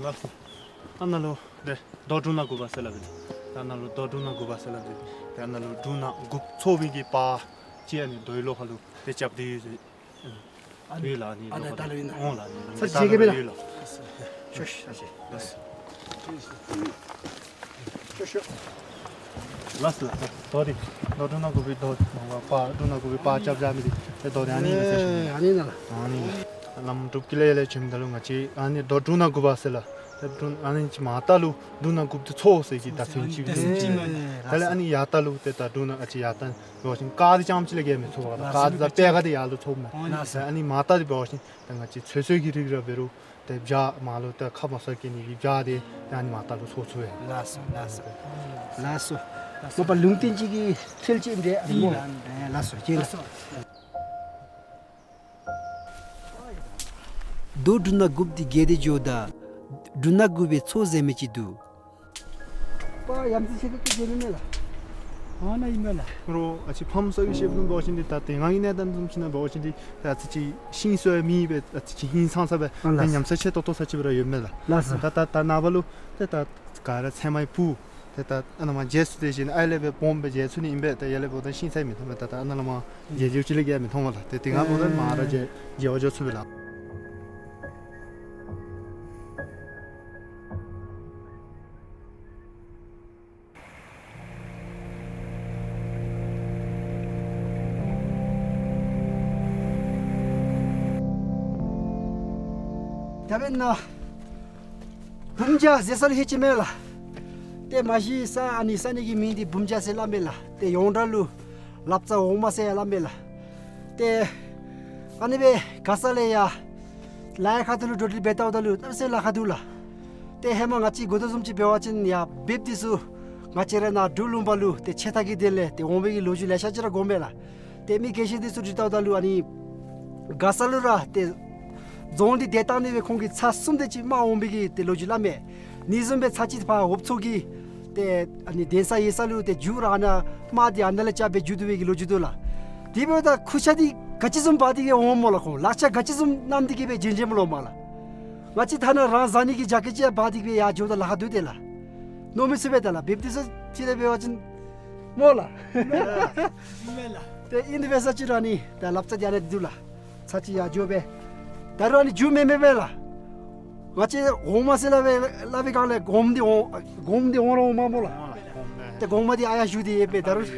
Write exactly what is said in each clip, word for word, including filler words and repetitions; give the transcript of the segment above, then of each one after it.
ལགས་སོ། ཨ་ནཱ་ལུ་ཏེ་རྡོ་འབྲུ་སྣ་དགུ་པ་ཟེར་སླབ་ཨིན། ཏེ་ཨ་ནཱ་ལུ་རྡོ་འབྲུ་སྣ་དགུ་པ་ཟེར་སླབ་ཨིན། ཏེ་ཨ་ནཱ་ལུ་འབྲུ་སྣ་དགུ་འཚོ་བའི་གི་པར་ཅིག་ཨ་ནི་རྡོའི་ལོ་ཁ་ལུ་ཏེ་རྐྱབ་སྟེ་ཡོད་ཟེར། ཨ་ནི་ཡོད་ལགས། ཨ་ནི་ཨ་ནི་ལོ་ཁ་ལུ་ད་ལུ་ཨིན་ན། འོང་ལགས། ཨ་ནི་ལོ་ས་ཁ་ཅིག་ལུ་ཡོད་ལགས། ཤོག་ཤོག་ཤོག། ལགས་སོ། ཤོག་ཤོག། ལགས་སོ་ལགས་སོ། རྡོ་འདི་རྡོ་འབྲུ་སྣ་དགུ་པའི་རྡོ་པར་འབྲུ་སྣ་དགུ་པའི་པར་རྐྱབ་རྐྱབ་མི་འདི་ཏེ་རྡོ་འདི་ཨ་ནི་ཨིན་ཟེར་ཞུ་ནི། ཨ་ནི་ཨིན་ན་ལགས། ཨ་ནི་ཨིན་ལགས། བླམ་འབྲུག་གི་ལས་ལས་བྱོནམ་ད་ལུ་ང་བཅས་ཨ་ནི་རྡོ་འབྲུ་སྣ་དགུ་པ་ཟེར་ལགས། ཏེ་འབྲུ་ཨ་ནི་ཅིག་མར་ལྟ་ལུ་འབྲུ་སྣ་དགུ་པོ་འདི་འཚོ་ཟེར་གྱི་བརྡ་མཚོན་ཅིག་ཨིན། ད་ལས་ཨ་ནི་ཡར་ལྟ་ལུ་ཏེ་ད་འབྲུ་སྣ་ཨ་ཙི་ཡར་ལྟ་འབད་བ་ཅིན་དཀར་འདི་རྐྱངམ་ཅིག་ལས་བརྒལ་མི་ཚུགས་པས། དཀར་འདི་དང་པད་ཁ་འདི་ཡར་ལུ་འཚོ་མས། ཨ་ནི་མར་ལྟ་འདི་འབད་བ་ཅིན་ད་ང་བཅས་ཚོད་བསྲེ་གི་རིགས་ར་འབད་རུང་ཏེ་བྱཱ་མར་ལུ་ཏེ་ཁ་མ་གསལ་གྱི་ནི་གི་བྱཱ་འདི་ཏེ་ཨ་ནི་མར་ལྟ་ལུ་འཚོ་ཚུགས་པས། ལགས་སོ་ལགས་སོ། ལགས་སོ། མོ་པ་ལུང་བསྟན་ཅིག་གི་ཚུལ་ཅིག་འདྲ་ཨ་ནི་སྨོ། ལགས་སོ། ལགས་སོ། རྡོ་འབྲུ་སྣ་དགུ་པོ་འདི་བརྒལ་ཏེ་འགྱོཝ་ད་འབྲུ་སྣ་དགུ་པའི་མཚོ་ཟེར་མི་ཅིག་འདུག། པ་ཡ་མཚན་ཆེ་ཏོག་ཏོ་མཇལ་ནི་མས་ལགས། ཨ་ནཱ་ཨིན་མས་ལགས། རོགས་ཨ་ཙི་ཕམ་ས་གི་ཤེས་པ་འབད་བ་ཅིན་འདི་ད་ཏེ་ང་གི་གནས་སྟངས་བཟུམ་ཅིག་ནང་འབད་བ་ཅིན་འདི་ད་ཨ་ཙི་ཅིག་ཤིང་སོ་ཡང་མེད་པས། ཨ་ཙི་ཅིག་ཧིང་སངས་ས་སྦེ་ཨ་ལགས། ད་ཉམས་ས་ཆེ་ཏོག་ཏོ་ས་ཅིག་སྦེ་ར་ཡོད་མས་ལགས། ལགས་སོ། ད་ད་ད་ནངས་པ་ལུ་ཏེ་ད་ག་ར་ཚལ་མའི་སྤུ་ཏེ་ད་ཨ་ནཱ་མར་བརྗེ་སུ་དེ་བཞིན་ཨའི་ལས་སྦེ་སྦོམ་སྦེ་བརྗེ་ཚུགས་ནི་ཨིན་པས། ད་ཡར་ལས་འབདཝ་ད་ཤིང་ཚལ་མི་མཐོང་མས། ད་ད་ཨ་ནཱ་ལས་མར་བརྗེ་བརྗེཝ་ཅིག་ལས་བརྒལ་མི་མཐོང་བས་ལགས། ཏེ་དེ་སྒང་འབདཝ་ད་མར་ར་བརྗེ་བརྗེ་བར་འགྱོ་ཚུགས་པས་ལགས། ད་འབདན་ནཱ་བུམ་བྱ་ཟེར་ས་ལུ་ལྷོད་ཅི་མས་ལགས། ཏེ་མ་གཞི་ས་ཨ་ནི་ས་གནས་ཀྱི་མིང་འདི་བུམ་བྱ་ཟེར་སླབ་མས་ལགས། ཏེ་ཡོངས་གྲགས་ལུ་ལབ་རྩ་འོག་མ་ཟེར་ཡང་སླབ་མས་ལགས། ཏེ་ཨ་ནི་སྦེ་ག་ས་ལས་ཡར་ལ་ཡ་ཁ་ཐུག་ལུ་འགྲོ་འགྲུལ་འབད་ལྟཝ་ད་ལུ་གནམ་མེད་ས་མེད་ལཱ་ཁག་འདུག་ལགས། ཏེ་ཧེ་མ་ང་བཅས་གོ་དོ་བཟུམ་ཅིག་འབད་བ་ཅིན་ཡར་འབདཝ་འདི་ཚུ་ང་བཅས་ར་ནཱ་འབྲུག་ལུང་པ་ལུ་ཏེ་ཆད་ལྟ་གི་དོན་ལས་ཏེ་འོང་བའི་གི་ལོ་རྒྱུས་ལེ་ཤ་ཅིག་ར་གོཝ་མས་ལགས། ཏེ་མི་རྒན་ཤོས་འདི་ཚུ་འདྲི་ལྟཝ་ད་ལུ་ཨ་ནི་ག་ས་ལུ་ར་ཏེ་རྫོང་འདི་བདེ་ཐང་ནི་སྦེ་ཁོང་གིས་ཚར་གསུམ་དེ་ཅིག་དམག་འོང་བའི་གི་ཏེ་ལོ་རྒྱུས་སླབ་མས། ཨ་ནི་བཟུམ་སྦེ་ཚར་གཅིག་ཕར་འོབ་མཚོ་གི་ཏེ་ཨ་ནི་གདན་ས་ཡོད་ས་ལུ་ཏེ་མཇུག་ར་ཨ་ནཱ་དམག་འདི་ཨ་ནཱ་ལས་རྐྱབ་སྦེ་མཇུག་བསྡུ་བའི་གི་ལོ་རྒྱུས་འདུག་ལགས། དེ་འབདཝ་ད་ཁུར་ཆ་འདི་ག་ཅི་བཟུམ་འབག་སྟེ་གི་འོངམ་སྨོ་ལགས། ཁོང་ལག་ཆ་ག་ཅི་བཟུམ་བསྣམས་ཏེ་གི་སྦེ་བྱོན་བྱོནམ་སྨོ་ལགས། ང་བཅས་ཐ་ན་རང་བཟའ་ནི་གི་ཇ་ཀེཊ་ཅིག་འབག་སྟེ་གི་སྦེ་ཡར་འགྱོཝ་ད་ལཱ་ཁག་འདུག་ཏེ་ལགས། མནོ་མི་ཚུགས་པས་ད་ལགས། འབདཝ་འདི་ཚུ་ཅིག་ལས་འབད་བ་ཅིན་སྨོ་ལགས། ཏེ་ཨིན་དེ་འབད་ས་ཅིག་ར་ཨ་ནི་ད་ལབ་རྩ་འདི་ཨ་ནཱ་འདི་འདུག་ལགས། ཚར་གཅིག་ཡར་འགྱོ་སྦེ་ད་རུང་ཨ་ནི་མཇུག་མེད་མེད་སྦེ་ལགས། ང་བཅས་འོག་མ་ཟེར་སླབ་སྦེ་སླབ་པའི་སྒང་ལས་སྒོམ་འདི་འོང་སྒོམ་འདི་འོང་ར་འོངམ་སྨོ་ལགས། ཏེ་སྒོམ་མ་འདི་ཨ་ཡར་བཞུགས་ཏེ་ཡོད་པས། ད་རུང་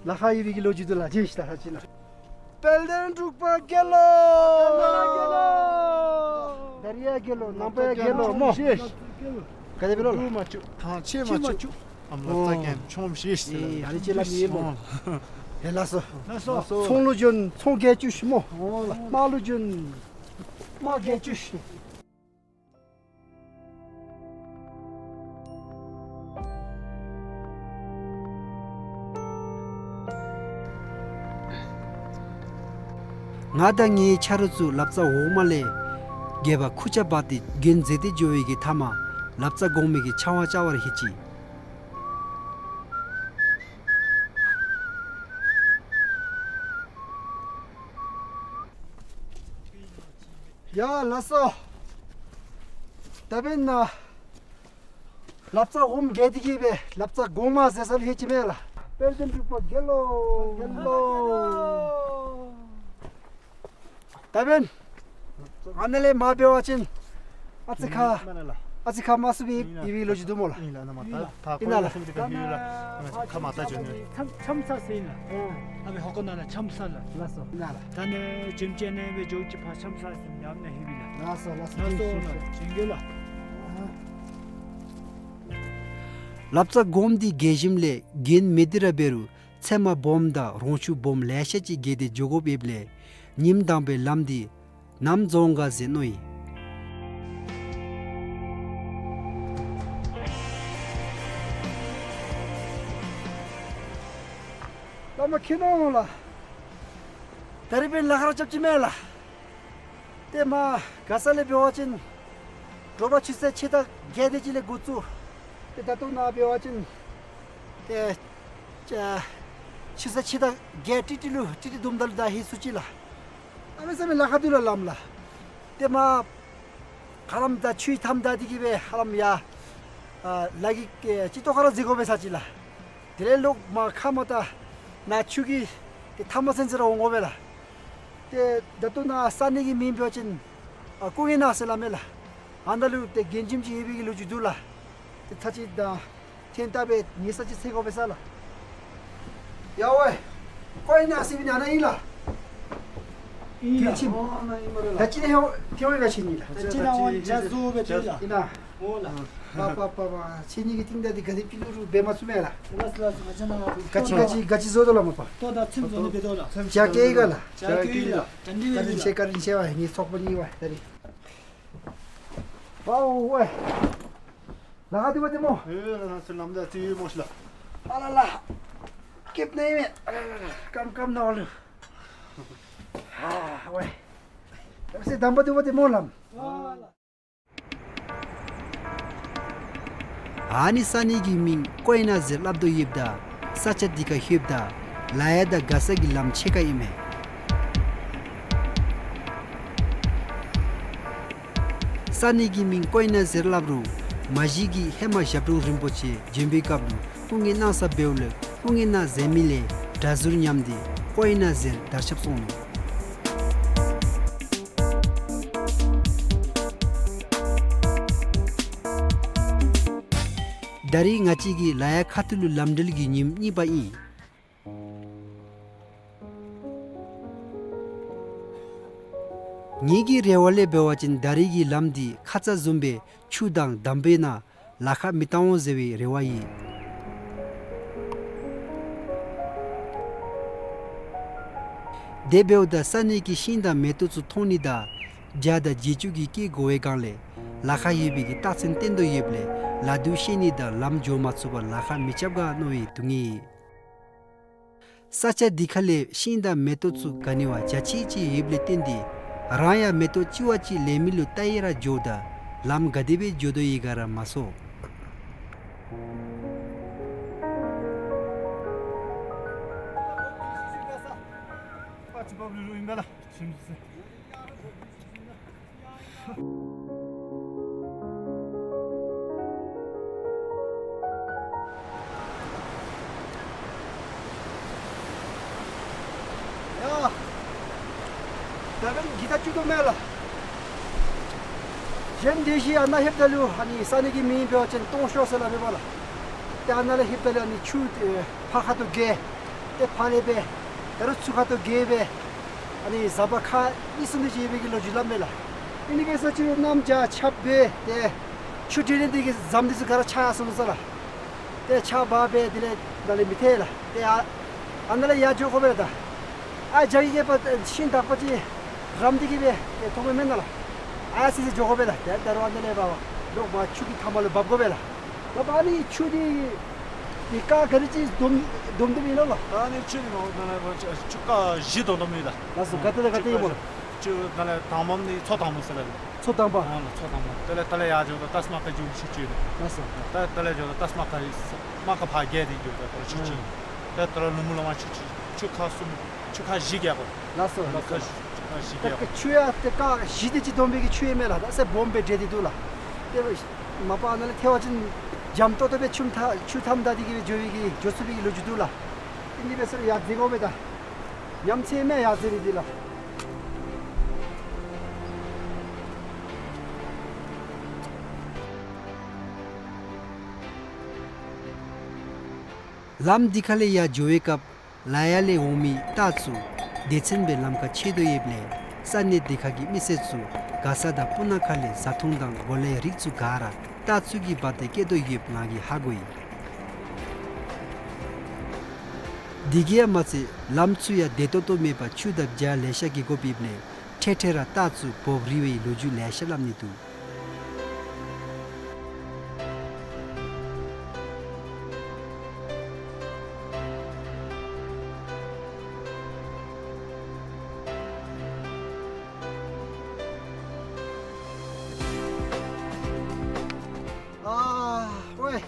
ལཱ་ཁག་ཡོད་པའི་གི་ལོ་རྒྱུས་འདུག་ལགས། ཇི་ལྟར་ཧ་ཅི་ལགས། དཔལ་ལྡན་འབྲུག་པ་རྒྱལ་ལོ། རྒྱལ་ལོ། དར་ཡ་རྒྱལ་ལོ། ནང་པ་ཡ་རྒྱལ་ལོ་སྨོ། ག་དེ་འབད་རུང་ལགས། འབྲུག་མ་བཅུག་ཐང་ཆད་མ་བཅུག་ཨོ། ཨམ་ལ་ཙ་གེ་ཆོམ་ཤེས་ཟེར་ཨེ་ཨ་ནི་ཅིག་སླབ་ནི་སྨོ། ཨེ་ལགས་སོ། ལགས་སོ། ཚོང་ལུ་བྱོན་ཚོང་རྒྱལ་བཅུ་སྨོ། ཨོ་ལགས། དམག་ལུ་བྱོན་དམག་རྒྱལ་བཅུ། ང་དང་ངེའི་ཆ་རོགས་ཚུ་ལབ་རྩ་འོག་མ་ལས་རྒྱལ་པོ་ཁུར་ཆ་འབག་སྟེ་གྱོན་མཛད་དེ་འགྱོ་བའི་གི་མཐའ་མ་ལབ་རྩ་གོང་མའི་གི་ཕྱག་དབང་བཅར་བར་ལྷོད་ཅི། ཡ་ལགས་སོ། ད་འབདན་ནཱ་ལབ་རྩ་འོགམ་བརྒལ་ཏེ་གི་སྦེ་ལབ་རྩ་གོང་མ་ཟེར་ས་ལུ་ལྷོད་ཅི་མས་ལགས། དཔལ་ལྡན་འབྲུག་པ་རྒྱལ་ལོ། རྒྱལ་ལོ། ད་འབདན་ཨ་ནཱ་ལས་མར་འབད་བ་ཅིན་ཨ་ཙི་ཁ་ཨ་ཙི་ཁ་དམའ་སུ་སྦེ་ཡོད་པའི་ལོ་རྒྱུས་འདུག་སྨོ་ལགས། ཨིན་ལགས། ཨིན་ལགས། ད་ཁ་མ་ད་བྱོན་ནི་ཁ་མ་ད་བྱོན་ནི་ཆམ་ཆམ་ས་ཟེར་ཨིན་ལགས། ཨ་སྦེ་ཧོ་ཀོ་ནང་ལུ་ཆམ་ས་ལགས། ལགས་སོ། ཨིན་ལགས། ད་ནི་ཇིམ་ཅན་ནི་སྦེ་འགྱོ་ཅི། ཕར་ཆམ་ས་ཟེར་ཉམས་ནི་ལྷོད་པས་ལགས། ལགས་སོ་ལགས་སོ། ལགས་སོ་ལགས། བྱོན་གེ་ལགས། ལབ་རྩ་གོང་འདི་བརྒལ་ཞིནམ་ལས་གྱོན་མི་འདི་ར་འབད་རུང་ཚལ་མ་སྦོམ་དང་རོང་ཆུ་སྦོམ་ལེ་ཤ་ཅིག་བརྒལ་ཏེ་འགྱོ་དགོཔ་ཡོདཔ་ལས་ཉིནམ་དང་པའི་ལམ་འདི་ནམ་རྫོང་ག་ཟེར་མནོ་ཡི། བླ་མ་མཁྱེན་ནོ་ལགས། ད་རིས་འབདན་ལཱ་ཁག་ར་རྐྱབ་ཅི་མས་ལགས། ཏེ་མར་ག་ས་ལས་འབད་བ་ཅིན་དྲོ་པ་ཆུ་ཚོད་ཕྱེད་དང་བརྒྱད་དེ་ཅིག་ལས་འགོ་བཙུགས། ཏེ་ད་ལྟོ་ནཱ་འབད་བ་ཅིན་ཏེ་ཆུ་ཚོད་ཕྱེད་དང་བརྒྱད་ཏིག་ཏིག་ལུ་ཏིག་ཏིག་བརྡུངམ་ད་ལུ་ད་ལྷོད་ཚུགས་ཅི་ལགས། གནམ་མེད་ས་མེད་ལཱ་ཁག་འདུག་ལགས་ལམ་ལགས། ཏེ་མར་ ཧ་ལམ་ད་ཆུའི་མཐའམ་བདའ་སྟེ་གི་སྦེ་ཧ་ལམ་ཡར་ཨ་ལ་གི་ཨེ་ཅིག་ཏོག་ཁར་འཛེག་དགོ་པས་ས་ཅིག་ལགས། དེ་ལས་ལོག་མར་ཁ་མར་ད་ནཱ་ཆུ་གི་ཏེ་མཐའ་མ་ཚུན་ཚུན་ར་འོང་དགོ་པས་ལགས། ཏེ་ད་ལྟོ་ནཱ་ས་གནས་ཀྱི་མིང་འབད་བ་ཅིན་ཨ་ཀུ་ངེ་ན་ཟེར་སླབ་མས་ལགས། ཨ་ནཱ་ལུ་ཏེ་རྒན་ཁྱིམ་ཅིག་ཡོད་པའི་གི་ལོ་རྒྱུས་འདུག་ལགས། ཏེ་ཚར་ཅིག་ད་ཐོན་ལྟ་སྦེ་ཉལ་ས་ཅིག་འཚོལ་དགོ་པས་ས་ལགས། ཡ་ཝའི། ཀོའི་ན་ཟེར་བའི་ནང་ན་ཨིན་ལགས། ཨིན་ལགས། ཨོ་ནཱ་ཨིན་པས་ལགས། ད་ཅི་ནི་ཧེ་ཐེ་ཝེ་ག་ཆི་ནི་ལགས། ད་ཅི་ནཱ་འོང་ཇ་བཟོ་སྦེ་ཏེ་ལགས། ཨིན་ན། ཨོ་ལགས། པ་པ་པ་པ། ཆི་ནི་གི་ཏིང་ད་འདི་ག་དེ་སྤྱི་ལུ་རུ་འབད་མ་ཚུགས་མས་ལགས། ལགས་ལགས་ལགས། ང་བཅས་ནཱ་ག་ཅི་ག་ཅི་ག་ཅི་བཟོ་དོ་ལགས་མ་པ། ལྟོ་དང་ཚོདམ་བཟོ་ནི་འབད་དོ་ལགས། ཇ་གི་ལགས། ཇ་གི་ལགས། བཀའ་དྲིན་ཆེ་བཀའ་དྲིན་ཆེ་བ་ངེའི་ཚོགས་པ་ནི་བ་ད་རིས། ཝའོ་ཝའི། ལཱ་ཁག་འདུག་པ་ཏེ་སྨོ། ཨེ་ལགས་ལགས་ལམ་འདི་ཅིག་ཡོད་སྨོ་ཤི་ལགས། ཨ་ལ་ལ། སྐེདཔ་ནང་ཨིན་མས། ཨ་ལ་ལ་ལ། སྐམ་སྐམ་ནང་ལུ། ཨ་ཝའི། ད་སེ་དམ་པ་འདུག་པ་ཏེ་སྨོ་ལགས། ཨ་ནི་ས་གནས་ཀྱི་མིང་ཀོའི་ན་ཟེར་སླབ་དོ་ཡོདཔ་ད་ས་ཆ་འདི་ཁར་ལྷོདཔ་ད་ལ་ཡ་དང་མགར་ས་གི་ལམ་ཕྱེད་ཀ་ཨིན་མས། ས་གནས་ཀྱི་མིང་ཀོའི་ན་ཟེར་སླབ་རུང་མ་གཞི་གི་ཧེ་མ་ཞབས་དྲུང་རིན་པོ་ཆེ་བྱོན་པའི་སྐབས་ལུ་སྐུ་ངལ་གནང་ས་འབདཝ་ལས་སྐུ་ངལ་གནང་ཟེར་མི་ལས་གྲྭ་ཟུར་ཉམས་ཏེ་ཀོའི་ན་ཟེར་དར་ཁྱབ་སོང་ནུག། ད་རིས་ང་བཅས་ཀྱི་ལ་ཡ་ཁ་ཐུག་ལུ་ལམ་འགྲུལ་གྱི་ཉིནམ་གཉིས་པ་ཨིན། ངེ་གི་རེ་བ་ལས་འབད་བ་ཅིན་ད་རིས་ཀྱི་ལམ་འདི་ཁ་ཙ་བཟུམ་སྦེ་ཆུ་དང་འདམ་སྦེ་ན་ལཱ་ཁག་མི་བཏང་འོང་ཟེར་བའི་རེ་བ་ཡོད། དེ་འབདཝ་ད་ས་གནས་ཀྱི་ཤིང་དང་མེ་ཏོག་ཚུ་མཐོང་ནི་དང་བྱ་དང་བྱི་ཅུང་གི་སྐད་གོ་བའི་སྒང་ལས་ལཱ་ཁག་ཡོད་པའི་གི་རྟགས་མཚན་བསྟན་དོ་ཡོདཔ་ལས་ལ་དུ་ཤེས་ནི་དང་ལམ་འགྱོ་མ་ཚུགས་པར་ལཱ་ཁག་མི་རྐྱབ་ག་མནོ་བའི་སྡུག་བསྔལ། ས་ཆ་འདི་ཁ་ལས་ཤིང་དང་མེ་ཏོག་ཚུ་ག་ནི་བ་འཇའ་ཆི་ཆི་ཡོདཔ་ལས་བརྟེན་ཏེ་རང་ཡང་མེ་ཏོག་ཅི་བ་ཅིག་ལེན་མི་ལུ་བལྟ་ཡི་ར་འགྱོཝ་ད་ལམ་ག་དེ་སྦེ་འགྱོ་དོ་ཡོད་ག་ར་མ་ཚོར། ཡ། ད་འབདན་གི་ད་ཅིག་འདུག་མས་ལགས། གཞན་དེ་བཞིན་ཨ་ནཱ་ལྷོདཔ་ད་ལུ་ཨ་ནི་ས་གནས་ཀྱི་མིང་འབད་བ་ཅིན་སྟོང་ཤོག་ཟེར་སླབ་མས་པ་ལགས། ཏེ་ཨ་ནཱ་ལས་ལྷོདཔ་ད་ལུ་ཨ་ནི་ཆུ་ཏེ་ཕར་ཁ་ཐུག་བརྒལ། ཏེ་ཕར་ལས་སྦེ་ད་རུང་ཚུར་ཁ་ཐུག་བརྒལ་སྦེ་ཨ་ནི་ཟམ་པ་ཁག་གཉིས་གསུམ་དེ་ཅིག་ཡོད་པའི་གི་ལོ་རྒྱུས་སླབ་མས་ལགས། ཨིན་ནི་འབད་ས་ཅིག་རུང་གནམ་བྱཱར་ཆརཔ་འབད་ཏེ་ཆུ་འདྲེན་ནི་དེ་གིས་ཟམ་འདི་ཚུ་ག་ར་ཆག་སོང་ནུག་ས་ལགས། ཏེ་ཆརཔ་འབབ་སྦེ་དེ་ལས་ནཱ་ལས་མི་ཐལ་ལགས། ཏེ་ཨ་ཨ་ནཱ་ལས་ཡར་འགྱོ་དགོ་པས་ད། ཨ་བྱཱར་གི་སྐེད་པ་ཤིང་དག་པ་ཅིག་རམ་སྟེ་གི་སྦེ་ཏེ་མཐོང་མི་མེན་ན་ལགས། ཨ་སི་སི་འགྱོ་དགོ་པས་ལགས། ཏེ་ད་རུང་ཨ་ནཱ་ལས་འབབ་ལོག་མར་ཆུ་གི་མཐའ་མ་ལུ་འབབ་དགོ་པས་ལགས། ལགས་པ་ཨ་ནི་ཆུ་འདི་འདི་རྐ་ག་དེ་ཅིག་བསྡོམས་བསྡོམས་བསྡོམས་ཨིན་ལོ་ལགས། ད་ཨ་ནི་ཆུ་འདི་མ་པ་ནཱ་ལས་ཆུ་རྐ་བཞི་བསྡོམས་བསྡོམས་ཨིན་ལགས། ལགས་སོ། ག་ཏེ་ལས་ག་ཏེ་ཨིན་སྨོ་ལགས། ཆུ་ནཱ་ལས་དང་པམ་འདི་མཚོ་དང་པོ་ཟེར་ལགས། མཚོ་དང་པ། ཨ་མཚོ་དང་པ། དེ་ལས་དེ་ལས་ཡར་འགྱོཝ་ད་ཏཱས་མ་ཀ་འགྱོ་ཆུ་ཅིག་ཨིན་ལགས། ལགས་སོ། ད་དེ་ལས་འགྱོཝ་ད་ཏཱས་མ་ཀ་ཨིན་མ་ཀ་ཕར་བརྒལ་ཏེ་འགྱོཝ་ད་ད་རུང་ཆུ་ཅིག་ཨིན། ད་དེ་ལས་ལུང་མུ་ལོང་མ་ཆུ་ཅིག་ཆུ་ཁག་གསུམ་ཆུ་ཁག་བཞི་བརྒལ་དགོ། ལགས་སོ། ལགས་སོ། ཆུ་ཁག་བཞི་བརྒལ་དགོ། ད་ཆུ་ཡང་ཏེ་རྐ་བཞི་དེ་ཅིག་བསྡོམས་པའི་གི་ཆུ་ཨིན་མས་ལགས། ད་སེ་སྦོམ་སྦེ་འདྲེས་ཏེ་འདུག་ལགས། ཏེ་མ་པ་ནཱ་ལས་ཐལ་བ་ཅིན་འཇམ་ཏོག་ཏོ་སྦེ་ཆུ་མཐའ་ཆུ་མཐའམ་བདའ་སྟེ་གི་སྦེ་འགྱོ་བའི་གི་འགྱོ་ཚུགས་པའི་གི་ལོ་རྒྱུས་འདུག་ལགས། ཨིན་ནི་འབད་ས་རུང་ཡར་འཛེག་དགོ་པས་ད། ཉམས་ཚད་མེད་ཡར་འཛེག་ནི་འདི་ལགས། ལམ་འདི་ཁ་ལས་ཡར་འགྱོ་བའི་སྐབས་ལ་ཡ་ལས་འོང་མི་རྟ་ཚུ་སྡེ་ཚན་སྦེ་ལམ་ཁར་ཆས་དོ་ཡོདཔ་ལས་ས་གནས་དེ་ཁ་གི་མི་སེར་ཚུ་མགར་ས་དང་སྤུ་ན་ཁ་ལས་བཟའ་འཐུང་དང་གོ་ལའི་རིགས་ཚུ་ག་ར་རྟ་ཚུ་གིས་འབག་སྟེ་སྐྱེལ་དོ་ཡོདཔ་ང་གིས་ཧ་གོ་ཡི། དེ་གིས་ཡང་མ་ཚད་ལམ་ཚུ་ཡང་བདེ་ཏོག་ཏོ་མེད་པར་ཆུ་དང་བྱཱར་ལེ་ཤ་གི་དགོཔ་ཨིནམ་ལས་འཕྲལ་འཕྲལ་ར་རྟ་ཚུ་བོག་རིལ་བའི་ལོ་རྒྱུས་ལེ་ཤ་སླབ་ནི་འདུག། ཨ་ཝའི།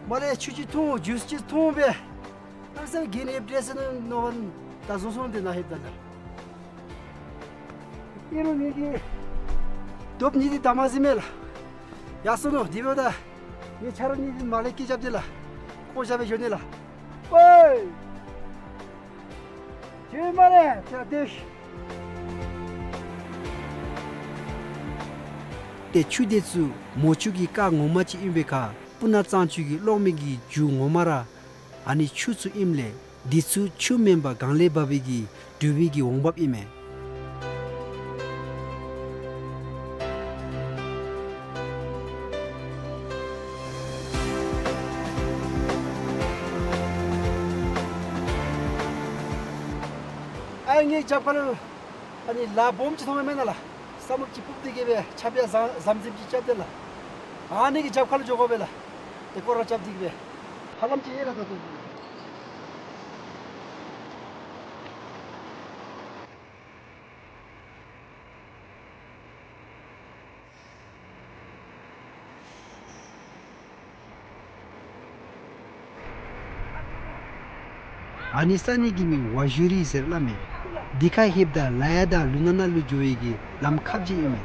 མར་ལས་ཆུ་ཅིག་འཐུང་ཇུས་ཅིག་འཐུང་སྦེ་ཨ་ས་གི་ནི་འབྲས་སི་ནོ་ནོ་བན་ད་བཟུང་སོང་། དེ་ནཱ་ལྷོདཔ་ད་ལགས། ཨིན་རུང་ངེ་གི་ རྡོབ་གཉིས་འདི་དམ་ཟིན་མས་ལགས། ཡར་སོང་ནུག། དེ་འབདཝ་ད་ངེའི་ཆ་རོགས་གཉིས་འདི་མར་ལས་སྐད་རྐྱབ་སྟེ་ལགས། བཀོ་བཞག་སྦེ་འགྱོ་ནི་ལགས། ཝེ། ཇུ་མ་རེ་ཅ་དེཤ། ཏེ་ཆུ་དེ་ཚུ་མོ་ཆུ་གི་རྐ་ངོ་མ་ཅིག་ཨིན་པའི་ཁར་སྤུ་ན་གཙང་ཆུ་གི་གློག་མེ་གི་རྒྱུ་ངོ་མ་ར་ཨ་ནི་ཆུ་ཚུ་ཨིནམ་ལས་འདི་ཚུ་ཆུ་མེན་པར་གངས་ལས་འབབ་པའི་གི་འབྲུག་པའི་གི་འོང་འབབ་ཨིན་མས། ཨ་ངེའི་རྒྱབ་ཁ་ལུ་ཨ་ནི་ལ་སྦོམ་ཅིག་མཐོངམ་མེན་ན་ལགས། ས་སྨུག་ཅིག་སྤུབ་སྟེ་གི་སྦེ་ཆརཔ་ཡང་ཟམ་ཟམ་ཟིམ་ཅིག་རྐྱབ་སྟེ་ལགས། ཨ་ནི་གི་རྒྱབ་ཁ་ལུ་འགྱོ་དགོ་པས་ལགས། ཏེ་སྐོར་ར་རྐྱབ་སྟེ་གི་སྦེ་ཧ་ལམ་ཅིག་ཡལ་ར་ད་ལྟོ། ཨ་ནི་ས་གནས་ཀྱི་མིང་ཝ་ཞུ་རི་ཟེར་སླབ་མས། འདི་ཁར་ལྷོདཔ་ད་ལ་ཡ་དང་ལུ་ན་ན་ལུ་འགྱོ་བའི་གི་ལམ་ཁ་ཅིག་ཨིན་མས།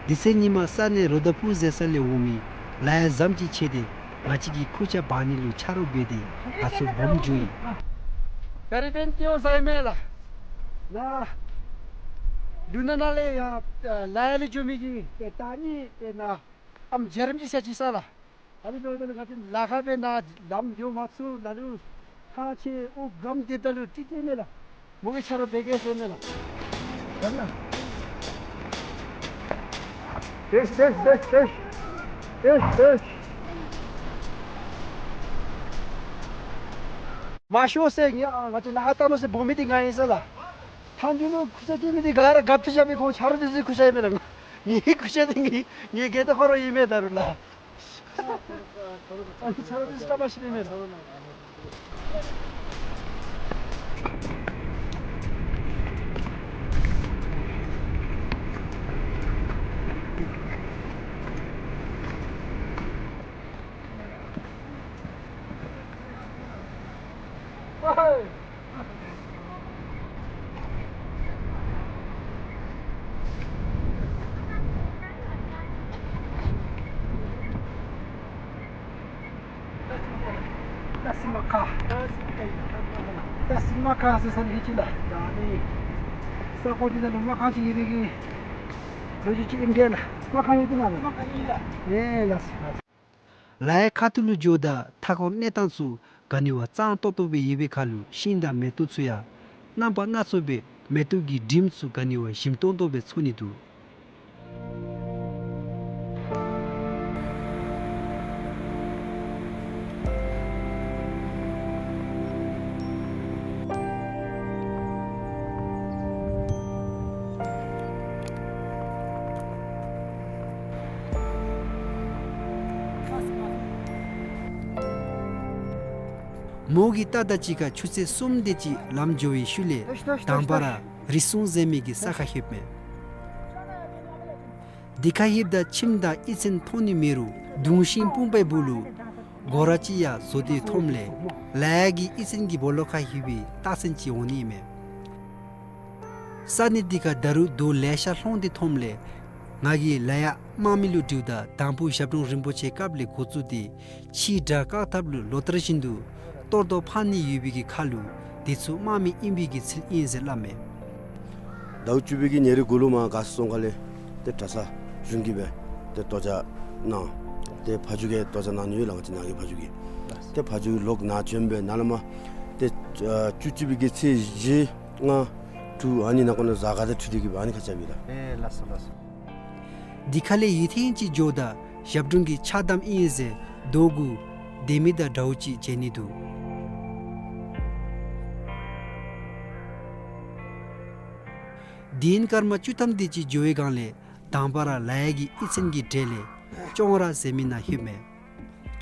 དེ་ཚེ་ཉིན་མ་ས་གནས་རོ་ད་ཕུ་ཟེར་ས་ལས་འོང་མི་ལ་ཡ་ཟམ་ཅིག་ཆད་དེ་ང་བཅས་ཀྱི་ཁུར་ཆ་འབག་ནི་ལུ་ཆ་རོགས་འབད་དེ་ང་ཚུ་སྦོམ་འགྱོ་ཡི། ག་རི་བན་ཏེའོ་ཟ་ཡི་མས་ལགས། ན་ལུ་ན་ན་ལས་ཡར་ལ་ཡ་ལུ་འགྱོ་མི་གི་ཏེ་ད་ནི་ཏེ་ན་ཨམ་འཇའ་རིསམོ་ཅིག་ཤར་ཅི་ས་ལགས། ཨ་ནི་འབདཝ་ད་ལུ་ང་བཅས་ལ་ཁ་སྦེ་ན་ལམ་འགྱོ་མ་ཚུགས། ལ་ལུ་ཁ་ཆེ་ཨོ་སྒམ་སྡེབ་ད་ལུ་ཏི་ཏི་མས་ལགས། མོ་གིས་ཆ་རོགས་འབད་གེ་ཟེར་མས་ལགས། ཡ་ལགས། ཏེཤ་ཏེཤ་ཏེཤ་ཏེཤ། ཏེཤ་ཏེཤ། མ་ཤོར་ཟེར་ང་ང་བཅས་ནཱ་ལྟ་མ་ཟེར་སྦོམ་མི་འདི་ང་ཨིན་ས་ལགས། མཐའ་མཇུག་ལུ་ཁུར་ཆ་སྟོན་མི་འདི་ག་ར་ག་ཏེ་བཞག་པའི་ཁོང་ཆ་རོགས་འདི་ཚུ་ཁུར་ཆ་ཨིན་མས་ལགས། ངེའི་ཁུར་ཆ་འདི་ངེའི་ངེའི་གེ་ཏོ་ཁོ་ར་ཨིན་མས་ད་རུང་ལགས། ཨ་ནི་ཆ་རོགས་འདི་ཚུ་ལྟ་བ་ཤེས་ནི་མས་ལགས། ད་སིམ་མ་ཁ། ད་སིམ་མ་ཁ་ཟེར་ས་འདི་ཧེ་ཅི་ལགས། ད་ནི་ས་གོ་འདི་ནང་ལུ་མ་ཁ་ཅིག་ཡོད་པའི་གི་ལོ་རྒྱུས་ཅིག་ཨིན་པས་ལགས། མ་ཁ་ཡོད་དེ་ན་ལགས། མ་ཁ་ཡོད་ལགས། ཨེ་ལགས་སོ་ལགས་སོ། ལ་ཡའི་ཁ་ཐུག་ལུ་འགྱོཝ་ད་མཐའ་འཁོར་གནས་སྟངས་ཚུ་ག་ནི་བ་གཙང་ཏོག་ཏོ་སྦེ་ཡོད་པའི་ཁར་ལུ་ཤིང་དང་མེ་ཏོག་ཚུ་ཡང་རྣམ་པ་སྣ་ཚོགས་སྦེ་མེ་ཏོག་གི་དྲིམ་ཚུ་ག་ནི་བ་ཞིམ་ཏོང་ཏོ་སྦེ་ཚོར་ནི་འདུག། མོ་གིས་ལྟ་དང་གཅིག་ཁར་ཆུ་ཚོད་གསུམ་དེ་ཅིག་ལམ་འགྱོ་བའི་ཤུལ་ལས་དང་པ་ར་རི་སྲུང་ཟེར་མི་གི་ས་ཁར་ལྷོདཔ་མས། དེ་ཁར་ལྷོདཔ་ད་ཁྱིམ་དང་གཡུས་ཚན་མཐོང་ནི་མེད་རུང་གདུང་ཤིང་སྤུངས་པའི་སྦུག་ལུ་སྒོ་ར་ཅིག་ཡང་བཟོ་སྟེ་མཐོངམ་ལས་ལ་ཡ་གི་གཡུས་ཚན་གྱི་སྦོ་ལོགས་ཁར་ལྷོད་པའི་རྟགས་མཚན་ཅིག་འོང་ནི་མས། ས་གནས་འདི་ཁར་ད་རུང་རྡོ་ལེ་ཤ་ལྷོང་སྟེ་མཐོངམ་ལས་ང་གིས་ལ་ཡ་དམག་མི་ལུ་དྲིཝ་ད་དང་ཕུ་ཞབས་དྲུང་རིན་པོ་ཆེ་སྐབས་ལས་འགོ་བཙུགས་ཏེ་ཕྱིའི་དགྲ་བཀག་ཐབས་ལུ་ལོ་ལྟར་བཞིན་དུ་གཏོར་བཟློག་འཕང་ནི་ཡོད་པའི་གི་ཁར་ལུ་དེ་ཚུ་དམག་མི་ཨིན་པའི་གི་ཚུལ་ཨིན་ཟེར་སླབ་མས། ཟླཝ་བཅུ་པའི་གི་ཉེར་དགུ་ལུ་མར་ག་སོང་ག་ལས་ཏེ་གྲྭ་ཚང་གཞུང་གིས་སྦེ་ཏེ་གཏོར་རྒྱག་གནང་། ཏེ་ཕ་ཇོ་གིས་གཏོར་རྒྱག་གནང་ནི་ཡོད་ལགས། ང་བཅས་ནང་གི་ཕ་ཇོ་གིས། ཏེ་ཕ་ཇོ་གིས་ལོག་ནཱ་བྱོན་སྦེ་ནཱ་ལས་མར་ཏེ་ཨ་བཅུ་གཅིག་པའི་གི་ཚེས་བཞི་ལྔ་དྲུག་ཨ་ནི་ནང་འཁོད་ནང་གཟའ་སྐར་དང་འཁྲིལ་ཏེ་གི་སྦེ་ཨ་ནི་ཁར་རྐྱབ་ཨིན་ལགས། ཨེ་ལགས་སོ་ལགས་སོ། དེ་ཁ་ལས་ཡུན་ཐུང་ཅིག་འགྱོཝ་ད་ཞབས་དྲུང་གི་ཕྱག་དམ་ཨིན་ཟེར་རྡོ་གུ་ལྡེ་མིག་དང་འདྲཝ་ཅིག་མཇལ་ནི་འདུག། དེ་ཡུན་སྐར་མ་བཅུ་ཐམ་དེ་ཅིག་འགྱོ་བའི་སྒང་ལས་དང་པ་ར་ལ་ཡ་གི་གཡུས་ཚན་གྱི་གྲས་ལས་ཅོང་ར་ཟེར་མི་ནང་ལྷོདཔ་མས།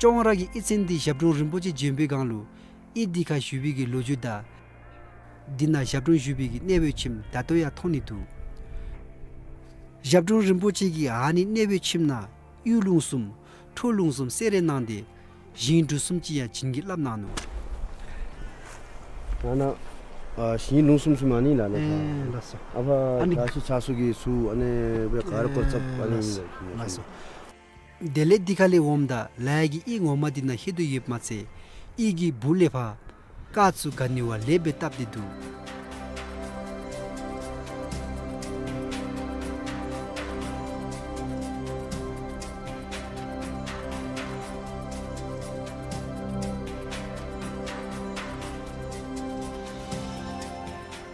ཅོང་ར་གི་གཡུས་ཚན་འདི་ཞབས་དྲུང་རིན་པོ་ཆེ་བྱོན་པའི་སྒང་ལུ་གཡུས་འདི་ཁར་བཞུགས་པའི་གི་ལོ་རྒྱུས་དང་འདི་ནང་ཞབས་དྲུང་བཞུགས་པའི་གི་གནས་པའི་ཁྱིམ་ད་ལྟོ་ཡང་མཐོང་ནི་འདུག། ཞབས་དྲུང་རིན་པོ་ཆེ་གིས་ཨ་ནི་གནས་པའི་ཁྱིམ་ནང་གཡུ་ལུང་གསུམ་ཁྲོ་ལུང་གསུམ་གསེར་རས་གནང་སྟེ་ཞིང་འབྲུ་གསུམ་ཅིག་ཡང་བྱིན་གྱིས་བརླབས་གནང་ནུག། ཨ་ནཱ་ ཨ་ཞིང་ལུང་གསུམ་ཞིག་མ་ནི་ལགས་ནི། ཨེ་ལགས་སོ། ཨ་ཕ་ཨ་ནི་ད་ཤི་ཆ་སུ་གི་སུ་ཨ་ནི་བེ་ག་ར་ཨེ་སྐོར་ཚབ་ཨ་ནི་ལགས་སོ། ལགས་སོ། དེ་ལས་དེ་ཁ་ལས་འོངམ་ད་ལ་ཡ་གི་གཡུས་ངོ་མ་འདི་ནང་ལྷོད་དོ་ཡོདཔ་མ་ཚད་གཡུས་ཀྱི་སྦུག་ལས་ཕར་རྐ་ཚུ་ག་ནི་བ་ལེགས་སྦེ་བཏབ་སྟེ་འདུག།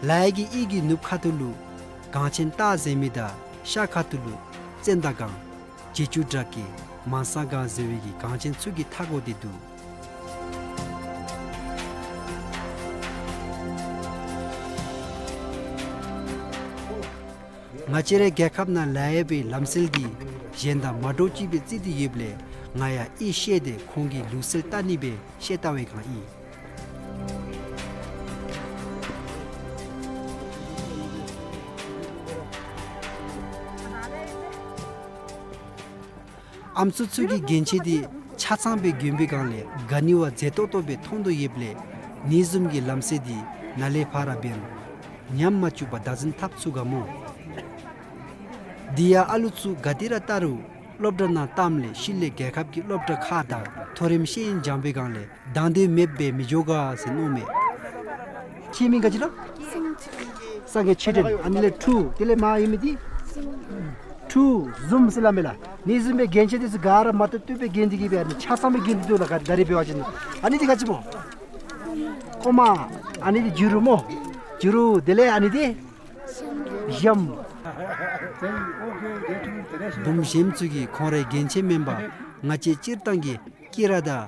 ལ་ཡ་གི་གཡུས་ཀྱི་ནུབ་ཁ་ཐུག་ལུ་གངས་ཆེན་སྟག་གཟིག་མི་དང་ཤར་ཁ་ཐུག་ལུ་ཙན་དན་སྒང་བྱེ་ཆུ་བྲག་གི་མང་སང་སྒང་ཟེར་བའི་གི་གངས་ཆེན་ཚུ་གིས་མཐའ་བསྐོར་ཏེ་འདུག། ང་བཅས་རའི་རྒྱལ་ཁབ་ནང་ལ་ཡ་བའི་ལམ་སྲོལ་འདི་གཞན་དང་མ་འདྲཝ་ཅིག་སྦེ་བརྩི་སྟེ་ཡོདཔ་ལས་ང་ཡང་ཨེ་ཤེས་ཏེ་ཁོང་གི་ལུགས་སྲོལ་བལྟ་ནི་སྦེ་ཤེས་བལྟ་བའི་སྒང་ཨིན། ཨམ་སྲུ་ཚུ་གིས་རྒྱན་ཆ་འདི་ཆ་ཚང་སྦེ་གྱོན་པའི་སྒང་ལས་ག་ནི་བ་མཛེས་ཏོག་ཏོ་སྦེ་མཐོང་དོ་ཡོདཔ་ལས་ནི་བཟུམ་གྱི་ལམ་སྲོལ་འདི་ནཱ་ལས་ཕར་ར་འབདན་ཉམས་མ་བཅུག་པར་བདག་འཛིན་འཐབ་ཚུགས་ག་མོ། དེ་ཡང་ཨ་ལུ་ཚུ་ག་དེ་ར་བལྟ་རུང་སློབ་གྲྭ་ནང་བཏངམ་ལས་ཕྱི་ལས་རྒྱལ་ཁབ་ཀྱི་སློབ་གྲྭ་ཁག་དང་མཐོ་རིམ་ཤེས་ཡོན་སྦྱང་བའི་སྒང་ལས་དང་འདོད་མེདཔ་སྦེ་མི་འགྱོ་ག་ཟེར་མནོཝ་མས། ཁྱེད་མིང་ག་ཅི་ལོ། སངས་རྒྱས་ཆོས་སྒྲོན། ཨ་ནི་ལས་ཁྲུ་དེ་ལས་མར་ཡོད་མི་འདི་ཁྲུ་བཟུམ་ཟེར་སླབ་མས་ལགས། ནི་བཟུམ་སྦེ་རྒྱན་ཆ་འདི་ཚུ་ག་ར་མ་བཏུབ་བཏུབ་སྦེ་གྱོན་ཏེ་གི་སྦེ་ཨ་ནི་ཆ་ཚང་སྦེ་གྱོན་ཏེ་འདུག་ལགས། ག་ད་རིས་འབད་བ་ཅིན་ཨ་ནི་འདི་ག་ཅི་སྨོ། ཀོ་མ། ཨ་ནི་འདི་བྱུ་རུ་སྨོ། བྱུ་རུ་དེ་ལས་ཨ་ནི་འདི་ཞྭམོ། བུམོ་ཞྭམོ་ཚུ་གིས་ཁོང་རའི་རྒྱན་ཆ་མེན་པར་ང་བཅས་སྤྱིར་བཏང་གི་དཀྱི་ར་དང་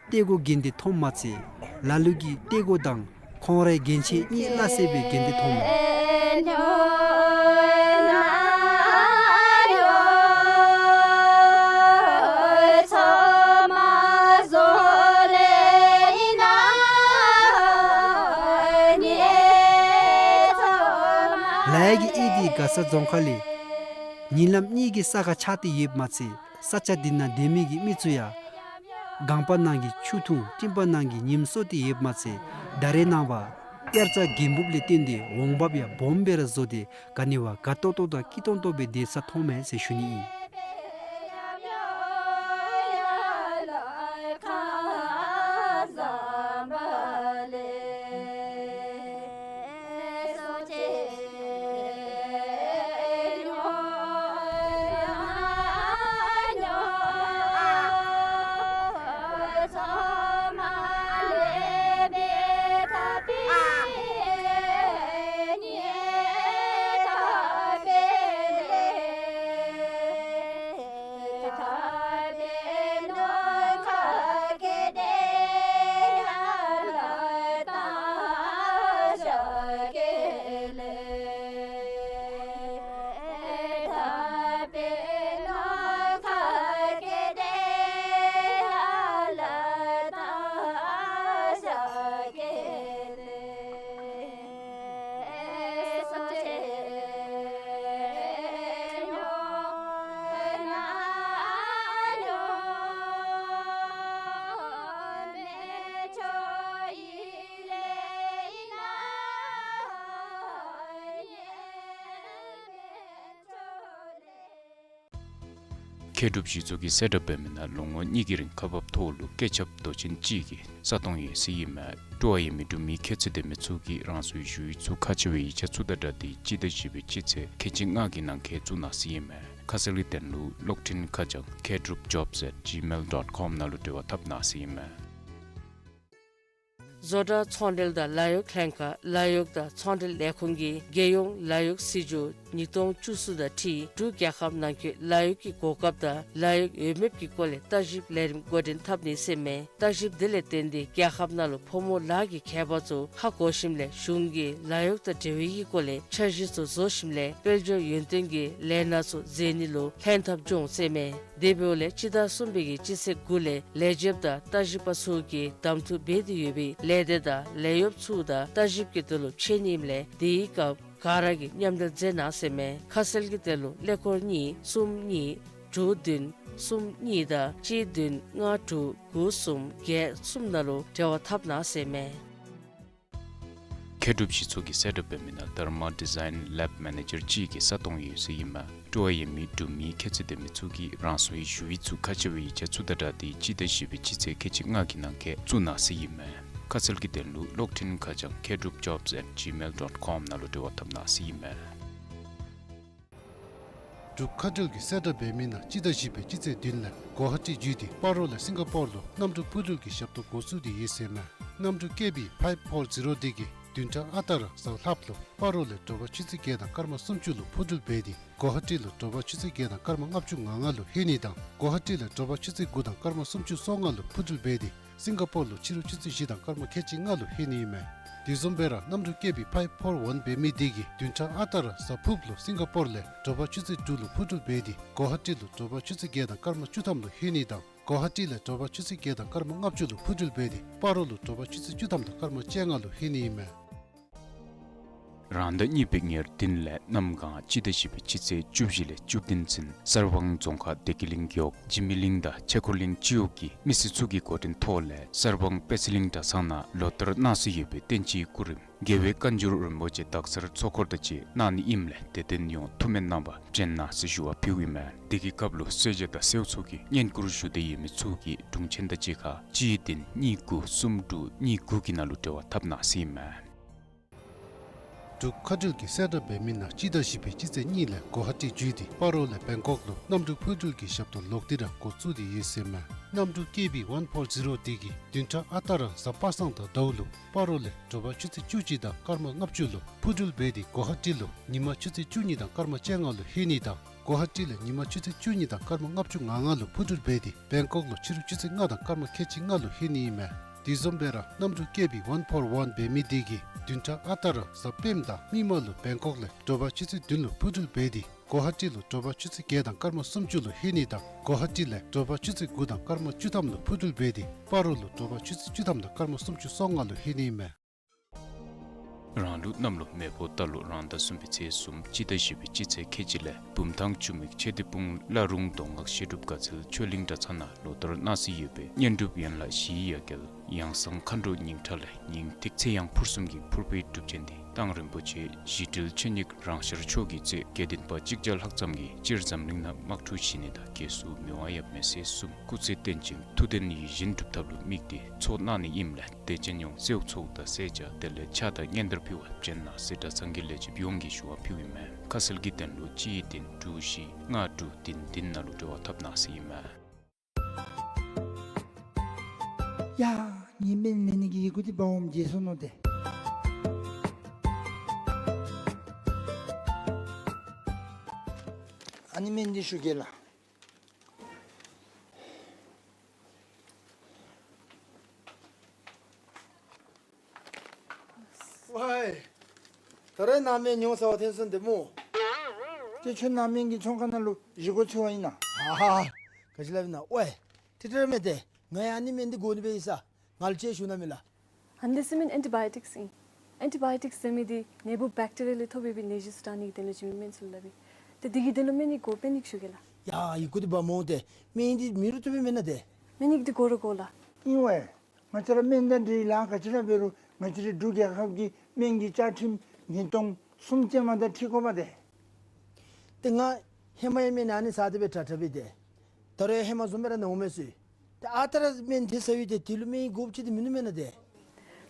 ཏེ་གོ་གྱོན་ཏེ་མཐོངམ་མ་ཚད་ལ་ལུ་གིས་ཏེ་གོ་དང་ཁོང་རའི་རྒྱན་ཆ་གཉིས་སླ་བསྲེ་སྦེ་གྱོན་ཏེ་མཐོངམ་མས། ལ་ཡ་གི་གཡུས་འདི་མགར་ས་རྫོང་ཁག་ལས་ཉིན་ལམ་གཉིས་ཀྱི་ས་ཁར་ཆགས་ཏེ་ཡོདཔ་མ་ཚད་ས་ཆ་འདི་ནང་སྡོད་མི་གི་མི་ཚུ་ཡང་སྒང་པ་ནང་གི་ཆུ་འཐུང་སྤྲིན་པ་ནང་གི་ཉིམ་སྲོ་སྟེ་ཡོདཔ་མ་ཚད་ད་རེས་ནངས་པ་དབྱར་རྩྭ་དགུན་འབུབ་ལས་བརྟེན་ཏེ་འོང་འབབ་ཡང་སྦོམ་སྦེ་ར་བཟོ་སྟེ་ག་ནི་བ་དགའ་ཏོག་ཏོ་དང་སྐྱིད་ཏོང་ཏོ་སྦེ་སྡོད་ས་མཐོངམ་མས་ཟེར་ཞུ་ནི་ཨིན། མཁས་གྲུབ་རྗེ་ཚུ་གིས་གསལ་བསྒྲགས་འབད་མི་ནང་ལོ་ངོ་གཉིས་ཀྱི་རིང་ཁག་འབགཔ་ཐོག་ལུ་སྐད་ཁྱབ་མདོ་ཆེན་གཅིག་གི་རྩ་སྟོང་ཡོད་ཟེར་ཨིན་མས། སྤྲོ་བ་ཡོད་མི་འབྲུག་མི་ཁྱད་ཚུལ་ལྡན་མི་ཚུ་གིས་རང་སོའི་ཞུ་ཡིག་ཚུ་ཁག་ཆེ་བའི་ཡིག་ཆ་ཚུ་དང་སྦྲགས་ཏེ་སྤྱི་ཟླ་བཞི་པའི་སྤྱི་ཚེས་ཁལ་གཅིག་ལྔ་གི་ནང་འཁོད་བཙུགས་གནང་ཟེར་ཨིན་མས། ཁ་གསལ་གྱི་དོན་ལུ་གློག་འཕྲིན་ཁ་བྱང་མཁས་གྲུབ་ཇོབ་ཟེར་ཇི་མེལ་ཌོཊ་ཀོམ་ནང་ལུ་འབྲེལ་བ་འཐབ་གནང་ཟེར་ཨིན་མས། བཟོ་གྲྭ་ཚོང་འབྲེལ་དང་ལཱ་གཡོག་ལྷན་ཁག་ལཱ་གཡོག་དང་ཚོང་འབྲེལ་ལས་ཁུངས་ཀྱིས་རྒྱལ་ཡོངས་ལཱ་གཡོག་སྲིད་བྱུས་ཉིས་སྟོང་བཅུ་གསུམ་དང་འཁྲིལ་འབྲུག་རྒྱལ་ཁབ་ནང་འཁོད་ལཱ་གཡོག་གི་གོ་སྐབས་དང་ལཱ་གཡོག་འོས་འབབ་ཀྱི་སྐོར་ལས་བརྟག་ཞིབ་ལས་རིམ་འགོ་འདྲེན་འཐབ་ནི་ཟེར་མས། བརྟག་ཞིབ་དེ་ལས་བརྟེན་ཏེ་རྒྱལ་ཁབ་ནང་ལུ་ཕོ་མོ་ལཱ་གི་ཁྱད་པར་ཚུ་ཧ་གོ་ཞིནམ་ལས་གཞུང་གིས་ལཱ་གཡོག་དང་འབྲེལ་བའི་གི་སྐོར་ལས་འཆར་གཞི་ཚུ་བཟོ་ཞིནམ་ལས་དཔལ་འབྱོར་ཡོན་ཏན་གྱི་ལས་སྣ་ཚུ་མཛད་ནི་ལུ་ལྷན་ཐབས་འབྱུང་ཟེར་མས། དེ་འབདཝ་ལས་སྤྱི་ཟླ་གསུམ་པའི་གི་སྤྱི་ཚེས་དགུ་ལས་ལས་བྱེདཔ་དང་ལྟ་ཞིབ་པ་ཚུ་གིས་གདམ་འཐུ་འབད་དེ་ཡོད་པའི་ལས་སྡེ་དང་ལས་གཡོགཔ་ཚུ་དང་བརྟག་ཞིབ་ཀྱི་དོན་ལུ་ཕྱད་ནི་ཨིནམ་ལས་དེའི་སྐབས་ག་ར་གིས་མཉམ་འབྲེལ་མཛད་གནང་ཟེར་མས། ཁ་གསལ་གྱི་དོན་ལུ་ཀླད་ཀོར་གཉིས་གསུམ་གཉིས་དྲུག་བདུན་གསུམ་གཉིས་དང་གཅིག་བདུན་ལྔ་དྲུག་དགུ་གསུམ་བརྒྱད་གསུམ་ནང་ལུ་འབྲེལ་བ་འཐབ་གནང་ཟེར་མས། མཁས་གྲུབ་གཞི་ཚོགས་ཀྱིས་གསལ་བསྒྲགས་འབད་མི་ནང་དྷརྨ་ཌི་ཛའིན་ལེབ་མེ་ནེ་ཇར་གཅིག་གི་ས་སྟོང་ཡོད་ཟེར་ཨིན་མས། སྤྲོ་བ་ཡོད་མི་འབྲུག་མི་ཁྱད་ཚད་ལྡན་མི་ཚུ་གིས་རང་སོའི་ཞུ་ཡིག་ཚུ་ཁ་ཕྱེ་བའི་ཡིག་ཆ་ཚུ་དང་སྦྲགས་ཏེ་སྤྱི་ཟླ་བཞི་པའི་སྤྱི་ཚེས་ཁལ་གཅིག་ལྔ་གི་ནང་འཁོད་བཙུགས་གནང་ཟེར་ཨིན་མས། ཁ་གསལ་གྱི་དོན་ལུ་གློག་འཕྲིན་ཁ་བྱང་མཁས་གྲུབ་ཇོབས་ཨེཊ་ཇི་མེལ་ཌོཊ་ཀོམ་ནང་ལུ་འབྲེལ་བ་འཐབ་གནང་ཟེར་ཨིན་མས། འབྲུག་མཁའ་འགྲུལ་གྱིས་གསལ་བསྒྲགས་འབད་མི་ནང་སྤྱི་ཟླ་བཞི་པའི་སྤྱི་ཚེས་བདུན་ལས་གོ་ཧ་ཊི་བརྒྱུད་དེ་སྤ་རོ་ལས་སིང་ག་པོར་ལུ་གནམ་གྲུ་འཕུར་འགྲུལ་གྱི་ཞབས་ཏོག་འགོ་བཙུགས་ཏེ་ཡོད་ཟེར་མས། གནམ་གྲུ་ཀེ་བི་ཕའིབ་ཕོར་ཛི་རོ་འདི་གིས་བདུན་ཕྲག་ཨ་རྟག་ར་གཟའ་ལྷགཔ་ལུ་སྤ་རོ་ལས་དྲོ་པ་ཆུ་ཚོད་བརྒྱད་དང་སྐར་མ་སུམ་ཅུ་ལུ་འཕུར་འགྲུལ་འབད་དེ་གོ་ཧ་ཊི་ལུ་དྲོ་པ་ཆུ་ཚོད་བརྒྱད་དང་སྐར་མ་ལྔ་བཅུ་ང་ལྔ་ལུ་ལྷོད་ནི་དང་གོ་ཧ་ཊི་ལས་དྲོ་པ་ཆུ་ཚོད་དགུ་དང་སྐར་མ་སུམ་ཅུ་སོ་ལྔ་ལུ་འཕུར་འགྲུལ་འབད་དེ་སིང་ག་པོར་ལུ་ཕྱི་རུ་ཆུ་ཚོད་བཞི་དང་སྐར་མ་ཁལ་གཅིག་ལྔ་ལུ་ལྷོད་ནི་ཨིན་མས། དེ་བཟུམ་སྦེ་ར་གནམ་གྲུ་ཀེ་བི་ཕའིབ་ཕོར་ཝན་འབད་མི་འདི་གིས་བདུན་ཕྲག་ཨ་རྟག་ར་གཟའ་ཕུརཔ་ལུ་སིང་ག་པོར་ལས་དྲོ་པ་ཆུ་ཚོད་དྲུག་ལུ་འཕུར་འགྲུལ་འབད་དེ་གོ་ཧ་ཊི་ལུ་དྲོ་པ་ཆུ་ཚོད་བརྒྱད་དང་སྐར་མ་བཅུ་ཐམ་ལུ་ལྷོད་ནི་དང་གོ་ཧ་ཊི་ལས་དྲོ་པ་ཆུ་ཚོད་བརྒྱད་དང་སྐར་མ་ལྔ་བཅུ་ལུ་འཕུར་འགྲུལ་འབད་དེ་སྤ་རོ་ལུ་དྲོ་པ་ཆུ་ཚོད་བཅུ་ཐམ་དང་སྐར་མ་བཅོ་ལྔ་ལུ་ལྷོད་ནི་ཨིན་མས། རང་ཟླ་གཉིས་པའི་ཉེར་བདུན་ལས་གནམ་གང་སྤྱི་ཟླ་བཞི་པའི་སྤྱི་ཚེས་བཅུ་བཞི་ལས་བཅུ་བདུན་ཚུན་གསར་སྤང་རྫོང་ཁག་བདེ་སྐྱིད་གླིང་རྒེད་འོག་འཇིགས་མེད་གླིང་དང་ཆོས་འཁོར་གླིང་སྤྱི་འོག་གི་མི་སེར་ཚུ་གི་འགོ་འདྲེན་ཐོག་ལས་གསར་སྤང་པད་ཚལ་གླིང་གྲྭ་ཚང་ནང་ལོ་ལྟར་གནང་སྲོལ་ཡོད་པའི་བསྟན་སྤྱིའི་སྐུ་རིམ་རྒྱལ་བའི་བཀའ་འགྱུར་རིན་པོ་ཆེ་དག་ཚར་ཚོགས་འཁོར་དང་བཅས་གནང་ནི་ཨིནམ་ལས་དད་ལྡན་ཡོངས་ཐུགས་སྨོན་གནང་བར་བྱོན་གནང་ཟེར་ཞུ་བ་ཕུལཝ་ཨིན་མས། དེ་གི་སྐབས་ལུ་གསོལ་ཇ་དང་སེའུ་ཚུ་གི་བསྙེན་བཀུར་ཞུ་འདོད་ཡོད་མི་ཚུ་གིས་དྲུང་ཆེན་དང་གཅིག་ཁར་གཅིག་བདུན་གཉིས་དགུ་གསུམ་དྲུག་གཉིས་དགུ་གི་ནང་ལུ་འབྲེལ་བ་འཐབ་གནང་ཟེར་ཨིན་མས། འབྲུག་མཁའ་འགྲུལ་གྱིས་གསལ་བསྒྲགས་འབད་མི་ནང་སྤྱི་ཟླ་བཞི་པའི་སྤྱི་ཚེས་གཉིས་ལས་གོ་ཧ་ཊི་བརྒྱུད་དེ་སྤ་རོ་ལས་བེང་ཀོག་ལུ་གནམ་གྲུ་འཕུར་འགྲུལ་གྱི་ཞབས་ཏོག་ལོག་སྟེ་ར་འགོ་བཙུགས་ཏེ་ཡོད་ཟེར་མས། གནམ་གྲུ་ཀེ་བི་ཝན་ཕོར་ཛི་རོ་འདི་གིས་བདུན་ཕྲག་ཨ་རྟག་ར་གཟའ་པ་སངས་དང་ཟླཝ་ལུ་སྤ་རོ་ལས་དྲོ་པ་ཆུ་ཚོད་བཅུ་གཅིག་དང་སྐར་མ་ལྔ་བཅུ་ལུ་འཕུར་འགྲུལ་འབད་དེ་གོ་ཧ་ཊི་ལུ་ཉིན་མ་ཆུ་ཚོད་བཅུ་གཉིས་དང་སྐར་མ་བཅོ་ལྔ་ལུ་ལྷོད་ནི་དང་གོ་ཧ་ཊི་ལས་ཉིན་མ་ཆུ་ཚོད་བཅུ་གཉིས་དང་སྐར་མ་ལྔ་བཅུ་ང་ལྔ་ལུ་འཕུར་འགྲུལ་འབད་དེ་བེང་ཀོག་ལུ་ཕྱི་རུ་ཆུ་ཚོད་ལྔ་དང་སྐར་མ་ཁལ་གཅིག་ལྔ་ལུ་ལྷོད་ནི་ཨིན་མས། དེ་བཟུམ་སྦེ་ར་གནམ་གྲུ་ཀེ་བི་ཝན་ཕོར་ཝན་འབད་མི་འདི་གིས་བདུན་ཕྲག་ཨ་རྟག་ར་གཟའ་སྤེནམ་དང་མིག་དམར་ལུ་བེང་ཀོག་ལས་དྲོ་པ་ཆུ་ཚོད་བདུན་ལུ་འཕུར་འགྲུལ་འབད་དེ་གོ་ཧ་ཊི་ལུ་དྲོ་པ་ཆུ་ཚོད་བརྒྱད་དང་སྐར་མ་སུམ་ཅུ་ལུ་ལྷོད་ནི་དང་གོ་ཧ་ཊི་ལས་དྲོ་པ་ཆུ་ཚོད་དགུ་དང་སྐར་མ་བཅུ་ཐམ་ལུ་འཕུར་འགྲུལ་འབད་དེ་སྤ་རོ་ལུ་དྲོ་པ་ཆུ་ཚོད་བཅུ་ཐམ་དང་སྐར་མ་སུམ་ཅུ་སོ་ལྔ་ལུ་ལྷོད་ནི་ཨིན་མས། རང་ལུགས་གནམ་ལོ་མེ་ཕོ་རྟ་ལོ་རང་ཟླ་གསུམ་པའི་ཚེས་གསུམ་སྤྱི་ཟླ་བཞི་པའི་སྤྱི་ཚེས་ཁལ་གཅིག་ལས་བུམ་ཐང་ཆུ་མིག་ཆོས་སྡེ་སྤུངས་བླ་རུང་མདོ་སྔགས་བཤད་སྒྲུབ་དགའ་ཚལ་ཆོས་གླིང་གྲྭ་ཚང་ནང་ལོ་ལྟར་གནང་སྲོལ་ཡོད་པའི་བསྙེན་སྒྲུབ་ཡན་ལག་བཞིའི་ཡ་གྱལ་ཡང་གསང་མཁའ་འགྲོ་སྙིང་ཁྲག་ལས་སྙིང་ཐིག་ཚེ་ཡང་ཕུར་གསུམ་གྱི་ཕུར་པའི་སྒྲུབ་ཆེན་འདི་མདང་རིན་པོ་ཆེ་ཞི་དྲིལ་ཆོས་ཉིད་རང་ཤར་མཆོག་གིས་གཙོས་དགེ་འདུན་པ་གཅིག་བརྒྱ་ལྷག་ཙམ་གྱིས་སྤྱིར་འཛམ་གླིང་ནང་དམག་འཁྲུག་ཞི་ནི་དང་རྒྱལ་སྲུང་མི་དབང་ཡབ་མེས་སྲས་གསུམ་སྐུ་ཚེ་བརྟན་ཅིང་ཐུགས་འདུན་ཡིད་བཞིན་འགྲུབ་ཐབས་ལུ་དམིགས་ཏེ་ཚོགས་གནང་ནི་ཨིནམ་ལས་དད་ཅན་ཡོངས་སེའུ་ཚུ་དང་སེར་སྐྱ་དེ་ལས་ཕྱག་དང་སྙན་དར་ཕུལ་བར་བྱོན་གནང་ཟེར་གྲྭ་ཚང་གི་ལས་བྱེདཔ་ཡོངས་ཀྱིས་ཞུ་བ་ཕུལཝ་ཨིན་མས། ཁ་གསལ་གྱི་དོན་ལུ་གཅིག་བདུན་དྲུག་བཞི་ལྔ་དྲུག་བདུན་བདུན་ནང་ལུ་འབྲེལ་བ་འཐབ་གནང་ཟེར་ཨིན་མས། ཡ། ངེའི་སྨན་ལེན་ནི་གི་ཡི་གུ་འདི་འབག་འོངམ་བརྗེད་སོ་ནུག་ཏེ། ཨ་ནི་སྨན་འདི་ཞུ་གེ་ལགས། ཝའི། ད་རེས་ནཱ་སྨན་ཉོ་ཚར་བ་ཐོན་སོང་ཏེ་སྨོ། ཏེ་ཁྱོད་ནཱ་སྨན་གྱི་ཚོང་ཁང་ནང་ལུ་བཞེས་སྒོ་འཚོལ་བར་ཨིན་ན། ཨ་ཧ། ག་ཅི་སླབ་ཨིན་ན། ཝའི། ཏེ་ཏེ་ར་མེན་ཏེ། ང་ཡང་ཨ་ནི་སྨན་འདི་དགོ་ནི་སྦེ་ཨིན་ས། ང་ལུ་ཅིག་ཞུ་གནང་མས་ལགས། ཨ་ནི་འདི་ཟེར་མི་ཨེན་ཊི་བཱ་ཡོ་ཊིཀསི་ཨིན། ཨེན་ཊི་བཱ་ཡོ་ཊིཀསི་ཟེར་མི་འདི་ནད་འབུཔ་བེཀ་ཊི་རི་ཡ་ལས་ཐོབ་པའི་ནད་གཞི་ཚུ་དྲག་ནི་གི་དོན་ལུ་བྱིན་མི་སྨན་ཚུ་ལུ་སླབ་ཨིན། ཏེ་འདི་གི་དོན་ལུ་སྨན་ཡིག་དགོ། སྨན་ཡིག་ཞུ་གེ་ལགས། ཡ་ཡི་གུ་འདི་འབག་སྨོ་ཏེ། སྨན་ཡིག་འདི་གོ་ར་དགོ་ལགས། སྨན་ཡིག་འདི་གོ་ར་དགོ་ལགས། ཨིན་ཝའི། ང་བཅས་ར་སྨན་དང་འབྲེལ་ལཱ་ག་ཅི་ར་འབད་རུང་ང་བཅས་རའི་འབྲུག་རྒྱལ་ཁབ་ཀྱི་སྨན་གྱི་བཅའ་ཁྲིམས་ཉིས་སྟོང་གསུམ་ཅན་མ་དང་འཁྲིལ་དགོཔ་ཏེ། ཏེ་ང་ཧེ་མ་ཡང་སྨན་ཨ་ནི་ཟ་སྟེ་སྦེ་དྲག་དྲག་སྦེ་ཏེ། ད་རུང་ཡང་ཧེ་མ་བཟུམ་སྦེ་ར་ན་འོང་མས་ཟེར། ཏེ་ཨ་རྟག་ར་སྨན་དེ་ཟ་ཡི་ཏེ་དེ་ལུ་སྨན་ཡིག་དགོཔ་ཅིག་ཏེ་མིན་ནུག་མེན་ན་ཏེ།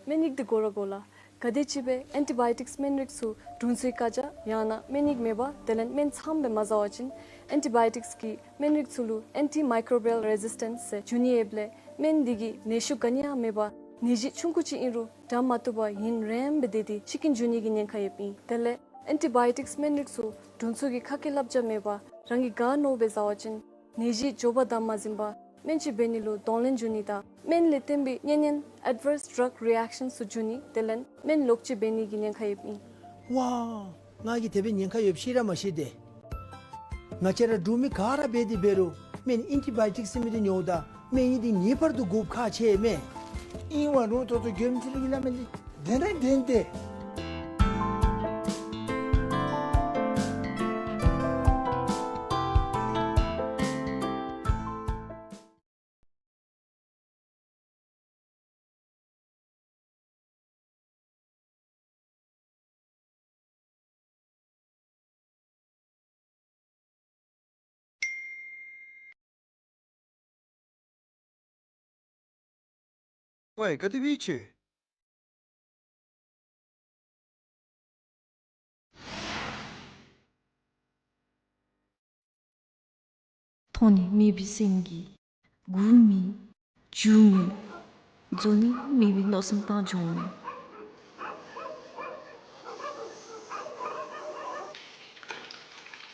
སྨན་ཡིག་འདི་གོ་ར་དགོ་ལགས། ག་དེམ་ཅིག་སྦེ་ཨེན་ཊི་བཱ་ཡོ་ཊིཀསི་སྨན་རིགས་ཚུ་དྲུང་འཚོའི་བཀའ་རྒྱ་ཡང་ན་སྨན་ཡིག་མེད་པར་དེ་ལས་སྨན་ཚངམ་སྦེ་མ་ཟ་བ་ཅིན་ཨེན་ཊི་བཱ་ཡོ་ཊིཀསི་གི་སྨན་རིགས་ཚུ་ལུ་ཨེན་ཊི་མའི་ཀོརོ་བཱ་ཡལ་རེ་ཟིས་ཊེནསི་ཟེར་འབྱུང་ནི་ཡོདཔ་ལས་སྨན་འདི་གིས་ནད་ཤུགས་ག་ནི་ཡང་མེད་པར་ནད་གཞི་ཆུང་ཀུ་ཅིག་ཨིན་རུང་དྲག་མ་བཏུབ་པར་ཡུན་རིངམོ་སྦེ་སྡོད་དེ་འཆི་རྐྱེན་འབྱུང་ནི་གི་ཉེན་ཁ་ཡོདཔ་ཨིན། དེ་ལས་ཨེན་ཊི་བཱ་ཡོ་ཊིཀསི་སྨན་རིགས་ཚུ་དྲུང་འཚོ་གི་ཁ་སྐད་བསླབ་བྱ་མེད་པར་རང་གིས་ག་མནོཝ་སྦེ་ཟ་བ་ཅིན་ནད་གཞི་མགྱོགས་པ་དང་མ་ཟིན་པར་སྨན་བཅོས་འབད་ནི་ལུ་གདོང་ལེན་འབྱུང་ནི་དང་སྨན་ལས་བརྟེན་པའི་གཉན་ཉེན་ཨེཌ་ཝརསི་ཌྲག་རི་ཨེཀ་ཤཱན་ཚུ་འབྱུང་ནི་དེ་ལས་སྨན་ལོག་སྤྱོད་འབད་ནི་གི་ཉེན་ཁ་ཡོདཔ་ཨིན། ཝའི། ང་གིས་དེ་སྦེ་ཉེན་ཁ་ཡོདཔ་ཤེས་ར་མ་ཤེས་ཏེ། ང་བཅས་ར་འབྲུག་མི་ག་ར་འབད་དེ་འབད་རུང་སྨན་ཨེན་ཊི་བཱ་ཡོ་ཊིཀསི་ཟེར་མི་འདི་ཉོཝ་ད་སྨན་ཡིག་འདི་ངེས་པར་དུ་དགོཔ་ཁག་ཆེ་མས། ཨིན་ཝའི་རུང་ད་ལྟོ་མགྱོནམ་ཅིག་ལུ་གི་སླབ་མི་འདི་བདེན་ར་བདེན་ཏེ། ཝའི་ག་དེ་སྦེ་ཅིག། མཐོང་ནི་མེད་པའི་སེམས་ཀྱིས་སྒུག་མི་འགྱོ་མི་འཛོལ་ནི་མེད་པའི་མནོ་བསམ་བཏང་འགྱོ་མི།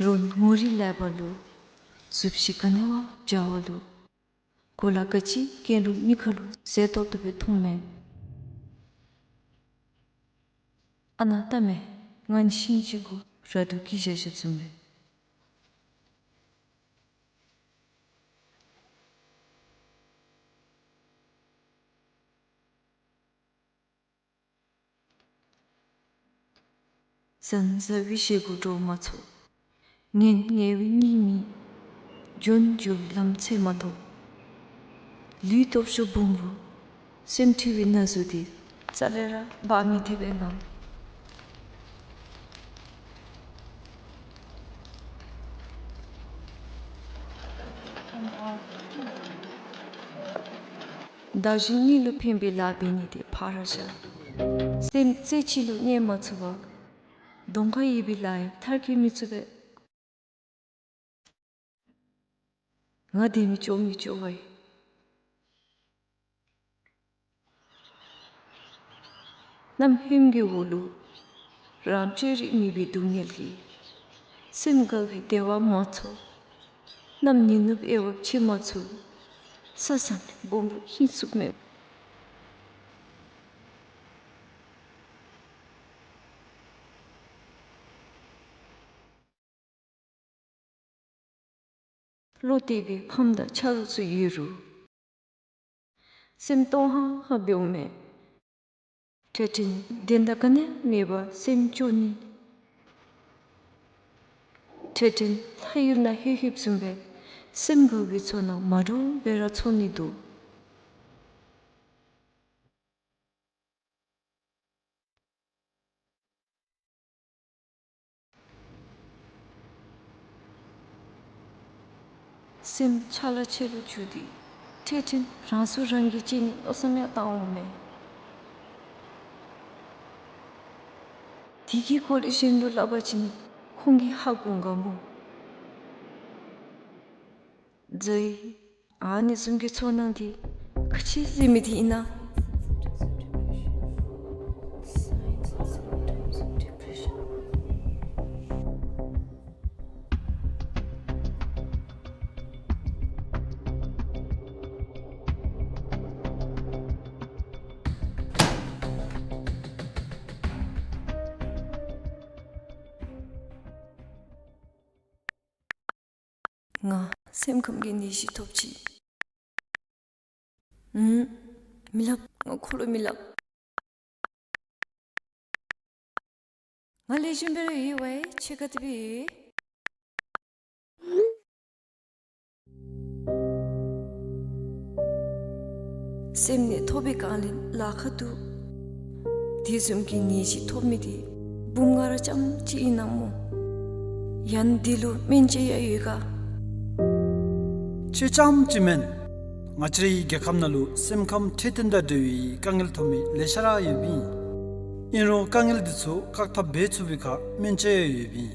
རོགས་ངོ་རིས་ལེགས་པ་ལུ་གཟུགས་གཞི་ག་ནི་བ་འཇའ་བ་ལུ་གོ་ལ་ག་ཅི་གྱོན་རུང་མི་ཁ་ལུ་ཟེར་ཏོག་ཏོ་སྦེ་མཐོང་མས། ཨ་ནཱ་ལྟ་མས། ང་ནི་ཤིང་ཅིག་གུ་ར་དུ་སྐྱེས་བཞག་བཞགཔ་བཟུམ་སྦེ། ཟང་ཟ་བའི་ཞེ་སྒོ་འདྲོག་མ་ཚུགས། ངན་ངལ་བའི་གཉིད་མི་འབྱུང་། འགྱོ་བའི་ལམ་འཚོལ་མ་དོ། ལུས་སྟོབས་ཤུགས་སྦོམ་རུང་སེམས་འཁྲུལ་བའི་ན་ཟུག་འདི་རྩ་ལས་ར་འབག་མི་ཐེག་པས་ན། བདག་གཞན་གཉིས་ལུ་ཕན་པའི་ལཱ་འབད་ནི་དེ་ཕར་བཞག། སེམས་རྩེ་གཅིག་ལུ་གནས་མ་ཚུགས་པར་གདོང་ཁར་ཡོད་པའི་ལཱ་ཡང་མཐར་འཁྱོལ་མི་ཚུགས་པས། ང་དེ་མི་ལྕོགས་མི་ལྕོགས་པ་ཡིན། གནམ་ཧོནམ་གྱི་འོག་ལུ་རང་བཅོས་རིག་མེད་པའི་སྡུག་བསྔལ་གྱིས་སེམས་དགའ་བའི་བདེ་བ་མ་ཚོར། གནམ་ཉི་ནུབ་དབྱེ་བ་ཕྱེ་མ་ཚུགས། ས་བཟང་སྦོམ་ལུ་ཧིང་སུབ་མེད། བློ་གཏད་པའི་ཕམ་དང་ཆ་རོགས་ཚུ་ཡོད་རུང་སེམས་སྟོང་ཧང་ཧང་འབདཝ་མས། འཕྲལ་འཕྲལ་བདེན་མཐའ་ག་ནི་ཡང་མེད་པར་སེམས་སྐྱོ་ནི། འཕྲལ་འཕྲལ་ལྷ་ཡུལ་ནང་ལྷོད་ལྷོདཔ་བཟུམ་སྦེ་སེམས་དགའ་བའི་ཚོར་སྣང་མ་འདྲཝ་སྦེ་ར་ཚོར་ནི་འདུག། སེམས་ཆ་ལ་ཆེ་རུ་འགྱོ་སྟེ་འཕྲལ་འཕྲལ་རང་སྲོག་རང་གིས་བཅད་ནི་མནོ་བསམ་ཡང་བཏང་འོང་མས། དེ་གི་སྐོར་ལས་གཞན་ལུ་སླབ་པ་ཅིན་ཁོང་གིས་ཧ་གོ་ག་སྨོ། ཛའི། ཨ་ནི་བཟུམ་གྱི་ཚོར་སྣང་འདི་ག་ཅི་ཟེར་མི་འདི་ཨིན་ན། ང་སེམས་ཁམས་ཀྱི་ནད་གཞི་ཐོབ་ཅི། ཨུམ། མི་སླབ། ང་ཁོ་ལུ་མི་སླབ། ང་ལེགས་ཤོམ་སྦེ་ར་ཡོད་པས། ཁྱོད་ག་དེ་སྦེ་ཡོད། སེམས་ནད་ཐོབ་པའི་སྒང་ལས་ལཱ་ཁག་འདུག། དེ་བཟུམ་གྱི་ནད་གཞི་ཐོབ་མི་འདི་འབུམ་ལྔ་ར་རྐྱངམ་གཅིག་ཨིན་ན་སྨོ། ཡང་འདི་ལུ་སྨན་དཔྱད་ཡང་ཡོད་ག། ཁྱོད་རྐྱངམ་གཅིག་མེན། ང་བཅས་རའི་རྒྱལ་ཁབ་ནང་ལུ་སེམས་ཁམས་འཕྲོད་བསྟེན་དང་འབྲེལ་བའི་དཀའ་ངལ་ཐོབ་མི་ལེ་ཤ་ར་ཡོདཔ་ཨིན། ཨིན་རུང་དཀའ་ངལ་འདི་ཚུ་བཀག་ཐབས་འབད་ཚུགས་པའི་ཁར་སྨན་དཔྱད་ཡང་ཡོདཔ་ཨིན།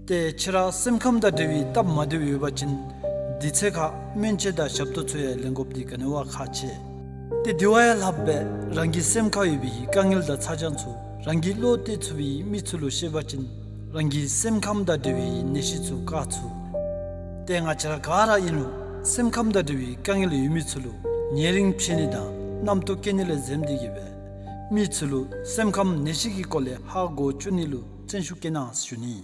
ཏེ་ཁྱོད་ར་སེམས་ཁམས་དང་འབྲེལ་བའི་སྟབས་མ་བདེཝ་ཡོད་པ་ཅིན་དེ་ཚེ་ཁར་སྨན་དཔྱད་དང་ཞབས་ཏོག་ཚུ་ཡང་ལེན་དགོཔ་འདི་ག་ནི་བ་ཁག་ཆེ། ཏེ་དེ་བ་ཡང་ལྷགཔ་སྦེ་རང་གི་སེམས་ཁར་ཡོད་པའི་དཀའ་ངལ་དང་ཚ་གྱང་ཚུ་རང་གི་བློ་གཏད་ཚུགས་པའི་མི་ཚུ་ལུ་བཤད་པ་ཅིན་རང་གི་སེམས་ཁམས་དང་འབྲེལ་བའི་ནད་གཞི་ཚུ་བཀག་ཚུགས། ཏེ་ང་བཅས་ར་ག་ར་ཨིན་རུང་སེམས་ཁམས་དང་འབྲེལ་བའི་དཀའ་ངལ་ཡོད་མི་ཚུ་ལུ་ཉེ་རིང་ཕྱད་ནི་དང་རྣམ་རྟོག་སྐྱེ་ནི་ལས་འཛེམ་སྟེ་གིས་སྦེ་མི་ཚུ་ལུ་སེམས་ཁམས་ནད་གཞི་གི་སྐོར་ལས་ཧ་གོ་བཅུག་ནི་ལུ་བརྩོན་ཤུགས་བསྐྱེད་གནང་ཞུ་ནི།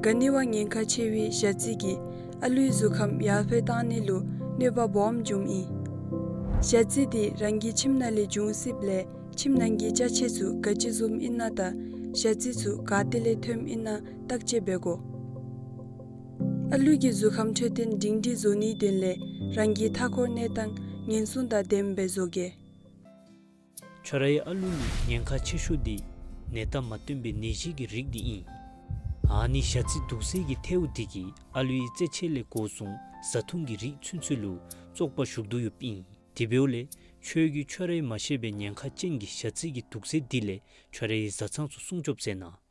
ག་ནི་བ་ཉེན་ཁ་ཆེ་བའི་ཞ་རྩི་གིས་ཨ་ལུའི་གཟུགས་ཁམས་ཡར་འཕེལ་བཏང་ནི་ལུ་གནོད་པ་སྦོམ་འབྱུངམ་ཨིན། ཞ་རྩི་འདི་རང་གི་ཁྱིམ་ནང་ལས་འབྱུང་སྲིདཔ་ལས་ཁྱིམ་ནང་གི་ཅ་ཆས་ཚུ་ག་ཅི་བཟུམ་ཨིན་ན་དང་ཞ་རྩི་ཚུ་ག་ཏེ་ལས་ཐོནམ་ཨིན་ན་བརྟག་དཔྱད་འབད་དགོ། ཨ་ལུ་གི་གཟུགས་ཁམས་འཕྲོད་བསྟེན་སྒྲིང་སྒྲིང་བཟོ་ནིའི་དོན་ལས་རང་གི་མཐའ་འཁོར་གནས་སྟངས་ཉེན་སྲུང་དང་ལྡནམ་སྦེ་བཟོ་གེ། ཁྱོད་རའི་ཨ་ལུ་ལུ་ཉེན་ཁ་ཆེ་ཤོས་འདི་ནད་རྟགས་མ་སྟོན་པའི་ནད་གཞི་གི་རིགས་འདི་ཨིན། ཨ་ནི་ཞ་རྩི་དུག་སེལ་གྱི་ཐལཝ་འདི་གིས་ཨ་ལུའི་རྩེད་ཆས་ལས་འགོ་བཟུང་བཟའ་འཐུང་གི་རིགས་ཚུན་ཚོད་ལུ་བཙོག་པ་ཞུགས་དོ་ཡོདཔ་ཨིན། དེ་འབདཝ་ལས་ཁྱོད་ཀྱིས་ཁྱོད་རའི་མ་ཤེས་པའི་ཉེན་ཁ་ཅན་གྱི་ཞ་རྩི་གི་དུག་སེལ་འདི་ལས་ཁྱོད་རའི་བཟའ་ཚང་ཚུ་སྲུང་སྐྱོབ་མཛད་གནང་།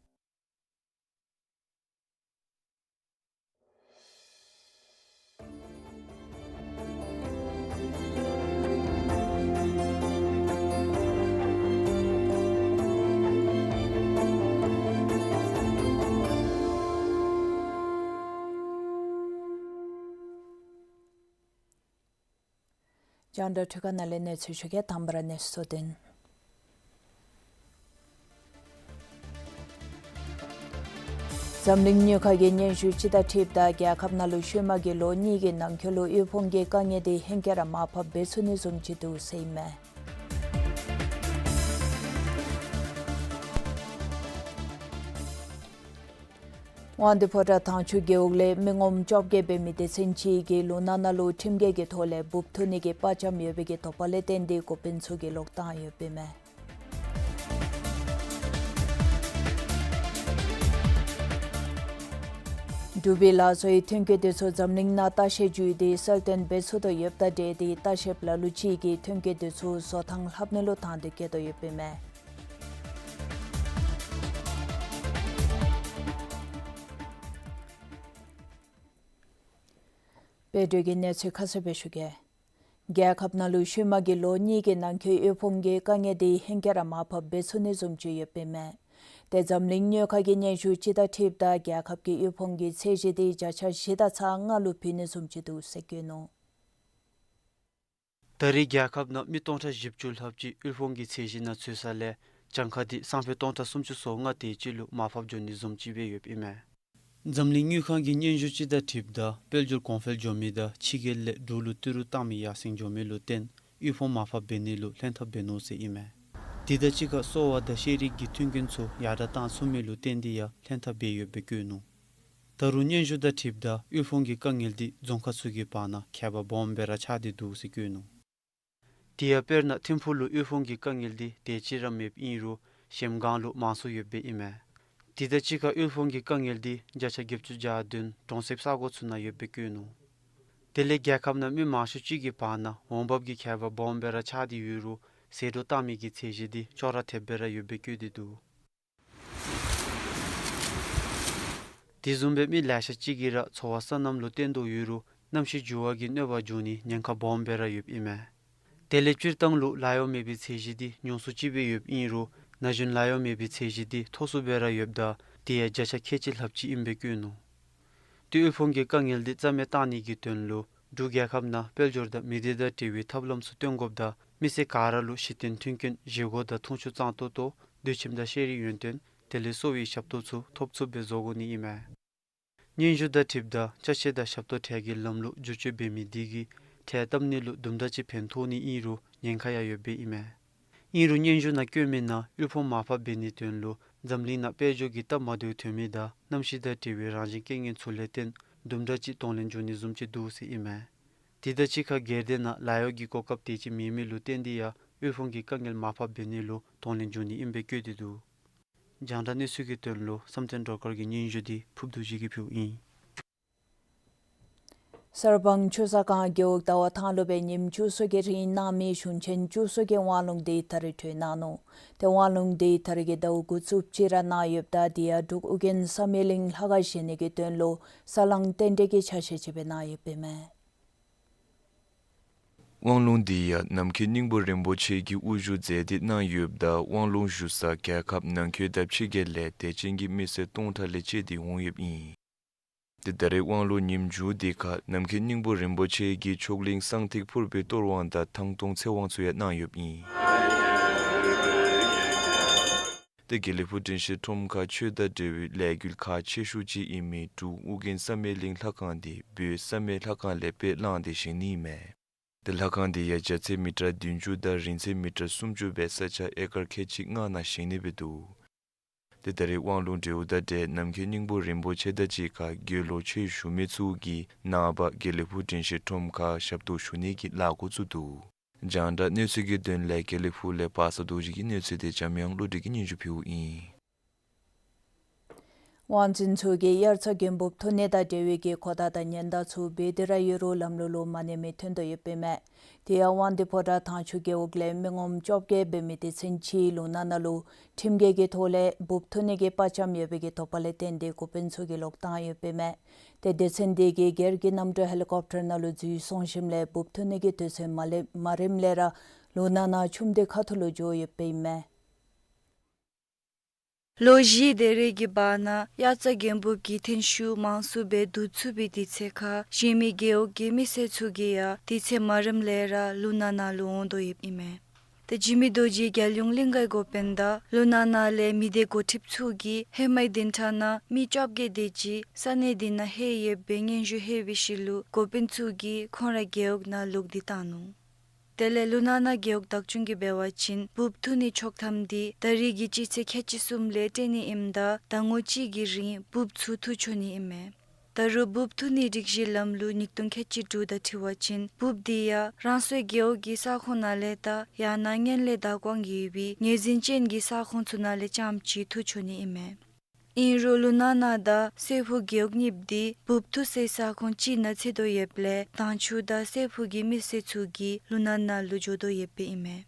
རྒྱང་བསྒྲགས་འཕྲུལ་ཁང་ནང་ལས་གནས་ཚུལ་ཞུ་གེ། དང་པ་ར་གནས་ཚུལ་གཙོ་དོན། འཛམ་གླིང་དངུལ་ཁང་གིས་སྙན་ཞུ་ཅིག་དང་འཁྲིལཝ་ད་རྒྱལ་ཁབ་ནང་ལུ་ཤུལ་མ་གི་ལོ་གཉིས་ཀྱི་ནང་འཁོད་ལུ་དབུལ་ཕོངས་ཀྱི་དཀའ་ངལ་འདི་ཧེང་སྐལ་ར་མར་ཕབ་འབད་ཚུགས་ནི་བཟུམ་ཅིག་འདུག་ཟེར་ཨིན་མས། དབང་འདུས་ཕོ་བྲང་དྭངས་ཆུ་རྒེད་འོག་ལས་མི་ངོམ་བཅོ་བརྒྱད་འབད་མི་སྡེ་ཚན་ཅིག་གིས་ལུང་ནག་ནང་ལུ་ཁྲིམས་འགལ་གྱི་ཐོག་ལས་འབུཔ་འཐུ་ནི་གི་དཔའ་བཅམ་ཡོད་པའི་གི་དོགས་པ་ལས་བརྟེན་ཏེ་འགོ་དཔོན་ཚུ་གིས་ལོག་བཏང་ཡོདཔ་ཨིན་མས། འབྲུག་པའི་ལག་བཟོའི་ཐོན་སྐྱེད་འདི་ཚུ་འཛམ་གླིང་ནང་ལྟ་བཤལ་བརྒྱུད་དེ་གསལ་སྟོན་འབད་ཚུགས་དོ་ཡོདཔ་དང་འབྲེལ་ཏེ་ལྟ་བཤལཔ་ལ་ལུ་ཅིག་གིས་ཐོན་སྐྱེད་འདི་ཚུ་བཟོ་ཐངས་ལྷབ་ནི་ལུ་དང་འདོད་བསྐྱེད་དོ་ཡོདཔ་ཨིན་མས། དཔལ་འབྱོར་གྱི་གནས་ཚུལ་ཁ་གསལ་སྦེ་ཞུ་གེ། རྒྱལ་ཁབ་ནང་ལུ་ཤུལ་མ་གི་ལོ་གཉིས་ཀྱི་ནང་འཁོད་དབུལ་ཕོངས་ཀྱི་དཀའ་ངལ་འདི་ཧེང་སྐལ་ར་མར་ཕབ་འབད་ཚུགས་ནི་བཟུམ་ཅིག་ཡོདཔ་ཨིན་མས། ཏེ་འཛམ་གླིང་དངུལ་ཁང་གི་སྙན་ཞུ་ཅིག་དང་འཁྲིལཝ་ད་རྒྱལ་ཁབ་ཀྱི་དབུལ་ཕོངས་ཀྱི་ཚད་གཞི་འདི་བརྒྱ་ཆ་བཞི་དང་ཚག་ལྔ་ལུ་འཕེལ་ནི་བཟུམ་ཅིག་འདུག་ཟེར་བཀོད་ནུག། ད་རེས་རྒྱལ་ཁབ་ནང་མི་སྟོང་ཕྲག་བཞི་བཅུ་ལྷགཔ་ཅིག་དབུལ་ཕོངས་ཀྱི་ཚད་གཞི་ནང་ཚུད་ས་ལས་གྱངས་ཁ་འདི་སང་ཕོད་སྟོང་ཕྲག་སུམ་ཅུ་སོ་ལྔ་དེ་ཅིག་ལུ་མར་ཕབ་འགྱོ་ནི་བཟུམ་ཅིག་སྦེ་ཡོདཔ་ཨིན་མས། འཛམ་གླིང་དངུལ་ཁང་གི་སྙན་ཞུ་ཅིག་དང་འཁྲིལཝ་ད་དཔལ་འབྱོར་གོང་འཕེལ་འགྱོ་མི་དང་ཕྱི་རྒྱལ་ལས་འབྲུག་ལུ་ཏི་རུ་བཏང་མི་ཡར་སེང་འགྱོ་མི་ལུ་བརྟེན་དབུལ་ཕོངས་མར་ཕབ་འབད་ནི་ལུ་ལྷན་ཐབས་འབད་ནུག་ཟེར་ཨིན་མས། དེ་དང་གཅིག་ཁར་གསོ་བ་དང་ཤེས་རིག་གི་མཐུན་རྐྱེན་ཚུ་ཡར་དྲག་བཏང་ཚུགས་མི་ལུ་བརྟེན་ཏེ་ཡང་ལྷན་ཐབས་འབད་ཡོདཔ་སྦེ་བཀོད་ནུག། ད་རུང་སྙན་ཞུ་དང་འཁྲིལཝ་ད་དབུལ་ཕོངས་ཀྱི་དཀའ་ངལ་འདི་རྫོང་ཁག་ཚུ་གི་བར་ན་ཁྱད་པར་སྦོམ་སྦེ་ར་ཆགས་ཏེ་འདུག་ཟེར་བཀོད་ནུག། དེ་ཡང་དཔེར་ན་ཐིམ་ཕུག་ལུ་དབུལ་ཕོངས་ཀྱི་དཀའ་ངལ་འདི་དེ་ཅིག་ར་མེདཔ་ཨིན་རུང་གཞལམ་སྒང་ལུ་མང་སུ་ཡོདཔ་ཨིན་མས། དེ་དང་གཅིག་ཁར་དབུལ་ཕོངས་ཀྱི་དཀའ་ངལ་འདི་བརྒྱ་ཆ་བརྒྱད་ཅུ་གྱ་བདུན་གྲོང་གསེབ་ས་གོ་ཚུ་ནང་ཡོདཔ་སྦེ་བཀོད་ནུག། དེ་ལས་རྒྱལ་ཁབ་ནང་མི་མང་ཤོས་ཅིག་གི་བར་ན་འོང་འབབ་ཀྱི་ཁྱད་པར་སྦོམ་སྦེ་ར་ཆགས་ཏེ་ཡོད་རུང་ཟད་འགྲོ་བཏང་མི་གི་ཚད་གཞི་འདི་ཅོག་ར་འཐདཔ་སྦེ་ར་ཡོདཔ་སྦེ་བཀོད་དེ་འདུག། དེ་བཟུམ་སྦེ་མི་ལེ་ཤ་ཅིག་གིས་ར་འཚོ་བ་སོ་ནམ་ལུ་བརྟེན་དོ་ཡོད་རུང་གནམ་གཤིས་འགྱུར་བ་གིས་གནོད་པ་འབྱུང་ནི་ཉེན་ཁ་སྦོམ་སྦེ་ར་ཡོདཔ་ཨིན་མས། དེ་ལས་སྤྱིར་བཏང་ལུ་ལཱ་གཡོག་མེད་པའི་ཚད་གཞི་འདི་ཉུང་སུ་ཅིག་སྦེ་ཡོདཔ་ཨིན་རུང་ན་གཞོན་ལཱ་གཡོག་མེད་པའི་ཚད་གཞི་འདི་མཐོ་སུ་སྦེ་ར་ཡོདཔ་ད་དེ་ཡང་བརྒྱ་ཆ་ཁལ་གཅིག་ལྷགཔ་ཅིག་ཨིནམ་སྦེ་བཀོད་ནུག། དེ་དབུལ་ཕོངས་ཀྱི་དཀའ་ངལ་འདི་རྩ་མེད་བཏང་ནི་གི་དོན་ལུ་འབྲུག་རྒྱལ་ཁབ་ནང་དཔལ་འབྱོར་དང་མི་སྡེ་དང་འབྲེལ་བའི་ཐབས་ལམ་ཚུ་སྟོན་དགོཔ་དང་མི་སེར་ག་ར་ལུ་གཞི་རྟེན་མཐུན་རྐྱེན་བཞེས་སྒོ་དང་འཐུང་ཆུ་གཙང་ཏོག་ཏོ་སྡོད་ཁྱིམ་དང་ཤེས་རིག་ཡོན་ཏན་དེ་ལས་གསོ་བའི་ཞབས་ཏོག་ཚུ་ཐོབ་ཚུགསཔ་སྦེ་བཟོ་དགོ་ནི་ཨིན་མས། སྙན་ཞུ་དང་འཁྲིལཝ་ད་ཅ་ཆས་དང་ཞབས་ཏོག་ཁྲལ་གྱི་ལམ་ལུགས་བསྒྱུར་བཅོས་འབད་མི་འདི་གིས་ཁྲལ་བཏབ་ནི་ལུ་དུམ་གྲ་ཅིག་ཕན་ཐོགས་ནི་ཨིན་རུང་ཉེན་ཁ་ཡང་ཡོདཔ་ཨིན་མས། ཨིན་རུང་སྙན་ཞུ་ནང་བཀོད་མི་ནང་དབུལ་ཕོངས་མར་ཕབ་འབད་ནིའི་དོན་ལུ་འཛམ་གླིང་ནང་དཔལ་འབྱོར་གྱི་སྟབས་མ་བདེཝ་ཐོན་མི་དང་གནམ་གཤིས་དང་འབྲེལ་བའི་རང་བཞིན་རྐྱེན་ངན་ཚུ་ལས་བརྟེན་དུམ་གྲ་ཅིག་གདོང་ལེན་འབྱུང་ནི་བཟུམ་ཅིག་འདུག་ཟེར་ཨིན་མས། དེ་དང་གཅིག་ཁར་སྒེར་སྡེ་ནང་ལཱ་གཡོག་གི་གོ་སྐབས་དེ་ཅིག་མེད་མི་ལུ་བརྟེན་ཏེ་ཡང་དབུལ་ཕོངས་ཀྱི་དཀའ་ངལ་མར་ཕབ་འབད་ནི་ལུ་གདོང་ལེན་འབྱུང་ནི་ཨིནམ་སྦེ་བཀོད་དེ་འདུག། རྒྱང་བསྒྲགས་གནས་ཚུལ་གྱི་དོན་ལུ་བསམ་གཏན་སྒྲོལ་དཀར་གྱི་སྙན་ཞུ་འདི་ཕུརབ་རྡོ་རྗེ་གིས་ཕུལཝ་ཨིན། གསར་སྤང་ཆུ་ས་ཁང་རྒེད་འོག་ཟླ་བ་ཐང་ལུ་སྦེ་ཉིནམ་བཅུ་གསོལ་གྱི་རིན་གནང་མི་གཞུང་ཆེན་བཅུ་གསོལ་གྱི་དབང་ལུང་འདི་ད་རིས་གྲོལ་གནང་ནུག། ཏེ་དབང་ལུང་འདི་ད་རིས་ཀྱི་ཟླཝ་དགུ་ཚུ་གཅིག་ར་གནང་ཡོདཔ་ད་དེ་ཡང་འབྲུག་ཨོ་རྒྱན་བསམ་ཡས་གླིང་ལྷ་ཁང་བཞེངས་ནི་གི་དོན་ལུ་ས་བསླང་རྟེན་འབྲེལ་གྱི་ཆ་ཤས་ཅིག་སྦེ་གནང་ཡོདཔ་ཨིན་མས། དབང་ལུང་འདི་ཡང་ནམ་མཁའི་སྙིང་པོ་རིན་པོ་ཆེ་གིས་དབུ་བཞུགས་མཛད་དེ་གནང་ཡོདཔ་ད་དབང་ལུང་ཞུ་ས་རྒྱལ་ཁབ་ནང་འཁོད་དང་ཕྱི་རྒྱལ་ལས་དད་ཅན་གྱི་མི་སེར་སྟོང་ཕྲག་ལས་བཅད་དེ་འོང་ཡོདཔ་ཨིན། ཏེ་ད་རེས་དབང་ལུང་ཉིནམ་མཇུག་འདི་ཁར་ནམ་མཁའི་སྙིང་པོ་རིན་པོ་ཆེ་གིས་མཆོག་གླིང་གསང་ཐིག་ཕུར་པའི་གཏོར་དབང་དང་ཐང་སྟོང་ཚེ་དབང་ཚུ་ཡང་གནང་ཡོདཔ་ཨིན། ཏེ་དགེ་ལེགས་ཕུག་དྲིན་ཅན་ཁྲོམ་ཁར་ཆོས་དང་འབྲེལ་བའི་ལས་འགུལ་ཁག་ཆེ་ཤོས་ཅིག་ཨིན་མི་འབྲུག་ཨོ་རྒྱན་བསམ་ཡས་གླིང་ལྷ་ཁང་འདི་བོད་བསམ་ཡས་ལྷ་ཁང་ལས་དཔེ་བླངས་ཏེ་བཞེངས་ནི་ཨིན་མས། ཏེ་ལྷ་ཁང་འདི་ཡང་རྒྱ་ཚད་མི་ཊར་བདུན་ཅུ་དང་རིང་ཚད་མི་ཊར་སུམ་ཅུ་སྦེ་ས་ཆ་ཨེ་ཀར་ཁལ་གཅིག་ལྔ་ནང་བཞེངས་ནི་སྦེ་འདུག། ཏེ་ད་རེས་དབང་ལུང་གྲོལཝ་དང་འབྲེལ་ནམ་མཁའི་སྙིང་པོ་རིན་པོ་ཆེ་དང་གཅིག་ཁར་དགེ་སློང་ཆོས་ཞུ་མི་ཚུ་གིས་ནངས་པ་དགེ་ལེགས་ཕུག་དྲིན་ཅན་ཁྲོམ་ཁར་ཞབས་ཏོག་ཞུ་ནི་གི་ལཱ་འགོ་བཙུགས་འདུག། རྒྱང་བསྒྲགས་གནས་ཚུལ་གྱི་དོན་ལས་དགེ་ལེགས་ཕུག་ལས་པ་སངས་རྡོ་རྗེ་གི་གནས་ཚུལ་དེ་འཇམ་དབྱངས་བློ་གྲོས་ཀྱིས་སྙན་ཞུ་ཕུལཝ་ཨིན། དབང་འཛིན་ཚུ་གིས་དབྱར་རྩྭ་འགན་སྦུབ་འཐུ་ནི་དང་འབྲེལ་བའི་གི་གོ་བརྡ་དང་ཉེན་བརྡ་ཚུ་འབད་དེ་ར་ཡོད་རུང་ལམ་ལུགས་ལུ་མ་གནས་མི་ཐོན་དོ་ཡོདཔ་ཨིན་མས། དེ་ཡང་དབང་འདུས་ཕོ་བྲང་དྭངས་ཆུ་རྒེད་འོག་ལས་མི་ངོམ་བཅོ་བརྒྱད་འབད་མི་སྡེ་ཚན་གཅིག་ལུང་ནག་ནང་ལུ་ཁྲིམས་འགལ་གྱི་ཐོག་ལས་སྦུབ་འཐུ་ནི་གི་དཔའ་བཅམ་ཡོད་པའི་གི་དོགས་པ་ལས་བརྟེན་ཏེ་འགོ་དཔོན་ཚུ་གིས་ལོག་བཏང་ཡོདཔ་ཨིན་མས། ཏེ་སྡེ་ཚན་དེ་གིས་སྒེར་གྱི་གནམ་གྲུ་ཧེ་ལི་ཀོབ་ཊར་ནང་ལུ་འཛུལ་སོང་ཞིནམ་ལས་སྦུབ་འཐུ་ནི་གི་དུས་ཚོད་མ་ལེ་མ་རནམ་ལས་ར་ལུང་ནག་ནང་ཆུམ་སྡེ་ཁ་ཐུག་ལུ་འགྱོ་ཡོདཔ་ཨིན་མས། ལོ་བཞི་དེ་རེ་གི་བར་ན་དབྱར་རྩྭ་འགན་སྦུབ་ཀྱི་ཐོན་ཤུགས་མང་སུ་སྦེ་བསྡུ་ཚུགས་པའི་དུས་ཚོད་ཁར་གཞན་མི་རྒེད་འོག་གི་མི་སེར་ཚུ་གིས་ཡང་དུས་ཚོད་མ་རནམ་ལས་ར་ལུང་ནག་ནང་ལུ་འོང་དོ་ཡོདཔ་ཨིན་མས། ཏེ་འཇིགས་མེད་རྡོ་རྗེ་རྒྱལ་ཡོངས་གླིང་གའི་འགོ་དཔོན་དང་ལུང་ནག་ནང་ལས་མི་སྡེ་འགོ་ཁྲིདཔ་ཚུ་གིས་ཧེ་མའི་བདུན་ཕྲག་ནང་མི་བཅོ་བརྒྱད་དེ་ཅིག་ས་གནས་དེ་ནང་ལྷོད་ཡོདཔ་སྦེ་སྙན་ཞུ་ལྷོད་པའི་ཤུལ་ལུ་འགོ་དཔོན་ཚུ་གིས་ཁོང་ར་རྒེད་འོག་ནང་ལོག་སྟེ་བཏང་ནུག། དེ་ལས་ལུང་ནག་ནང་རྒེད་འོག་བདག་སྐྱོང་གིས་འབད་བ་ཅིན་སྦུབ་འཐུ་ནིའི་ཆོག་ཐམ་དེ་ད་རེས་ཀྱི་སྤྱི་ཚེས་ཁལ་གཅིག་གསུམ་ལས་སྤྲོད་ནི་ཨིནམ་ད་ཟླ་ངོ་གཅིག་གི་རིང་སྦུབ་ཚུ་འཐུ་ཆོག་ནི་ཨིན་མས། ད་རུང་སྦུབ་འཐུ་ནིའི་སྒྲིག་གཞི་ལམ་ལུགས་ཉིས་སྟོང་ཁལ་གཅིག་དྲུག་དང་འཁྲིལ་བ་ཅིན་སྦུབ་དེ་ཡང་རང་སོའི་རྒེད་འོག་གི་ས་ཁོངས་ནང་ལས་དང་ཡང་ན་ངན་ལྷད་བདག་དབང་ཡོད་པའི་ངོས་འཛིན་ཅན་གྱི་ས་ཁོངས་ཚུ་ནང་ལས་རྐྱངམ་ཅིག་འཐུ་ཆོག་ནི་ཨིན་མས། ཨིན་རུང་ལུང་ནག་ནང་དང་སེར་ཕུ་རྒེད་འོག་གཉིས་དེ་སྦུབ་འཐུ་སའི་ས་ཁོངས་གཅིག་ནང་ཚུད་དོ་ཡོདཔ་ལས་དྭངས་ཆུ་དང་སེར་ཕུ་གི་མི་སེར་ཚུ་གིས་ལུང་ནག་ནང་ལུ་འགྱོ་དོ་ཡོདཔ་ཨིན་མས།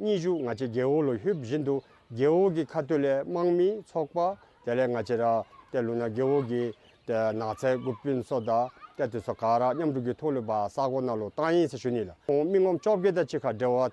སྙན་ཞུ་ང་བཅས་རྒེད་འོག་ལུ་ལྷོདཔ་བཞིན་དུ་རྒེད་འོག་གི་ཁ་ཐུག་ལས་དམངས་མི་ཚོགས་པ་དེ་ལས་ང་བཅས་ར་ཏེ་ལུང་ནག་རྒེད་འོག་གི་ཏེ་ནགས་ཚལ་འགོ་དཔོན་ཚུ་དང་ཏེ་དེ་ཚུ་ག་ར་མཉམ་རུབ་ཀྱི་ཐོག་ལུ་འབག་ས་གོ་ནང་ལུ་བཏང་ཡི་ཟེར་ཞུ་ནི་ལགས། མི་ངོམ་བཅོ་བརྒྱད་དེ་ཅིག་ཁར་འབྲེལ་བ་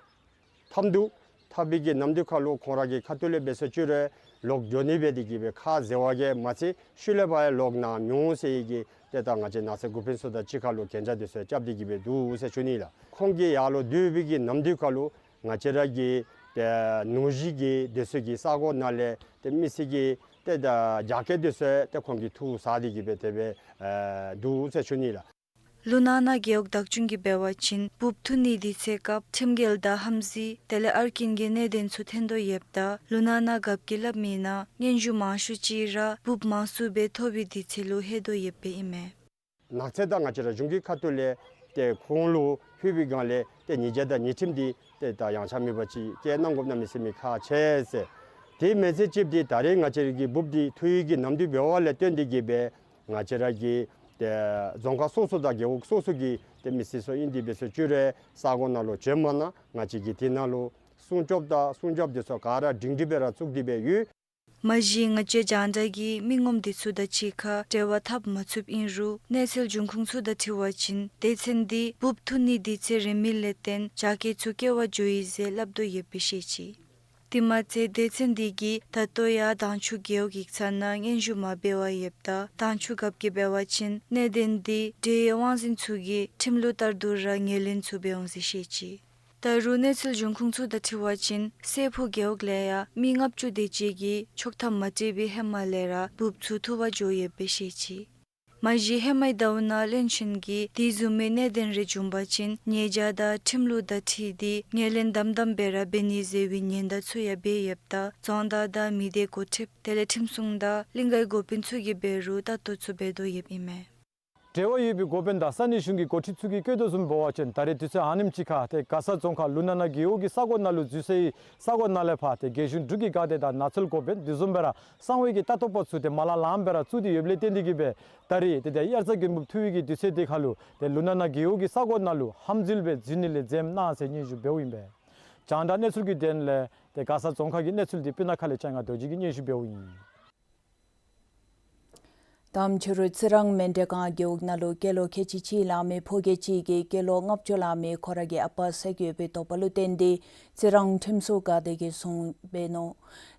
འཐབ་འདུག། འཐབ་པའི་གི་ནམ་དུས་ཁར་ལུ་ཁོང་ར་གི་ཁ་ཐུག་ལས་འབད་སོང་ཅི་རུང་ལོག་འགྱོ་ནི་འབད་དེ་གིས་སྦེ་ཁ་བཟེད་པ་གིས་མ་ཚད་ཤུལ་ལས་ཕར་ཡང་ལོག་ནི་མི་འོང་ཟེར་བའི་གི་ཏེ་ད་ང་བཅས་ནགས་ཚལ་འགོ་དཔོན་ཚུ་དང་གཅིག་ཁར་ལུ་གན་རྒྱ་དེ་ཚུ་རྐྱབ་སྟེ་གིས་སྦེ་འདུག་ཟེར་ཞུ་ནི་ལགས། ཁོང་གིས་ཡར་ལུ་སྡོད་པའི་གི་ནམ་དུས་ཁར་ལུ་ང་བཅས་ར་གི་ཏེ་ནུ་གཞི་གི་དེ་ཚུ་གི་ས་གོ་ནང་ལས་ཏེ་མི་སེར་གྱི་ཏེ་ད་རྒྱ་སྐྱེད་དེ་ཚུ་ཏེ་ཁོང་གིས་འཐུ་ཟ་སྟེ་གིས་སྦེ་དེ་སྦེ་ཨེ་འདུག་ཟེར་ཞུ་ནི་ལགས། ལུང་ནག་ནང་རྒེད་འོག་བདག་སྐྱོང་གིས་འབད་བ་ཅིན་སྦུབ་འཐུ་ནིའི་དུས་ཚོད་སྐབས་ཁྲིམས་འགལ་དང་ཧམ་འཛུལ་དེ་ལས་ཨར་ཀིན་གྱི་གནད་དོན་ཚུ་ཐོན་དོ་ཡོདཔ་ད་ལུང་ནག་ནང་རྒཔོ་གིས་སླབ་མིའི་ནང་སྙན་ཞུ་མང་ཤོས་ཅིག་ར་སྦུབ་མང་སུ་སྦེ་ཐོབ་པའི་དུས་ཚོད་ལུ་ལྷོད་དོ་ཡོདཔ་ཨིན་མས། ནགས་ཚལ་དང་ང་བཅས་ར་གཞུང་གི་ཁ་ཐུག་ལས་ཏེ་ཁོང་ལུ་ཕུལ་བའི་སྒང་ལས་ཏེ་ཉེས་བྱ་དང་ཉེས་ཁྲིམས་དེ་ཏེ་ད་ཡངས་ཆག་མེད་པ་ཅིག་བཀལ་གནང་དགོཔ་གནམ་མེད་ས་མེད་ཁག་ཆེ་ཟེར། དེ་མེན་ཚེ་ཅིག་དེ་ད་རེས་ང་བཅས་ར་གི་སྦུབ་དེ་འཐུ་བའི་གི་ནམ་དུས་འབདཝ་ལས་བརྟེན་ཏེ་གིས་སྦེ་ང་བཅས་ར་གི་ཏེ་རྫོང་ཁག་སོ་སོ་དང་རྒེད་འོག་སོ་སོ་གི་ཏེ་མི་སེར་ཚུ་ཨིན་ཏེ་འབད་སོང་ཅི་རུང་ས་གོ་ནང་ལུ་བྱོནམ་ན་ང་བཅས་ཀྱིས་དེ་ནང་ལུ་སྲུང་སྐྱོབ་དང་སྲུང་སྐྱོབ་དེ་ཚུ་ག་ར་སྒྲིང་སྒྲི་སྦེ་ར་བཙུགས་ཏེ་སྦེ་ཡོད། མ་གཞི་ང་བཅས་རྒྱང་བསྒྲགས་ཀྱིས་མི་ངོམ་དེ་ཚུ་དང་གཅིག་ཁར་འབྲེལ་བ་འཐབ་མ་ཚུགསཔ་ཨིན་རུང་གནས་ཚུལ་འབྱུང་ཁུངས་ཚུ་དང་འཁྲིལ་བ་ཅིན་སྡེ་ཚན་དེ་སྦུབ་འཐུ་ནིའི་དུས་ཚོད་རན་མི་ལས་བརྟེན་རྒྱ་སྐྱེད་ཚུ་བཀལ་བར་འགྱོ་ཡི་ཟེར་སླབ་དོ་ཡོདཔ་སྦེ་བཤད་ཅི། དེ་མ་ཚད་སྡེ་ཚན་དེ་གིས་ད་ལྟོ་ཡང་དྭངས་ཆུ་རྒེད་འོག་ཡིག་ཚང་ནང་སྙན་ཞུ་མ་འབད་བར་ཡོདཔ་ད་དྭངས་ཆུ་རྒཔོ་གིས་འབད་བ་ཅིན་གནད་དོན་དེ་འབྲེལ་ཡོད་དབང་འཛིན་ཚུ་གིས་ཁྲིམས་ལུགས་ལྟར་དུ་ར་ངོས་ལེན་ཚུ་འབད་འོང་ཟེར་བཤད་ཅི། ད་རུང་གནས་ཚུལ་འབྱུང་ཁུངས་ཚུ་དང་འཁྲིལ་བ་ཅིན་སེར་ཕུ་རྒེད་འོག་ལས་ཡང་མི་ལྔ་བཅུ་དེ་ཅིག་གིས་ཆོག་ཐམ་མ་སྤྲོད་པའི་ཧེ་མ་ལས་ར་སྦུབ་ཚུ་འཐུ་བར་འགྱོ་ཡོདཔ་སྦེ་བཤད་ཅི། མ་གཞི་ཧེ་མའི་ཟླཝ་ནང་བློན་ཆེན་གྱིས་དེ་བཟུམ་མའི་གནད་དོན་རེ་བྱུང་བ་ཅིན་ཉེས་བྱ་དང་ཁྲིམས་ལུགས་དང་འཁྲིལ་ཏེ་ངོས་ལེན་དམ་དམ་སྦེ་ར་འབད་ནི་ཟེར་བའི་ཉེན་བརྡ་ཚུ་ཡང་འབད་ཡོདཔ་ད་རྫོང་བདག་དང་མི་སྡེ་འགོ་ཁྲིདཔ་དེ་ལས་ཁྲིམས་སྲུང་དང་གླིང་གའི་འགོ་དཔོན་ཚུ་གིས་འབད་རུང་ལྟ་རྟོག་ཚུ་འབད་དོ་ཡོདཔ་ཨིན་མས། འབྲེལ་བ་ཡོད་པའི་འགོ་དཔོན་དང་ས་གནས་གཞུང་གི་འགོ་ཁྲིདཔ་ཚུ་གིས་བཀོད་དོ་བཟུམ་འབད་བ་ཅིན་ད་རེས་དུས་ཚོད་ཨ་ནེམ་ཅིག་ཁར་ཏེ་མགར་ས་རྫོང་ཁག་ལུང་ནག་ནང་རྒེད་འོག་གི་ས་གོ་ནང་ལུ་འཛུལ་སའི་ས་གོ་ནང་ལས་ཕར་ཏེ་རྒེད་གཞུང་དྲུག་གི་འགག་སྡེ་དང་ནགས་ཚལ་འགོ་དཔོན་དེ་བཟུམ་སྦེ་ར་གསང་བའི་གི་ལྟ་རྟོག་པ་ཚུ་ཏེ་མ་ལང་ལངམ་སྦེ་ར་བཙུགས་ཏེ་ཡོདཔ་ལས་བརྟེན་ཏེ་གིས་སྦེ་ད་རེས་ཏེ་ཏེ་དབྱར་རྩྭ་འགན་སྦུབ་འཐུ་བའི་གི་དུས་ཚོད་དེ་ཁར་ལུ་ཏེ་ལུང་ནག་ནང་རྒེད་འོག་གི་ས་གོ་ནང་ལུ་ཧམ་འཛུལ་སྦེ་འཛུལ་ནི་ལས་འཛེམ་གནང་ཟེར་སྙན་ཞུ་འབདཝ་ཨིན་པས། རྒྱང་བསྒྲགས་གནས་ཚུལ་གྱི་དོན་ལས་ཏེ་མགར་ས་རྫོང་ཁག་གི་གནས་ཚུལ་འདི་སྤུ་ན་ཁ་ལས་སྤྱན་སྔ་རྡོ་རྗེ་གིས་སྙན་ཞུ་འབདཝ་ཨིན། དེམ་ཅིག་རུང་རྩི་རང་མཎྜལ་སྒང་རྒེད་འོག་ནང་ལུ་སྐྱེས་ལོ་ཁལ་གཅིག་གཅིག་ལང་མི་ཕོ་སྐྱེས་གཅིག་གིས་སྐྱེས་ལོ་ལྔ་བཅུ་ལང་མི་ཁོ་ར་གི་ཨ་པ་བསད་ཡོད་པའི་དོགས་པ་ལུ་བརྟེན་ཏེ་རྩི་རང་ཁྲིམས་སྲུང་འགག་སྡེ་གིས་བཟུང་འབད་ནུག།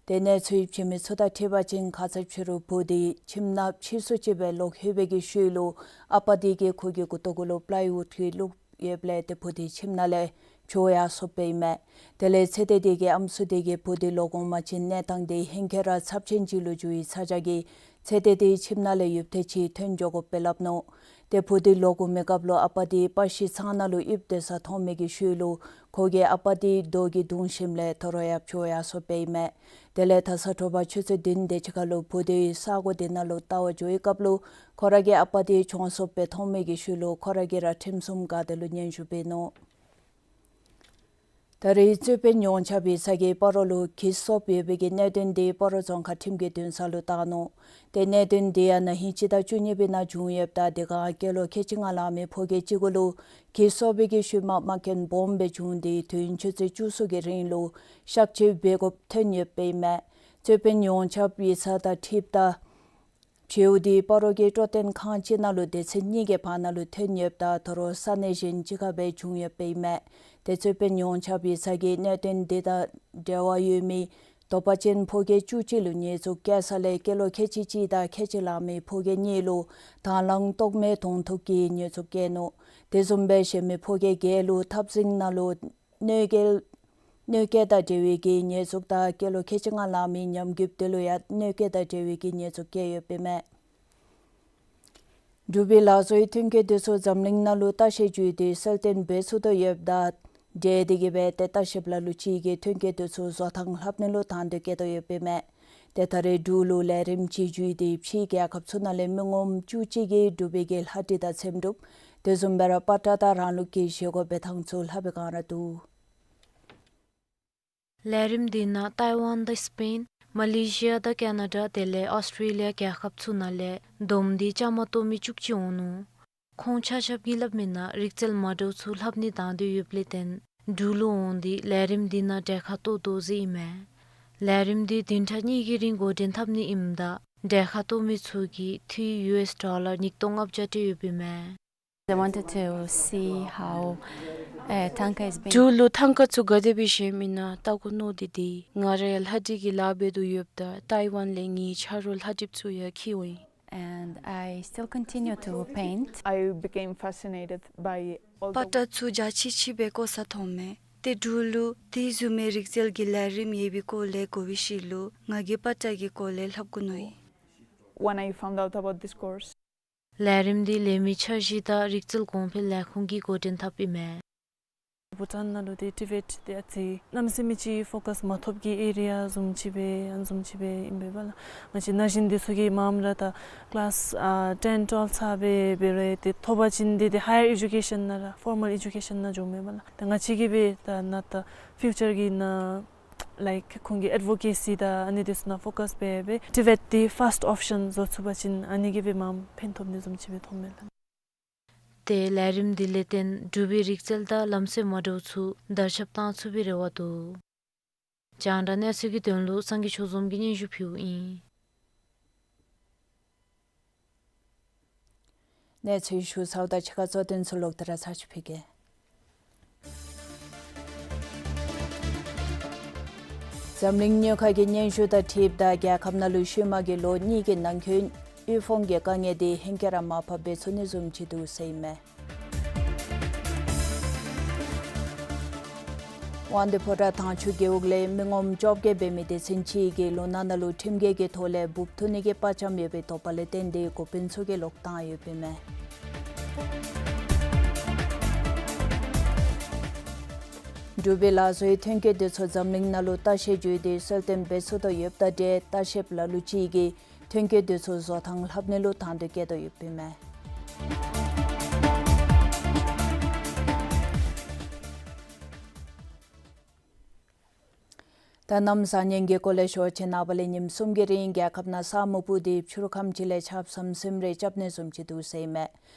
ཏེ་གནས་ཚུལ་བྱིན་མི་ཚུ་དང་འཁྲིལ་བ་ཅིན་ཁ་ཙ་ཅིག་རུང་བུ་དེ་ཁྱིམ་ནང་ཕྱིར་བསུ་ཅིག་སྦེ་ལོག་ལྷོད་པའི་གི་ཤུལ་ལུ་ཨ་པ་དེ་གིས་ཁོ་གི་མགུ་ཏོ་གུ་ལུ་པླའི་ཝུཌ་ཀྱི་བླུགས་ཡོདཔ་ལས་ཏེ་བུ་དེ་ཁྱིམ་ནང་ལས་བྱོག་ཡར་སོཔ་ཨིན་མས། དེ་ལས་ཚེ་འདས་དེ་གི་ཨམ་སྲུ་དེ་གིས་བུ་དེ་ལོག་འོང་པ་ཅིན་གནས་སྟངས་དེ་ཧེང་སྐལ་ར་ཚབས་ཆེན་ཅིག་ལུ་འགྱུར་ཡི་ཚ་གྱང་གིས་ཚེ་འདས་དེ་ཁྱིམ་ནང་ལས་ཡུདཔ་ཐེངས་ཅིག་ཐོན་འགྱོ་དགོཔ་སྦེ་སླབ་ནུག། ཏེ་བུ་དེ་ལོག་འོང་མི་སྐབས་ལུ་ཨ་པ་དེ་པར་ཤིང་ཚང་ནང་ལུ་ཡིབ་སྡོད་ས་མཐོང་མི་གི་ཤུལ་ལུ་ཁོ་གིས་ཨ་པ་དེ་རྡོ་གིས་བརྡུང་ཞིནམ་ལས་དོ་རུང་ཡང་བྱོག་ཡར་སོཔ་ཨིན་མས། དེ་ལས་ད་ས་དྲོ་པ་ཆུ་ཚོད་བདུན་དེ་ཅིག་ཁར་ལུ་བུ་དེ་ས་གོ་དེ་ནང་ལུ་བལྟ་བར་འགྱོ་བའི་སྐབས་ལུ་ཁོ་ར་གི་ཨ་པ་དེ་གྱོང་སོཔ་སྦེ་མཐོང་མི་གི་ཤུལ་ལུ་ཁོ་ར་གིས་ར་ཁྲིམས་སྲུང་འགག་སྡེ་ལུ་སྙན་ཞུ་འབད་ནུག། ད་རེས་རྩོད་དཔོན་ཡོངས་ཁྱབ་ཡིག་ཚང་གིས་སྤ་རོ་ལུ་གྱི་གསོབ་ཡོད་པའི་གི་གནད་དོན་དེ་སྤ་རོ་རྫོང་ཁག་ཁྲིམས་ཀྱི་འདུན་ས་ལུ་བཏང་ནུག། ཏེ་གནད་དོན་དེ་ཡང་ན་ཧིང་སྤྱི་ཟླ་བཅུ་གཉིས་པའི་ནང་བྱུང་ཡོདཔ་ད་དེ་སྒང་སྐྱེས་ལོ་ཁལ་གཅིག་ལྔ་ལང་མི་ཕོ་སྐྱེས་གཅིག་གུ་ལུ་གྱི་གསོབ་པའི་གི་ཤུལ་མ་རྨ་སྐྱོན་སྦོམ་སྦེ་བྱུང་སྟེ་དུས་ཡུན་ཆུ་ཚོད་བཅུ་གསུམ་གྱི་རིང་ལུ་གཤག་བཅོས་འབད་དགོཔ་ཐོན་ཡོདཔ་ཨིན་མས། རྩོད་དཔོན་ཡོངས་ཁྱབ་ཡིག་ཚང་དང་འཁྲིལཝ་ད་བྱེལཝ་དེ་སྤ་རོ་གི་སྤྲོ་སྟོན་ཁང་ཅིག་ནང་ལུ་སྡེ་ཚན་གཉིས་ཀྱི་བར་ན་ལུ་ཐོན་ཡོདཔ་ད་དོ་རུང་ས་གནས་གཞན་ཅིག་ཁར་སྦེ་བྱུང་ཡོདཔ་ཨིན་མས། ཏེ་རྩོད་དཔོན་ཡོངས་ཁྱབ་ཡིག་ཚང་གིས་གནད་དོན་དེ་དང་འབྲེལ་བ་ཡོད་མི་དོགས་པ་ཅན་ཕོ་སྐྱེས་བཅུ་གཅིག་ལུ་ཉེས་འཛུགས་བཀལ་ས་ལས་སྐྱེས་ལོ་ཁལ་གཅིག་གཅིག་དང་ཁལ་གཅིག་ལང་མི་ཕོ་སྐྱེས་གཉིས་ལུ་དང་བླངས་ལྟོགས་མེད་གདོང་ཐུག་གི་ཉེས་འཛུགས་བཀལ་ནུག། དེ་བཟུམ་སྦེ་གཞན་མི་ཕོ་སྐྱེས་བརྒྱད་ལུ་འཐབ་འཛིང་ནང་ལུ་གནོད་སྐྱེལ་གནོད་སྐྱེལ་དང་འབྲེལ་བའི་གི་ཉེས་འཛུགས་དང་སྐྱེས་ལོ་ཁལ་གཅིག་ལྔ་ལང་མི་ཉམས་རྒུདཔ་དེ་ལུ་ཡང་གནོད་སྐྱེལ་དང་འབྲེལ་བའི་གི་ཉེས་འཛུགས་བཀལ་ཡོདཔ་ཨིན་མས། འབྲུག་པའི་ལག་བཟོའི་ཐོན་སྐྱེད་དེ་ཚུ་འཛམ་གླིང་ནང་ལུ་ལྟ་བཤལ་བརྒྱུད་དེ་གསལ་སྟོན་འབད་ཚུགས་དོ་ཡོདཔ་དང་འབྲེལ་ཏེ་གིས་སྦེ་ཏེ་ལྟ་བཤལཔ་ལ་ལུ་ཅིག་གིས་ཐོན་སྐྱེད་དེ་ཚུ་བཟོ་ཐངས་ལྷབ་ནི་ལུ་དང་འདོད་བསྐྱེད་དོ་ཡོདཔ་ཨིན་མས། ཏེ་ད་རེས་འབྲུག་ལུ་ལས་རིམ་ཅིག་བརྒྱུད་དེ་ཕྱིའི་རྒྱལ་ཁབ་ཚུ་ནང་ལས་མི་ངོམ་བཅུ་གཅིག་གིས་འབྲུག་པའི་གི་ལྷ་བྲིས་དང་ཚེམ་དྲུབ་དེ་བཟུམ་སྦེ་ར་པ་ཏྲ་དང་རང་ལུགས་ཀྱི་བཞེས་སྒོ་འབད་ཐངས་ཚུ་ལྷབ་པའི་སྒང་ར་འདུག། ལས་རིམ་འདི་ནང་ཏའི་ཝན་དང་སི་པེན་མ་ལེ་ཤི་ཡ་དང་ཀེ་ན་ཌ་དེ་ལས་ཨོསི་ཊེ་ལི་ཡ་རྒྱལ་ཁབ་ཚུ་ནང་ལས་བསྡོམས་ཏེ་བཅའ་མར་གཏོགས་མི་བཅུ་གཅིག་འོང་ནུག། ཁོང་ཆ་ཁྱབ་ཀྱིས་སླབ་མིའི་ནང་རིག་རྩལ་མ་འདྲཝ་ཚུ་ལྷབ་ནི་དང་འདོད་ཡོདཔ་ལས་བརྟེན་འབྲུག་ལུ་འོང་སྟེ་ལས་རིམ་འདི་ནང་གྲལ་ཁར་གཏོགས་དོ་ཟེར་ཨིན་མས། ལས་རིམ་འདི་བདུན་ཕྲག་གཉིས་ཀྱི་རིང་འགོ་འདྲེན་འཐབ་ནི་ཨིནམ་ད་གྲལ་ཁར་གཏོགས་མི་ཚུ་གིས་འཐུས་ཡུ་ཨེསི་ཌོ་ལར་ཉིས་སྟོང་ལྔ་བརྒྱ་སྤྲོད་ཡོདཔ་ཨིན་མས། I wanted to see how, uh, tanka is being འབྲུག་ལུ་ཐང་ཀ་ཚུ་ག་དེ་སྦེ་བཞེངསམ་ཨིན་ན་བལྟ་དགོ་མནོ་སྟེ་འདི། ང་ར་ཡང་ལྷ་བྲིས་ཀྱི་ལཱ་འབད་དོ་ཡོདཔ་ད་ཏའི་ཝན་ལས་ངེའི་ཆ་རོགས་ལྷ་བྲིསཔ་ཚུ་ཡང་འཁྱིད་འོང་ཡི། And I still continue to paint. I became fascinated by all པ་the ཏྲ་ཚུ་འཇའ་ཆི་ཆི་སྦེ་བཀོ་ས་མཐོངམ་མས། ཏེ་འབྲུག་ལུ་དེ་བཟུམ་མའི་རིག་རྩལ་གྱི་ལས་རིམ་ཡོད་པའི་སྐོར་ལས་གོ་བའི་ཤུལ་ལུ་ང་གིས་པ་ཏྲ་གི་སྐོར་ལས་ལྷབ་དགོ་མནོ་ཡི། When I found out about this course, ལས་རིམ་འདི་ལས་མི་འཆར་གཞི་དང་རིག་རྩལ་གོང་འཕེལ་ལས་ཁུངས་ཀྱིས་འགོ་འདྲེན་འཐབ་ཨིན་མས། བྷུ་ཊཱན་ནང་ལུ་ཏེ་ཊི་བེཊ་འདི་ཨ་ཙི་གནམ་མེད་ས་མེད་ཅིག་ཕོ་ཀཱས་མ་ཐོབ་ཀྱི་ཨེ་རི་ཡ་བཟུམ་ཅིག་སྦེ་ཨ་ནི་བཟུམ་ཅིག་སྦེ་ཨིན་པས་ལགས། ང་བཅས་ན་གཞོན་འདི་ཚུ་གིས་མངམ་ར་ད་ཀི་ལཱསི་ཨ་ཊེན་ཊུ་ཝེལ་ཚར་སྦེ་འབད་རུང་ཏེ་ཐོབ་པ་ཅིན་འདི་ཏེ་ཧ་ཡར་ཨེ་ཌུ་ཀེ་ཤཱན་ནང་ར་ཕོར་མཱལ་ཨེ་ཌུ་ཀེ་ཤཱན་ནང་འགྱོཝ་མས་པ་ལགས། ད་ང་བཅས་ཀྱིས་སྦེ་ད་ནཱ་ད་ཕིའུ་ཅར་གྱི་ནང་ལའིཀ་ཁོང་གི་ཨེཌ་ཝོ་ཀེ་སི་དང་ཨ་ནི་འདི་ཚུ་ནང་ཕོ་ཀཱས་འབད་སྦེ་ཊི་བེཊ་འདི་ཕཱསཊ་ཨོབ་ཤཱན་བཟོ་ཚུགས་པ་ཅིན་ཨ་ནི་གིས་སྦེ་མངམ་ཕན་ཐོགས་ནི་བཟུམ་ཅིག་སྦེ་མཐོངམ་མས་ལགས། ཏེ་ལས་རིམ་འདི་ལས་བརྟེན་འབྲུག་པའི་རིག་རྩལ་དང་ལམ་སྲོལ་མ་འདྲཝ་ཚུ་དར་ཁྱབ་བཏང་ཚུགས་པའི་རེ་བ་འདུག། རྒྱང་བསྒྲགས་གནས་ཚུལ་གྱི་དོན་ལུ་སངས་རྒྱས་ཆོས་འཛོམས་ཀྱིས་སྙན་ཞུ་ཕུལཝ་ཨིན། གནས་ཚུལ་ཞུ་ཚརཝ་དང་གཅིག་ཁར་གཙོ་དོན་ཚུ་ལོག་སྟེ་ར་ཚར་ཅིག་ཕུལ་གེ། འཛམ་གླིང་དངུལ་ཁང་གི་སྙན་ཞུ་དང་འཁྲིལཝ་ད་རྒྱལ་ཁབ་ནང་ལུ་ཤུལ་མ་གི་ལོ་གཉིས་ཀྱི་ནང་འཁོད་དབུལ་ཕོངས་ཀྱི་དཀའ་ངལ་འདི་ཧེང་སྐལ་ར་མར་ཕབ་འབད་ཚུགས་ནི་བཟུམ་ཅིག་འདུག་ཟེར་ཨིན་མས། དབང་འདུས་ཕོ་བྲང་དྭངས་ཆུ་རྒེད་འོག་ལས་མི་ངོམ་བཅོ་བརྒྱད་འབད་མི་སྡེ་ཚན་ཅིག་གིས་ལུང་ནག་ནང་ལུ་ཁྲིམས་འགལ་གྱི་ཐོག་ལས་འབུཔ་འཐུ་ནི་གི་དཔའ་བཅམ་ཡོད་པའི་དོགས་པ་ལས་བརྟེན་ཏེ་འགོ་དཔོན་ཚུ་གིས་ལོག་བཏང་ཡོདཔ་ཨིན་མས། འབྲུག་པའི་ལག་བཟོའི་ཐོན་སྐྱེད་འདི་ཚུ་འཛམ་གླིང་ནང་ལུ་ལྟ་བཤལ་བརྒྱུད་དེ་གསལ་སྟོན་འབད་ཚུགས་དོ་ཡོདཔ་དང་འབྲེལ་ལྟ་བཤལཔ་ལ་ལུ་ཅིག་གིས་ཐོན་སྐྱེད་འདི་ཚུ་བཟོ་ཐངས་ལྷབ་ནི་ལུ་དང་འདོད་བསྐྱེད་དོ་ཡོདཔ་ཨིན་མས། ད་གནམ་བཟང་ངན་གྱི་སྐོར་ལས་ཞུ་ཆེད་ནངས་པ་ལས་ཉིནམ་གསུམ་གྱི་རིང་རྒྱལ་ཁབ་ནང་ས་སྨུག་སྤུབས་ཏེ་ཕྱི་རུ་ཁམས་ཅིག་ལས་ཆརཔ་ཟམ་ཟིམ་རེ་རྐྱབ་ནི་བཟུམ་ཅིག་འདུག་ཟེར་ཨིན་མས།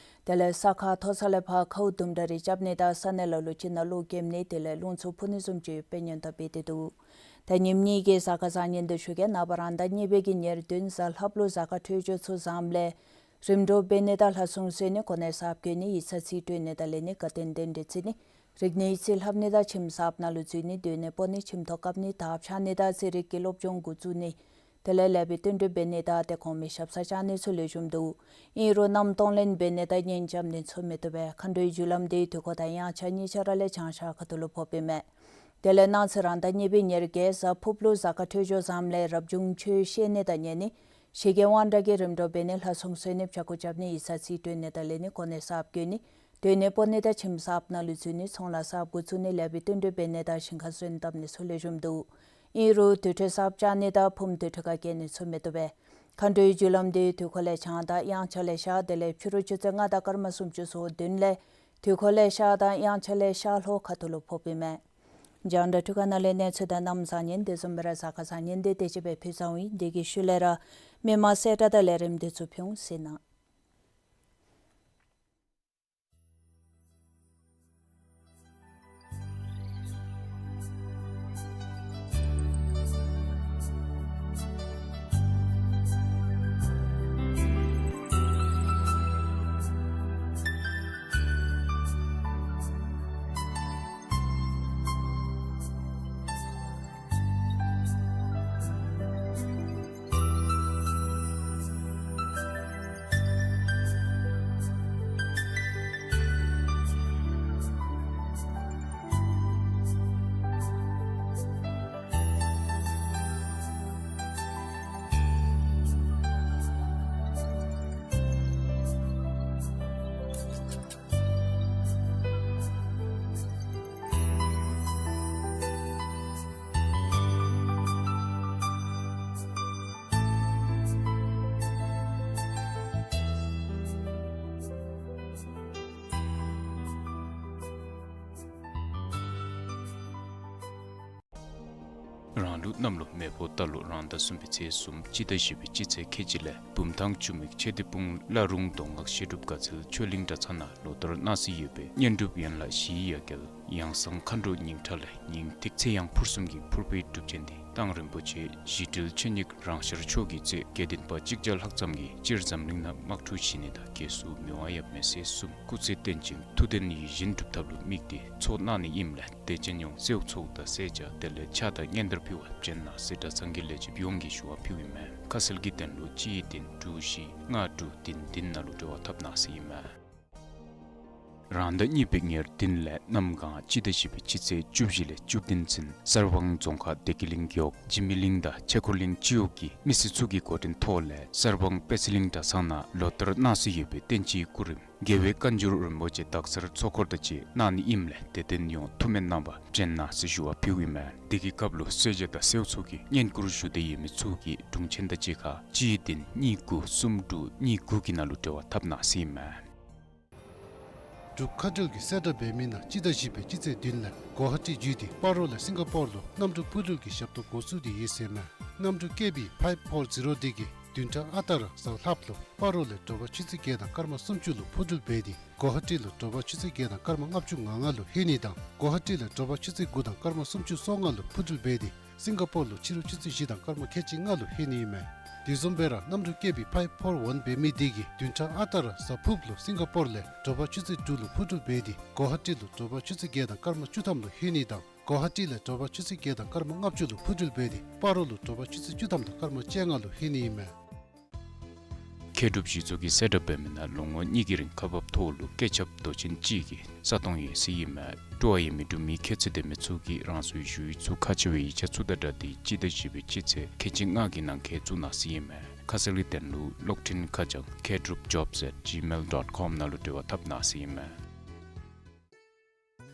དེ་ལས་ས་ཁ་མཐོ་ས་ལས་ཕར་ཁཝ་དུམ་གྲ་རེ་རྐྱབ་ནི་དང་ས་གནས་ལ་ལུ་ཅིག་ནང་གློག་ཀེམ་ནི་དེ་ལས་རླུང་འཚུབ་འཕུ་ནི་བཟུམ་ཅིག་ཡོདཔ་སྦེ་སྙན་ཐོ་སྤེལ་ཏེ་འདུག། ད་ཉིནམ་གཉིས་ཀྱི་གཟའ་སྐར་བཟང་ངན་འདི་ཞུ་གེ། ནངས་པ་རང་ཟླ་གཉིས་པའི་གི་ཉེར་བདུན་གཟའ་ལྷགཔ་ལུ་གཟའ་སྐར་འཕྲོད་སྦྱོར་ཚུ་བཟངམ་ལས་རིམ་གྲོ་འབད་ནི་དང་ལྷ་སྲུང་གསོལ་ནི་གོ་གནས་གསརཔ་བཀོད་ནི་ཡིག་ཚང་རྩིས་སྤྲོད་ནི་དང་ལེན་ནི་དགའ་སྟོན་གདན་འདྲེན་བརྩི་ནི་རིག་གནས་ཡིག་རྩིས་ལྷབ་ནི་དང་ཁྱིམ་གསརཔ་ནང་ལུ་འཛུལ་ནི་སྡོད་གནས་སྤོ་ནི་ཁྱིམ་ཐོག་བཀབ་ནི་དར་འཕྱར་ནི་དང་རྩིས་རིག་གི་སློབ་སྦྱོང་འགོ་བཙུགས་ནི་དེ་ལས་ལེགས་པའི་བསྟུན་གྲོས་འབད་ནི་དང་ཏེ་གོང་མའི་ཞབས་སར་བཅར་ནི་ཚུ་ལེགས་ཤོམ་འདུག། ཨིན་རུང་གནམ་སྟོང་ལེན་འབད་ནི་དང་གཉེན་རྐྱབ་ནི་ཚུ་མི་བཏུབ་པས། མཁའ་འགྲོའི་རྒྱུ་ལམ་འདི་དུས་འཁོར་དང་དབྱངས་འཆར་གཉིས་ཆ་ར་ལས་བྱང་ཤར་ཁ་ཐུག་ལུ་ཕོགཔ་ཨིན་མས། དེ་ལས་གནངས་ཚེ་རང་ཟླ་གཉིས་པའི་ཉེར་བརྒྱད་གཟའ་ཕུརཔ་ལུ་གཟའ་སྐར་འཕྲོད་སྦྱོར་བཟངམ་ལས་རབ་བྱུང་ཆོས་བཤད་ནི་དང་ཉན་ནི་ཞི་རྒྱས་དབང་དྲག་གི་རིམ་གྲོ་འབད་ནི་ལྷ་སྲུང་གསོལ་ནི་ཕྱྭ་འགུགས་རྐྱབ་ནི་ཡིག་ཚང་རྩིས་སྤྲོད་ནི་དང་ལེན་ནི་གོ་གནས་གསརཔ་བཀོད་ནི་སྡོད་གནས་སྤོ་ནི་དང་ཁྱིམ་གསརཔ་ནང་ལུ་འཛུལ་ནི་ཚོང་ལཱ་གསརཔ་འགོ་བཙུགས་ནི་ལེགས་པའི་བསྟུན་གྲོས་འབད་ནི་དང་ཞིང་ཁ་སོན་བཏབ་ནི་ཚུ་ལེགས་ཤོམ་འདུག། ཨིན་རུང་དུར་ཁྲོད་གསརཔ་བཅག་ནི་དང་ཕུངམ་དུར་ཁྲོད་ཁར་བསྐྱལ་ནི་ཚུ་མི་བཏུབ་པས། མཁའ་འགྲོའི་རྒྱུ་ལམ་འདི་དུས་འཁོར་ལས་བྱང་དང་དབྱངས་འཆར་ལས་ཤར་དེ་ལས་ཕྱི་རུ་ཆུ་ཚོད་ལྔ་དང་སྐར་མ་སུམ་ཅུ་སོ་བདུན་ལས་དུས་འཁོར་ལས་ཤར་དང་དབྱངས་འཆར་ལས་ཤར་ལྷོ་ཁ་ཐུག་ལུ་ཕོགཔ་ཨིན་མས། རྒྱང་བསྒྲགས་ཁང་ནང་ལས་གནས་ཚུལ་དང་གནམ་བཟང་ཉིན་བདེ་ཚོམ་སྦེ་ར་གཟའ་སྐར་བཟང་ཉིན་བདེ་དེ་ཅིག་སྦེ་ཕུལ་ཚར་ཡི། དེ་གི་ཤུལ་ལས་ར་མི་མང་གསལ་བསྒྲགས་དང་ལས་རིམ་འདི་ཚུ་ཕུལ་ཟེར་ན། རང་ལུགས་གནམ་ལོ་མེ་ཕོ་རྟ་ལོ་རང་ཟླ་གསུམ་པའི་ཚེས་གསུམ་སྤྱི་ཟླ་བཞི་པའི་སྤྱི་ཚེས་ཁལ་གཅིག་ལས་བུམ་ཐང་ཆུ་མིག་ཆོས་སྡེ་སྤུངས་བླ་རུང་མདོ་སྔགས་བཤད་སྒྲུབ་དགའ་ཚལ་ཆོས་གླིང་གྲྭ་ཚང་ནང་ལོ་ལྟར་གནང་སྲོལ་ཡོད་པའི་བསྙེན་སྒྲུབ་ཡན་ལག་བཞིའི་ཡ་གྱལ་ཡང་གསང་མཁའ་འགྲོ་ཉིང་ཁྲ་ལས་ཉིང་ཐིག་ཚེ་ཡང་ཕུར་གསུམ་གྱི་ཕུར་པའི་སྒྲུབ་ཆེན་འདི་མདང་རིན་པོ་ཆེ་གཞི་གྲལ་ཆོས་ཉིད་རང་ཤར་མཆོག་གི་མཛོད་དགེ་ལྡན་པ་གཅིག་བརྒྱ་ལྷག་ཙམ་གྱིས་སྤྱིར་འཛམ་གླིང་ནང་དམག་འཁྲུག་ཞི་གནས་དང་རྒྱལ་སྲུང་མི་དབང་ཡབ་མེས་སྲས་གསུམ་སྐུ་ཚེ་བརྟན་ཅིང་ཐུགས་དོན་ཡིད་བཞིན་འགྲུབ་ཐབས་ལུ་དམིགས་ཏེ་ཚོགས་གནང་ནི་ཨིནམ་ལས་དད་ཅན་ཡོངས་གསོལཝ་ཚོགས་དང་གསོལ་ཇ་དེ་ལས་ཕྱག་དང་སྙན་དར་ཕུལ་བར་བྱོན་གནང་ཟེར་གྲྭ་ཚང་གི་ལས་བྱེདཔ་ཡོངས་ཀྱིས་ཞུ་བ་ཕུལཝ་ཨིན་མས། ཁ་གསལ་གྱི་དོན་ལུ་གཅིག་བདུན་དྲུག་བཞི་ལྔ་དྲུག་བདུན་བདུན་ནང་ལུ་འབྲེལ་བ་འཐབ་གནང་ཟེར་ཨིན་མས། རང་ཟླ་གཉིས་པའི་ཉེར་བདུན་ལས་གནམ་གང་སྤྱི་ཟླ་བཞི་པའི་སྤྱི་ཚེས་བཅུ་བཞི་ལས་བཅུ་བདུན་ཚུན་གསར་སྤང་རྫོང་ཁག་བདེ་སྐྱིད་གླིང་རྒེད་འོག་འཇིགས་མེད་གླིང་དང་ཆོས་འཁོར་གླིང་སྤྱི་འོག་གི་མི་སེར་ཚུ་གི་འགོ་འདྲེན་ཐོག་ལས་གསར་སྤང་དཔལ་སྲིད་གླིང་གྲྭ་ཚང་ནང་ལོ་ལྟར་གནང་སྲོལ་ཡོད་པའི་བསྟན་སྤྱིའི་སྐུ་རིམ་རྒྱལ་བའི་བཀའ་འགྱུར་རིན་པོ་ཆེ་དག་ཚར་ཚོགས་འཁོར་དང་བཅས་གནང་ནི་ཨིནམ་ལས་དད་ལྡན་ཡོངས་ཐུགས་སྨོན་གནང་བར་བྱོན་གནང་ཟེར་ཞུ་བ་ཕུལཝ་ཨིན་མས། དེ་གི་སྐབས་ལུ་གསོལ་ཇ་དང་གསོལཝ་ཚོགས་ཀྱི་བསྙེན་བཀུར་ཞུ་འདོད་ཡོད་མི་ཚུ་གིས་དྲུང་ཆེན་དང་གཅིག་ཁར་གཅིག་བདུན་གཉིས་དགུ་གསུམ་དྲུག་གཉིས་དགུ་གི་ནང་ལུ་འབྲེལ་བ་འཐབ་གནང་ཟེར་ཨིན་མས། འབྲུག་མཁའ་འགྲུལ་གྱིས་གསལ་བསྒྲགས་འབད་མི་ནང་སྤྱི་ཟླ་བཞི་པའི་སྤྱི་ཚེས་བདུན་ལས་གོ་ཧ་ཊི་བརྒྱུད་དེ་སྤ་རོ་ལས་སིང་ག་པོར་ལུ་གནམ་གྲུ་འཕུར་འགྲུལ་གྱི་ཞབས་ཏོག་འགོ་བཙུགས་ཏེ་ཡོད་ཟེར་ཨིན་མས། གནམ་གྲུ་ཀེ་བི་ཕའིབ་ཕོར་ཛི་རོ་འདི་གིས་བདུན་ཕྲག་ཨ་རྟག་ར་གཟའ་ལྷགཔ་ལུ་སྤ་རོ་ལས་དྲོ་པ་ཆུ་ཚོད་བརྒྱད་དང་སྐར་མ་སུམ་ཅུ་ལུ་འཕུར་འགྲུལ་འབད་དེ་གོ་ཧ་ཊི་ལུ་དྲོ་པ་ཆུ་ཚོད་བརྒྱད་དང་སྐར་མ་ལྔ་བཅུ་ང་ལྔ་ལུ་ལྷོད་ནི་དང་གོ་ཧ་ཊི་ལས་དྲོ་པ་ཆུ་ཚོད་དགུ་དང་སྐར་མ་སུམ་ཅུ་སོ་ལྔ་ལུ་འཕུར་འགྲུལ་འབད་དེ་སིང་ག་པོར་ལུ་ཕྱི་རུ་ཆུ་ཚོད་བཞི་དང་སྐར་མ་ཁལ་གཅིག་ལྔ་ལུ་ལྷོད་ནི་ཨིན་མས། དེ་བཟུམ་སྦེ་ར་གནམ་གྲུ་ཀེ་བི་ཕའིབ་ཕོར་ཝན་འབད་མི་འདི་གིས་བདུན་ཕྲག་ཨ་རྟག་ར་གཟའ་ཕུརཔ་ལུ་སིང་ག་པོར་ལས་དྲོ་པ་ཆུ་ཚོད་དྲུག་ལུ་འཕུར་འགྲུལ་འབད་དེ་གོ་ཧ་ཊི་ལུ་དྲོ་པ་ཆུ་ཚོད་བརྒྱད་དང་སྐར་མ་བཅུ་ཐམ་ལུ་ལྷོད་ནི་དང་གོ་ཧ་ཊི་ལས་དྲོ་པ་ཆུ་ཚོད་བརྒྱད་དང་སྐར་མ་ལྔ་བཅུ་ལུ་འཕུར་འགྲུལ་འབད་དེ་སྤ་རོ་ལུ་དྲོ་པ་ཆུ་ཚོད་བཅུ་ཐམ་དང་སྐར་མ་བཅོ་ལྔ་ལུ་ལྷོད་ནི་ཨིན་མས། མཁས་གྲུབ་གཞི་ཚོགས་ཀྱིས་གསལ་བསྒྲགས་འབད་མི་ནང་ལོ་ངོ་གཉིས་ཀྱི་རིང་ཁག་འབགཔ་ཐོག་ལུ་སྐད་ཆབ་མདོ་ཆེན་གཅིག་གི་ས་སྟོང་ཡོད་ཟེར་ཨིན་མས། སྤྲོ་བ་ཡོད་མི་འབྲུག་མི་ཁྱད་ཚད་ལྡན་མི་ཚུ་གིས་རང་སོའི་ཞུ་ཡིག་ཚུ་ཁ་ཕྱེ་བའི་ཡིག་ཆ་ཚུ་དང་སྦྲགས་ཏེ་སྤྱི་ཟླ་བཞི་པའི་སྤྱི་ཚེས་ཁལ་གཅིག་ལྔ་གི་ནང་འཁོད་བཙུགས་གནང་ཟེར་ཨིན་མས། ཁ་གསལ་གྱི་དོན་ལུ་གློག་འཕྲིན་ཁ་བྱང་མཁས་གྲུབ་ཇོབ་ཟེར་ཇི་མེལ་ཌོཊ་ཀོམ་ནང་ལུ་འབྲེལ་བ་འཐབ་གནང་ཟེར་ཨིན་མས།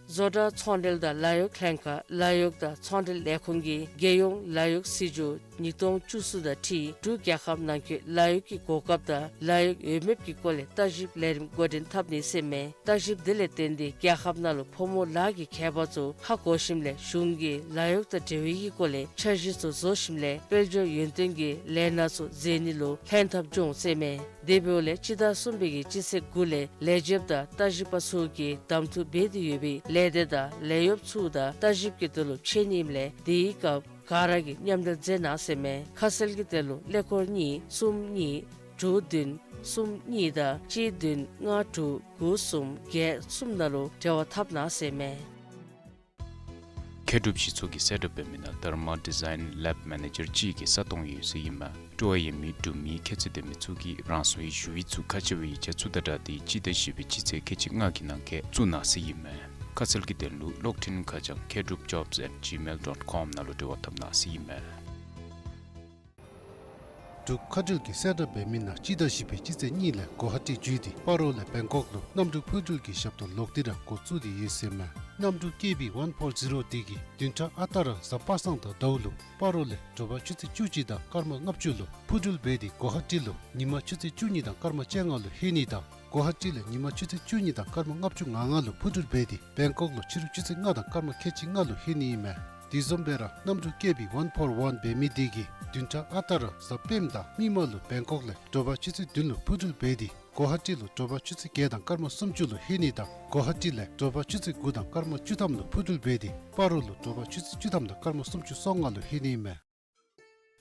བཟོ་གྲྭ་ཚོང་འབྲེལ་དང་ལཱ་གཡོག་ལྷན་ཁག་ལཱ་གཡོག་དང་ཚོང་འབྲེལ་ལས་ཁུངས་ཀྱིས་རྒྱལ་ཡོངས་ལཱ་གཡོག་སྲིད་བྱུས་ཉིས་སྟོང་བཅུ་གསུམ་དང་འཁྲིལ་འབྲུག་རྒྱལ་ཁབ་ནང་འཁོད་ལཱ་གཡོག་གི་གོ་སྐབས་དང་ལཱ་གཡོག་འོས་འབབ་ཀྱི་སྐོར་ལས་བརྟག་ཞིབ་ལས་རིམ་འགོ་འདྲེན་འཐབ་ནི་ཟེར་ཨིན་མས། བརྟག་ཞིབ་དེ་ལས་བརྟེན་ཏེ་རྒྱལ་ཁབ་ནང་ལུ་ཕོ་མོ་ལཱ་གི་ཁྱད་པར་ཚུ་ཧ་གོ་ཞིནམ་ལས་གཞུང་གིས་ལཱ་གཡོག་དང་འབྲེལ་བའི་གི་སྐོར་ལས་འཆར་གཞི་ཚུ་བཟོ་ཞིནམ་ལས་དཔལ་འབྱོར་ཡོན་ཏན་གྱི་ལས་སྣ་ཚུ་མཛད་ནི་ལུ་ལྷན་ཐབས་འབྱུང་ཟེར་ཨིན་མས། དེ་འབདཝ་ལས་སྤྱི་ཟླ་གསུམ་པའི་གི་སྤྱི་ཚེས་དགུ་ལས་ལས་བྱེདཔ་དང་བརྟག་ཞིབ་པ་ཚུ་གིས་གདམ་འཐུ་འབད་དེ་ཡོད་པའི་ལས་སྡེ་དང་ལས་གཡོགཔ་ཚུ་དང་བརྟག་ཞིབ་ཀྱི་དོན་ལུ་ཕྱད་ནི་ཨིནམ་ལས་དེའི་སྐབས་ག་ར་གིས་མཉམ་འབྲེལ་མཛད་གནང་ཟེར་ཨིན་མས། ཁ་གསལ་གྱི་དོན་ལུ་ཀླད་ཀོར་གཉིས་གསུམ་གཉིས་དྲུག་བདུན་གསུམ་གཉིས་དང་གཅིག་བདུན་ལྔ་དྲུག་དགུ་གསུམ་བརྒྱད་གསུམ་ནང་ལུ་འབྲེལ་བ་འཐབ་གནང་ཟེར་ཨིན་མས། མཁས་གྲུབ་གཞི་ཚོགས་ཀྱིས་གསལ་བསྒྲགས་འབད་མི་ནང་དྷརྨ་ཌི་ཛའིན་ལེབ་མེ་ནེ་ཇར་གཅིག་གི་ས་སྟོང་ཡོད་ཟེར་ཨིན་མས། སྤྲོ་བ་ཡོད་མི་འབྲུག་མི་ཁྱད་ཚད་ལྡན་མི་ཚུ་གིས་རང་སོའི་ཞུ་ཡིག་ཚུ་ཁ་ཕྱེ་བའི་ཡིག་ཆ་ཚུ་དང་སྦྲགས་ཏེ་སྤྱི་ཟླ་བཞི་པའི་སྤྱི་ཚེས་ཁལ་གཅིག་ལྔ་གི་ནང་འཁོད་བཙུགས་གནང་ཟེར་ཨིན་མས། ཁ་གསལ་གྱི་དོན་ལུ་གློག་འཕྲིན་ཁ་བྱང་མཁས་གྲུབ་ཇོབ་ཟེར་ཇི་མེལ་ཌོཊ་ཀོམ་ནང་ལུ་འབྲེལ་བ་འཐབ་གནང་ཟེར་ཨིན་མས། འབྲུག་མཁའ་འགྲུལ་གྱིས་གསལ་བསྒྲགས་འབད་མི་ནང་སྤྱི་ཟླ་བཞི་པའི་སྤྱི་ཚེས་གཉིས་ལས་གོ་ཧ་ཊི་བརྒྱུད་དེ་སྤ་རོ་ལས་བེང་ཀོག་ལུ་གནམ་གྲུ་འཕུར་འགྲུལ་གྱི་ཞབས་ཏོག་ལོག་སྟེ་ར་འགོ་བཙུགས་ཏེ་ཡོད་ཟེར་ཨིན་མས། གནམ་གྲུ་ཀེ་བི་ཝན་ཕོར་ཛི་རོ་འདི་གིས་བདུན་ཕྲག་ཨ་རྟག་ར་གཟའ་པ་སངས་དང་ཟླཝ་ལུ་སྤ་རོ་ལས་དྲོ་པ་ཆུ་ཚོད་བཅུ་གཅིག་དང་སྐར་མ་ལྔ་བཅུ་ལུ་འཕུར་འགྲུལ་འབད་དེ་གོ་ཧ་ཊི་ལུ་ཉིན་མ་ཆུ་ཚོད་བཅུ་གཉིས་དང་སྐར་མ་བཅོ་ལྔ་ལུ་ལྷོད་ནི་དང་གོ་ཧ་ཊི་ལས་ཉིན་མ་ཆུ་ཚོད་བཅུ་གཉིས་དང་སྐར་མ་ལྔ་བཅུ་ང་ལྔ་ལུ་འཕུར་འགྲུལ་འབད་དེ་བེང་ཀོག་ལུ་ཕྱི་རུ་ཆུ་ཚོད་ལྔ་དང་སྐར་མ་ཁལ་གཅིག་ལྔ་ལུ་ལྷོད་ནི་ཨིན་མས། དེ་བཟུམ་སྦེ་ར་གནམ་གྲུ་ཀེ་བི་ཝན་ཕོར་ཝན་འབད་མི་འདི་གིས་བདུན་ཕྲག་ཨ་རྟག་ར་གཟའ་སྤེནམ་དང་མིག་དམར་ལུ་བེང་ཀོག་ལས་དྲོ་པ་ཆུ་ཚོད་བདུན་ལུ་འཕུར་འགྲུལ་འབད་དེ་གོ་ཧ་ཊི་ལུ་དྲོ་པ་ཆུ་ཚོད་བརྒྱད་དང་སྐར་མ་སུམ་ཅུ་ལུ་ལྷོད་ནི་དང་གོ་ཧ་ཊི་ལས་དྲོ་པ་ཆུ་ཚོད་དགུ་དང་སྐར་མ་བཅུ་ཐམ་ལུ་འཕུར་འགྲུལ་འབད་དེ་སྤ་རོ་ལུ་དྲོ་པ་ཆུ་ཚོད་བཅུ་ཐམ་དང་སྐར་མ་སུམ་ཅུ་སོ་ལྔ་ལུ་ལྷོད་ནི་ཨིན་མས།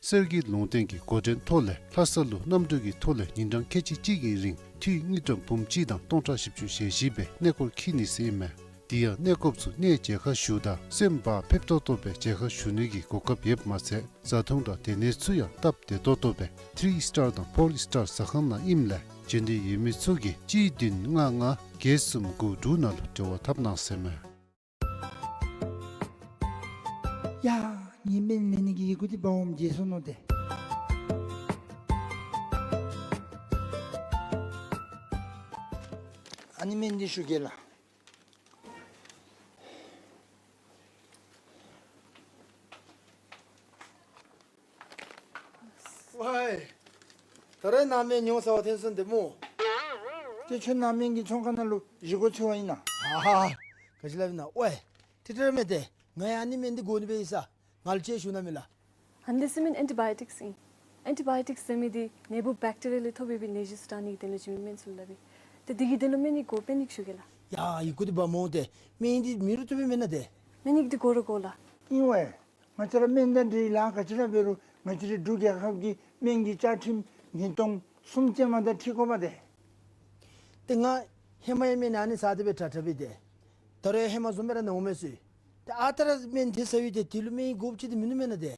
གསེར་གྱི་ལུང་བསྟན་གྱི་འགོ་འདྲེན་ཐོག་ལས་ལྷ་ས་ལུ་གནམ་གྲུ་གི་ཐོག་ལས་ཉིན་གྲངས་ཁལ་གཅིག་གཅིག་གི་རིང་འཐུས་དངུལ་ཀྲམ་འབུམ་གཅིག་དང་སྟོང་ཕྲག་བཞི་བཅུ་ཞེ་བཞི་སྦེ་གནས་སྐོར་འཁྱིད་ནི་ཟེར་ཨིན་མས། དེ་ཡང་གནས་སྐོརཔ་ཚུ་གནས་མཇལ་ཁ་ཞུཝ་ད་སེམས་བག་ཕེབས་ཏོག་ཏོ་སྦེ་མཇལ་ཁ་ཞུ་ནི་གི་གོ་སྐབས་ཡོདཔ་མ་ཚད་བཟའ་འཐུང་དང་སྡོད་གནས་ཚུ་ཡང་སྟབས་བདེ་ཏོག་ཏོ་སྦེ་ཐི་རི་སི་ཊར་དང་ཕོར་སི་ཊར་ཟ་ཁང་ནང་ཨིནམ་ལས་འབྱོན་འདོད་ཡོད་མི་ཚུ་གིས་གཅིག་བདུན་ལྔ་ལྔ་བརྒྱད་གསུམ་དགུ་དྲུག་ནང་ལུ་འབྲེལ་བ་འཐབ་གནང་ཟེར་མས། ཡ་ངེའི་སྨན་ལེན་ནི་གི་ཡི་གུ་འདི་འབག་འོངམ་བརྗེད་སོ་ནུག་ཏེ། ཨ་ནི་སྨན་འདི་ཞུ་གེ་ལགས། ཝའི། ད་རེས་ནཱ་སྨན་ཉོ་ས་བ་ཐོན་སོང་ཏེ་སྨོ། ཏེ་ཁྱོད་ནཱ་སྨན་གྱི་ཚོང་ཁང་ནང་ལུ་བཞེས་སྒོ་འཚོལ་བ་ཨིན་ན། ཨ་ཧ། ག་ཅི་སླབ་ཨིན་ན། ཝའི། ཏེ་ཏེ་ར་མེན་ཏེ། ང་ཡང་ཨ་ནི་སྨན་འདི་དགོ་ནི་སྦེ་ཨིན་ས། ང་ལུ་ཅིག་ཞུ་ན་མེད་ལགས། ཨ་ནི་འདི་ཟེར་མི་ཨན་ཊི་བཱ་ཡོ་ཊིཀསི་ཨིན། ཨན་ཊི་བཱ་ཡོ་ཊིཀསི་ཟེར་མི་འདི་ནད་འབུཔ་བེཀ་ཊི་རི་ཡ་ལས་ཐོབ་པའི་ནད་གཞི་ཚུ་དྲག་ནི་གི་དོན་ལུ་བྱིན་མི་སྨན་ཚུ་ལུ་སླབ་ཨིན། ཏེ་འདི་གི་དོན་ལུ་སྨན་ཡིག་དགོ། སྨན་ཡིག་ཞུ་གེ་ལགས། ཡ་ཡི་གུ་འདི་འབག་འོང་ཏེ། སྨན་ཡིག་འདི་མེད་རུང་བཏུབ་པས་མེན་ན་ཏེ། སྨན་ཡིག་འདི་དགོ་ར་དགོ་ལགས། ཨིན་ཝའི། ང་བཅས་ར་སྨན་དང་འབྲེལ་ལཱ་ག་ཅི་ར་འབད་རུང་ང་བཅས་རའི་འབྲུག་རྒྱལ་ཁབ་ཀྱི་སྨན་གྱི་བཅའ་ཁྲིམས་ཉིས་སྟོང་གསུམ་ཅན་མ་དང་འཁྲིལ་དགོ་པ་ཏེ། ཏེ་ང་ཧེ་མ་ཡང་སྨན་ཨ་ནི་ཟ་སྟེ་སྦེ་དྲག་དྲག་སྦེ་ཏེ། ད་རེས་ཧེ་མ་བཟུམ་སྦེ་ར་ནཱ་འོང་མས་ཟེར། ཏེ་ཨ་རྟག་ར་སྨན་དེ་ཟ་ཡི་ཏེ་དེ་ལུ་སྨན་ཡིག་དགོཔ་ཅིག་ཏེ་མིན་ནུག་མེན་ན་ཏེ།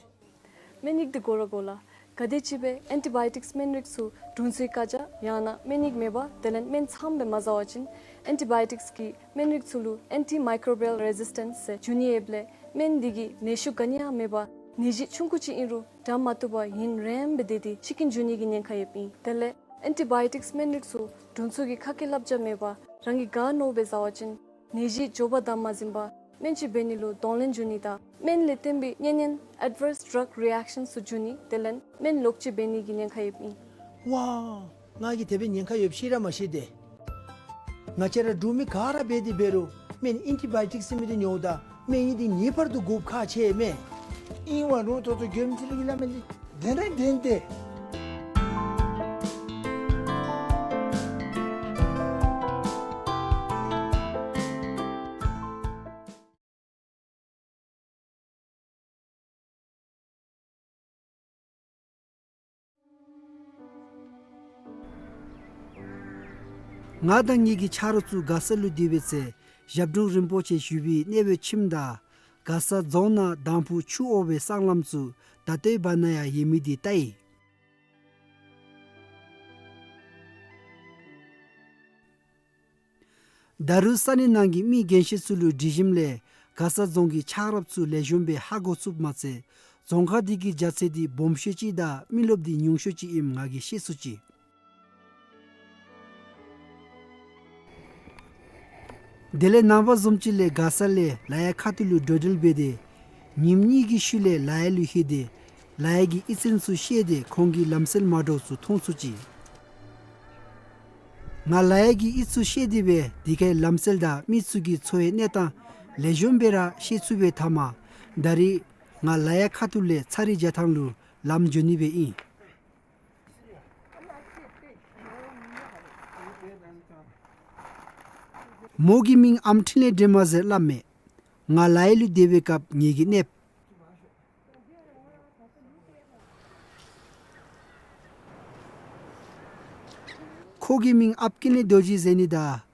སྨན་ཡིག་འདི་དགོ་ར་དགོ་ལགས། ག་དེམ་ཅིག་སྦེ་ཨན་ཊི་བཱ་ཡོ་ཊིཀསི་སྨན་རིགས་ཚུ་དྲུང་འཚོའི་བཀའ་རྒྱ་ཡང་ན་སྨན་ཡིག་མེད་པར་དེ་ལས་སྨན་ཚངམ་སྦེ་མ་ཟ་བ་ཅིན་ཨན་ཊི་བཱ་ཡོ་ཊིཀསི་གི་སྨན་རིགས་ཚུ་ལུ་ཨན་ཊི་མའི་ཀོ་བི་ཡལ་རེ་ཟིས་ཊེནསི་ཟེར་འབྱུང་ནི་ཡོདཔ་ལས་སྨན་འདི་གིས་ནད་ཤུགས་ག་ནི་ཡང་མེད་པར་ནད་གཞི་ཆུང་ཀུ་ཅིག་ཨིན་རུང་དྲག་མ་བཏུབ་པར་ཡུན་རིངམོ་སྦེ་སྡོད་དེ་འཆི་རྐྱེན་འབྱུང་ནི་གི་ཉེན་ཁ་ཡོདཔ་ཨིན། དེ་ལས་ཨན་ཊི་བཱ་ཡོ་ཊིཀསི་སྨན་རིགས་ཚུ་དྲུང་འཚོ་གི་ཁ་སྐད་བསླབ་བྱ་མེད་པར་རང་གིས་ག་མནོཝ་སྦེ་ཟ་བ་ཅིན་ནད་གཞི་མགྱོགས་པར་དམ་མ་འཛིན་པར་སྨན་བཅོས་འབད་ནི་ལུ་གདོང་ལེན་འབྱུང་ནི་དང་སྨན་ལས་བརྟེན་པའི་གཉན་ཉེན་ཨེཌ་ཝརསི་ཌྲག་རི་ཨེཀ་ཤཱནསི་ཚུ་འབྱུང་ནི་དེ་ལས་སྨན་ལོག་སྤྱོད་འབད་ནི་གི་ཉེན་ཁ་ཡོདཔ་ཨིན། ཝའི། ང་གིས་དེ་སྦེ་ཉེན་ཁ་ཡོདཔ་ཤེས་ར་མ་ཤེས་ཏེ། ང་བཅས་ར་འབྲུག་མི་ག་ར་འབད་དེ་འབད་རུང་སྨན་ཨན་ཊི་བཱ་ཡོ་ཊིཀསི་ཟེར་མི་འདི་ཉོཝ་ད་སྨན་ཡིག་འདི་ངེས་པར་དུ་དགོཔ་ཁག་ཆེ་མས། ཨིན་ཝའི་རུང་ཏོག་ཏོ་མགྱོནམ་ཅིག་ལས་ཀྱི་སླབ་མི་འདི་བདེན་ར་བདེན་ཏེ། ང་དང་ངེའི་གི་ཆ་རོགས་ཚུ་མགར་ས་ལུ་སྡོད་པའི་ཚེ་ཞབས་དྲུང་རིན་པོ་ཆེ་བཞུགས་པའི་གནས་སྦེ་ཁྱིམ་དང་མགར་ས་རྫོང་ནང་དང་ཕུ་ཆུ་འོར་བའི་སྲང་ལམ་ཚུ་ད་ལྟོའི་བར་ན་ཡང་ཡོད་མི་འདི་བལྟ་ཡི། ད་རུང་ས་གནས་ནང་གི་མི་རྒན་ཤོས་ཚུ་ལུ་དྲི་ཞིནམ་ལས་མགར་ས་རྫོང་གི་ཆགས་རབས་ཚུ་ལེགས་ཤོམ་སྦེ་ཧ་གོ་ཚུགསཔ་མ་ཚད་རྫོང་ཁག་འདི་གི་རྒྱ་ཚད་འདི་སྦོམ་ཤོས་ཅིག་དང་མི་རློབས་འདི་ཉུང་ཤོས་ཅིག་ཨིནམ་ང་གིས་ཤེས་ཚུགས་ཅི། དེ་ལས་ནངས་པ་བཟུམ་ཅིག་ལས་མགར་ས་ལས་ལ་ཡ་ཁ་ཐུག་ལུ་འགྲོ་འགྲུལ་འབད་དེ་ཉིནམ་གཉིས་ཀྱི་ཤུལ་ལས་ལ་ཡ་ལུ་ལྷོད་དེ་ལ་ཡ་གི་གཡུས་ཚན་ཚུ་བཤལ་ཏེ་ཁོང་གི་ལམ་སྲོལ་མ་འདྲཝ་ཚུ་མཐོང་ཚུགས་ཅི། ང་ལ་ཡ་གི་གཡུས་ཚུ་བཤལ་ཏེ་སྦེ་དེ་ཁའི་ལམ་སྲོལ་དང་མི་ཚུ་གི་འཚོ་བའི་གནས་སྟངས་ལེགས་ཤོམ་སྦེ་ར་ཤེས་ཚུགས་པའི་མཐའ་མ་ད་རིས་ང་ལ་ཡ་ཁ་ཐུག་ལས་ཚ་རི་རྒྱ་ཐང་ལུ་ལམ་འགྱོ་ནི་སྦེ་ཨིན། མོ་གི་མིང་ཨམ་འཕྲིན་ལས་སྒྲོལ་མ་ཟེར་སླབ་མས། ང་ལ་ཡ་ལུ་སྡོད་པའི་སྐབས་ངེ་གི་གནསཔ། ཁོ་གི་མིང་ཨཔ་ཀི་ནི་རྡོ་རྗེ་ཟེར་ནི་དང་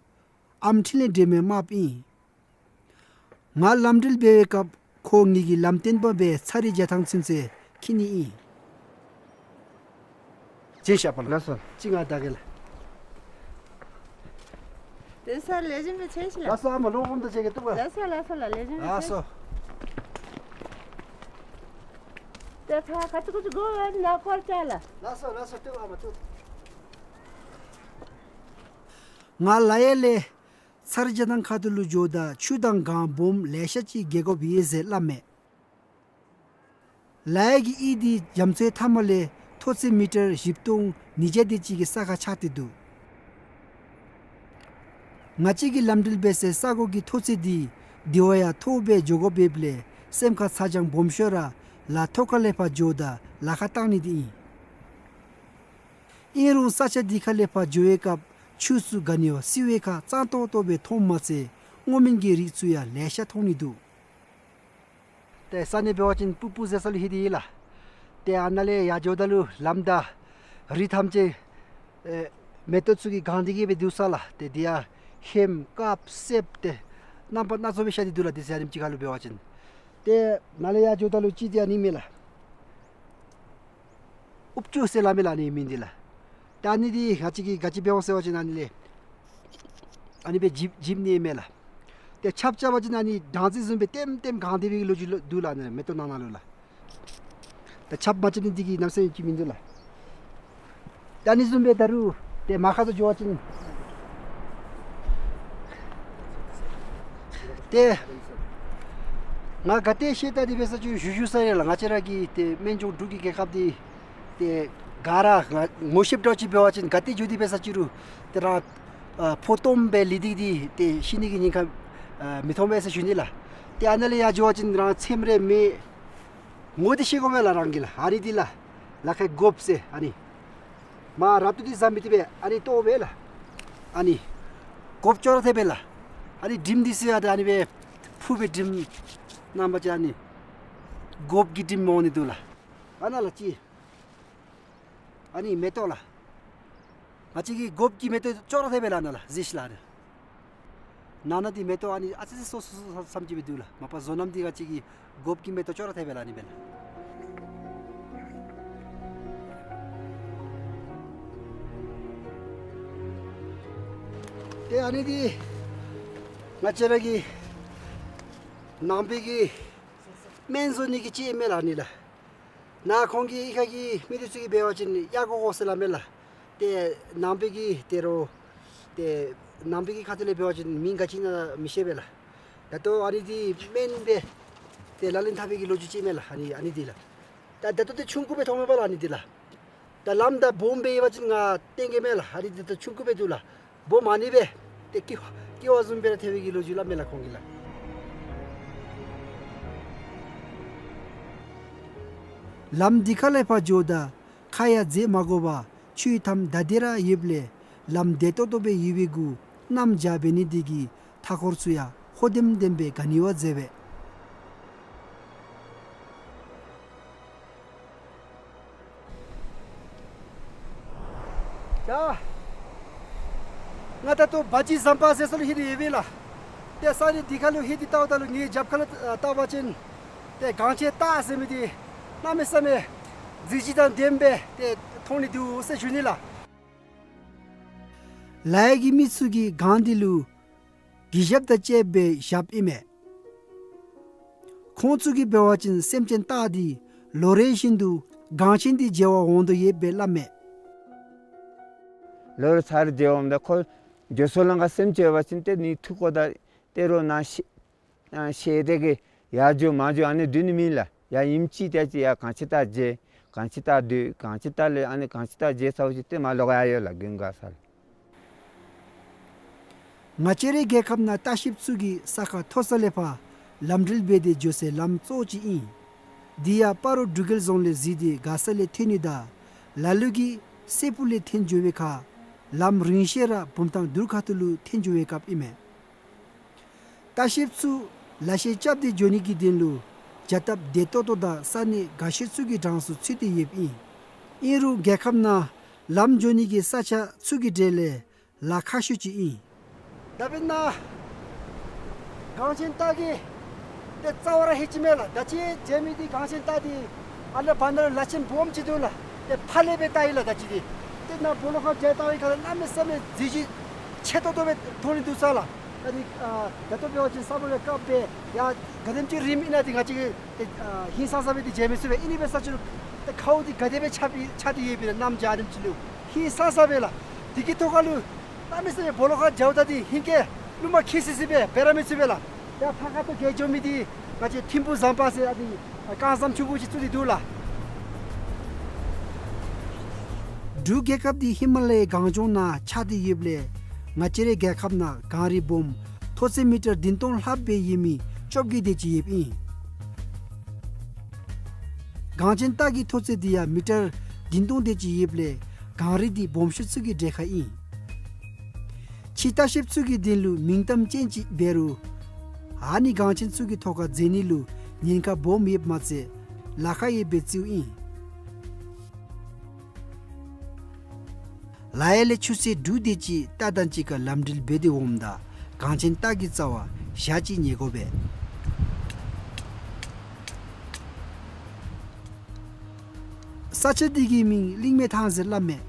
ཨམ་འཕྲིན་ལས་སྒྲོལ་མའི་རྨགཔ་ཨིན། ང་ལམ་འགྲུལ་འབད་བའི་སྐབས་ཁོ་ངེ་གི་ལམ་སྟོན་པ་སྦེ་ཚ་རི་རྒྱ་ཐང་ཚུན་ཚོད་འཁྱིད་ནི་ཨིན། ཅིག་བཞག་པ་ལགས། ལགས་སོ། ཅིག་ང་བདའ་གེ་ལགས། དེ་ས་ལེགས་ཤོམ་སྦེ་ཆས་ཤིག་ལགས། ལགས་སོ། ཨ་མ་ལོག་འོང་ད་ཅིག་གི་ཏུ་བ། ལགས་སོ་ལགས་སོ་ལགས། ལེགས་ཤོམ་སྦེ་ཆས། ལགས་སོ། དེ་ཁ་ཁ་ཚུ་ཁུ་ཚུ་གོ་བ་ན་སྐོར་བཅར་ལགས། ལགས་སོ་ལགས་སོ། ཏུ་ཨ་མ་ཏུ། ང་ལ་ཡ་ལས་ ཚར་རྒྱ་ཐང་ཁ་ཐུག་ལུ་འགྱོཝ་ད་ཆུ་དང་གངས་སྦོམ་ལེ་ཤ་ཅིག་བརྒལ་དགོཔ་ཡོད་ཟེར་སླབ་མས། ལ་ཡ་གི་གཡུས་འདི་རྒྱ་མཚོའི་མཐའམ་ལས་མཐོ་ཚད་མི་ཊར་བཞི་སྟོང་ཉིས་བརྒྱ་དེ་ཅིག་གི་ས་ཁར་ཆགས་ཏེ་འདུག། ང་བཅས་ཀྱིས་ལམ་འགྲུལ་འབད་སའི་ས་གོ་གི་མཐོ་ཚད་འདི་དེ་བ་ཡང་མཐོ་སྦེ་འགྱོ་དགོཔ་ཡོདཔ་ལས་སེམས་ཁར་ཚ་གྱང་སྦོམ་ཤོས་ར་ལ་མཐོ་ཁ་ལས་ཕར་འགྱོཝ་ད་ལ་ཁར་བཏང་ནི་འདི་ཨིན། ཨིན་རུང་ས་ཆ་འདི་ཁ་ལས་ཕར་འགྱོ་བའི་སྐབས་ཆུ་ཚུ་ག་ནི་བ་བསིལ་བའི་ཁར་གཙང་ཏོག་ཏོ་སྦེ་མཐོངམ་མ་ཚད་སྔོ་སྨན་གྱི་རིགས་ཚུ་ཡང་ལེ་ཤ་མཐོང་ནི་འདུག། ཏེ་ས་གནས་འབད་བ་ཅིན་སྤུ་སྤུ་ཟེར་ས་ལུ་ལྷོད་དེ་ཡོད་ལགས། ཏེ་ཨ་ནཱ་ལས་ཡར་འགྱོཝ་ད་ལུ་ལམ་དང་རི་ཐམས་ཅད་ཨེ་མེ་ཏོག་ཚུ་གིས་གང་སྟེ་གི་སྦེ་འདུག་ས་ལགས། ཏེ་འདི་ཡང་ཧེམ་དཀརཔོ་སེརཔོ་ཏེ་རྣམ་པ་སྣ་ཚོགས་སྦེ་ཤར་ཏེ་འདུག་ལགས། ཏེ་ཟེར་ཨ་ནེམ་ཅིག་ཁ་ལུ་འབད་བ་ཅིན་ཏེ་ནཱ་ལས་ཡར་འགྱོཝ་ད་ལུ་ཅིག་འདི་ཨ་ནི་མས་ལགས། ཨུབ་ཅུ་ཟེར་སླབ་མས་ལགས་ཨ་ནི་མིང་འདི་ལགས། ད་ཨ་ནི་འདི་ང་བཅས་ཀྱིས་ག་ཅི་འབད་འོང་ཟེར་བ་ཅིན་ཨ་ནི་ལས་ཨ་ནི་སྦེ་འཇིབ་འཇིབ་ནི་མས་ལགས། ཏེ་ཆརཔ་རྐྱབ་པ་ཅིན་ཨ་ནི་སྦྲང་རྩི་བཟུམ་སྦེ་ལྟེམ་ལྟེམ་གང་སྟེ་སྦེ་གི་ལོ་རྒྱུས་ལོ་འདུག་ལགས། ཨ་ནི་མེ་ཏོག་ནང་ན་ལུ་ལགས། ད་ཆརཔ་མ་རྐྱབ་ནི་འདི་གིས་གནམ་མེད་ས་མེད་ཅིག་མིན་འདུག་ལགས། ད་ཨ་ནི་བཟུམ་སྦེ་ད་རུང་ཏེ་མར་ཁ་ཐུག་འགྱོ་བ་ཅིན་ཏེ་ང་ག་ཏེ་ཤེས་ད་འདི་འབད་ས་ཅིག་རུང་ཞུ་ཞུ་ས་ཡོད་ལགས། ང་བཅས་ར་གི་ཏེ་སྨན་ལྗོངས་འབྲུག་གི་རྒྱལ་ཁབ་འདི་ཏེ་ག་ར་ང་ངོ་ཤེསཔ་འདྲཝ་ཅིག་འབད་བ་ཅིན་ག་ཏེ་འགྱོ་སྟེ་འབད་ས་ཅིག་རུང་ཏེ་རང་ཨ་ཕོ་སྟོངམ་སྦེ་ལུས་ཏེ་འདི་ཏེ་ཤི་ནི་གི་ཉེན་ཁ་ཨ་མི་མཐོང་པས་ཟེར་ཞུ་ནི་ལགས། ཏེ་ཨ་ནཱ་ལས་ཡར་འགྱོ་བ་ཅིན་རང་ཚེམས་རེ་མེད། ངོ་འདི་ཤེས་དགོ་པས་ལགས་རང་གིས་ལགས། ཨ་ནི་འདི་ལགས། ལ་ཁའི་སྒོགཔ་ཟེར་ཨ་ནི། མར་རབ་ཏུ་འདི་ཟ་མི་བཏུབ་པས། ཨ་ནི་ལྟོཝ་སྦེ་ལགས། ཨ་ནི་སྒོགཔ་ཅོག་ར་འཐདཔ་སྦེ་ལགས། ཨ་ནི་དྲིམ་འདི་ཟེར་ཡང་ཏེ་ཨ་ནི་སྦེ་ཕུ་སྦེ་དྲིམ་ནང་པ་ཅིན་ཨ་ནི་སྒོགཔ་གི་དྲིམ་འོང་ནི་འདུག་ལགས། ཨ་ནཱ་ལགས་ཅིག། ཨ་ནི་མེ་ཏོག་ལགས། ང་བཅས་ཀྱི་སྒོགཔ་གི་མེ་ཏོག་ཅོག་ར་འཐདཔ་སྦེ་ལགས་ནཱ་ལགས་གཟིགས་ཤིག་ལགས། ནང་ན་འདི་མེ་ཏོག་ཨ་ནི་ཨ་ཙི་ཙི་སོ་སོ་སོ་སོ་བསམ་གྱི་སྦེ་འདུག་ལགས། མ་པ་བཟོ་རྣམ་འདི་ང་བཅས་ཀྱི་སྒོགཔ་གི་མེ་ཏོག་ཅོག་ར་འཐདཔ་སྦེ་ལགས་ཨ་ནི་སྦེ་ལགས། ཏེ་ཨ་ནི་འདི་ང་བཅས་ར་གི་ནང་པའི་གི་སྨན་བཟོ་ནི་གི་ཅིག་མས་ལགས་ཨ་ནི་ལགས། ནཱ་ཁོང་གི་གཡུས་ཁ་གི་མི་འདི་ཚུ་གིས་འབད་བ་ཅིན་གཡག་གོ་གོ་ཟེར་སླབ་མས་ལགས། ཏེ་ནང་པའི་གི་ཏེ་རོགས་ཏེ་ནང་པའི་གི་ཁ་ཐུག་ལས་འབད་བ་ཅིན་མིང་ག་ཅི་ཨིན་ན་མི་ཤེས་པས་ལགས། ད་ལྟོ་ཨ་ནི་འདི་སྨན་སྦེ་ཏེ་ལག་ལེན་འཐབ་པའི་གི་ལོ་རྒྱུས་ཅིག་མས་ལགས། ཨ་ནི་ཨ་ནི་འདི་ལགས། ད་ད་ལྟོ་འདི་ཆུང་ཀུ་སྦེ་མཐོངམ་མས་པ་ལགས་ཨ་ནི་འདི་ལགས། ད་ལམ་ད་སྦོམ་སྦེ་ཡོད་པ་ཅིན་ང་སྟོན་གེ་མས་ལགས། ཨ་ནི་འདི་ད་ཆུང་ཀུ་སྦེ་འདུག་ལགས། སྦོམ་ཨ་ནི་སྦེ་ཏེ་ཀི་ཀི་བ་བཟུམ་སྦེ་ར་འཐད་པའི་གི་ལོ་རྒྱུས་སླབ་མས་ལགས་ཁོང་གིས་ལགས། ལམ་འདི་ཁ་ལས་ཕར་འགྱོཝ་ད་ཁ་ཡང་འཛེག་མ་དགོ་པར་ཆུའི་མཐའམ་བདའ་སྟེ་ར་ཡོདཔ་ལས་ལམ་བདེ་ཏོག་ཏོ་སྦེ་ཡོད་པའི་གུ་གནམ་བྱཱར་འབད་ནི་འདི་གིས་མཐའ་འཁོར་ཚུ་ཡང་ཧོ་ལྡེམ་ལྡེམ་སྦེ་ག་ནི་བ་མཛེས་པས། ཡ། ང་ད་ལྟོ་སྦ་ཇི་ཟམ་པ་ཟེར་ས་ལུ་ལྷོད་དེ་ཡོད་པས་ལགས། ཏེ་ས་གནས་འདི་ཁ་ལུ་ལྷོད་དེ་བལྟཝ་ད་ལུ་ངེའི་རྒྱབ་ཁ་ལུ་ཨ་བལྟ་བ་ཅིན་ཏེ་གངས་ཆེན་སྟག་ཟེར་མི་འདི་གནམ་མེད་ས་མེད་མཛེས་བརྗིད་དང་ལྡནམ་སྦེ་ཏེ་མཐོང་ནི་འདུག་ཟེར་ཞུ་ནི་ལགས། ལ་ཡ་གི་མི་ཚུ་གིས་གངས་འདི་ལུ་གུས་ཞབས་དང་བཅསཔ་སྦེ་བཞགཔ་ཨིན་མས། ཁོང་ཚུ་གིས་འབད་བ་ཅིན་སེམས་ཅན་སྟག་འདི་ལོ་རེ་བཞིན་དུ་གངས་ཆེན་འདི་མཇལ་བར་འོང་དོ་ཡོདཔ་སྦེ་སླབ་མས། ལོ་རེ་ཚར་མཇལ་འོངམ་ད་ཁོ་འགྱོ་སོ་ལང་ཀ་སེམས་ཅན་ཡོད་པ་ཅིན་ཏེ་ནི་ཐུག་གོ་ད་ཏེ་རོགས་ནཱ་ཤེ་ཨ་ཤེས་ཏེ་གི་ཡར་འགྱོ་མར་འགྱོ་ཨ་ནི་འདྲུ་ནི་མེད་ལགས། ཡར་ཨིནམ་ཅིག་ཏེ་ཅིག་ཡར་གངས་ཆེན་སྟག་མཇལ། གངས་ཆེན་སྟག་སྡོད། གངས་ཆེན་སྟག་ལས་ཨ་ནི་གངས་ཆེན་སྟག་མཇལ་ཚརཝ་ཅིག་ཏེ་མར་ལོག་ཡར་ཡོད་ལགས་དགུན་ཁ་ས་ལུ། ང་བཅས་རའི་རྒྱལ་ཁབ་ནང་ལྟ་བཤལཔ་ཚུ་གིས་ས་ཁ་མཐོ་ས་ལས་ཕར་ལམ་འགྲུལ་འབད་དེ་འགྱོ་སའི་ལམ་གཙོ་བོ་ཅིག་ཨིན། འདི་ཡང་སྤ་རོ་འབྲུག་རྒྱལ་རྫོང་ལས་གཟིགས་ཏེ་མགར་ས་ལས་ཐོན་ནི་དང་ལ་ལུ་གིས་སྲད་ཕུག་ལས་ཐོན་འགྱོ་བའི་ཁར་ལམ་རིང་ཤོས་ར་བུམ་ཐང་དུར་ཁ་ཐུག་ལུ་ཐོན་འགྱོ་བའི་སྐབས་ཨིན་མས། ལྟ་བཤལཔ་ཚུ་ལ་ཤས་རྐྱབ་སྟེ་འགྱོ་ནི་གི་དོན་ལུ་བྱ་སྟབས་བདེ་ཏོག་ཏོ་དང་ས་གནས་དགའ་ཤོས་ཚུ་གི་གྲངས་སུ་ཚུད་དེ་ཡོདཔ་ཨིན། ཨིན་རུང་རྒྱལ་ཁབ་ནང་ལམ་འགྱོ་ནི་གི་ས་ཆ་ཚུ་གི་གྲས་ལས་ལ་ཁག་ཤོས་ཅིག་ཨིན། ད་དཔེར་ན་གངས་ཆེན་སྟག་གི་ཏེ་རྩ་བ་ར་ལྷོད་ཅི་མས་ལགས། ད་ཅི་མཇལ་མི་འདི་གངས་ཆེན་སྟག་འདི་ཨ་ལ་བར་ན་ལ་ལ་ཆེན་སྦོམ་ཅིག་འདུག་ལགས། ཏེ་ཕར་ལས་སྦེ་བལྟ་ཡི་ལགས། ད་ཅི་འདི་ཏེ་ནཱ་སྦོ་ལོགས་ཁར་མཇལ་བལྟ་བའི་ཁར་གནམ་མེད་ས་མེད་མཛེས་བརྗིད་ཆེ་ཏོག་ཏོ་སྦེ་མཐོང་ནི་འདུག་ས་ལགས། ད་ནི་ཨ་ད་ལྟོ་འབད་བ་ཅིན་ས་སྦོམ་སྦེ་བཀབ་སྦེ་ཡར་ག་དེམ་ཅིག་རིངམ་ཨིན་ན་འདི་ང་བཅས་ཀྱིས་ཏེ་ཨ་ཧིང་སངས་ས་སྦེ་འདི་མཇལ་མི་ཚུགས་པས། ཨིན་ནི་འབད་ས་ཅིག་རུང་ཏེ་ཁཝ་འདི་ག་དེ་སྦེ་ཆགས་པའི་ཆགས་ཏེ་ཡོདཔ་ཨིན་ན་གནམ་བྱཱར་རིངམ་ཅིག་ལུ་ཧིང་སངས་ས་སྦེ་ལགས། དེ་གི་ཐོག་ཁ་ལུ་གནམ་མེད་ས་མེད་སྦོ་ལོགས་ཁར་མཇལཝ་ད་འདི་ཧིང་སྐལ་ རླུང་མ་ཁེ་སི་སི་སྦེ་འབད་ར་མི་ཚུགས་པས་ལགས། ཡར་ཕར་ཁ་ཐུག་བརྒལ་འགྱོ་མི་འདི་ང་བཅས་ཐིམ་ཕུག་ཟམ་པ་ཟེར་ཨ་ནི་རྐང་ཟམ་ཆུང་ཀུ་ཅིག་བཙུགས་ཏེ་འདུག་ལགས། འབྲུག་རྒྱལ་ཁབ་འདི་ཧི་མ་ལ་ཡའི་གངས་ལྗོངས་ནང་ཆགས་ཏེ་ཡོདཔ་ལས་ང་བཅས་རའི་རྒྱལ་ཁབ་ནང་གངས་རི་སྦོམ་མཐོ་ཚད་མི་ཊར་བདུན་སྟོང་ལྷགཔ་སྦེ་ཡོད་མི་བཅོ་བརྒྱད་དེ་ཅིག་ཡོདཔ་ཨིན། གངས་ཅན་སྟག་གི་མཐོ་ཚད་འདི་ཡང་མི་ཊར་བདུན་སྟོང་དེ་ཅིག་ཡོདཔ་ལས་གངས་རི་འདི་སྦོམ་ཤོས་ཚུ་གི་གྲས་ཁར་ཨིན། ཕྱི་ལྟ་བཤལཔ་ཚུ་གི་དོན་ལུ་མིང་གཏམ་ཅན་ཅིག་འབད་རུང་ཨ་ནི་གངས་ཅན་ཚུ་གི་ཐོག་ཁར་འཛེགས་ནི་ལུ་ཉེན་ཁ་སྦོམ་ཡོདཔ་མ་ཚད་ལཱ་ཁག་ཡོདཔ་སྦེ་བརྩིཝ་ཨིན། ལ་ཡ་ལས་ཆུ་ཚོད་དྲུག་དེ་ཅིག་རྟ་དང་གཅིག་ཁར་ལམ་འགྲུལ་འབད་དེ་འོངམ་ད་གངས་ཅན་སྟག་གི་རྩ་བར་ཞག་གཅིག་ཉལ་དགོ་པས། ས་ཆ་འདི་གི་མིང་གླིང་མེ་ཐང་ཟེར་སླབ་མས།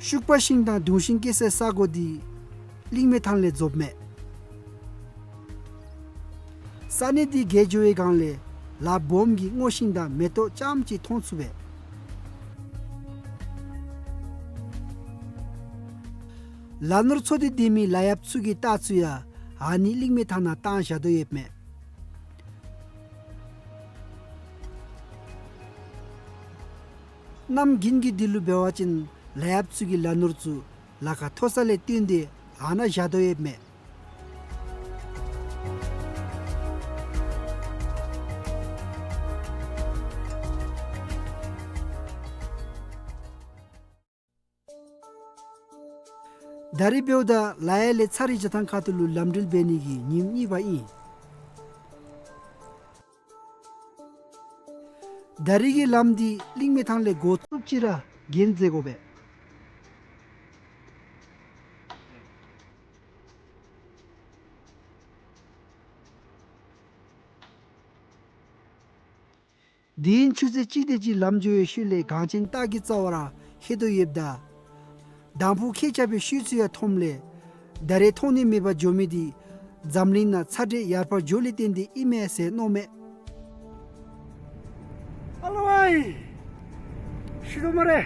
ཤུག་པ་ཤིང་དང་དུང་ཤིང་སྐྱེ་སའི་ས་གོ་འདི་གླིང་མེ་ཐང་ལས་རྫོགསཔ་མས། ས་གནས་འདི་བརྒལ་འགྱོ་བའི་སྒང་ལས་ལ་སྦོམ་གྱི་སྔོ་ཤིང་དང་མེ་ཏོག་ཙམ་ཅིག་མཐོང་ཚུགས་པས། ལ་ནོར་འཚོ་སྟེ་སྡོད་མི་ལ་ཡབ་ཚུ་གི་རྟ་ཚུ་ཡང་ཨ་ནི་གླིང་མེ་ཐང་ནང་བཏང་བཞག་དོ་ཡོདཔ་མས། གནམ་དགུན་གྱི་དུས་ལུ་འབད་བ་ཅིན་ལ་ཡབ་ཚུ་གི་ལ་ནོར་ཚུ་ལ་ཁ་མཐོ་ས་ལས་བཏོན་ཏེ་ཨ་ནཱ་བཞག་དོ་ཡོདཔ་མས། ད་རིས་འབདཝ་ད་ལ་ཡ་ལས་ཚ་རི་རྒྱ་ཐང་ཁ་ཐུག་ལུ་ལམ་འགྲུལ་འབད་ནི་གི་ཉིནམ་གཉིས་པ་ཨིན། ད་རིས་ཀྱི་ལམ་འདི་གླིང་མེ་ཐང་ལས་འགོ་བཙུགསཔ་ཅིག་ར་གྱོན་འཛེག་དགོ་པས། དེ་ཡང་ཆུ་ཚོད་གཅིག་དེ་ཅིག་ལམ་འགྱོ་བའི་ཤུལ་ལས་གངས་ཅན་སྟག་གི་རྩ་བར་ལྷོད་དོ་ཡོདཔ་ད་དང་ཕུ་ཁྱེག་ཆགས་པའི་ཤུལ་ཚུ་ཡང་མཐོངམ་ལས་ད་རེས་མཐོང་ནི་མེད་པར་འགྱོ་མི་འདི་འཛམ་གླིང་ནང་ཚ་དྲོད་ཡར་འཕར་འགྱོ་ལས་བརྟེན་ཏེ་ཨིན་མས་ཟེར་མནོཝ་མས། ཨ་ལོ་ཝའི། ཤི་དོ་སྨ་རེ།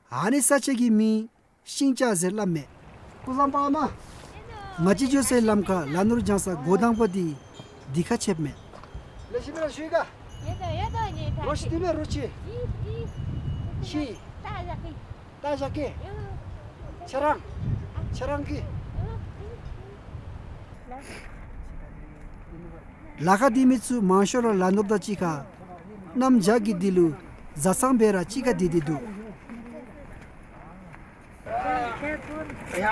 ཨ་ནི་ས་ཆ་གི་མིང་ཤིང་བྱ་ཟེར་སླབ་མས། སྐུ་གཟུགས་བཟང་པ་མ། ང་བཅས་འགྱོ་སའི་ལམ་ཁར་ལ་ནོར་འགྱངས་ས་འགོ་དང་པ་འདི་འདི་ཁར་ཆགསཔ་མས། ལེགས་ཤོམ་སྦེ་ར་བཞུགས་ག། ཡོད་དོ་ཡོད་དོ་ནི་ད། རོ་ཁྱི་འདི་མས་རོ་ཁྱི། ཁྱི། ཁྱི། ད་བཞག་གེ། ད་བཞག་གེ། ཁྱེད་རང་། ཁྱེད་རང་གིས། ལ་ཁར་སྡོད་མི་ཚུ་མང་ཤོས་ར་ལ་ནོར་དང་གཅིག་ཁར་གནམ་བྱཱར་གྱི་དུས་ལུ་བཟའ་ཚང་སྦེ་ར་གཅིག་ཁར་སྡོད་དེ་འདུག། ཡ།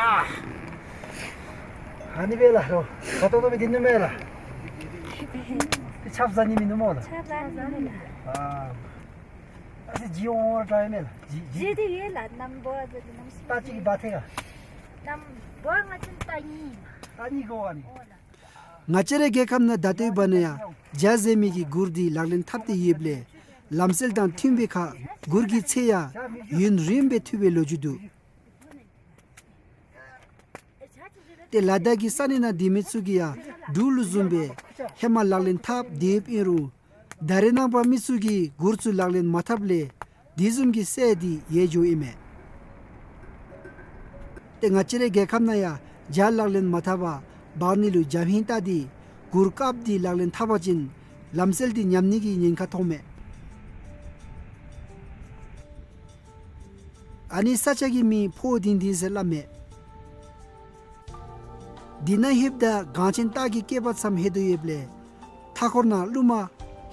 ཨ་ནི་སྦེ་ལགས་རོ། ཁ་ཏོག་ཏོ་སྦེ་སྡོད་ནི་མས་ལགས། ཏེ་ཆབ་ཟ་ནི་མིན་ནུག་སྨོ་ལགས། ཆབ་ཟ་ནི་མིན་ལགས། ཨ། ཨ་ཙི་ཇི་འོང་བར་དྲག་ཡི་མས་ལགས། ཇི་ཇི། ཇི་འདི་ཡོད་ལགས། ནམ་འབོ་བ་ཟེར་ཏེ་ནམ་སྲུ། ད་ཅིག་གིས་འབག་ཐལ་ག། ནམ་འབོ་བ་ང་བཅས་ད་གཉིད་ཨ་ནི་གོ་ཨ་ནི། ཨོ་ལགས། ང་བཅས་རའི་རྒྱལ་ཁབ་ནང་ད་ལྟོའི་བར་ན་ཡང་བྱཱར་ཟེར་མི་གི་གུར་འདི་ལག་ལེན་འཐབ་སྟེ་ཡོདཔ་ལས་ལམ་སྲོལ་དང་མཐུན་པའི་ཁར་གུར་གྱི་ཚད་ཡང་ཡུན་རིངམོ་སྦེ་ཐུབ་པའི་ལོ་རྒྱུས་འདུག། ཏེ་ལ་དྭགས་ཀྱི་ས་གནས་ནང་སྡོད་མི་ཚུ་གིས་ཡང་འབྲུག་ལུ་བཟུམ་སྦེ་ཧེ་མ་ལག་ལེན་འཐབ་སྡོདཔ་ཨིན་རུང་ད་རེས་ནངས་པ་མི་ཚུ་གིས་གུར་ཚུ་ལག་ལེན་མ་འཐབ་ལས་དེ་བཟུམ་གྱི་སྲོལ་འདི་ཡལ་འགྱོཝ་ཨིན་མས། ཏེ་ང་བཅས་རའི་རྒྱལ་ཁབ་ནང་ཡང་བྱཱར་ལག་ལེན་མ་འཐབ་པར་འབག་ནི་ལུ་རྒྱབ་ཧིང་བལྟ་སྟེ་གུར་དཀརཔོ་འདི་ལག་ལེན་འཐབ་པ་ཅིན་ལམ་སྲོལ་འདི་ཉམས་ནི་གི་ཉེན་ཁ་མཐོངམ་མས། ཨ་ནི་ས་ཆ་གི་མིང་ཕོ་ལྡིང་ལྡིང་ཟེར་སླབ་མས། འདི་ནང་ལྷོདཔ་ད་གངས་ཅན་སྟག་གི་སྐྱེས་པ་ཙམ་ལྷོད་དོ་ཡོདཔ་ལས་མཐའ་འཁོར་ནང་རླུང་མ་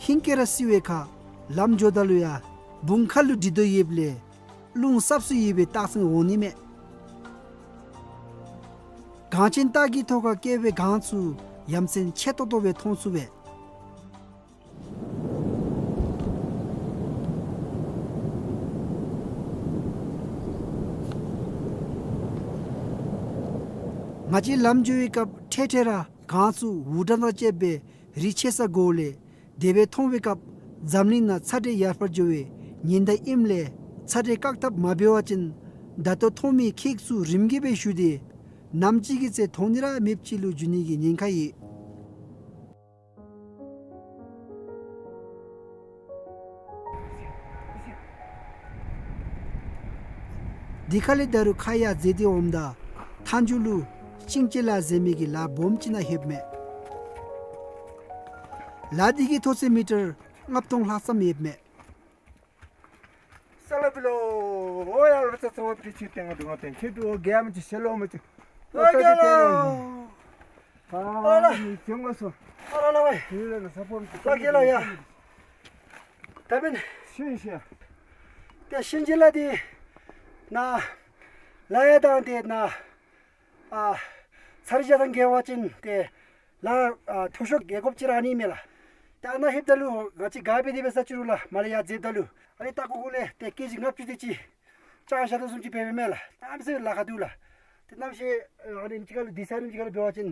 ཧིང་སྐད་ར་བསིལ་བའི་ཁར་ལམ་འགྱོཝ་ད་ལུ་ཡང་བུང་ཁ་ལུ་འདྲིལ་དོ་ཡོདཔ་ལས་རླུང་སྲབ་སུ་ཡོད་པའི་རྟགས་མཚན་འོང་ནི་མས། གངས་ཅན་སྟག་གི་ཐོག་ཁར་སྐྱེ་བའི་གངས་ཚུ་ཡ་མཚན་ཆེ་ཏོག་ཏོ་སྦེ་མཐོང་ཚུགས་པས། ང་བཅས་ལམ་འགྱོ་བའི་སྐབས་འཕྲལ་འཕྲལ་ར་གངས་ཚུ་འུར་སྒྲ་དང་བཅསཔ་སྦེ་རི་ཕྱེད་ས་གོཝ་ལས་དེ་སྦེ་མཐོང་བའི་སྐབས་འཛམ་གླིང་ནང་ཚ་དྲོད་ཡར་འཕར་འགྱོ་བའི་ཉེན་བརྡ་ཨིནམ་ལས་ཚ་དྲོད་བཀག་ཐབས་མ་འབད་བ་ཅིན་ད་ལྟོ་མཐོང་མི་ཁྱེག་ཚུ་རིམ་གྱིས་སྦེ་ཞུ་སྟེ་ནམ་ཅིག་གི་ཚེ་མཐོང་ནི་ར་མེདཔ་ཅིག་ལུ་འགྱུར་ནི་གི་ཉེན་ཁ་ཡོད། དེ་ཁ་ལས་ད་རུང་ཁ་ཡར་འཛེགས་ཏེ་འོངམ་ད་མཐའ་མཇུག་ལུ་ཤིང་བྱི་ལ་ཟེར་མི་གི་ལ་སྦོམ་ཅིག་ནང་ལྷོདཔ་མས། ལ་དེ་གི་མཐོ་ཚད་མི་ཊར་ལྔ་སྟོང་ལྷག་ཙམ་ཡོདཔ་མས། ས་ལ་བི་ལོ། ཨོ་ཡ་ལ་ཚ་ཚ་བ་པི་ཆི་ཏེང་དུང་ཏེང་ཁྱེད་དུ་རྒྱལ་མི་ཅི་ཤེ་ལོ་མི་ཅི། ཨོ་རྒྱལ་ལོ། ཨ་ལ་ནི་ཅང་ལ་སོ། ཨ་ལ་ལ་བའི། ཨ་ལ་ལ་ས་ཕོར་ཨ་རྒྱལ་ལོ་ཡ། ད་འབདན་ཤིང་བྱི་ལ་དེ་ནཱ་ལ་ཡ་དང་དེ་ནཱ་ཨ་ཚར་བཞག་དང་འགལ་བ་ཅིན་ཏེ་ལ་ཨ་མཐོ་ཤོས་རྒལ་དགོཔ་ཅིག་ར་ཨ་ནི་མས་ལགས། ད་ནཱ་ལྷོདཔ་ད་ལུ་ང་བཅས་ག་འབད་དེ་འབད་ས་ཅི་རུང་ལགས་མར་ལས་ཡར་འཛེགསཔ་ད་ལུ་ཨ་ནི་ལྟག་ཀོ་གུ་ལས་ཏེ་ཀེ་ཇི་ལྔ་བཅུ་དེ་ཅིག་བཅག་བཞག་དོ་བཟུམ་ཅིག་འབད་འབདཝ་མས་ལགས། གནམ་མེད་ས་མེད་ལཱ་ཁག་འདུག་ལགས། ཏེ་གནམ་གཤིས་ཨ་ནི་ཅིག་ཁར་ལུ་དེ་ས་ཨ་ནི་ཅིག་ཁར་ལུ་འབད་བ་ཅིན་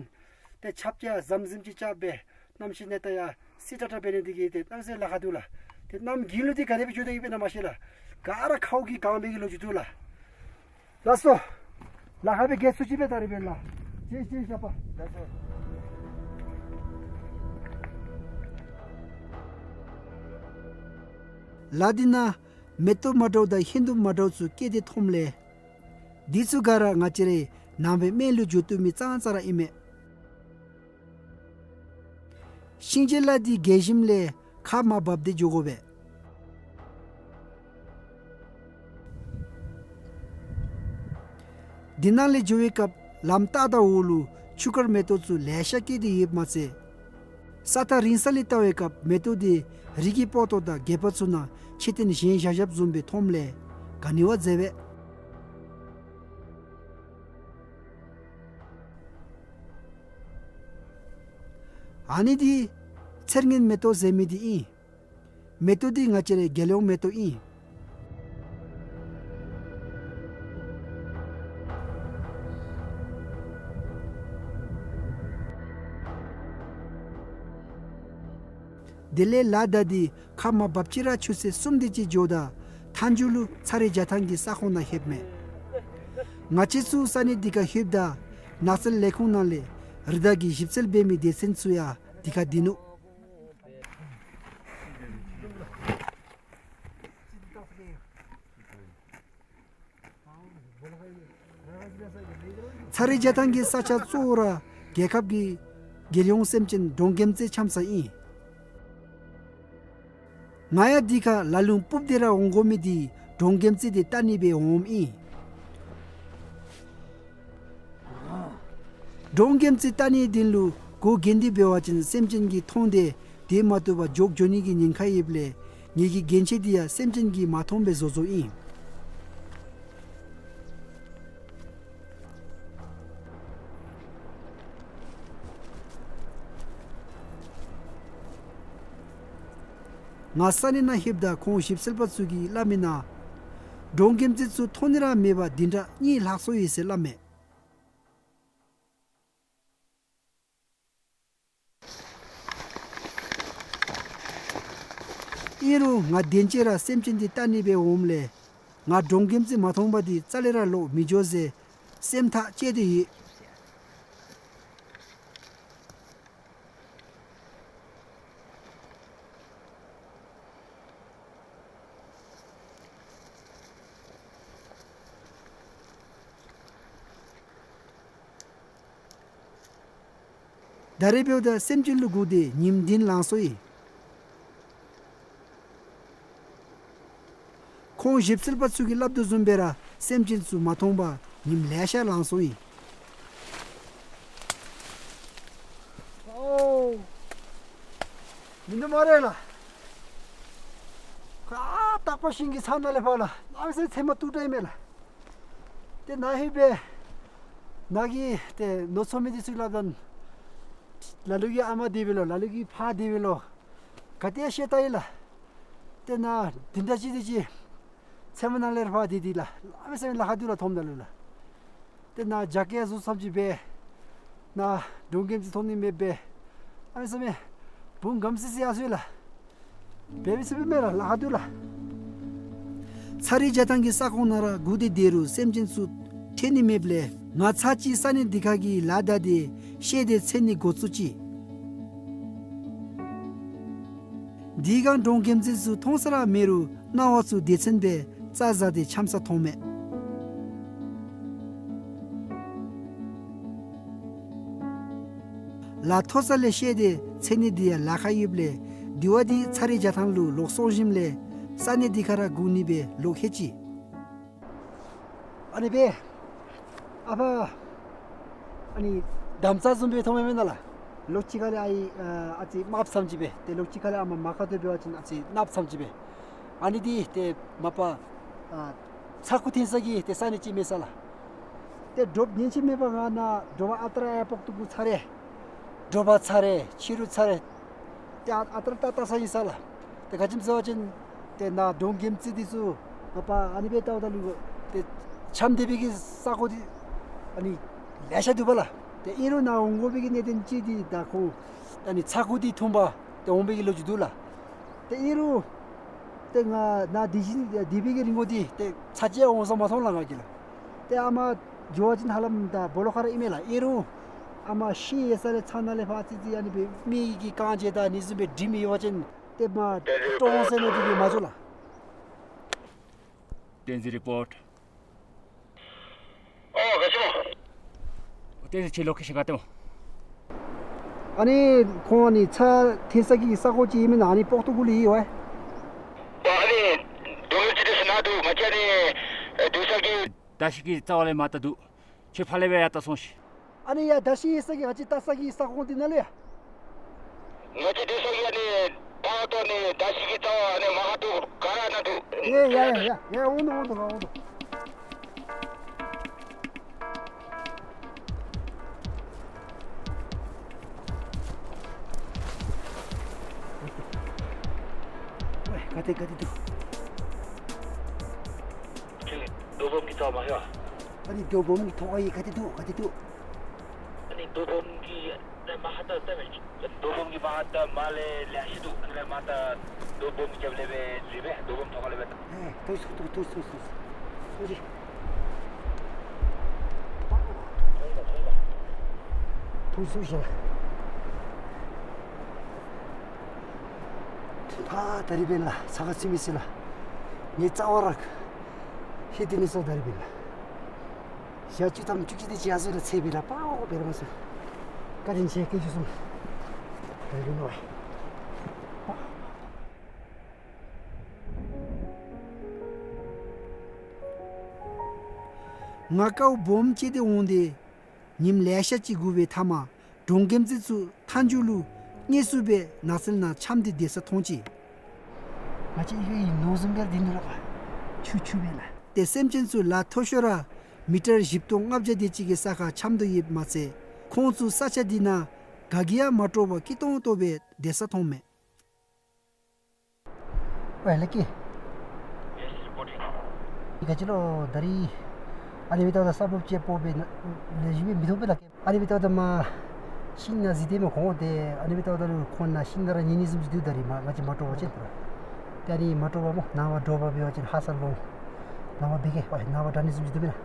ཏེ་ཆརཔ་ཅིག་ཡར་ཟམ་ཟིམ་ཅིག་རྐྱབ་སྦེ་གནམ་གཤིས་གནས་སྟངས་ཡར་བསིལ་ཏྲག་ཏྲ་འབད་ནི་དེ་གིས་ཏེ་གནམ་མེད་ས་མེད་ལཱ་ཁག་འདུག་ལགས། ཏེ་གནམ་དགུན་ལུ་དེ་ག་དེ་སྦེ་འགྱོ་དོ་ཡོདཔ་ཨིན་ན་མ་ཤེས་ལགས། ག་ར་ཁཝ་གིས་གང་བའི་གི་ལོ་རྒྱུས་འདུག་ལགས། ལགས་སོ། ལཱ་ཁག་སྦེ་རྒྱལ་ཚུགས་ཅི་སྦེ་ད་རིས་འབད་ལགས། ཇེ་ཇེ་ཞབས་པ། ལགས་སོ། ལ་དེ་ནང་མེ་ཏོག་མ་འདྲཝ་དང་ཧིང་སྡུམ་མ་འདྲཝ་ཚུ་སྐྱེས་ཏེ་མཐོངམ་ལས་དེ་ཚུ་ག་ར་ང་བཅས་རའི་ནང་པའི་སྨན་ལུ་འགྱོ་བཏུབ་མི་ཙང་ཙ་ར་ཨིན་མས། ཤིང་བྱི་ལ་དེ་རྒལ་ཞིནམ་ལས་ཁ་མར་འབབ་སྟེ་འགྱོ་དགོ་པས། དེ་ནང་ལས་འགྱོ་བའི་སྐབས་ལམ་ལྟག་དང་འོག་ལུ་ཆུ་དཀར་མེ་ཏོག་ཚུ་ལེ་ཤ་སྐྱེས་ཏེ་ཡོདཔ་མ་ཚད་ས་མཐའ་རིང་ས་ལས་བལྟ་བའི་སྐབས་མེ་ཏོག་དེ་རི་གི་སྤོ་ཏོ་དང་སྒལ་པ་ཚུ་ནང་ཕྱེ་སྟེ་བཞེངས་བཞག་བཞགཔ་བཟུམ་སྦེ་མཐོངམ་ལས་ག་ནི་བ་མཛེས་པས། ཨ་ནི་དེ་ཚེར་ངན་མེ་ཏོག་ཟེར་མི་དེ་ཨིན། མེ་ཏོག་དེ་ང་བཅས་རའི་རྒྱལ་ཡོངས་མེ་ཏོག་ཨིན། དེ་ལས་ལ་བདའ་སྟེ་ཁ་མར་འབབ་ཅི་ར་ཆུ་ཚོད་གསུམ་དེ་ཅིག་འགྱོཝ་ད་མཐའ་མཇུག་ལུ་ཚ་རི་རྒྱ་ཐང་གི་ས་ཁོངས་ནང་ལྷོདཔ་མས། ང་བཅས་ཚུ་ས་གནས་འདི་ཁར་ལྷོདཔ་ད་ནགས་ཚལ་ལས་ཁུངས་ནང་ལས་རི་དྭགས་ཀྱི་ཞིབ་འཚོལ་འབད་མི་སྡེ་ཚན་ཚུ་ཡང་འདི་ཁར་སྡོད་ནུག། ཚ་རི་རྒྱ་ཐང་གི་ས་ཆ་གཙོ་བོ་ར་རྒྱལ་ཁབ་ཀྱི་རྒྱལ་ཡོངས་སེམས་ཅན་འབྲོང་རྒྱལམ་རྩེ་འཁྱམས་ས་ཨིན། ང་ཡང་འདི་ཁར་ལ་ལུ་སྤུབས་ཏེ་ར་འོང་དགོ་མི་དེ་འབྲོང་རྒྱལམ་རྩེ་དེ་བལྟ་ནི་སྦེ་འོངམ་ཨིན། འབྲོང་རྒྱལམ་རྩེ་བལྟ་ནིའི་དོན་ལུ་སྒོ་བརྒྱན་ཏེ་འབད་བ་ཅིན་སེམས་ཅན་གྱིས་མཐོང་སྟེ་དེ་མ་བཏུབ་པར་འཇོག་འགྱོ་ནི་གི་ཉེན་ཁ་ཡོདཔ་ལས་ངེ་གི་རྒྱན་ཆ་དེ་ཡང་སེམས་ཅན་གྱིས་མ་མཐོང་པའི་བཟོ་བཟོཝ་ཨིན། ང་ས་གནས་ནང་ལྷོདཔ་ད་ཁོང་ཞིབ་འཚོལ་པ་ཚུ་གིས་སླབ་མིའི་ནང་འབྲོང་རྒྱལམ་རྩེ་ཚུ་མཐོང་ནི་ར་མེད་པར་བདུན་ཕྲག་གཉིས་ལྷག་སོ་ཡི་ཟེར་སླབ་མས། ཨིན་རུང་ང་དེམ་ཅིག་ར་སེམས་ཅན་དེ་བལྟ་ནི་སྦེ་འོངམ་ལས་ང་འབྲོང་རྒྱལམ་རྩེ་མ་མཐོང་པ་དེ་རྩ་ལས་ར་ལོག་མི་འགྱོ་ཟེར་སེམས་ཐག་བཅད་དེ་ཡོད། ད་རིས་འབདཝ་ད་སེམས་ཅན་ལུ་སྒུག་སྟེ་ཉིནམ་བདུན་ལང་སོ་ཡི། ཁོང་ཞིབ་འཚོལ་པ་ཚུ་གིས་སླབ་དོ་བཟུམ་སྦེ་ར་སེམས་ཅན་ཚུ་མ་མཐོང་པར་ཉིནམ་ལེ་ཤ་ལང་སོ་ཡི། ཨོ། མིན་འདུག་སྨ་རེ་ལགས། ཁ་ཨ་སྟག་པ་ཤིང་གི་ཚང་ནང་ལས་ཕར་ལགས། ཨ་ཙི་ཚེར་མ་སྟུག་དྲགས་མས་ལགས། ཏེ་ནཱ་ལྷོད་སྦེ་ནཱ་གི་ཏེ་ནོར་འཚོ་མི་འདི་ཚུ་སླབ་ད་ལ་ལུ་གི་ཨ་མ་དེ་སྦེ་ལོ། ལ་ལུ་གི་ཕ་དེ་སྦེ་ལོ། ག་ཏེ་ཤེས་ད་ཡི་ལགས། ཏེ་ནཱ་དེ་འདྲ་ཅིག་དེ་ཅིག་ཚེར་མ་ནང་ལས་ཕར་དེ་དེ་ལགས། ཨ་མི་ས་མི་ལཱ་ཁག་འདུག་ལགས་མཐོངམ་ད་ལུ་ལགས། ཏེ་ནཱ་རྒྱ་སྐྱེད་བཟོ་བསམ་ཅིག་སྦེ་ནཱ་འབྲོང་རྒྱལམ་རྩེ་མཐོང་ནི་མེདཔ་སྦེ་ཨ་མི་ས་མི་བུམོ་གམ་སི་སི་ཡར་སོ་ཡི་ལགས། འབད་མི་ཚུགས་པས་མེན་ལགས། ལཱ་ཁག་འདུག་ལགས། ཚ་རི་རྒྱ་ཐང་གི་ས་ཁོངས་ནང་ར་སྒུག་སྟེ་སྡོད་རུང་སེམས་ཅན་ཚུ་འཕྲད་ནི་མེདཔ་ལས་ང་ཚར་གཅིག་ས་གནས་འདི་ཁ་གི་ལ་བདའ་སྟེ་ཤེད་དེ་འཚོལ་ནི་འགོ་བཙུགས་ཅི། དེ་སྒང་འབྲོང་རྒྱལམ་རྩེ་ཚུ་མཐོང་ས་ར་མེད་རུང་སྣང་བ་ཚུ་སྡེ་ཚན་སྦེ་རྩྭ་ཟ་སྟེ་འཁྱམས་ས་མཐོང་མས། ལ་མཐོ་ས་ལས་བཤད་དེ་མཚན་ནི་འདི་ཡང་ལཱ་ཁག་ཡོདཔ་ལས་དེ་བ་འདི་ཚར་རེ་རྒྱ་ཐང་ལུ་ལོག་སོང་ཞིནམ་ལས་ས་གནས་འདི་ཁར་ར་སྒུག་ནི་སྦེ་ལོག་ལྷོད་ཅི། ཨ་ནི་སྦེ་ཨ་ཕར་ཨ་ནི་དམ་རྩ་བཟུམ་སྦེ་མཐོངམ་མེན་ན་ལགས། ལོགས་ཅིག་ཁ་ལས་ཨའི་ཨ་ཨ་ཙི་དམརཔོ་ཙམ་ཅིག་སྦེ་ཏེ་ལོགས་ཅིག་ཁ་ལས་ཨ་མ་མ་ཁ་ཏོ་འབད་བ་ཅིན་ཨ་ཙི་གནགཔོ་ཙམ་ཅིག་སྦེ། ཨ་ནི་འདི་ཏེ་མ་པ་ཨ་ཚ་ཁུ་འཐེན་ས་གི་ཏེ་ས་གནས་ཅིག་མས་ས་ལགས། ཏེ་དྲོཔ་ཉིན་ཅིག་མེད་པར་ང་ནཱ་དྲོ་པ་ཨ་རྟག་ར་ཡར་སྤོག་ཏོ་གུ་ཚར་རེ་དྲོ་པ་ཚར་རེ་ཕྱི་རུ་ཚར་རེ་ཏེ་ཨ་ཨ་རྟག་ར་ལྟ་ལྟ་ས་ཨིན་ས་ལགས། ཏེ་ག་ཅི་སྨོ་ཟེར་བ་ཅིན་ཏེ་ནཱ་གྲོང་ཁྱིམ་རྩེ་འདི་ཚུ་མ་པ་ཨ་ནི་སྦེ་བལྟཝ་ད་ལུ་ཏེ་འཁྱམས་སྡོད་པའི་གི་ས་གོ་འདི་ཨ་ནི་ལེ་ཤ་འདུག་པ་ལགས། ཏེ་ཨིན་རུང་ནཱ་འོང་དགོ་པའི་གི་གནད་དོན་ཅིག་འདི་ད་ཁོང་ཨ་ནི་ཚ་ཁུ་འདི་འཐུང་པར་ཏེ་འོང་པའི་གི་ལོ་རྒྱུས་འདུག་ལགས། ཏེ་ཨིན་རུང་ཏེ་ང་ནཱ་སྡོད་བཞིན་སྡོད་པའི་གི་རིང་གོ་འདི་ཏེ་ཚ་གྱང་འོང་ས་མ་མཐོང་ལགས་ང་གིས་ལགས། ཏེ་ཨ་མ་འགྱོ་བ་ཅིན་ཧ་ལམ་ད་སྦོ་ལོགས་ཁར་ར་ཨིན་མས་ལགས། ཨིན་རུང་ཨ་མ་ཤི་ཡོད་ས་ལས་ཚ་ནང་ལས་ཕར་ཙི་ཙི་ཨ་ནི་སྦེ་མི་གི་རྐང་རྗེས་དང་ཨ་ནི་བཟུམ་སྦེ་འགྲིམ་ཡོད་པ་ཅིན་ཏེ་མ་ཀྲོང་ཟེར་ནི་འདི་གིས་མ་འགྱོ་ལགས། བསྟན་འཛིན་རི་པོརཊ། ཨོ་ག་ཅི་སྨོ། བསྟན་འཛིན་ཁྱོད་ལོ་ཀེ་ཤཱན་ག་ཏེ་སྨོ། ཨ་ནི་ཁོང་ཨ་ནི་ཚ་འཐེན་ས་གི་ས་གོ་ཅིག་ཨིན་མེན་ན། ཨ་ནི་སྤོག་ཏོ་གུ་ལུ་ཡོད་པས། ཨ་ནི་དོ་ཅི་དེ་ས་ནང་འདུག། ང་བཅས་ནི་འདུག་ས་གི་མདའ་ཤིང་གི་རྩ་བ་ལས་མར་ལྟ་འདུག། ཁྱོད་ཕར་ལས་སྦེ་ཡར་ལྟ་སོང་ཤིག། ཨ་ནི་ཡར་མདའ་ཤིང་ཡོད་ས་གི་ང་བཅས་ལྟ་ས་གི་ས་གོ་འདི་ནང་ལུ་ཡ། ང་བཅས་སྡོད་ས་གི་ཨ་ནི་ད་ལྟོ་ནི་མདའ་ཤིང་གི་རྩ་བ་ཨ་ནི་མར་ཧ་ཏོ་ག་ར་ནང་འདུག། ཡ་ཡ་ཡ་ཡ་ཡ་འོང་དོ་འོང་དོ་འོང་དོ། ཝའི་ག་ཏེ་ག་ཏེ་འདུག། ཁྱོད་རྡོ་སྦོམ་གྱི་རྩ་བར་མ་ཤོག། ཨ་ནི་རྡོ་སྦོམ་གྱི་ཐོག་ཁར་ཡ་ག་ཏེ་འདུག་ག་ཏེ་འདུག། ཨ་ནི་རྡོ་སྦོམ་གྱི་ཨ་མར་ལྟ་ལྟ་མས། རྡོ་སྦོམ་གྱི་མར་ལྟ་མར་ལས་ལེ་ཤ་འདུག། ཨ་ནི་ལས་མར་ལྟ་རྡོ་སྦོམ་གྱི་རྒྱབ་ལས་སྦེ་རིལ་སྦེ་རྡོ་སྦོམ་ཐོག་ཁ་ལས་སྦེ་ལྟ། ཨེ་ཐོན་སོང་ཐོན་སོང་ཐོན་སོང་། ཐོན་སོང་། ཐོན་སོང་ཤིག་ལགས། ཕར་ད་རིས་འབདན་ལགས་ཚ་ཁ་ཚུད་མི་ཚུ་ལགས། ངེའི་རྩ་བ་ར་ཧེ་ཏེ་ནི་སོང་ད་རིས་འབདན་ལགས། ཞག་བཅུ་ཐམ་བཅུ་གཅིག་དེ་ཅིག་ཡར་སོང་ལགས། ཚེ་འབདན་ལགས་པའོ་འབད་ར་མ་སོང་། བཀའ་དྲིན་ཆེ་བཀའ་བརྒྱུད་གསུམ། ད་རིས་འབདན་ལགས། ང་ཀའུ་སྦོམ་ཅིག་དེ་འོང་སྟེ་ཉིནམ་ལེ་ཤ་ཅིག་སྒུག་པའི་མཐའ་མར་གྲོང་ཁྱིམ་རྩེ་ཚུ་མཐའ་མཇུག་ལུ་དངོས་སུ་སྦེ་ནགས་ཚལ་ནང་འཁྱམས་ཏེ་སྡོད་ས་མཐོང་ཅི། ང་བཅས་ཨི་ཁའི་ནོར་བཟུམ་སྦེ་ར་སྡོད་ནུག་ལགས་པ། ཆུ་ཆུ་སྦེ་ལགས། ཏེ་སེམས་ཅན་ཚུ་ལ་མཐོ་ཤོས་ར་མི་ཊར་བཞི་སྟོང་ལྔ་བརྒྱ་དེ་ཅིག་གི་ས་ཁར་འཁྱམས་དོ་ཡོདཔ་མ་ཚད་ཁོང་ཚུ་ས་ཆ་འདི་ནང་ག་གིས་ཡང་མ་དཀྲོག་པར་སྐྱིད་ཏོང་ཏོ་སྦེ་སྡོད་ས་མཐོངམ་མས། ཝའི་ལགས་ཀྱི། ག་ཅི་ལོ་ད་རིས་ཨ་ནི་སྦེ་ལྟཝ་ད་ས་སྦུབ་ཅིག་སྤོ་སྦེ་ལེགས་ཤོམ་སྦེ་མི་མཐོང་པས་ལགས། ཨ་ནི་སྦེ་ལྟཝ་ད་མར་ཤིང་ནང་གཟིགས་ཏེ་མས་ཁོང་ཏེ། ཨ་ནི་སྦེ་ལྟཝ་ད་ལུ་ཁོང་ནཱ་ཤིང་ནང་ར་ཉལ་ནི་བཟུམ་ཅིག་འདུག། ད་རིས་མར་ང་བཅས་མ་དཀྲོག་པ་ཅིན་ད་རིས་མ་དཀྲོག་པ་སྨོ། ནངས་པ་དྲོ་པ་འབད་བ་ཅིན་ཧ་སག་ལོང་། ནངས་པ་འབད་གེ། ཨ་ནངས་པ་དྲག་ནི་བཟུམ་ཅིག་འདུག་མེན་ན།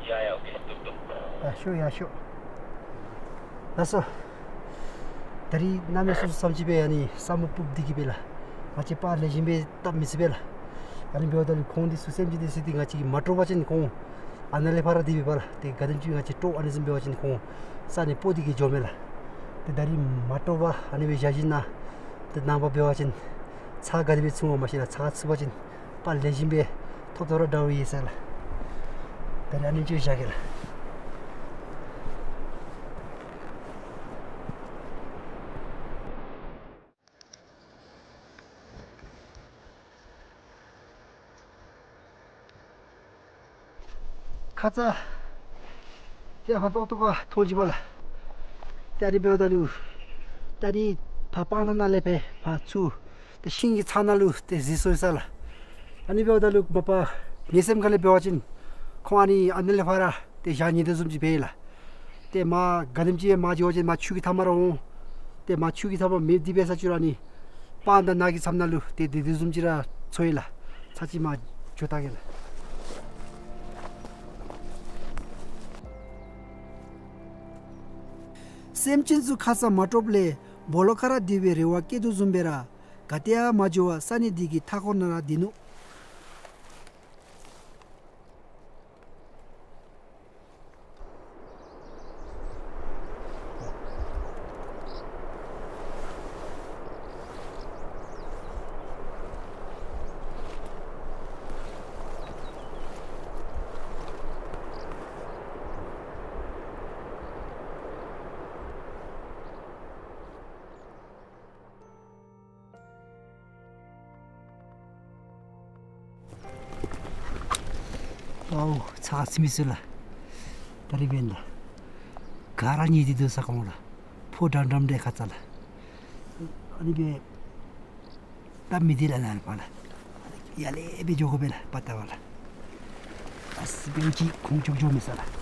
ཡ་ཡ་ཨོ་ཁེ་འདུག་འདུག། ཨ་ཤོག་ཡ་ཤོག། ལགས་སོ། ད་རིས་གནམ་མེད་ས་མེད་ཙམ་ཅིག་སྦེ་ཨ་ནི་ས་སྨུག་སྤུབས་ཏེ་གི་སྦེ་ལགས། ང་བཅས་པར་ལེགས་ཤོམ་སྦེ་བལྟ་མི་ཚུགས་པས་ལགས། ཨ་ནི་འབདཝ་ད་ལུ་ཁོང་འདི་ཚུ་སེམས་ཅན་འདི་ཚུ་ཏེ་ང་བཅས་ཀྱིས་མ་དཀྲོག་པ་ཅིན་ཁོང་ཨ་ནཱ་ལས་ཕར་ར་སྡོད་པས་པ་ལགས། ཏེ་ག་དེམ་ཅིག་ང་བཅས་དཀྲོག་ཨ་ནི་བཟུམ་འབད་བ་ཅིན་ཁོང་ས་ནང་སྤོ་སྟེ་གི་འགྱོཝ་མས་ལགས། ཏེ་ད་རིས་མ་དཀྲོག་པར་ཨ་ནི་སྦེ་བཞག་ཞིནམ་ལས་ཏེ་ནངས་པ་འབད་བ་ཅིན་ཚ་ག་དེ་སྦེ་ཚུདཔ་མ་ཤེས་ལགས། ཚ་ཚུད་པ་ཅིན་པར་ལེགས་ཤོམ་སྦེ་ཐོབ་ཐོབ་ར་འདྲཝ་ཨིན་ས་ལགས། ད་རིས་ཨ་ནེམ་ཅིག་བཞག་གེ་ལགས། ཁ་ཙ་ཏེ་ཕར་ཏོག་ཏོ་ཁར་མཐོང་ཅི་པ་ལགས། ཏེ་ཨ་ནི་འབདཝ་ད་ལུ་ད་རིས་ཕར་སྤང་ཐང་ནང་ལས་ཕར་ཕར་ཚུར་ཏེ་ཤིང་གི་ཚང་ནང་ལུ་ཏེ་གཟིགས་སོང་ཡི་ས་ལགས། ཨ་ནི་འབདཝ་ད་ལུ་མ་པ་ངེའི་སེམས་ཁ་ལས་འབད་བ་ཅིན་ཁོང་ཨ་ནི་ཨ་ནཱ་ལས་ཕར་ར་ཏེ་བཞག་ནི་དོ་བཟུམ་ཅིག་འབད་ཡི་ལགས། ཏེ་མར་ག་དེམ་ཅིག་སྦེ་མར་འགྱོ་བ་ཅིན་མར་ཆུ་གི་མཐའ་མར་ར་འོང་། ཏེ་མར་ཆུ་གི་མཐའ་མར་མེདཔ་འདི་འབད་ས་ཅིག་ར་ཨ་ནི་སྤང་དང་ནགས་ཀྱི་མཚམས་ནང་ལུ་ཏེ་སྡོད་དོ་བཟུམ་ཅིག་ར་ཚོར་ཡི་ལགས། ཚར་ཅིག་མར་འགྱོ་བལྟ་གེ་ལགས། སེམས་ཅན་ཚུ་ཁ་ཙ་མ་དཀྲོགཔ་ལས་སྦོ་ལོགས་ཁར་ར་སྡོད་པའི་རེ་བ་བསྐྱེད་དོ་བཟུམ་སྦེ་ར་ག་ཏེ་ཡང་མ་འགྱོ་བར་ས་གནས་འདི་གི་མཐའ་འཁོར་ནང་ར་སྡོད་ནུག། ཨའུ་ཚ་ཚིམ་སོ་ལགས། ད་རིས་འབདན་ལགས། ག་ར་ཉལ་ཏེ་སྡོད་ས་ཁོངས་ལགས། ཕོ་འགྲམ་འགྲམ་འདི་ཁ་ཙ་ལགས། ཨ་ནི་སྦེ་སྟབས་མི་བདེ་ལགས་ནཱ་ལས་ཕར་ལགས། ཡར་ལས་སྦེ་འགྱོ་དགོ་པས་ལགས་དཔའ་རྟགས་པ་ལགས། ཨ་སི་བེང་གི་ཁོང་ཅོག་ཅོག་མེད་ས་ལགས།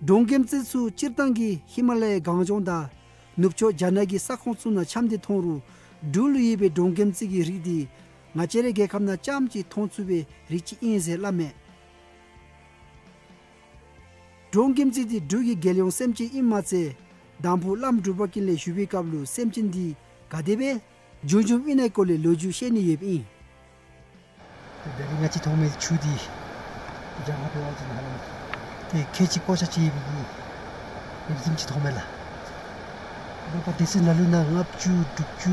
འབྲོང་རྒྱལ་མཚན་ཚུ་སྤྱིར་བཏང་གི་ཧི་མ་ལ་ཡའི་གངས་ལྗོངས་དང་ནུབ་ཕྱོགས་རྒྱ་ནག་གི་ས་ཁོངས་ཚུ་ནང་འཁྱམས་ཏེ་མཐོང་རུང་འབྲུག་ལུ་ཡོད་པའི་འབྲོང་རྒྱལ་མཚན་གྱི་རིགས་འདི་ང་བཅས་རའི་རྒྱལ་ཁབ་ནང་རྐྱངམ་ཅིག་མཐོང་ཚུགས་པའི་རིགས་ཅིག་ཨིན་ཟེར་སླབ་མས། འབྲོང་རྒྱལ་མཚན་འདི་འབྲུག་གི་རྒྱལ་ཡོངས་སེམས་ཅན་ཨིནམ་མ་ཚད་དང་ཕུ་བླམ་འབྲུག་པ་ཀུན་ལེགས་བཞུགས་པའི་སྐབས་ལུ་སེམས་ཅན་འདི་ག་དེ་སྦེ་བྱུང་བྱུངམ་ཨིན་ན་སྐོར་ལས་ལོ་རྒྱུས་བཤད་ནི་ཡོདཔ་ཨིན། ད་རིས་ང་བཅས་མཐོང་མི་ཆུ་འདི་གྱངས་ཁ་འབད་བ་ཅིན་ཧ་ལམ་ཏེ་ཁལ་གཅིག་ཀོ་ཆ་ཅིག་ཡོད་པའི་གི་ལེབ་ཟེམ་ཅིག་མཐོང་མས་ལགས། ད་ལྟོ་དེ་ཚུ་ནང་ལུ་ནང་ལྔ་བཅུ་དྲུག་ཅུ་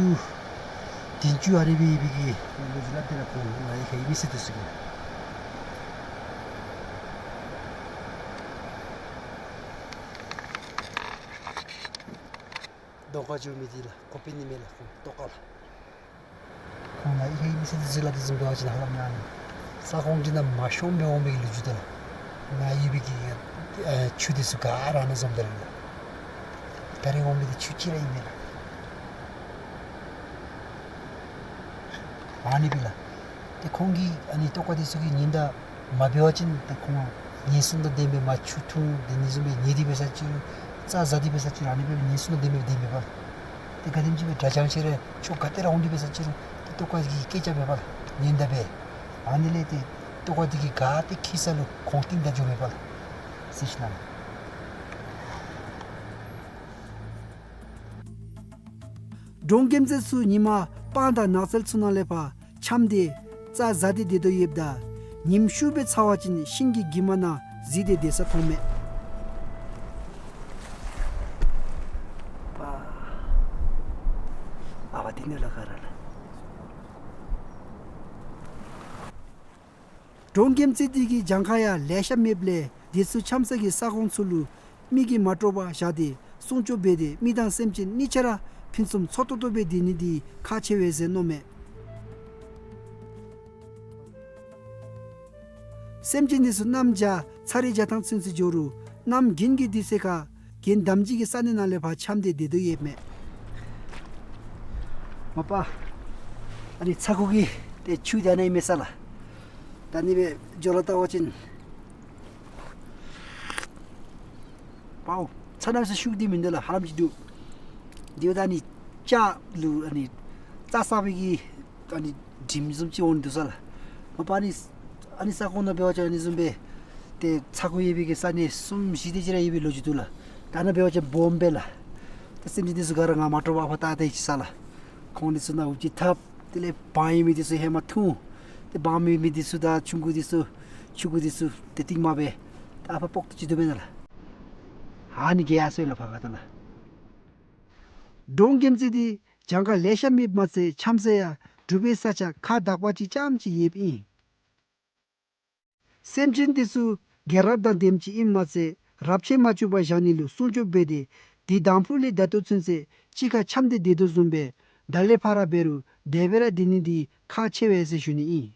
བདུན་ཅུ་ཨ་རེ་སྦེ་ཡོད་པའི་གི་ལོ་རྒྱུས་སླབ་སྟེ་ར་ཁོང་ང་ཡི་ཁ་ཡི་མི་སེར་འདི་ཚུ་གིས་གདོང་ཁར་འགྱོ་མི་འདི་ལགས་ཁོ་དཔེ་ནི་མེད་ལགས། ཁོང་ལྟོ་ཁ་ལགས། ཁོང་ང་ཡི་ཁ་ཡི་མི་སེར་འདི་ཚུ་ལགས་འདི་བཟུམ་འབད་བ་ཅིན་ཧ་ལམ་ཡང་ས་ཁོངས་འདི་ནང་མ་ཤོངམ་སྦེ་འོང་མི་གི་ལོ་རྒྱུས་འདུག་ལགས། ནཱ་ཡོད་པའི་གི་ཨེ་ཆུ་འདི་ཚུ་ག་ར་ནཱ་འཛོམས་ད་ལགས། ད་རིས་འོང་མི་འདི་ཆུ་ཅིག་ར་ཨིན་མས་ལགས། ཨ་ནི་སྦེ་ལགས། ཏེ་ཁོང་གི་ཨ་ནི་ལྟོ་ཁ་འདི་ཚུ་གི་ཉེན་བརྡ་མ་འབད་བ་ཅིན་ཏེ་ཁོང་ཉེན་སྲུང་དང་ལྡན་པའི་མར་ཆུ་འཐུང་དེ་ནི་བཟུམ་སྦེ་ཉལ་ཏེ་འབད་ས་ཅིག་རྩྭ་ཟ་སྟེ་འབད་ས་ཅིག་ཨ་ནི་སྦེ་ཉེན་སྲུང་དང་ལྡན་པའི་ལྡན་པས་པ་ལགས། ཏེ་ག་དེམ་ཅིག་སྦེ་དྲག་ཅན་ཤེས་རེ་ཕྱོགས་ག་ཏེ་ར་འོང་སྟེ་འབད་ས་ཅིག་ཏེ་ལྟོ་ཁ་གི་སྐད་ཆ་འབད་པ་ལགས། ཉེན་བརྡ་འབད། ཨ་ནི་ལས་ཏེ་ལྟོ་ཁ་འདི་གིས་ག་ཏེ་འཁྱིད་ས་ལུ་ཁོང་རྟིང་བདའ་འགྱོ་མས་པ་ལགས། ཟེར་ཞུ་ནི་ལགས། འབྲོང་རྒྱལ་མཚན་ཚུ་ཉིན་མ་སྤང་དང་ནགས་ཚལ་ཚུ་ནང་ལས་ཕར་འཁྱམས་ཏེ་རྩྭ་ཟ་སྟེ་སྡོད་དོ་ཡོདཔ་ད་ཉིམ་ཤུགས་སྦེ་ཚ་བ་ཅིན་ཤིང་གི་གྱིབ་མ་ནང་གཟིགས་ཏེ་སྡོད་ས་མཐོང་མས། ཨ་བ་དེ་ནི་ལ་ག་ར་ལགས། འབྲོང་རྒྱལ་མཚན་འདི་གི་གྱངས་ཁ་ཡང་ལེ་ཤ་མེདཔ་ལས་འདི་ཚུ་འཁྱམས་ས་གི་ས་ཁོངས་ཚུ་ལུ་མི་གིས་མ་དཀྲོག་པར་བཞག་སྟེ་སྲུང་སྐྱོབ་འབད་དེ་མི་དང་སེམས་ཅན་གཉིས་ཆ་ར་ཕུན་སུམ་ཚོགས་ཏོག་ཏོ་སྦེ་སྡོད་ནི་འདི་ཁག་ཆེ་བས་ཟེར་མནོཝ་མས། སེམས་ཅན་འདི་ཚུ་གནམ་བྱཱར་ཚར་རེ་བྱཱར་ཐང་ཚུན་ཚོད་འགྱོ་རུང་གནམ་དགུན་གྱི་དུས་ཚོད་ཁར་གྱེན་འདམ་གྱི་གི་ས་གནས་ནང་ལས་ཕར་འཁྱམས་ཏེ་སྡོད་དོ་ཡོདཔ་མས། མ་པ་ཨ་ནི་ཚ་ཁུ་གི་ཏེ་ཆུ་འདི་ཨ་ནཱ་ཨིན་མས་ས་ལགས། ད་ཨ་ནི་སྦེ་འགྱོ་ལ་བལྟ་བ་ཅིན་པའོ་ཚ་གནམ་ས་ཤུགས་འདི་མིན་འདུག་ལགས། ཧ་ལམ་ཅིག་འདུག། འདི་འབདཝ་ད་ཨ་ནི་ལྕགས་ལུ་ཨ་ནི་རྩྭ་ཟ་བའི་གི་ཨ་ནི་དྲིམ་བཟུམ་ཅིག་འོང་འདུག་ས་ལགས། མ་པ་ཨ་ནི་ཨ་ནི་ས་ཁོངས་ནང་འབད་བ་ཅིན་ཨ་ནི་བཟུམ་སྦེ་ཏེ་ཚ་ཁུ་ཡོད་པའི་གི་ས་གནས་གསུམ་བཞི་དེ་ཅིག་ར་ཡོད་པའི་ལོ་རྒྱུས་འདུག་ལགས། ད་ནཱ་འབད་བ་ཅིན་སྦོམ་སྦེ་ལགས། ད་སེམས་ཅན་འདི་ཚུ་ག་ར་ང་མ་དཀྲོག་པར་ཕར་བལྟ་སྟེ་ཅིག་ས་ལགས། ཁོང་འདི་ཚུ་ནཱ་འུ་ཅིག་འཐབ། དེ་ལས་སྦང་ཡོད་མི་འདི་ཚུ་ཧེ་མ་འཐུང་། ཏེ་སྦང་མེད་མི་འདི་ཚུ་དང་ཆུང་ཀུ་འདི་ཚུ་ཆུང་ཀུ་འདི་ཚུ་ཏེ་རྟིང་མ་སྦེ་ད་ཕར་སྤོག་སྟེ་ཅིག་སྡོད་མེན་ན་ལགས། ཨ་ནི་གི་ཡ་སོ་ཡི་ལགས་ཕར་ཁ་ཐུག་ལགས། འབྲོང་རྒྱལ་མཚན་འདི་གྱངས་ཁ་ལེ་ཤ་མེདཔ་མ་ཚད་འཁྱམས་ས་ཡང་འབྲུག་པའི་ས་ཆ་ཁག་དག་པ་ཅིག་རྐྱངམ་ཅིག་ཡོདཔ་ཨིན། སེམས་ཅན་འདི་ཚུ་རྒྱལ་རབས་དང་ལྡནམ་ཅིག་ཨིནམ་མ་ཚད་རབས་ཆད་མ་བཅུག་པར་བཞག་ནི་ལུ་སྲུང་སྐྱོབ་འབད་དེ་དེ་དང་ཕུ་ལས་ད་ལྟོ་ཚུན་ཚོད་གཅིག་ཁར་འཁྱམས་ཏེ་སྡོད་དོ་བཟུམ་སྦེ་ད་ལས་ཕར་ར་འབད་རུང་དེ་སྦེ་ར་སྡོད་ནི་འདི་ཁག་ཆེ་བས་ཟེར་ཞུ་ནི་ཨིན།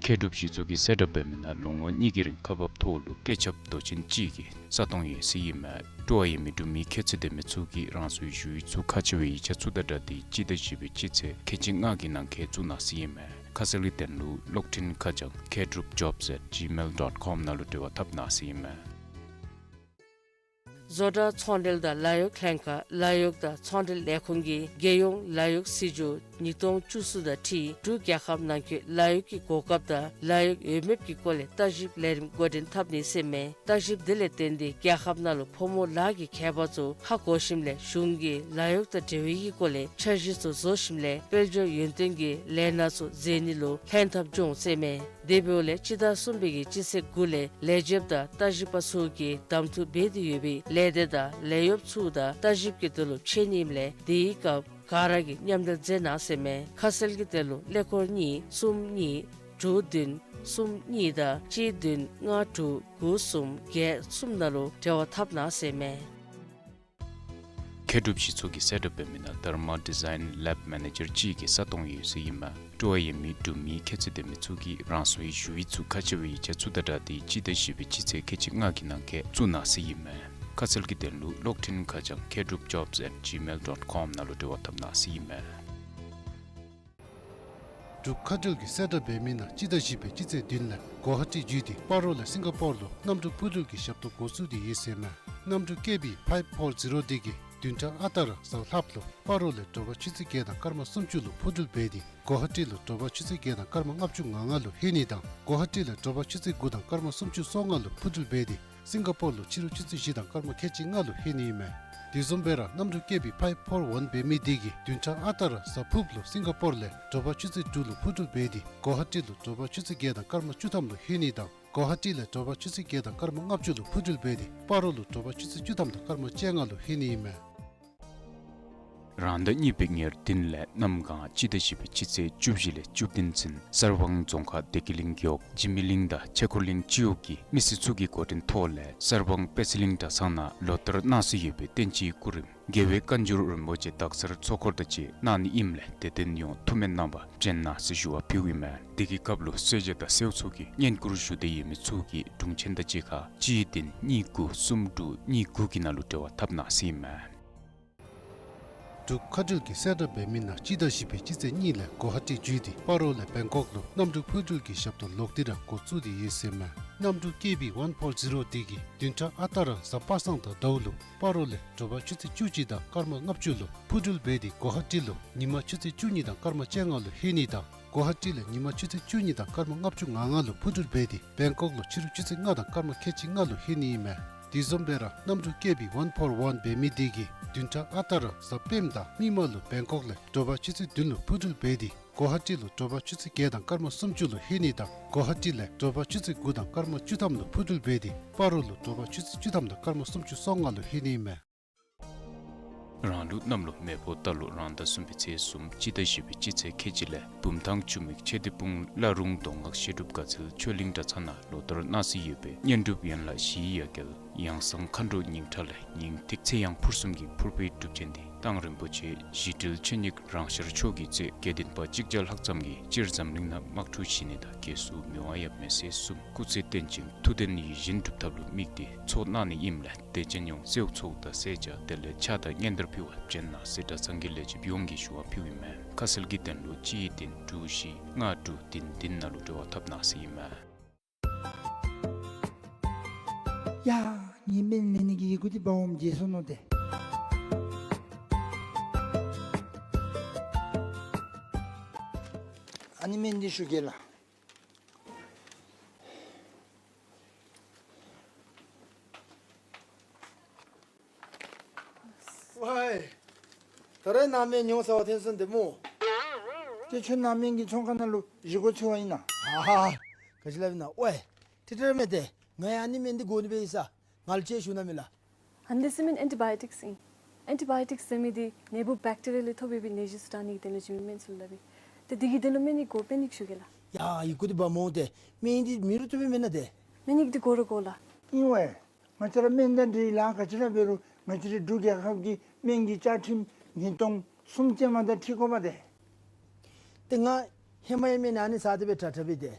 མཁས་གྲུབ་གཞི་ཚོགས་ཀྱིས་གསལ་བསྒྲགས་འབད་མི་ནང་ལོ་ངོ་གཉིས་ཀྱི་རིང་ཁག་འབགཔ་ཐོག་ལུ་བཀོད་ཁྱབ་མདོ་ཆེན་གཅིག་གི་ས་སྟོང་ཡོད་ཟེར་ཨིན་མས། སྤྲོ་བ་ཡོད་མི་འབྲུག་མི་ཁྱད་ཚད་ལྡན་མི་ཚུ་གིས་རང་སོའི་ཞུ་ཡིག་ཚུ་ཁག་ཆེ་བའི་ཡིག་ཆ་ཚུ་དང་སྦྲགས་ཏེ་སྤྱི་ཟླ་བཞི་པའི་སྤྱི་ཚེས་ཁལ་གཅིག་ལྔ་གི་ནང་འཁོད་བཙུགས་གནང་ཟེར་ཨིན་མས། ཁ་གསལ་གྱི་དོན་ལུ་གློག་འཕྲིན་ཁ་བྱང་མཁས་གྲུབ་ཇོབསི་ཨེཊ་ཇི་མེལ་ཌོཊ་ཀོམ་ནང་ལུ་འབྲེལ་བ་འཐབ་གནང་ཟེར་ཨིན་མས། བཟོ་གྲྭ་ཚོང་འབྲེལ་དང་ལཱ་གཡོག་ལྷན་ཁག་ལཱ་གཡོག་དང་ཚོང་འབྲེལ་ལས་ཁུངས་ཀྱིས་རྒྱལ་ཡོངས་ལཱ་གཡོག་སྲིད་བྱུས་ཉིས་སྟོང་བཅུ་གསུམ་དང་འཁྲིལ་འབྲུག་རྒྱལ་ཁབ་ནང་འཁོད་ལཱ་གཡོག་གི་གོ་སྐབས་དང་ལཱ་གཡོག་འོས་འབབ་ཀྱི་སྐོར་ལས་བརྟག་ཞིབ་ལས་རིམ་འགོ་འདྲེན་འཐབ་ནི་ཟེར་མས། བརྟག་ཞིབ་དེ་ལས་བརྟེན་ཏེ་རྒྱལ་ཁབ་ནང་ལུ་ཕོ་མོ་ལཱ་གི་ཁྱད་པར་ཚུ་ཧ་གོ་ཞིནམ་ལས་གཞུང་གིས་ལཱ་གཡོག་དང་འབྲེལ་བའི་གི་སྐོར་ལས་འཆར་གཞི་ཚུ་བཟོ་ཞིནམ་ལས་དཔལ་འབྱོར་ཡོན་ཏན་གྱི་ལས་སྣ་ཚུ་མཛད་ནི་ལུ་ལྷན་ཐབས་འབྱུང་ཟེར་མས། དེ་འབདཝ་ལས་སྤྱི་ཟླ་གསུམ་པའི་གི་སྤྱི་ཚེས་དགུ་ལས་ལས་བྱེདཔ་དང་ལྟ་ཞིབ་པ་ཚུ་གིས་གདམ་འཐུ་འབད་དེ་ཡོད་པའི་ལས་སྡེ་དང་ལས་གཡོགཔ་ཚུ་དང་ལྟ་ཞིབ་ཀྱི་དོན་ལུ་ཕྱད་ནི་ཨིནམ་ལས་དེའི་སྐབས་ག་ར་གིས་མཉམ་འབྲེལ་མཛད་གནང་ཟེར་མས། ཁ་གསལ་གྱི་དོན་ལུ་ཀླད་ཀོར་གཉིས་གསུམ་གཉིས་དྲུག་བདུན་གསུམ་གཉིས་དང་གཅིག་བདུན་ལྔ་དྲུག་དགུ་གསུམ་བརྒྱད་གསུམ་ནང་ལུ་འབྲེལ་བ་འཐབ་གནང་ཟེར་མས། མཁས་གྲུབ་གཞི་ཚོགས་ཀྱིས་གསལ་བསྒྲགས་འབད་མི་ནང་ཌར་མ་ཌི་ཛའིན་ལེབ་མེ་ནེ་ཇར་གཅིག་གི་ས་སྟོང་ཡོད་ཟེར་ཨིན་མས། སྤྲོ་བ་ཡོད་མི་འབྲུག་མི་ཁྱད་ཚད་ལྡན་མི་ཚུ་གིས་རང་སོའི་ཞུ་ཡིག་ཚུ་ཁག་ཆེ་བའི་ཡིག་ཆ་ཚུ་དང་སྦྲགས་ཏེ་སྤྱི་ཟླ་བཞི་པའི་སྤྱི་ཚེས་ཁལ་གཅིག་ལྔ་གི་ནང་འཁོད་བཙུགས་གནང་ཟེར་ཨིན་མས། ཁ་གསལ་གྱི་དོན་ལུ་གློག་འཕྲིན་ཁ་བྱང་མཁས་གྲུབ་ཇོབསི་ཨེཊ་ཇི་མེལ་ཌོཊ་ཀོམ་ནང་ལུ་འབྲེལ་བ་འཐབ་གནང་ཟེར་ཨིན་མས། འབྲུག་ཁ་བྲལ་གྱིས་གསལ་བསྒྲགས་འབད་མི་ནང་སྤྱི་ཟླ་བཞི་པའི་སྤྱི་ཚེས་བདུན་ལས་གོ་ཧ་ཊི་བརྒྱུད་དེ་སྤ་རོ་ལས་སིང་ག་པོར་ལུ་གནམ་གྲུ་འཕུར་འགྲུལ་གྱི་ཞབས་ཏོག་འགོ་བཙུགས་ཏེ་ཡོད་ཟེར་མས། གནམ་གྲུ་ཀེ་བི་ཕའིབ་ཕོར་ཛི་རོ་དེ་གིས་བདུན་ཕྲག་ཨ་རྟག་ར་གཟའ་ལྷགཔ་ལུ་སྤ་རོ་ལས་དྲོ་པ་ཆུ་ཚོད་བརྒྱད་དང་སྐར་མ་སུམ་ཅུ་ལུ་འཕུར་འགྲུལ་འབད་དེ་གོ་ཧ་ཊི་ལུ་དྲོ་པ་ཆུ་ཚོད་བརྒྱད་དང་སྐར་མ་ལྔ་བཅུ་ང་ལྔ་ལུ་ལྷོད་ནི་དང་གོ་ཧ་ཊི་ལས་དྲོ་པ་ཆུ་ཚོད་དགུ་དང་སྐར་མ་སུམ་ཅུ་སོ་ལྔ་ལུ་འཕུར་འགྲུལ་འབད་དེ་སིང་ག་པོར་ལུ་ཕྱི་རུ་ཆུ་ཚོད་བཞི་དང་སྐར་མ་ཁལ་གཅིག་ལྔ་ལུ་ལྷོད་ནི་ཨིན་མས། དེ་བཟུམ་སྦེ་ར་གནམ་གྲུ་ཀེ་བི་ཕའིབ་ཕོར་ཝན་འབད་མི་དེ་གིས་བདུན་ཕྲག་ཨ་རྟག་ར་གཟའ་ཕུརཔ་ལུ་སིང་ག་པོར་ལས་དྲོ་པ་ཆུ་ཚོད་དྲུག་ལུ་འཕུར་འགྲུལ་འབད་དེ་གོ་ཧ་ཊི་ལུ་དྲོ་པ་ཆུ་ཚོད་བརྒྱད་དང་སྐར་མ་བཅུ་ཐམ་ལུ་ལྷོད་ནི་དང་གོ་ཧ་ཊི་ལས་དྲོ་པ་ཆུ་ཚོད་བརྒྱད་དང་སྐར་མ་ལྔ་བཅུ་ལུ་འཕུར་འགྲུལ་འབད་དེ་སྤ་རོ་ལུ་དྲོ་པ་ཆུ་ཚོད་བཅུ་ཐམ་དང་སྐར་མ་བཅོ་ལྔ་ལུ་ལྷོད་ནི་ཨིན་མས། རང་ཟླ་གཉིས་པའི་ཉེར་བདུན་ལས་གནམ་གང་སྤྱི་ཟླ་བཞི་པའི་སྤྱི་ཚེས་བཅུ་བཞི་ལས་བཅུ་བདུན་ཚུན་གསར་སྤང་རྫོང་ཁག་བདེ་སྐྱིད་གླིང་རྒེད་འོག་འཇིགས་མེད་གླིང་དང་ཆོས་འཁོར་གླིང་སྤྱི་འོག་གི་མི་སེར་ཚུ་གིས་འགོ་འདྲེན་ཐོག་ལས་གསར་སྤང་དཔལ་སྲིད་གླིང་གྲྭ་ཚང་ནང་ལོ་ལྟར་གནང་སྲོལ་ཡོད་པའི་བསྟན་སྤྱིའི་སྐུ་རིམ་རྒྱལ་བའི་བཀའ་འགྱུར་རིན་པོ་ཆེ་དག་ཚར་ཚོགས་འཁོར་དང་བཅས་གནང་ནི་ཨིནམ་ལས་དེ་དོན་ཡང་ཐུགས་སྨོན་གནང་བར་བྱོན་གནང་ཟེར་ཞུ་བ་ཕུལཝ་ཨིན་མས། དེ་གི་སྐབས་ལུ་གསོལ་ཇ་དང་སེའུ་ཚུ་གི་བསྙེན་བཀུར་ཞུ་འདོད་ཡོད་མི་ཚུ་གིས་དྲུང་ཆེན་དང་གཅིག་ཁར་གཅིག་བདུན་གཉིས་དགུ་གསུམ་དྲུག་གཉིས་དགུ་གི་ནང་ལུ་འབྲེལ་བ་འཐབ་གནང་ཟེར་ཨིན་མས། འབྲུག་ཁ་བྲལ་གྱིས་གསལ་བསྒྲགས་འབད་མི་ནང་སྤྱི་ཟླ་བཞི་པའི་སྤྱི་ཚེས་གཉིས་ལས་གོ་ཧ་ཊི་བརྒྱུད་དེ་སྤ་རོ་ལས་བེང་ཀོག་ལུ་གནམ་གྲུ་འཕུར་འགྲུལ་གྱི་ཞབས་ཏོག་ལོག་སྟེ་ར་འགོ་བཙུགས་ཏེ་ཡོད་ཟེར་མས། གནམ་གྲུ་ཀེ་བི་ཝན་ཕོར་ཛི་རོ་དེ་གིས་བདུན་ཕྲག་ཨ་རྟག་ར་གཟའ་པ་སངས་དང་ཟླཝ་ལུ་སྤ་རོ་ལས་དྲོ་པ་ཆུ་ཚོད་བཅུ་གཅིག་དང་སྐར་མ་ལྔ་བཅུ་ལུ་འཕུར་འགྲུལ་འབད་དེ་གོ་ཧ་ཊི་ལུ་ཉིན་མ་ཆུ་ཚོད་བཅུ་གཉིས་དང་སྐར་མ་བཅོ་ལྔ་ལུ་ལྷོད་ནི་དང་གོ་ཧ་ཊི་ལས་ཉིན་མ་ཆུ་ཚོད་བཅུ་གཉིས་དང་སྐར་མ་ལྔ་བཅུ་ང་ལྔ་ལུ་འཕུར་འགྲུལ་འབད་དེ་བེང་ཀོག་ལུ་ཕྱི་རུ་ཆུ་ཚོད་ལྔ་དང་སྐར་མ་ཁལ་གཅིག་ལྔ་ལུ་ལྷོད་ནི་ཨིན་མས། དེ་བཟུམ་སྦེ་ར་གནམ་གྲུ་ཀེ་བི་ཝན་ཕོར་ཝན་འབད་མི་དེ་གིས་བདུན་ཕྲག་ཨ་རྟག་ར་གཟའ་སྤེནམ་དང་མིག་དམར་ལུ་བེང་ཀོག་ལས་དྲོ་པ་ཆུ་ཚོད་བདུན་ལུ་འཕུར་འགྲུལ་འབད་དེ་གོ་ཧ་ཊི་ལུ་དྲོ་པ་ཆུ་ཚོད་བརྒྱད་དང་སྐར་མ་སུམ་ཅུ་ལུ་ལྷོད་ནི་དང་གོ་ཧ་ཊི་ལས་དྲོ་པ་ཆུ་ཚོད་དགུ་དང་སྐར་མ་བཅུ་ཐམ་ལུ་འཕུར་འགྲུལ་འབད་དེ་སྤ་རོ་ལུ་དྲོ་པ་ཆུ་ཚོད་བཅུ་ཐམ་དང་སྐར་མ་སུམ་ཅུ་སོ་ལྔ་ལུ་ལྷོད་ནི་ཨིན་མས། རང་ལུགས་གནམ་ལོ་མེ་ཕོ་རྟ་ལོ་རང་ཟླ་གསུམ་པའི་ཚེས་གསུམ་སྤྱི་ཟླ་བཞི་པའི་སྤྱི་ཚེས་ཁལ་གཅིག་ལས་བུམ་ཐང་ཆུ་མིག་ཆོས་སྡེ་སྤུངས་བླ་རུང་མདོ་སྔགས་བཤད་སྒྲུབ་དགའ་ཚལ་ཆོས་གླིང་གྲྭ་ཚང་ནང་ལོ་ལྟར་གནང་སྲོལ་ཡོད་པའི་བསྙེན་སྒྲུབ་ཡན་ལག་བཞིའི་ཡ་གྱལ་ཡང་གསང་མཁའ་འགྲོ་སྙིང་ཁྲག་ལས་སྙིང་ཐིག་ཚེ་ཡང་ཕུར་གསུམ་གྱི་ཕུར་པའི་སྒྲུབ་ཆེན་འདི་མདང་རིན་པོ་ཆེ་ཞི་དྲིལ་ཆོས་ཉིད་རང་ཤར་མཆོག་གི་མཛད་དགེ་འདུན་པ་གཅིག་བརྒྱ་ལྷག་ཙམ་གྱིས་སྤྱིར་འཛམ་གླིང་ནང་དམག་འཁྲུག་ཞི་ནི་དང་རྒྱལ་སྲུང་མི་དབང་ཡབ་མེས་སྲས་གསུམ་སྐུ་ཚེ་བརྟན་ཅིང་ཐུགས་དོན་ཡིད་བཞིན་འགྲུབ་ཐབས་ལུ་དམིགས་ཏེ་ཚོགས་གནང་ནི་ཨིནམ་ལས་དད་ཅན་ཡོངས་སེའུ་ཚོགས་དང་སེར་སྐྱ་དེ་ལས་ཕྱག་དང་སྙན་དར་ཕུལ་བར་བྱོན་གནང་ཟེར་གྲྭ་ཚང་གི་ལས་བྱེདཔ་ཡོངས་ཀྱིས་ཞུ་བ་ཕུལཝ་ཨིན་མས། ཁ་གསལ་གྱི་དོན་ལུ་གཅིག་བདུན་དྲུག་བཞི་ལྔ་དྲུག་བདུན་བདུན་ནང་ལུ་འབྲེལ་བ་འཐབ་གནང་ཟེར་ཨིན་མས། ཡ་ངེའི་སྨན་ལེན་ནི་གི་ཡི་གུ་འདི་འབག་འོངམ་བརྗེད་སོ་ནུག་ཏེ། ཨ་ནི་སྨན་འདི་ཞུ་གེ་ལགས། ཝའི། ད་རེས་ནང་སྨན་ཉོ་ས་བ་ཐོན་སོང་དེ་སྨོ། ཏེ་ཁྱོད་ནང་སྨན་གྱི་ཚོང་ཁང་ནང་ལུ་བཞེས་སྒོ་འཚོལ་བ་ཨིན་ན། ཨ་ཧ། ག་ཅི་སླབ་ཨིན་ན། ཝའི། ཏེ་ཏེ་ར་མེད་དེ། ང་ཡང་ཨ་ནི་སྨན་འདི་དགོ་ནི་སྦེ་ཨིན་ས། ང་ལུ་ཅིག་ཞུ་གནང་མས་ལགས། ཨ་ནི་འདི་ཟེར་མི་ཨེན་ཊི་བཱ་ཡོ་ཊིཀསི་ཨིན། ཨེན་ཊི་བཱ་ཡོ་ཊིཀསི་ཟེར་མི་འདི་ནད་འབུཔ་བེཀ་ཊི་རི་ཡ་ལས་ཐོབ་པའི་ནད་གཞི་ཚུ་དྲག་ནི་གི་དོན་ལུ་བྱིན་མི་སྨན་ཚུ་ལགས་པས། ཏེ་འདི་གི་དོན་ལུ་སྨན་ནི་དགོ་པས་ནི་ཞུ་གེ་ལགས། ཡ་ཡི་གུ་འདི་འབག་འོང་སྟེ། སྨན་འདི་མེད་རུང་བཏུབ་པས་མེན་ན་ཏེ། སྨན་ནི་འདི་དགོ་རུང་དགོ་ལགས། ཨིན་ཝའི། ང་བཅས་ར་སྨན་དང་འབྲེལ་ལཱ་ག་ཅི་ར་འབད་རུང་ང་བཅས་རའི་འབྲུག་རྒྱལ་ཁབ་ཀྱི་སྨན་གྱི་བཅའ་ཁྲིམས་ཉིས་སྟོང་གསུམ་ཅན་མ་དང་འཁྲིལ་དགོ་པས་ཏེ། ཏེ་ང་ཧེ་མ་ཡང་སྨན་ཨ་ནི་ཟ་སྟེ་སྦེ་དྲག་དྲག་སྦེ་ཏེ།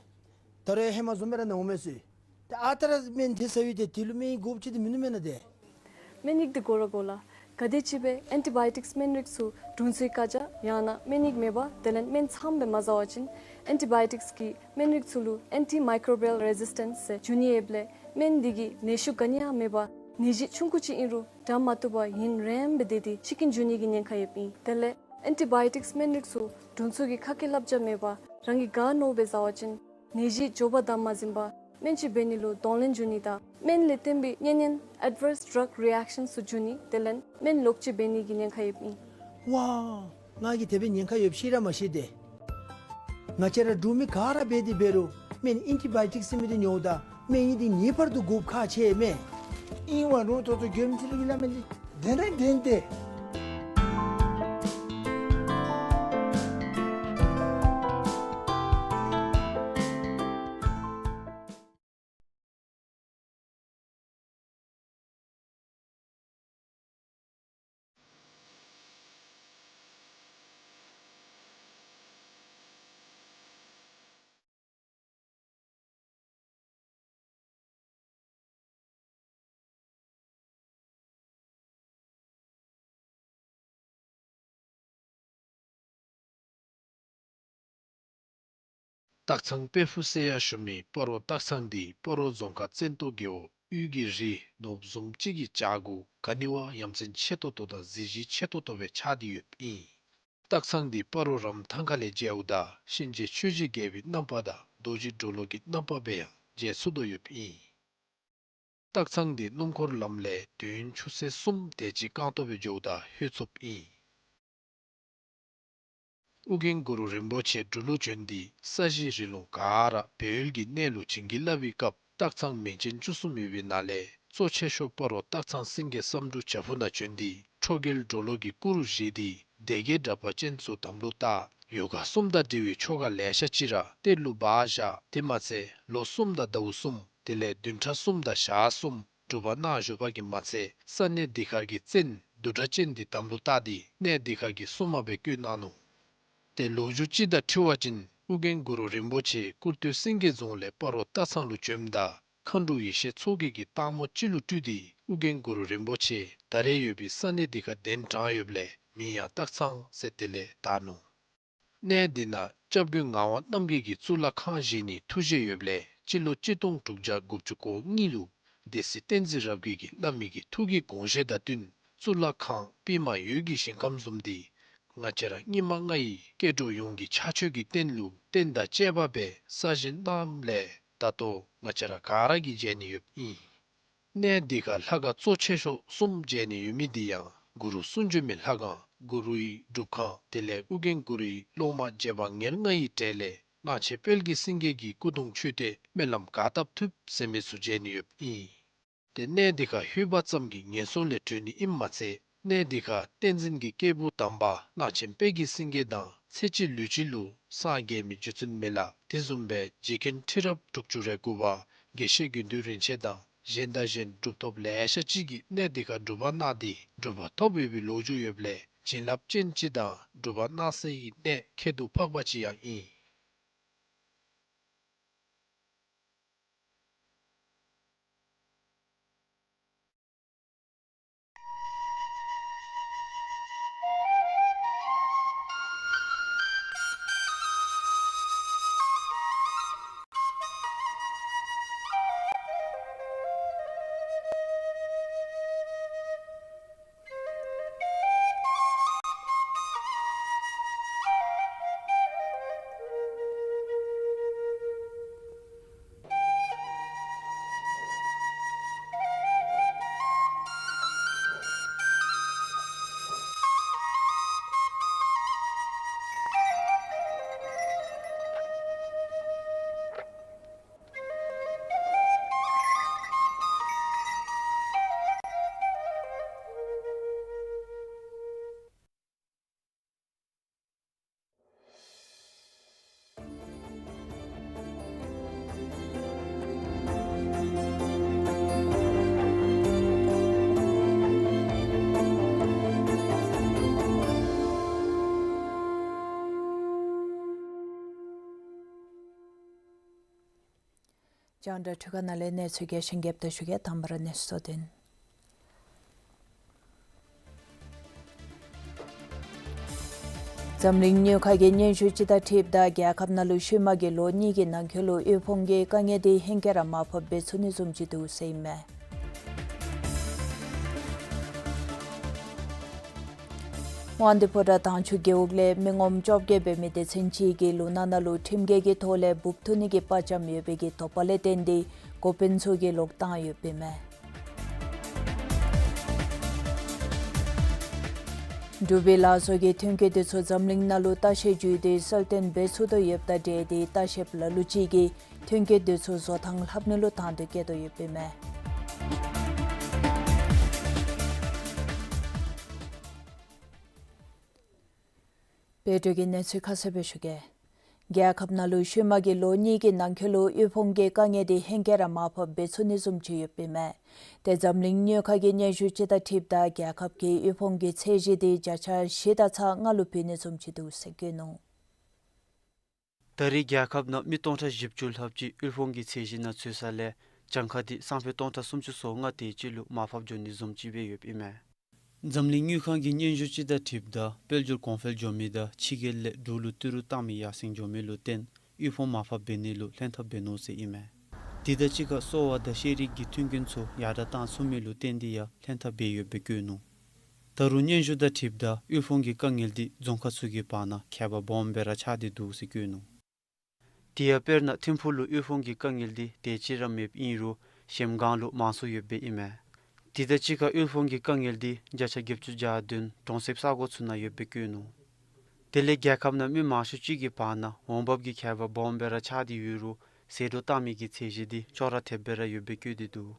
ད་རེས་ཧེ་མ་བཟུམ་སྦེ་ར་ནཝ་མས་ཟེར། ཏེ་ཨ་རྟག་ར་སྨན་འདི་ཟ་བའི་ཏེ་དེ་ལུ་སྨན་ཡིག་དགོཔ་ཅིག་ཏེ་མིན་ནུག་མེན་ན་ཏེ། སྨན་ཡིག་འདི་དགོ་ར་དགོ་ལགས། ག་དེམ་ཅིག་སྦེ་ཨེན་ཊི་བཱ་ཡོ་ཊིཀསི་སྨན་རིགས་ཚུ་དྲུང་འཚོའི་བཀའ་རྒྱ་ཡང་ན་སྨན་ཡིག་མེད་པར་དེ་ལས་སྨན་ཚངམ་སྦེ་མ་ཟ་བ་ཅིན་ཨེན་ཊི་བཱ་ཡོ་ཊིཀསི་གི་སྨན་རིགས་ཚུ་ལུ་ཨེན་ཊི་མའི་ཀོརོ་བཱལ་རེ་ཟིས་ཊེནསི་ཟེར་འབྱུང་ནི་ཡོདཔ་ལས་སྨན་འདི་གིས་ནད་ཤུགས་ག་ནི་ཡང་མེད་པར་ནད་གཞི་ཆུང་ཀུ་ཅིག་ཨིན་རུང་དྲག་མ་བཏུབ་པར་ཡུན་རིངམོ་སྦེ་སྡོད་དེ་འཆི་རྐྱེན་འབྱུང་ནི་གི་ཉེན་ཁ་ཡོདཔ་ཨིན། དེ་ལས་ཨེན་ཊི་བཱ་ཡོ་ཊིཀསི་སྨན་རིགས་ཚུ་དྲུང་འཚོ་གི་ཁ་སྐད་བསླབ་བྱ་མེད་པར་རང་གིས་ག་མནོཝ་སྦེ་ཟ་བ་ཅིན་ནད་གཞི་མགྱོགས་པར་དམ་མ་འཛིན་པར་སྨན་བཅོས་འབད་ནི་ལུ་གདོང་ལེན་འབྱུང་ནི་དང་སྨན་ལས་བརྟེན་པའི་གཉན་ཉེན་ཨེཌ་ཝརསི་ཌྲག་རི་ཨེཀ་ཤཱནསི་ཚུ་འབྱུང་ནི་དེ་ལས་སྨན་ལོག་སྤྱོད་འབད་ནི་གི་ཉེན་ཁ་ཡོདཔ་ཨིན། ཝའོ། ང་གིས་དེ་སྦེ་ཉེན་ཁ་ཡོདཔ་ཤེས་ར་མ་ཤེས་ཏེ། ང་བཅས་ར་འབྲུག་མི་ག་ར་འབད་དེ་འབད་རུང་སྨན་ཨེན་ཊི་བཱ་ཡོ་ཊིཀསི་ཟེར་མི་འདི་ཉོཝ་ད་སྨན་ཡིག་འདི་ངེས་པར་དུ་དགོཔ་ཁག་ཆེ་མས། ཨིན་ཝ་རུང་ཏོག་ཏོ་མགྱོནམ་ཅིག་ལུ་གི་སླབ་མི་འདི་བདེན་ར་བདེན་ཏེ། སྟག་ཚང་དཔལ་ཕུག་ཟེར་ཡང་ཞུ་མི་སྤ་རོ་སྟག་ཚང་འདི་སྤ་རོ་རྫོང་ཁག་བཙན་ཏོ་རྒེད་འོག་དབུས་ཀྱི་རི་ནོར་བུ་བཟུམ་ཅིག་གི་བྱག་གུ་ག་ནི་བ་ཡ་མཚན་ཆེ་ཏོག་ཏོ་དང་གཟི་བརྗིད་ཆེ་ཏོག་ཏོ་སྦེ་ཆགས་ཏེ་ཡོདཔ་ཨིན། སྟག་ཚང་འདི་སྤ་རོ་རམ་ཐང་ཁ་ལས་མཇལཝ་ད་གཤིན་རྗེ་ཆོས་ཀྱི་རྒྱལ་པོའི་རྣམ་པ་དང་རྡོ་རྗེ་གྲོ་ལོད་ཀྱི་རྣམ་པ་སྦེ་ཡང་མཇལ་ཚུགས་དོ་ཡོདཔ་ཨིན། སྟག་ཚང་འདི་སྣུམ་འཁོར་ལམ་ལས་དུས་ཡུན་ཆུ་ཚོད་གསུམ་དེ་ཅིག་རྐང་སྟོང་སྦེ་འགྱོཝ་ད་ལྷོད་ཚུགསཔ་ཨིན། ཨོ་རྒྱན་གུ་རུ་རིན་པོ་ཆེ་འབྲུག་ལུ་བྱོན་ཏེ་ས་གཞི་རི་ལུང་ག་ར་སྦས་ཡུལ་གྱི་གནས་ལུ་བྱིན་གྱིས་བརླབས་པའི་སྐབས་སྟག་ཚང་མིང་ཅན་བཅུ་གསུམ་ཡོད་པའི་ནང་ལས་གཙོ་ཆེ་ཤོས་སྤ་རོ་སྟག་ཚང་སེང་གེ་བསམ་འགྲུབ་བྱག་ཕུག་ནང་བྱོན་ཏེ་ཁྲོ་རྒྱལ་གྲོ་ལོད་ཀྱི་སྐུ་རུ་བཞེངས་ཏེ་སྡེ་བརྒྱད་དྲེགས་པ་ཅན་ཚུ་དམ་ལུ་བཏགས། ཡོ་ག་གསུམ་དང་འབྲེལ་བའི་ཆོ་ག་ལེ་ཤ་ཅིག་ར་གཏེར་ལུ་སྦ་བཞག། དེ་མ་ཚད་ལོ་གསུམ་དང་ཟླཝ་གསུམ་དེ་ལས་བདུན་ཕྲག་གསུམ་དང་ཞག་གསུམ་སྒྲུབ་པ་གནང་བཞུགས་པ་གིས་མ་ཚད་ས་གནས་འདི་ཁར་གྱི་བཙན་བདུད་གྲགས་ཅན་འདི་དམ་ལུ་བཏགས་ཏེ་གནས་འདི་ཁར་གྱི་སྲུང་མ་སྦེ་བསྐོས་གནང་ནུག། ཏེ་ལོ་རྒྱུས་ཅིག་དང་འཁྲིལ་བ་ཅིན་ཨོ་རྒྱན་གུ་རུ་རིན་པོ་ཆེ་སྐུར་སྟོད་སེང་གེ་རྫོང་ལས་སྤ་རོ་སྟག་ཚང་ལུ་བྱོནམ་ད་མཁའ་འགྲོ་ཡེ་ཤེས་མཚོ་རྒྱལ་གྱིས་སྟག་མོ་ཅིག་ལུ་སྤྲུལ་ཏེ་ཨོ་རྒྱན་གུ་རུ་རིན་པོ་ཆེ་ད་རེས་ཡོད་པའི་ས་གནས་འདི་ཁར་གདན་དྲངས་ཡོདཔ་ལས་མིང་ཡང་སྟག་ཚང་ཟེར་དེ་ལས་བཏགས་ནུག། གནས་འདི་ནང་སྐྱབས་མགོན་ངག་དབང་རྣམ་རྒྱལ་གྱིས་གཙུག་ལག་ཁང་བཞེངས་ནིའི་ཐུགས་བཞེད་ཡོདཔ་ལས་སྤྱི་ལོ་གཅིག་སྟོང་དྲུག་བརྒྱ་དགུ་བཅུ་གོ་གཉིས་ལུ་སྡེ་སྲིད་བསྟན་འཛིན་རབ་རྒྱས་ཀྱིས་བླ་མའི་ཐུགས་ཀྱི་དགོངས་བཞེད་དང་བསྟུན་གཙུག་ལག་ཁང་པདྨ་འོད་ཀྱི་ཞིང་ཁམས་བཟུམ་འདི་ང་བཅས་ར་སྙིགས་མ་ལྔ་ཡི་སྐྱེ་འགྲོ་ཡོངས་ཀྱི་ཕྱག་མཆོད་ཀྱི་རྟེན་ལུ་རྟེན་དང་བཅས་པ་སྦེ་གསར་བཞེངས་གནངམ་ལས་ད་ལྟོ་ང་བཅས་ར་ག་ར་གིས་མཇལ་ནི་ཡོདཔ་ཨིན། གནས་འདི་ཁར་ལྷ་ཁང་གཙོ་ཆེ་ཤོས་གསུམ་མཇལ་ནི་ཡོད་མི་འདི་ཡང་གུ་རུ་གསུང་བྱོན་མའི་ལྷ་ཁང་གུ་རུའི་སྒྲུབ་ཁང་དེ་ལས་ཨོ་རྒྱན་གུ་རུའི་སློབ་མ་རྗེ་འབངས་ཉེར་ལྔ་ཡི་གྲས་ལས་གླང་ཆེན་དཔལ་གྱི་སེང་གེ་གི་སྐུ་གདུང་མཆོད་རྟེན་སྨོན་ལམ་ག་བཏབ་ཐུབ་ཟེར་མི་ཚུ་མཇལ་ནི་ཡོདཔ་ཨིན། ཏེ་གནས་འདི་ཁར་ལྷོད་པ་ཙམ་གྱིས་ངན་སོང་ལས་གྲོལ་ནི་ཨིནམ་མ་ཚད་གནས་འདི་ཁར་བསྟན་འཛིན་གྱི་སྐྱེས་བུ་དམ་པ་གླང་ཆེན་དཔལ་གྱི་སེང་གེ་དང་ཚེ་གཅིག་ལུས་གཅིག་ལུ་སངས་རྒྱས་མི་རྗེ་བཙུན་མི་ལ་དེ་བཟུམ་སྦེ་རྗེ་མཁན་ཁྲི་རབས་དྲུག་ཅུ་རེ་དགུ་པ་དགེ་བཤེས་དགེ་འདུན་རིན་ཆེན་དང་གཞན་དང་གཞན་གྲུབ་ཐོབ་ལེ་ཤ་ཅིག་གིས་གནས་འདི་ཁར་སྒྲུབ་པ་གནང་སྟེ་གྲུབ་པ་ཐོབ་ཡོད་པའི་ལོ་རྒྱུས་ཡོདཔ་ལས་བྱིན་རླབས་ཅན་ཅིག་དང་སྒྲུབ་པ་གནང་སའི་གནས་ཁྱད་དུ་འཕགས་པ་ཅིག་ཡང་ཨིན། རྒྱང་བསྒྲགས་འཕྲུལ་ཁང་ནང་ལས་གནས་ཚུལ་རྒྱས་ཤིང་རྒྱསཔ་ད་ཞུ་གེ། དང་པ་ར་གནས་ཚུལ་གཙོ་དོན། འཛམ་གླིང་དངུལ་ཁང་གི་སྙན་ཞུ་ཅིག་དང་འཁྲིལཝ་ད་རྒྱལ་ཁབ་ནང་ལུ་ཤུལ་མ་གི་ལོ་གཉིས་ཀྱི་ནང་འཁོད་ལུ་དབུལ་ཕོངས་ཀྱི་དཀའ་ངལ་འདི་ཧེང་སྐལ་ར་མར་ཕབ་འབད་ཚུགས་ནི་བཟུམ་ཅིག་འདུག་ཟེར་ཨིན་མས། དབང་འདུས་ཕོ་བྲང་དྭངས་ཆུ་རྒེད་འོག་ལས་མི་ངོམ་བཅོ་བརྒྱད་འབད་མི་སྡེ་ཚན་ཅིག་གིས་ལུང་ནག་ནང་ལུ་ཁྲིམས་འགལ་གྱི་ཐོག་ལས་འབུཔ་འཐུ་ནི་གི་དཔའ་བཅམ་ཡོད་པའི་གི་དོགས་པ་ལས་བརྟེན་ཏེ་འགོ་དཔོན་ཚུ་གིས་ལོག་བཏང་ཡོདཔ་ཨིན་མས། འབྲུག་པའི་ལ་བཟོ་གི་ཐོན་སྐྱེད་འདི་ཚུ་འཛམ་གླིང་ནང་ལུ་ལྟ་བཤལ་བརྒྱུད་དེ་གསལ་སྟོན་འབད་ཚུགས་དོ་ཡོདཔ་དང་འབྲེལ་ཏེ་ལྟ་བཤལཔ་ལ་ལུ་ཅིག་གིས་ཐོན་སྐྱེད་འདི་ཚུ་བཟོ་ཐངས་ལྷབ་ནི་ལུ་དང་འདོད་བསྐྱེད་དོ་ཡོདཔ་ཨིན་མས། དཔལ་འབྱོར་གྱི་གནས་ཚུལ་ཁ་གསལ་སྦེ་ཞུ་གེ། རྒྱལ་ཁབ་ནང་ལུ་ཤུལ་མ་གི་ལོ་གཉིས་ཀྱི་ནང་འཁོད་ལུ་དབུལ་ཕོངས་ཀྱི་དཀའ་ངལ་འདི་ཧེང་སྐལ་ར་མར་ཕབ་འབད་ཚུགས་ནི་བཟུམ་ཅིག་ཡོདཔ་ཨིན་མས། ཏེ་འཛམ་གླིང་དངུལ་ཁང་གི་སྙན་ཞུ་ཅིག་དང་འཁྲིལཝ་ད་རྒྱལ་ཁབ་ཀྱི་དབུལ་ཕོངས་ཀྱི་ཚད་གཞི་འདི་བརྒྱ་ཆ་བཞི་དང་ཚག་ལྔ་ལུ་འཕེལ་ནི་བཟུམ་ཅིག་འདུག་ཟེར་བཀོད་ནུག། ད་རེས་རྒྱལ་ཁབ་ནང་མི་སྟོང་ཕྲག་བཞི་བཅུ་ལྷགཔ་ཅིག་དབུལ་ཕོངས་ཀྱི་ཚད་གཞི་ནང་ཚུད་ས་ལས་གྱངས་ཁ་འདི་སང་ཕོད་སྟོང་ཕྲག་སུམ་ཅུ་སོ་ལྔ་དེ་ཅིག་ལུ་མར་ཕབ་འགྱོ་ནི་བཟུམ་ཅིག་སྦེ་ཡོདཔ་ཨིན་མས། འཛམ་གླིང་དངུལ་ཁང་གི་སྙན་ཞུ་ཅིག་དང་འཁྲིལཝ་ད་དཔལ་འབྱོར་གོང་འཕེལ་འགྱོ་མི་དང་ཕྱི་རྒྱལ་ལས་འབྲུག་ལུ་ཏི་རུ་བཏང་མི་ཡར་སེང་འགྱོ་མི་ལུ་བརྟེན་དབུལ་ཕོངས་མར་ཕབ་འབད་ནི་ལུ་ལྷན་ཐབས་འབད་ནུག་ཟེར་ཨིན་མས། དེ་དང་གཅིག་ཁར་གསོ་བ་དང་ཤེས་རིག་གི་མཐུན་རྐྱེན་ཚུ་ཡར་དྲག་བཏང་ཚུགས་མི་ལུ་བརྟེན་ཏེ་ཡང་ལྷན་ཐབས་འབད་ཡོདཔ་སྦེ་བཀོད་ནུག། ད་རུང་སྙན་ཞུ་དང་འཁྲིལཝ་ད་དབུལ་ཕོངས་ཀྱི་དཀའ་ངལ་འདི་རྫོང་ཁག་ཚུ་གི་བར་ན་ཁྱད་པར་སྦོམ་སྦེ་ར་ཆགས་ཏེ་འདུག་ཟེར་བཀོད་ནུག། དེ་ཡང་དཔེར་ན་ཐིམ་ཕུག་ལུ་དབུལ་ཕོངས་ཀྱི་དཀའ་ངལ་འདི་དེ་ཅིག་ར་མེདཔ་ཨིན་རུང་གཞལམ་སྒང་ལུ་མང་སུ་ཡོདཔ་སྦེ་ཨིན་མས། དེ་དང་གཅིག་ཁར་དབུལ་ཕོངས་ཀྱི་དཀའ་ངལ་འདི་བརྒྱ་ཆ་བརྒྱད་ཅུ་གྱ་བདུན་གྲོང་གསེབ་ས་གོ་ཚུ་ནང་ཡོདཔ་སྦེ་བཀོད་ནུག། དེ་ལས་རྒྱལ་ཁབ་ནང་མི་མང་ཤོས་ཅིག་གི་བར་ན་འོང་འབབ་ཀྱི་ཁྱད་པར་སྦོམ་སྦེ་ར་ཆགས་ཏེ་ཡོད་རུང་ཟད་འགྲོ་བཏང་མི་གི་ཚད་གཞི་འདི་ཅོག་ར་འཐདཔ་སྦེ་ར་ཡོདཔ་སྦེ་བཀོད་དེ་འདུག།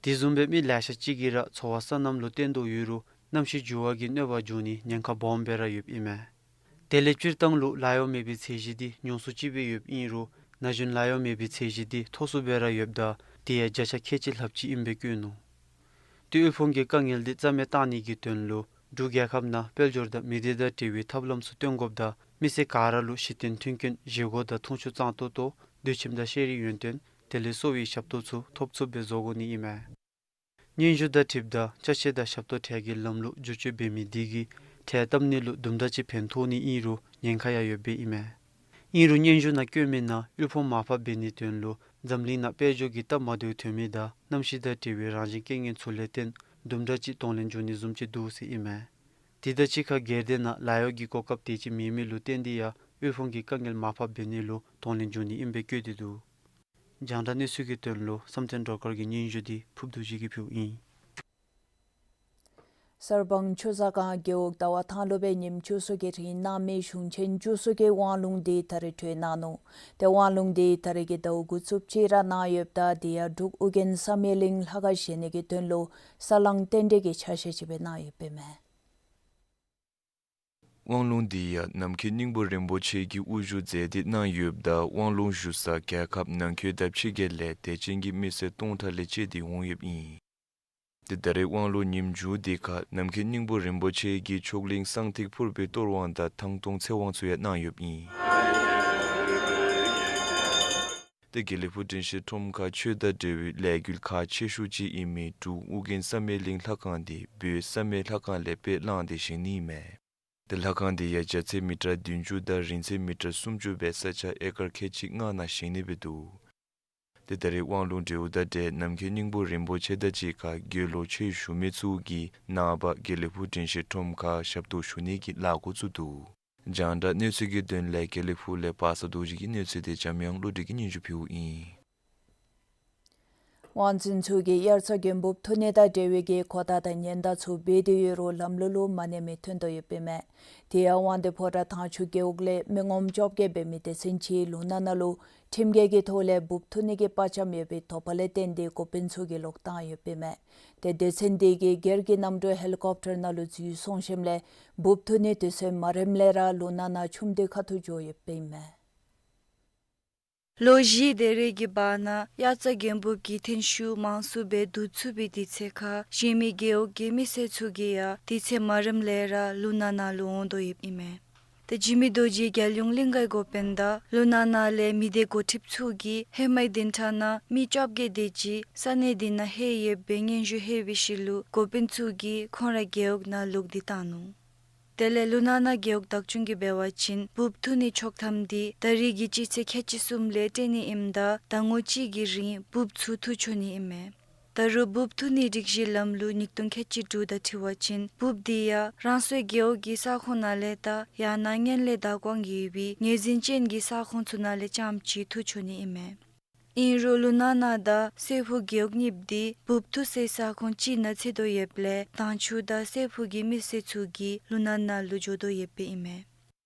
དེ་བཟུམ་སྦེ་མི་ལེ་ཤ་ཅིག་གིས་ར་འཚོ་བ་སོ་ནམ་ལུ་བརྟེན་དོ་ཡོད་རུང་གནམ་གཤིས་འགྱུར་བ་གིས་གནོད་པ་འབྱུང་ནི་ཉེན་ཁ་སྦོམ་སྦེ་ར་ཡོདཔ་ཨིན་མས། དེ་ལས་སྤྱིར་བཏང་ལུ་ལཱ་གཡོག་མེད་པའི་ཚད་གཞི་འདི་ཉུང་སུ་ཅིག་སྦེ་ཡོདཔ་ཨིན་རུང་ན་གཞོན་ལཱ་གཡོག་མེད་པའི་ཚད་གཞི་འདི་མཐོ་སུ་སྦེ་ར་ཡོདཔ་ད་དེ་ཡང་བརྒྱ་ཆ་ཁལ་གཅིག་ལྷགཔ་ཅིག་ཨིནམ་སྦེ་བཀོད་ནུག། དེ་དབུལ་ཕོངས་ཀྱི་དཀའ་ངལ་འདི་རྩ་མེད་བཏང་ནི་གི་དོན་ལུ་འབྲུག་རྒྱལ་ཁབ་ནང་དཔལ་འབྱོར་དང་མི་སྡེ་དང་འབྲེལ་བའི་ཐབས་ལམ་ཚུ་སྟོན་དགོཔ་དང་མི་སེར་ག་ར་ལུ་གཞི་རྟེན་མཐུན་རྐྱེན་བཞེས་སྒོ་དང་འཐུང་ཆུ་གཙང་ཏོག་ཏོ་སྡོད་ཁྱིམ་དང་ཤེས་རིག་ཡོན་ཏན་དེ་ལས་གསོ་བའི་ཞབས་ཏོག་ཚུ་ཐོབ་ཚུགསཔ་སྦེ་བཟོ་དགོ་ནི་ཨིན་མས། སྙན་ཞུ་དང་འཁྲིལཝ་ད་ཅ་ཆས་དང་ཞབས་ཏོག་ཁྲལ་གྱི་ལམ་ལུགས་བསྒྱུར་བཅོས་འབད་མི་འདི་གིས་ཁྲལ་བཏབ་ནི་ལུ་དུམ་གྲ་ཅིག་ཕན་ཐོགས་ནི་ཨིན་རུང་ཉེན་ཁ་ཡང་ཡོདཔ་སྦེ་ཨིན་མས། ཨིན་རུང་སྙན་ཞུ་ནང་བཀོད་མི་ནང་དབུལ་ཕོངས་མར་ཕབ་འབད་ནིའི་དོན་ལུ་འཛམ་གླིང་ནང་དཔལ་འབྱོར་གྱི་སྟབས་མ་བདེཝ་ཐོན་མི་དང་གནམ་གཤིས་དང་འབྲེལ་བའི་རང་བཞིན་རྐྱེན་ངན་ཚུ་ལས་བརྟེན་དུམ་གྲ་ཅིག་གདོང་ལེན་འབྱུང་ནི་བཟུམ་ཅིག་འདུག་ཟེར་ཨིན་མས། དེ་དང་གཅིག་ཁར་སྒེར་སྡེ་ནང་ལཱ་གཡོག་གི་གོ་སྐབས་དེ་ཅིག་མེད་མི་ལུ་བརྟེན་ཏེ་ཡང་དབུལ་ཕོངས་ཀྱི་དཀའ་ངལ་མར་ཕབ་འབད་ནི་ལུ་གདོང་ལེན་འབྱུང་ནི་ཨིནམ་སྦེ་བཀོད་དེ་འདུག། རྒྱང་བསྒྲགས་གནས་ཚུལ་གྱི་དོན་ལུ་བསམ་གཏན་སྒྲོལ་དཀར་གྱི་སྙན་ཞུ་འདི་ཕུརབ་རྡོ་རྗེ་གིས་ཕུལཝ་ཨིན། གསར་སྤང་ཆུ་བཟང་སྒང་རྒེད་འོག་ཟླ་བ་ཐང་ལུ་སྦེ་ཉིནམ་བཅུ་གསུམ་གྱི་རིང་གནང་མི་གཞུང་ཆེན་བཅུ་གསུམ་གྱི་དབང་ལུང་འདི་ད་རེས་གྲོལ་གནང་ནུག། ཏེ་དབང་ལུང་འདི་ད་རེས་ཀྱི་ཟླཝ་འགོ་བཙུགསཔ་ཅིག་ར་གནང་ཡོདཔ་ད་དེ་ཡང་འབྲུག་ཨོ་རྒྱན་བསམ་ཡས་གླིང་ལྷ་ཁང་བཞེངས་ནི་གི་དོན་ལུ་ས་བསླང་རྟེན་འབྲེལ་གྱི་ཆ་ཤས་ཅིག་སྦེ་གནང་ཡོདཔ་ཨིན་མས། དབང་ལུང་འདི་ཡང་ནམ་མཁའི་སྙིང་པོ་རིན་པོ་ཆེ་གིས་དབུ་བཞུགས་མཛད་དེ་གནང་ཡོདཔ་ད་དབང་ལུང་ཞུ་སར་རྒྱལ་ཁབ་ནང་འཁོད་དང་ཕྱི་རྒྱལ་ལས་དད་ཅན་གྱི་མི་སེར་སྟོང་ཕྲག་ལས་བཅད་དེ་འོང་ཡོདཔ་ཨིན། ཏེ་ད་རེས་དབང་ལུང་ཉིནམ་མཇུག་འདི་ཁར་ནམ་མཁའི་སྙིང་པོ་རིན་པོ་ཆེ་གིས་མཆོག་གླིང་གསང་ཐིག་ཕུར་པའི་གཏོར་དབང་དང་ཐང་སྟོང་ཚེ་དབང་ཚུ་ཡང་གནང་ཡོདཔ་ཨིན། ཏེ་དགེ་ལེགས་ཕུག་དྲིན་ཅན་ཁྲོམ་ཁར་ཆོས་དང་འབྲེལ་བའི་ལས་འགུལ་ཁག་ཆེ་ཤོས་ཅིག་ཨིན་མི་འབྲུག་ཨོ་རྒྱན་བསམ་ཡས་གླིང་ལྷ་ཁང་འདི་བོད་བསམ་ཡས་ལྷ་ཁང་ལས་དཔེ་བླངས་ཏེ་བཞེངས་ནི་ཨིན་མས། ཏེ་ལྷ་ཁང་འདི་ཡང་རྒྱ་ཚད་མི་ཊར་བདུན་ཅུ་དང་རིང་ཚད་མི་ཊར་སུམ་ཅུ་སྦེ་ས་ཆ་ཨེ་ཀར་ཁལ་གཅིག་ལྔ་ནང་བཞེངས་ནི་སྦེ་འདུག། ཏེ་ད་རེས་དབང་ལུང་གྲོལཝ་དང་འབྲེལ་ནམ་མཁའི་སྙིང་པོ་རིན་པོ་ཆེ་དང་གཅིག་ཁར་དགེ་སློང་ཆོས་ཞུ་མི་ཚུ་གིས་ནངས་པ་དགེ་ལེགས་ཕུག་དྲིན་ཅན་ཁྲོམ་ཁར་ཞབས་ཏོག་ཞུ་ནི་གི་ལཱ་འགོ་བཙུགས་འདུག། རྒྱང་བསྒྲགས་གནས་ཚུལ་གྱི་དོན་ལས་དགེ་ལེགས་ཕུག་ལས་པ་སངས་རྡོ་རྗེ་གི་གནས་ཚུལ་འདི་འཇམ་དབྱངས་བློ་གྲོས་ཀྱིས་སྙན་ཞུ་ཕུལཝ་ཨིན། དབང་འཛིན་ཚུ་གིས་དབྱར་རྩྭ་དགུན་འབུབ་འཐུ་ནི་དང་འབྲེལ་བའི་གི་གོ་བརྡ་དང་ཉེན་བརྡ་ཚུ་འབད་དེ་ཡོད་རུང་ལམ་ལུགས་ལུ་མ་གནས་མི་ཐོན་དོ་ཡོདཔ་ཨིན་མས། དེ་ཡང་དབང་འདུས་ཕོ་བྲང་དྭངས་ཆུ་རྒེད་འོག་ལས་མི་ངོམ་བཅོ་བརྒྱད་འབད་མི་སྡེ་ཚན་གཅིག་ལུང་ནག་ནང་ལུ་ཁྲིམས་འགལ་གྱི་ཐོག་ལས་འབུབ་འཐུ་ནི་གི་དཔའ་བཅམ་ཡོད་པའི་དོགས་པ་ལས་བརྟེན་ཏེ་འགོ་དཔོན་ཚུ་གིས་ལོག་བཏང་ཡོདཔ་ཨིན་མས། ཏེ་སྡེ་ཚན་དེ་གིས་སྒེར་གྱི་གནམ་གྲུ་ཧེ་ལི་ཀོབ་ཊར་ནང་ལུ་འཛུལ་སོང་ཞིནམ་ལས་འབུབ་འཐུ་ནི་དུས་ཚོད་མ་རནམ་ལས་ར་ལུང་ནག་ནང་ཆུམ་དུས་ཁ་ཐུག་འགྱོ་ཡོདཔ་ཨིན་མས། ལོ་བཞིའི་ད་རེས་ཀྱི་བར་ན་དབྱར་རྩྭ་དགུན་འབུབ་ཀྱི་ཐོན་ཤུགས་མང་སུ་སྦེ་བསྡུ་ཚུགས་པའི་དུས་ཚོད་ཁར་གཞན་མི་རྒེད་འོག་གི་མི་སེར་ཚུ་གིས་ཡང་དུས་ཚོད་མ་རནམ་ལས་ར་ལུང་ནག་ནང་ལུ་འོང་དོ་ཡོདཔ་ཨིན་མས། ཏེ་འཇིགས་མེད་རྡོ་རྗེ་རྒྱལ་ཡོངས་གླིང་གའི་འགོ་དཔོན་དང་ལུ་ན་ན་ལས་མི་སྡེ་འགོ་ཁྲིདཔ་ཚུ་གིས་ཧེ་མའི་བདུན་ཕྲག་ནང་མི་བཅོ་བརྒྱད་དེ་ཅིག་ས་གནས་འདི་ནང་ལྷོད་ཡོདཔ་སྦེ་སྙན་ཞུ་ལྷོད་པའི་ཤུལ་ལུ་འགོ་དཔོན་ཚུ་གིས་ཁོང་ར་རྒེད་འོག་ནང་ལོག་སྟེ་བཏང་ནུག། དེ་ལས་ལུ་ན་ན་རྒེད་འོག་བདག་སྐྱོང་གིས་འབད་བ་ཅིན་འབུཔ་འཐུ་ནི་ཆོག་ཐམ་འདི་ད་རེས་ཀྱི་སྤྱི་ཚེས་ཁལ་གཅིག་གསུམ་ལས་སྤྲོད་ནི་ཨིནམ་ད་ཟླ་ངོ་གཅིག་གི་རིང་འབུཔ་ཚུ་འཐུ་ཆོག་ནི་ཨིན་མས། ད་རུང་འབུཔ་འཐུ་ནི་སྒྲིག་གཞི་ལམ་ལུགས་ཉིས་སྟོང་ཁལ་གཅིག་དྲུག་དང་འཁྲིལ་བ་ཅིན་འབུཔ་འདི་ཡང་རང་སོའི་རྒེད་འོག་གི་ས་ཁོངས་ནང་ལས་དང་ཡང་ན་སྔོན་ལས་བདག་དབང་ཡོད་པའི་ངོས་འཛིན་ཅན་གྱི་ས་ཁོངས་ཚུ་ནང་ལས་རྐྱངམ་ཅིག་འཐུ་ཆོག་ནི་ཨིན་མས། ཨིན་རུང་ལུ་ན་ན་དང་སེར་ཕུ་རྒེད་འོག་གཉིསཔོ་འདི་འབུཔ་འཐུ་སའི་ས་ཁོངས་གཅིག་ནང་ཚུད་དོ་ཡོདཔ་ལས་དྭངས་ཆུ་དང་སེར་ཕུ་གི་མི་སེར་ཚུ་གིས་ལུ་ན་ན་ལུ་འགྱོ་དོ་ཡོདཔ་ཨིན་མས།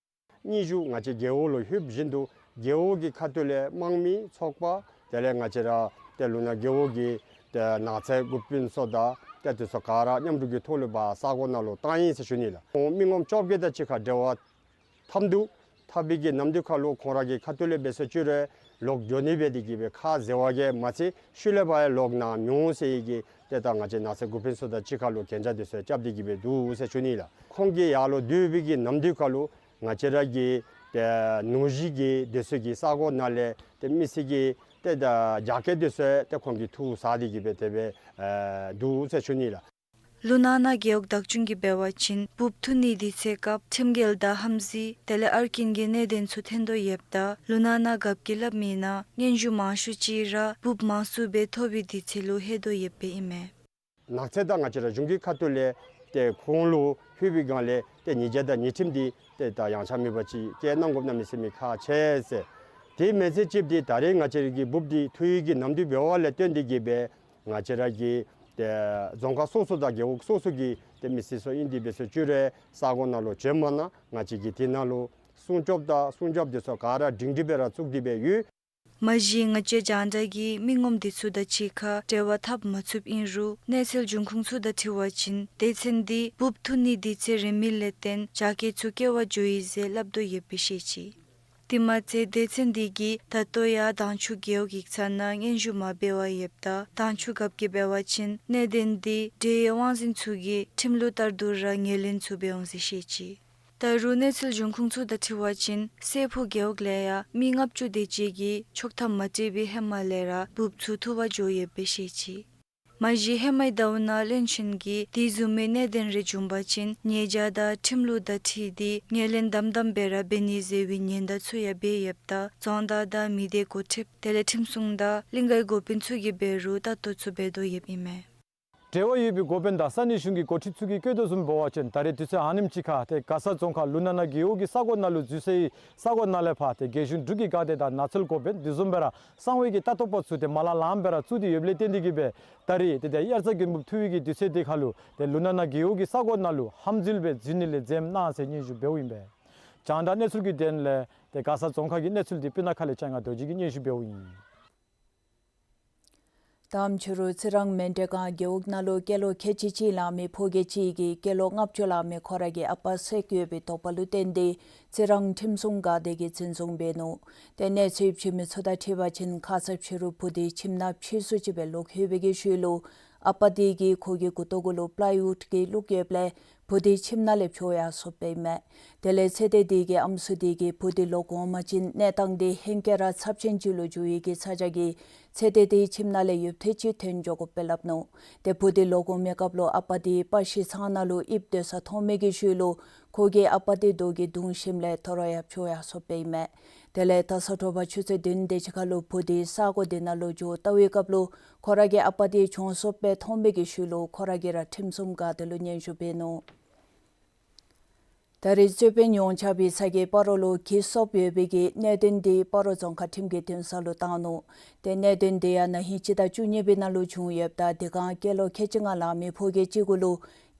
སྙན་ཞུ་ང་བཅས་རྒེད་འོག་ལུ་ལྷོདཔ་བཞིན་དུ་རྒེད་འོག་གི་ཁ་ཐུག་ལས་དམངས་མི་ཚོགས་པ་དེ་ལས་ང་བཅས་ར་ཏེ་ལུ་ན་རྒེད་འོག་གི་ཏེ་ནགས་ཚལ་འགོ་དཔོན་ཚུ་དང་ཏེ་དེ་ཚུ་ག་ར་མཉམ་རུབ་ཀྱི་ཐོག་ལུ་འབག་ས་གོ་ནང་ལུ་བཏང་ཡི་ཟེར་ཞུ་ནི་ལགས། མི་ངོམ་བཅོ་བརྒྱད་དེ་ཅིག་ཁར་འབྲེལ་བ་འཐབ་འདུག། འཐབ་པའི་གི་ནམ་དུས་ཁར་ལུ་ཁོང་ར་གི་ཁ་ཐུག་ལས་འབད་སོང་ཅི་རུང་ལོག་འགྱོ་ནི་འབད་དེ་གིས་སྦེ་ཁ་བཟེད་པ་གིས་མ་ཚད་ཤུལ་ལས་ཕར་ཡང་ལོག་ནི་མི་འོང་ཟེར་བའི་གི་ཏེ་ད་ང་བཅས་ནགས་ཚལ་འགོ་དཔོན་ཚུ་དང་གཅིག་ཁར་ལུ་གན་རྒྱ་དེ་ཚུ་རྐྱབ་སྟེ་གིས་སྦེ་འདུག་ཟེར་ཞུ་ནི་ལགས། ཁོང་གིས་ཡར་ལུ་སྡོད་པའི་གི་ནམ་དུས་ཁར་ལུ་ང་བཅས་ར་གི་ཏེ་ནུས་ཤུགས་ཀྱིས་དེ་ཚུ་གི་ས་གོ་ནང་ལས་ཏེ་མི་སེར་གྱི་ཏེ་ད་རྒྱ་སྐྱེད་དེ་ཚུ་ཏེ་ཁོང་གིས་འཐུ་ཟ་སྟེ་གིས་སྦེ་དེ་སྦེ་ཨེ་འདུག་ཟེར་ཞུ་ནི་ལགས། ལུ་ན་ན་རྒེད་འོག་བདག་སྐྱོང་གིས་འབད་བ་ཅིན་འབུཔ་འཐུ་ནི་དུས་ཚོད་སྐབས་ཁྲིམས་འགལ་དང་ཧམ་འཛུལ་དེ་ལས་ཨར་ཀིན་གྱི་གནད་དོན་ཚུ་ཐོན་དོ་ཡོདཔ་ད་ལུ་ན་ན་རྒཔོ་གིས་སླབ་མིའི་ནང་སྙན་ཞུ་མང་ཤོས་ཅིག་ར་འབུཔ་མང་སུ་སྦེ་ཐོབ་པའི་དུས་ཚོད་ལུ་ལྷོད་དོ་ཡོདཔ་ཨིན་མས། ནགས་ཚལ་དང་ང་བཅས་ར་གཞུང་གི་ཁ་ཐུག་ལས་ཏེ་ཁོང་ལུ་ལྷོད་པའི་སྒང་ལས་ཏེ་ཉེས་རྒྱ་དང་ཉེས་ཁྲིམས་འདི་ཏེ་ད་ཡངས་ཆག་མེད་པ་ཅིག་བཀལ་གནང་དགོཔ་གནམ་མེད་ས་མེད་ཁག་ཆེ་ཟེར། དེ་མེན་ཚེ་ཅིག་འདི་ད་རེས་ང་བཅས་ར་གི་འབུཔ་འདི་འཐུ་ཡི་གི་ནམ་དུས་འབདཝ་ལས་བརྟེན་ཏེ་གིས་སྦེ་ང་བཅས་ར་གི་ཏེ་རྫོང་ཁག་སོ་སོ་དང་རྒེད་འོག་སོ་སོ་གི་ཏེ་མི་སེར་ཚུ་ཨིན་ཏེ་འབད་སོང་ཅི་རུང་ས་གོ་ནང་ལུ་བྱོནམ་ད་ང་བཅས་ཀྱིས་དེ་ནང་ལུ་སྲུང་སྐྱོབ་དང་སྲུང་སྐྱོབ་དེ་ཚུ་ག་ར་སྒྲིང་སྒྲི་སྦེ་ར་བཙུགས་ཏེ་སྦེ་ཡོད། མ་གཞི་ང་བཅས་རྒྱང་བསྒྲགས་ཀྱིས་མི་ངོམ་དེ་ཚུ་དང་གཅིག་ཁར་འབྲེལ་བ་འཐབ་མ་ཚུགསཔ་ཨིན་རུང་གནས་ཚུལ་འབྱུང་ཁུངས་ཚུ་དང་འཁྲིལ་བ་ཅིན་སྡེ་ཚན་འདི་འབུཔ་འཐུ་ནི་དུས་ཚོད་རན་མི་ལས་བརྟེན་རྒྱ་སྐྱེད་ཚུ་བཀལ་བར་འགྱོ་ཡི་ཟེར་སླབ་དོ་ཡོདཔ་སྦེ་བཤད་ཅི། དེ་མ་ཚད་སྡེ་ཚན་འདི་གིས་ད་ལྟོ་ཡང་དྭངས་ཆུ་རྒེད་འོག་ཡིག་ཚང་ནང་སྙན་ཞུ་མ་འབད་བར་ཡོདཔ་ད་དྭངས་ཆུ་རྒཔོ་གིས་འབད་བ་ཅིན་གནད་དོན་འདི་འབྲེལ་ཡོད་དབང་འཛིན་ཚུ་གིས་ཁྲིམས་ལུགས་ལྟར་དུ་ར་ངོས་ལེན་ཚུ་འབད་འོང་ཟེར་བཤད་ཅི། ད་རུང་གནས་ཚུལ་འབྱུང་ཁུངས་ཚུ་དང་འཁྲིལ་བ་ཅིན་སེར་ཕུ་རྒེད་འོག་ལས་ཡང་མི་ལྔ་བཅུ་དེ་ཅིག་གིས་ཆོག་ཐམ་མ་སྤྲོད་པའི་ཧེ་མ་ལས་ར་འབུཔ་ཚུ་འཐུ་བར་འགྱོ་ཡོདཔ་སྦེ་བཤད་ཅི། མ་གཞི་ཧེ་མའི་ཟླཝ་ནང་བློན་ཆེན་གྱིས་དེ་བཟུམ་མའི་གནད་དོན་རེ་བྱུང་བ་ཅིན་ཉེས་བྱ་དང་ཁྲིམས་ལུགས་དང་འཁྲིལ་ཏེ་ངོས་ལེན་དམ་དམ་སྦེ་ར་འབད་ནི་ཟེར་བའི་ཉེན་བརྡ་ཚུ་ཡང་སྤེལ་ཡོདཔ་ད་རྫོང་བདག་དང་མི་སྡེ་འགོ་ཁྲིདཔ་དེ་ལས་ཁྲིམས་སྲུང་དང་གླིང་གའི་འགོ་དཔོན་ཚུ་གིས་འབད་རུང་ལྟ་རྟོག་ཚུ་འབད་དོ་ཡོདཔ་ཨིན་མས། འབྲེལ་བ་ཡོད་པའི་འགོ་དཔོན་དང་ས་གནས་གཞུང་གི་འགོ་ཁྲིདཔ་ཚུ་གིས་བཀོད་དོ་བཟུམ་འབད་བ་ཅིན་ད་རེས་དུས་ཚོད་ཨ་ནེམ་ཅིག་ཁར་ཏེ་མགར་ས་རྫོང་ཁག་ལུ་ན་ན་རྒེད་འོག་གི་ས་གོ་ནང་ལུ་འཛུལ་སའི་ས་གོ་ནང་ལས་ཕར་ཏེ་རྒྱལ་གཞུང་འབྲུག་གི་འགག་སྡེ་དང་ནགས་ཚལ་འགོ་དཔོན་དེ་བཟུམ་སྦེ་ར་གསང་བའི་གི་ལྟ་རྟོགཔ་ཚུ་ཏེ་མ་ལང་ལངམ་སྦེ་ར་བཙུགས་ཏེ་ཡོདཔ་ལས་བརྟེན་ཏེ་གིས་སྦེ་ད་རེས་ཏེ་ཏེ་དབྱར་རྩྭ་དགུན་འབུཔ་འཐུ་བའི་གི་དུས་ཚོད་དེ་ཁར་ལུ་ཏེ་ལུ་ན་ན་རྒེད་འོག་གི་ས་གོ་ནང་ལུ་ཧམ་འཛུལ་སྦེ་འཛུལ་ནི་ལས་འཛེམ་གནང་ཟེར་སྙན་ཞུ་འབདཝ་ཨིན་པས། རྒྱང་བསྒྲགས་གནས་ཚུལ་གྱི་དོན་ལས་ཏེ་མགར་ས་རྫོང་ཁག་གི་གནས་ཚུལ་འདི་སྤུ་ན་ཁ་ལས་ལྕང་ཡང་རྡོ་རྗེ་གིས་སྙན་ཞུ་འབདཝ་ཨིན། དང་པ་ཕྱི་རུ་རྩི་རང་མཎྜལ་སྒང་རྒེད་འོག་ནང་ལུ་སྐྱེས་ལོ་ཁལ་གཅིག་གཅིག་ལང་མི་ཕོ་སྐྱེས་ཅིག་གིས་སྐྱེས་ལོ་ལྔ་བཅུ་ལང་མི་ཁོ་ར་གི་ཨ་པ་བསད་ཡོད་པའི་དོགས་པ་ལུ་བརྟེན་ཏེ་རྩི་རང་ཁྲིམས་སྲུང་འགག་སྡེ་གིས་འཛིན་བཟུང་འབད་ནུག། ཏེ་གནས་ཚུལ་བྱིན་མི་ཚུ་དང་འཁྲིལ་བ་ཅིན་ཁ་ཙ་ཕྱི་རུ་བུ་འདི་ཁྱིམ་ནང་ཕྱིས་སུ་ཅིག་སྦེ་ལོག་ལྷོད་པའི་གི་ཤུལ་ལུ་ཨ་པ་འདི་གིས་ཁོ་གི་མགུ་ཏོ་གུ་ལུ་པ་ལའི་ཝུཌ་ཀྱིས་བླུགས་ཡོདཔ་ལས་བུ་འདི་ཁྱིམ་ནང་ལས་བྱོག་ཡར་སོཔ་ཨིན་མས། དེ་ལས་ཚེ་འདས་འདི་གི་ཨམ་སྲུ་འདི་གིས་བུ་འདི་ལོག་འོང་པ་ཅིན་གནས་སྟངས་འདི་ཧེང་སྐལ་ར་ཚབས་ཆེན་ཅིག་ལུ་འགྱུར་ཡི་གི་ཚ་གྱང་གིས་ཚེ་འདས་འདི་ཁྱིམ་ནང་ལས་ཡུདཔ་ཐེངས་ཅིག་འཐོན་འགྱོ་དགོཔ་སྦེ་སླབ་ནུག། ཏེ་བུ་འདི་ལོག་འོང་མི་སྐབས་ལུ་ཨ་པ་འདི་པར་ཤིང་ཚང་ནང་ལུ་ཡིབ་སྡོད་ས་མཐོང་མི་གི་ཤུལ་ལུ་ཁོ་གིས་ཨ་པ་འདི་རྡོ་གིས་བརྡུང་ཞིནམ་ལས་དོ་རུང་ཡང་བྱོག་ཡར་སོཔ་ཨིན་མས། དེ་ལས་ད་ས་དྲོ་པ་ཆུ་ཚོད་བདུན་དེ་ཅིག་ཁར་ལུ་བུ་འདི་ས་གོ་འདི་ནང་ལུ་འགྱོ་བལྟ་བའི་སྐབས་ལུ་ཁོ་ར་གི་ཨ་པ་འདི་གྱོངས་སོཔ་སྦེ་མཐོང་མི་གི་ཤུལ་ལུ་ཁོ་ར་གིས་ར་ཁྲིམས་སྲུང་འགག་སྡེ་ལུ་སྙན་ཞུ་འབད་ནུག། ད་རེས་རྩོད་དཔོན་ཡོངས་ཁྱབ་པའི་ཚབ་ཀྱིས་སྤ་རོ་ལུ་གྱི་སོབ་ཡོད་པའི་གི་གནད་དོན་འདི་སྤ་རོ་རྫོང་ཁག་ཁྲིམས་ཀྱི་འདུན་ས་ལུ་བཏང་ནུག། ཏེ་གནད་དོན་འདི་ཡང་ན་ཧིང་སྤྱི་ཟླ་བཅུ་གཉིས་པའི་ནང་ལུ་བྱུང་ཡོདཔ་ད་དེ་སྒང་སྐྱེས་ལོ་ཁལ་གཅིག་ལྔ་ལང་མི་ཕོ་སྐྱེས་ཅིག་གུ་ལུ་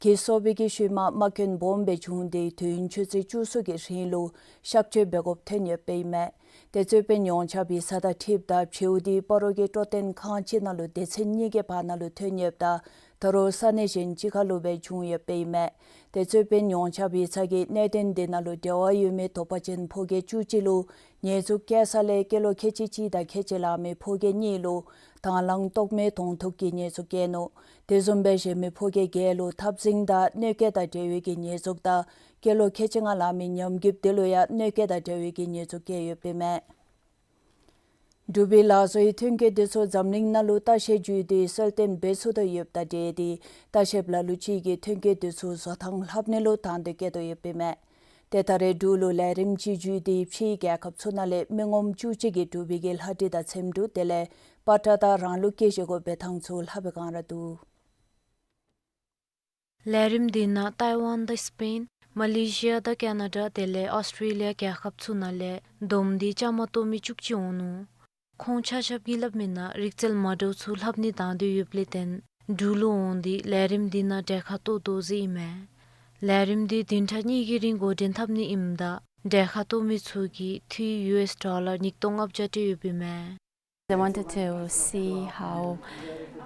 གྱི་སོབ་པའི་གི་ཤུལ་མ་རྨ་སྐྱོན་སྦོམ་སྦེ་བྱུང་སྟེ་དུས་ཡུན་ཆུ་ཚོད་བཅུ་གསུམ་གྱི་རིང་ལུ་གཤག་བཅོས་འབད་དགོཔ་ཐོན་ཡོདཔ་ཨིན་མས། ཏེ་རྩོད་དཔོན་ཡོངས་ཁྱབ་པའི་ཚབ་དང་འཁྲིལཝ་ད་བྱེའུ་འདི་སྤ་རོ་གི་སྤྲོ་སྟོན་ཁང་ཅིག་ནང་ལུ་སྡེ་ཚན་གཉིས་ཀྱི་བར་ན་ལུ་ཐོན་ཡོདཔ་ད་ད་རུང་ས་གནས་གཞན་ཅིག་ཁར་ལུ་སྦེ་བྱུང་ཡོདཔ་ཨིན་མས། ཏེ་རྩོད་དཔོན་ཡོངས་ཁྱབ་པའི་ཚབ་ཀྱིས་གནད་དོན་འདི་ནང་ལུ་འབྲེལ་བ་ཡོད་མི་དོགས་པ་ཅན་ཕོ་སྐྱེས་བཅུ་གཅིག་ལུ་ཉེས་འཛུགས་བཀལ་ས་ལས་སྐྱེས་ལོ་ཁལ་གཅིག་གཅིག་དང་ཁལ་གཅིག་ལང་མི་ཕོ་སྐྱེས་གཉིས་ལུ་དང་བླངས་ལྟོགས་མེད་གདོང་ཐུག་གི་ཉེས་འཛུགས་བཀལ་ནུག། དེ་བཟུམ་སྦེ་གཞན་མི་ཕོ་སྐྱེས་བརྒྱད་ལུ་འཐབ་འཛིང་དང་གནོད་སྐྱེལ་དང་འབྲེལ་བའི་གི་ཉེས་འཛུགས་དང་ སྐྱེས་ལོ་ཁལ་གཅིག་ལྔ་ལང་མི་ཉམས་རྒུདཔ་དེ་ལུ་ཡང་གནོད་སྐྱེལ་དང་འབྲེལ་བའི་གི་ཉེས་འཛུགས་བཀལ་ཡོདཔ་ཨིན་མས། འབྲུག་པའི་ལག་བཟོའི་ཐོན་སྐྱེད་དེ་ཚུ་འཛམ་གླིང་ནང་ལུ་ལྟ་བཤལ་བརྒྱུད་དེ་གསོལ་སྟོན་འབད་ཚུགས་དོ་ཡོདཔ་དང་འབྲེལ་ཏེ་ལྟ་བཤལཔ་ལ་ལུ་ཅིག་གིས་ཐོན་སྐྱེད་དེ་ཚུ་བཟོ་ཐངས་ལྷབ་ནི་ལུ་དང་འདོད་བསྐྱེད་དོ་ཡོདཔ་ཨིན་མས། ཏེ་ད་རེས་འབྲུག་ལུ་ལས་རིམ་ཅིག་བརྒྱུད་དེ་ཕྱིའི་རྒྱལ་ཁབ་ཚུ་ནང་ལས་མི་ངོམ་བཅུ་གཅིག་གིས་འབྲུག་པའི་གི་ལྷ་བྲིས་དང་ཚེམ་དྲུབ་དེ་ལས་པ་ཏྲ་དང་རང་ལུགས་སྐྱེས་ཆས་གུ་འབད་ཐངས་ཚུ་ལྷབ་པའི་སྒང་ར་འདུག། ལས་རིམ་འདི་ནང་ཏའི་ཝན་དང་སི་པེན། མ་ལེ་ཤི་ཡ་དང་ཀེ་ན་ཌ་དེ་ལས་ཨོསི་ཊྲེ་ལི་ཡ་རྒྱལ་ཁབ་ཚུ་ནང་ལས་བསྡོམས་ཏེ་བཅའ་མར་གཏོགས་མི་བཅུ་གཅིག་འོང་ནུག། ཁོང་ཆ་ཁྱབ་ཀྱིས་སླབ་མིའི་ནང་རིག་རྩལ་མ་འདྲཝ་ཚུ་ལྷབ་ནི་དང་འདོད་ཡོདཔ་ལས་བརྟེན་འབྲུག་ལུ་འོང་སྟེ་ལས་རིམ་འདི་ནང་གྲལ་ཁར་གཏོགས་དོ་ཟེར་ཨིན་མས། ལས་རིམ་འདི་བདུན་ཕྲག་གཉིས་ཀྱི་རིང་འགོ་འདྲེན་འཐབ་ནི་ཨིནམ་ད་གྲལ་ཁར་གཏོགས་མི་ཚུ་གིས་འཐུས་ཡུ་ཨེསི་ཌོ་ལར་ཉིས་སྟོང་ལྔ་བརྒྱ་སྤྲོད་ཡོདཔ་ཨིན་མས། They wanted to see how,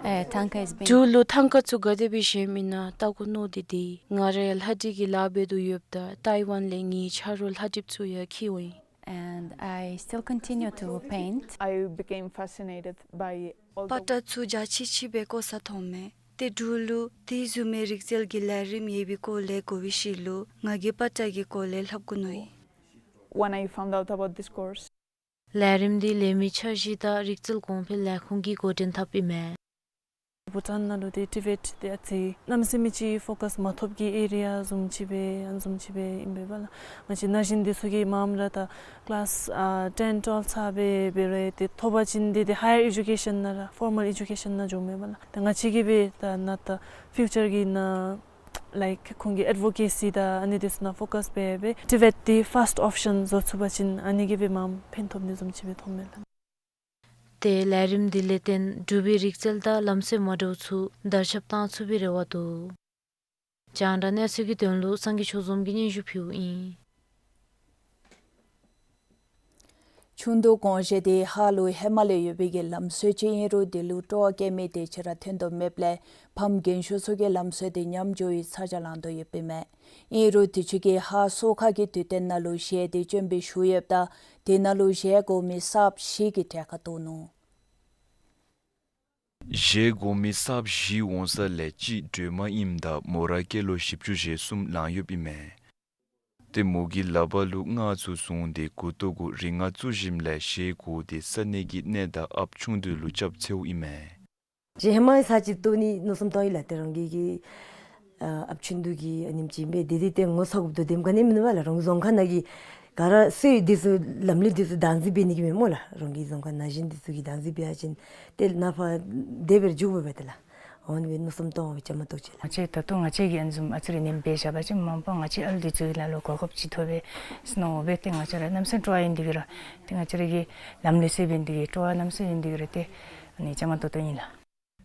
uh, ཐང་ཀ་is being འབྲུག་ལུ་ཐང་ཀ་ཚུ་ག་དེ་སྦེ་བཞེངསམ་ཨིན་ན་བལྟ་དགོ་མནོ་སྟེ་ཏེ་ང་ར་ལྷ་བྲིས་ཀྱི་ལཱ་འབད་དོ་ཡོདཔ་ད་ཏའི་ཝན་ལས་ངེའི་ཆ་རོགས་ལྷ་བྲིསཔ་ཚུ་ཡང་འཁྱིད་འོང་ཡི། And I still continue to paint. I became fascinated by all the work. པ་ཏྲ་ཚུ་འཇའ་ཆི་ཆི་སྦེ་བཀོ་ས་མཐོངམ་མས། ཏེ་འབྲུག་ལུ་དེ་བཟུམ་མའི་རིག་རྩལ་གྱི་ལས་རིམ་ཡོད་པའི་སྐོར་ལས་གོ་བའི་ཤུལ་ལུ་ང་གིས་པ་ཏྲ་གི་སྐོར་ལས་ལྷབ་དགོ་མནོ་ཡི། When I found out about this course, ལས་རིམ་འདི་ལས་མི་འཆར་གཞི་དང་རིག་རྩལ་གོང་འཕེལ་ལས་ཁུངས་ཀྱིས་འགོ་འདྲེན་འཐབ་ཨིན་མས། བྷུ་ཊཱན་ནང་ལུ་ཏེ་ཊི་བེཊ་དེ་ཨ་ཙི་གནམ་མེད་ས་མེད་ཅིག་ཕོ་ཀཱས་མ་ཐོབ་ཀྱི་ཨེ་རི་ཡ་བཟུམ་ཅིག་སྦེ་ཨ་ནི་བཟུམ་ཅིག་སྦེ་ཨིན་པས་ལགས། ང་བཅས་ན་གཞོན་འདི་ཚུ་གིས་མངམ་ར་ད་ཀི་ལཱསི་ཨ་ཊེན་ཊུ་ཝེལབ་ཚར་སྦེ་འབད་རུང་ཏེ་ཐོབ་པ་ཅིན་འདི་ཏེ་ཧའི་ཡར་ཨེ་ཌུ་ཀེ་ཤཱན་ནང་ར་ཕོར་མཱལ་ཨེ་ཌུ་ཀེ་ཤཱན་ནང་འགྱོཝ་མས་པ་ལགས། ད་ང་བཅས་ཀྱིས་སྦེ་ད་ནཱ་ད་ཕིའུ་ཅར་གྱི་ནང་ལའིཀ་ཁོང་གི་ཨེཌ་ཝོ་ཀེ་སི་དང་ཨ་ནི་འདི་ཚུ་ནང་ཕོ་ཀཱས་འབད་སྦེ་ཊི་བེཊ་འདི་ཕཱསཊ་ཨོབ་ཤཱན་བཟོ་ཚུགས་པ་ཅིན་ཨ་ནི་གིས་སྦེ་མངམ་ཕན་ཐོགས་ནི་བཟུམ་ཅིག་སྦེ་མཐོངམ་མས་ལགས། ཏེ་ལས་རིམ་འདི་ལས་བརྟེན་འབྲུག་པའི་རིག་རྩལ་དང་ལམ་སྲོལ་མ་འདྲཝ་ཚུ་དར་ཁྱབ་བཏང་ཚུགས་པའི་རེ་བ་འདུག། རྒྱང་བསྒྲགས་གནས་ཚུལ་གྱི་དོན་ལུ་སངས་རྒྱས་ཆོས་འཛོམས་ཀྱིས་སྙན་ཞུ་ཕུལཝ་ཨིན། ཆུང་དུས་གོང་བཞེས་འདི་ཧཱ་ལུ་ཧེ་མ་ལས་ཡོད་པའི་གི་ལམ་སྲོལ་ཅིག་ཨིན་རུང་དེ་ལུ་སྤྲོ་བ་བསྐྱེད་མི་དེ་ཅིག་ར་ཐོན་དོ་མེདཔ་ལས་ཕམ་རྒན་ཤོས་ཚུ་གིས་ལམ་སྲོལ་དེ་ཉམས་འགྱོ་བའི་ཚ་གྱང་ལང་དོ་ཡོདཔ་ཨིན་མས། ཨིན་རུང་དུས་ཅི་གི་ཧཱ་གསོལ་ཁ་གི་དུས་སྟོན་ནང་ལུ་གཞས་དེ་སྤྱན་འབུལ་ཞུ་ཡོདཔ་ད་དེ་ནང་ལུ་གཞས་གོ་མི་གསརཔ་བཞི་གི་གྲལ་ཁར་གཏོགས་ནུག། གཞས་གོ་མི་གསརཔ་བཞི་འོང་ས་ལས་གཅིག་སྒྲོལ་མ་ཨིནམ་ད་མོ་ར་སྐྱེས་ལོ་བཞི་བཅུ་ཞེ་གསུམ་ལང་ཡོདཔ་ཨིན་མས། ཏེ་མོ་གི་ལག་པ་ལུ་རྔ་ཚུ་བཟུང་སྟེ་མགུ་ཏོ་གུ་རིགས་ལྔ་བཙུགས་ཞིནམ་ལས་གཞས་གོ་སྟེ་ས་གནས་ཀྱི་གནས་བདག་ཨཔ་ཆུང་དུས་ལུ་སྐྱབས་འཚོལཝ་ཨིན་མས། གཞས་ཧེ་མ་ས་ཅིག་བཏོན་ནི་མནོ་བསམ་བཏང་ཡི་ལགས། ཏེ་རང་གི་གི་ཨ་ཨཔ་ཆུང་དུས་ཀྱི་ཨ་ནེམ་ཅིག་སྦེ་དེ་དེ་ཏེ་ངོ་ཚ་དགོཔ་དོ་དེམ་ག་ནི་མིན་འདུག་པ་ལགས། རང་རྫོང་ཁག་ནང་གི་ག་ར་སྲོལ་འདི་ཚུ་ལམ་ལུགས་འདི་ཚུ་བདག་འཛིན་འབད་ནི་གི་མེན་སྨོ་ལགས། རང་གི་རྫོང་ཁག་ན་གཞོན་འདི་ཚུ་གིས་བདག་འཛིན་འབད་བ་ཅིན་ཏེ་ནཱ་ཕར་དེ་སྦེ་ར་འགྱོ་དགོ་པས་ཏེ་ལགས། འོ་ནི་སྦེ་མནོ་བསམ་བཏང་བའི་བཅའ་མར་གཏོགས་ཅི་ལགས། ང་བཅས་ད་ལྟོ་ང་བཅས་ཀྱིས་ཨ་ནི་བཟུམ་ཨ་ཙི་རེ་ནེམ་འབད་བཞག་པ་ཅིན་མ་པ་ང་བཅས་ཨ་ལུ་འདི་ཚུ་ལ་ལུ་གོ་སྐབས་ཅིག་ཐོབ་པས་ཟེར་མནོ་སྦེ་ཏེ་ང་བཅས་ར་གནམ་མེད་ས་མེད་སྤྲོ་བ་ཡོད་ནི་འདི་གིས་ར་ཏེ་ང་བཅས་ར་གི་ལམ་ལུགས་སྲོལ་འབད་ནི་འདི་གིས་སྤྲོ་བ་གནམ་མེད་ས་མེད་ཡོད་ནི་འདི་གིས་ར་ཏེ་ཨ་ནི་བཅའ་མར་གཏོགས་གཏོགསཔ་ཨིན་ལགས།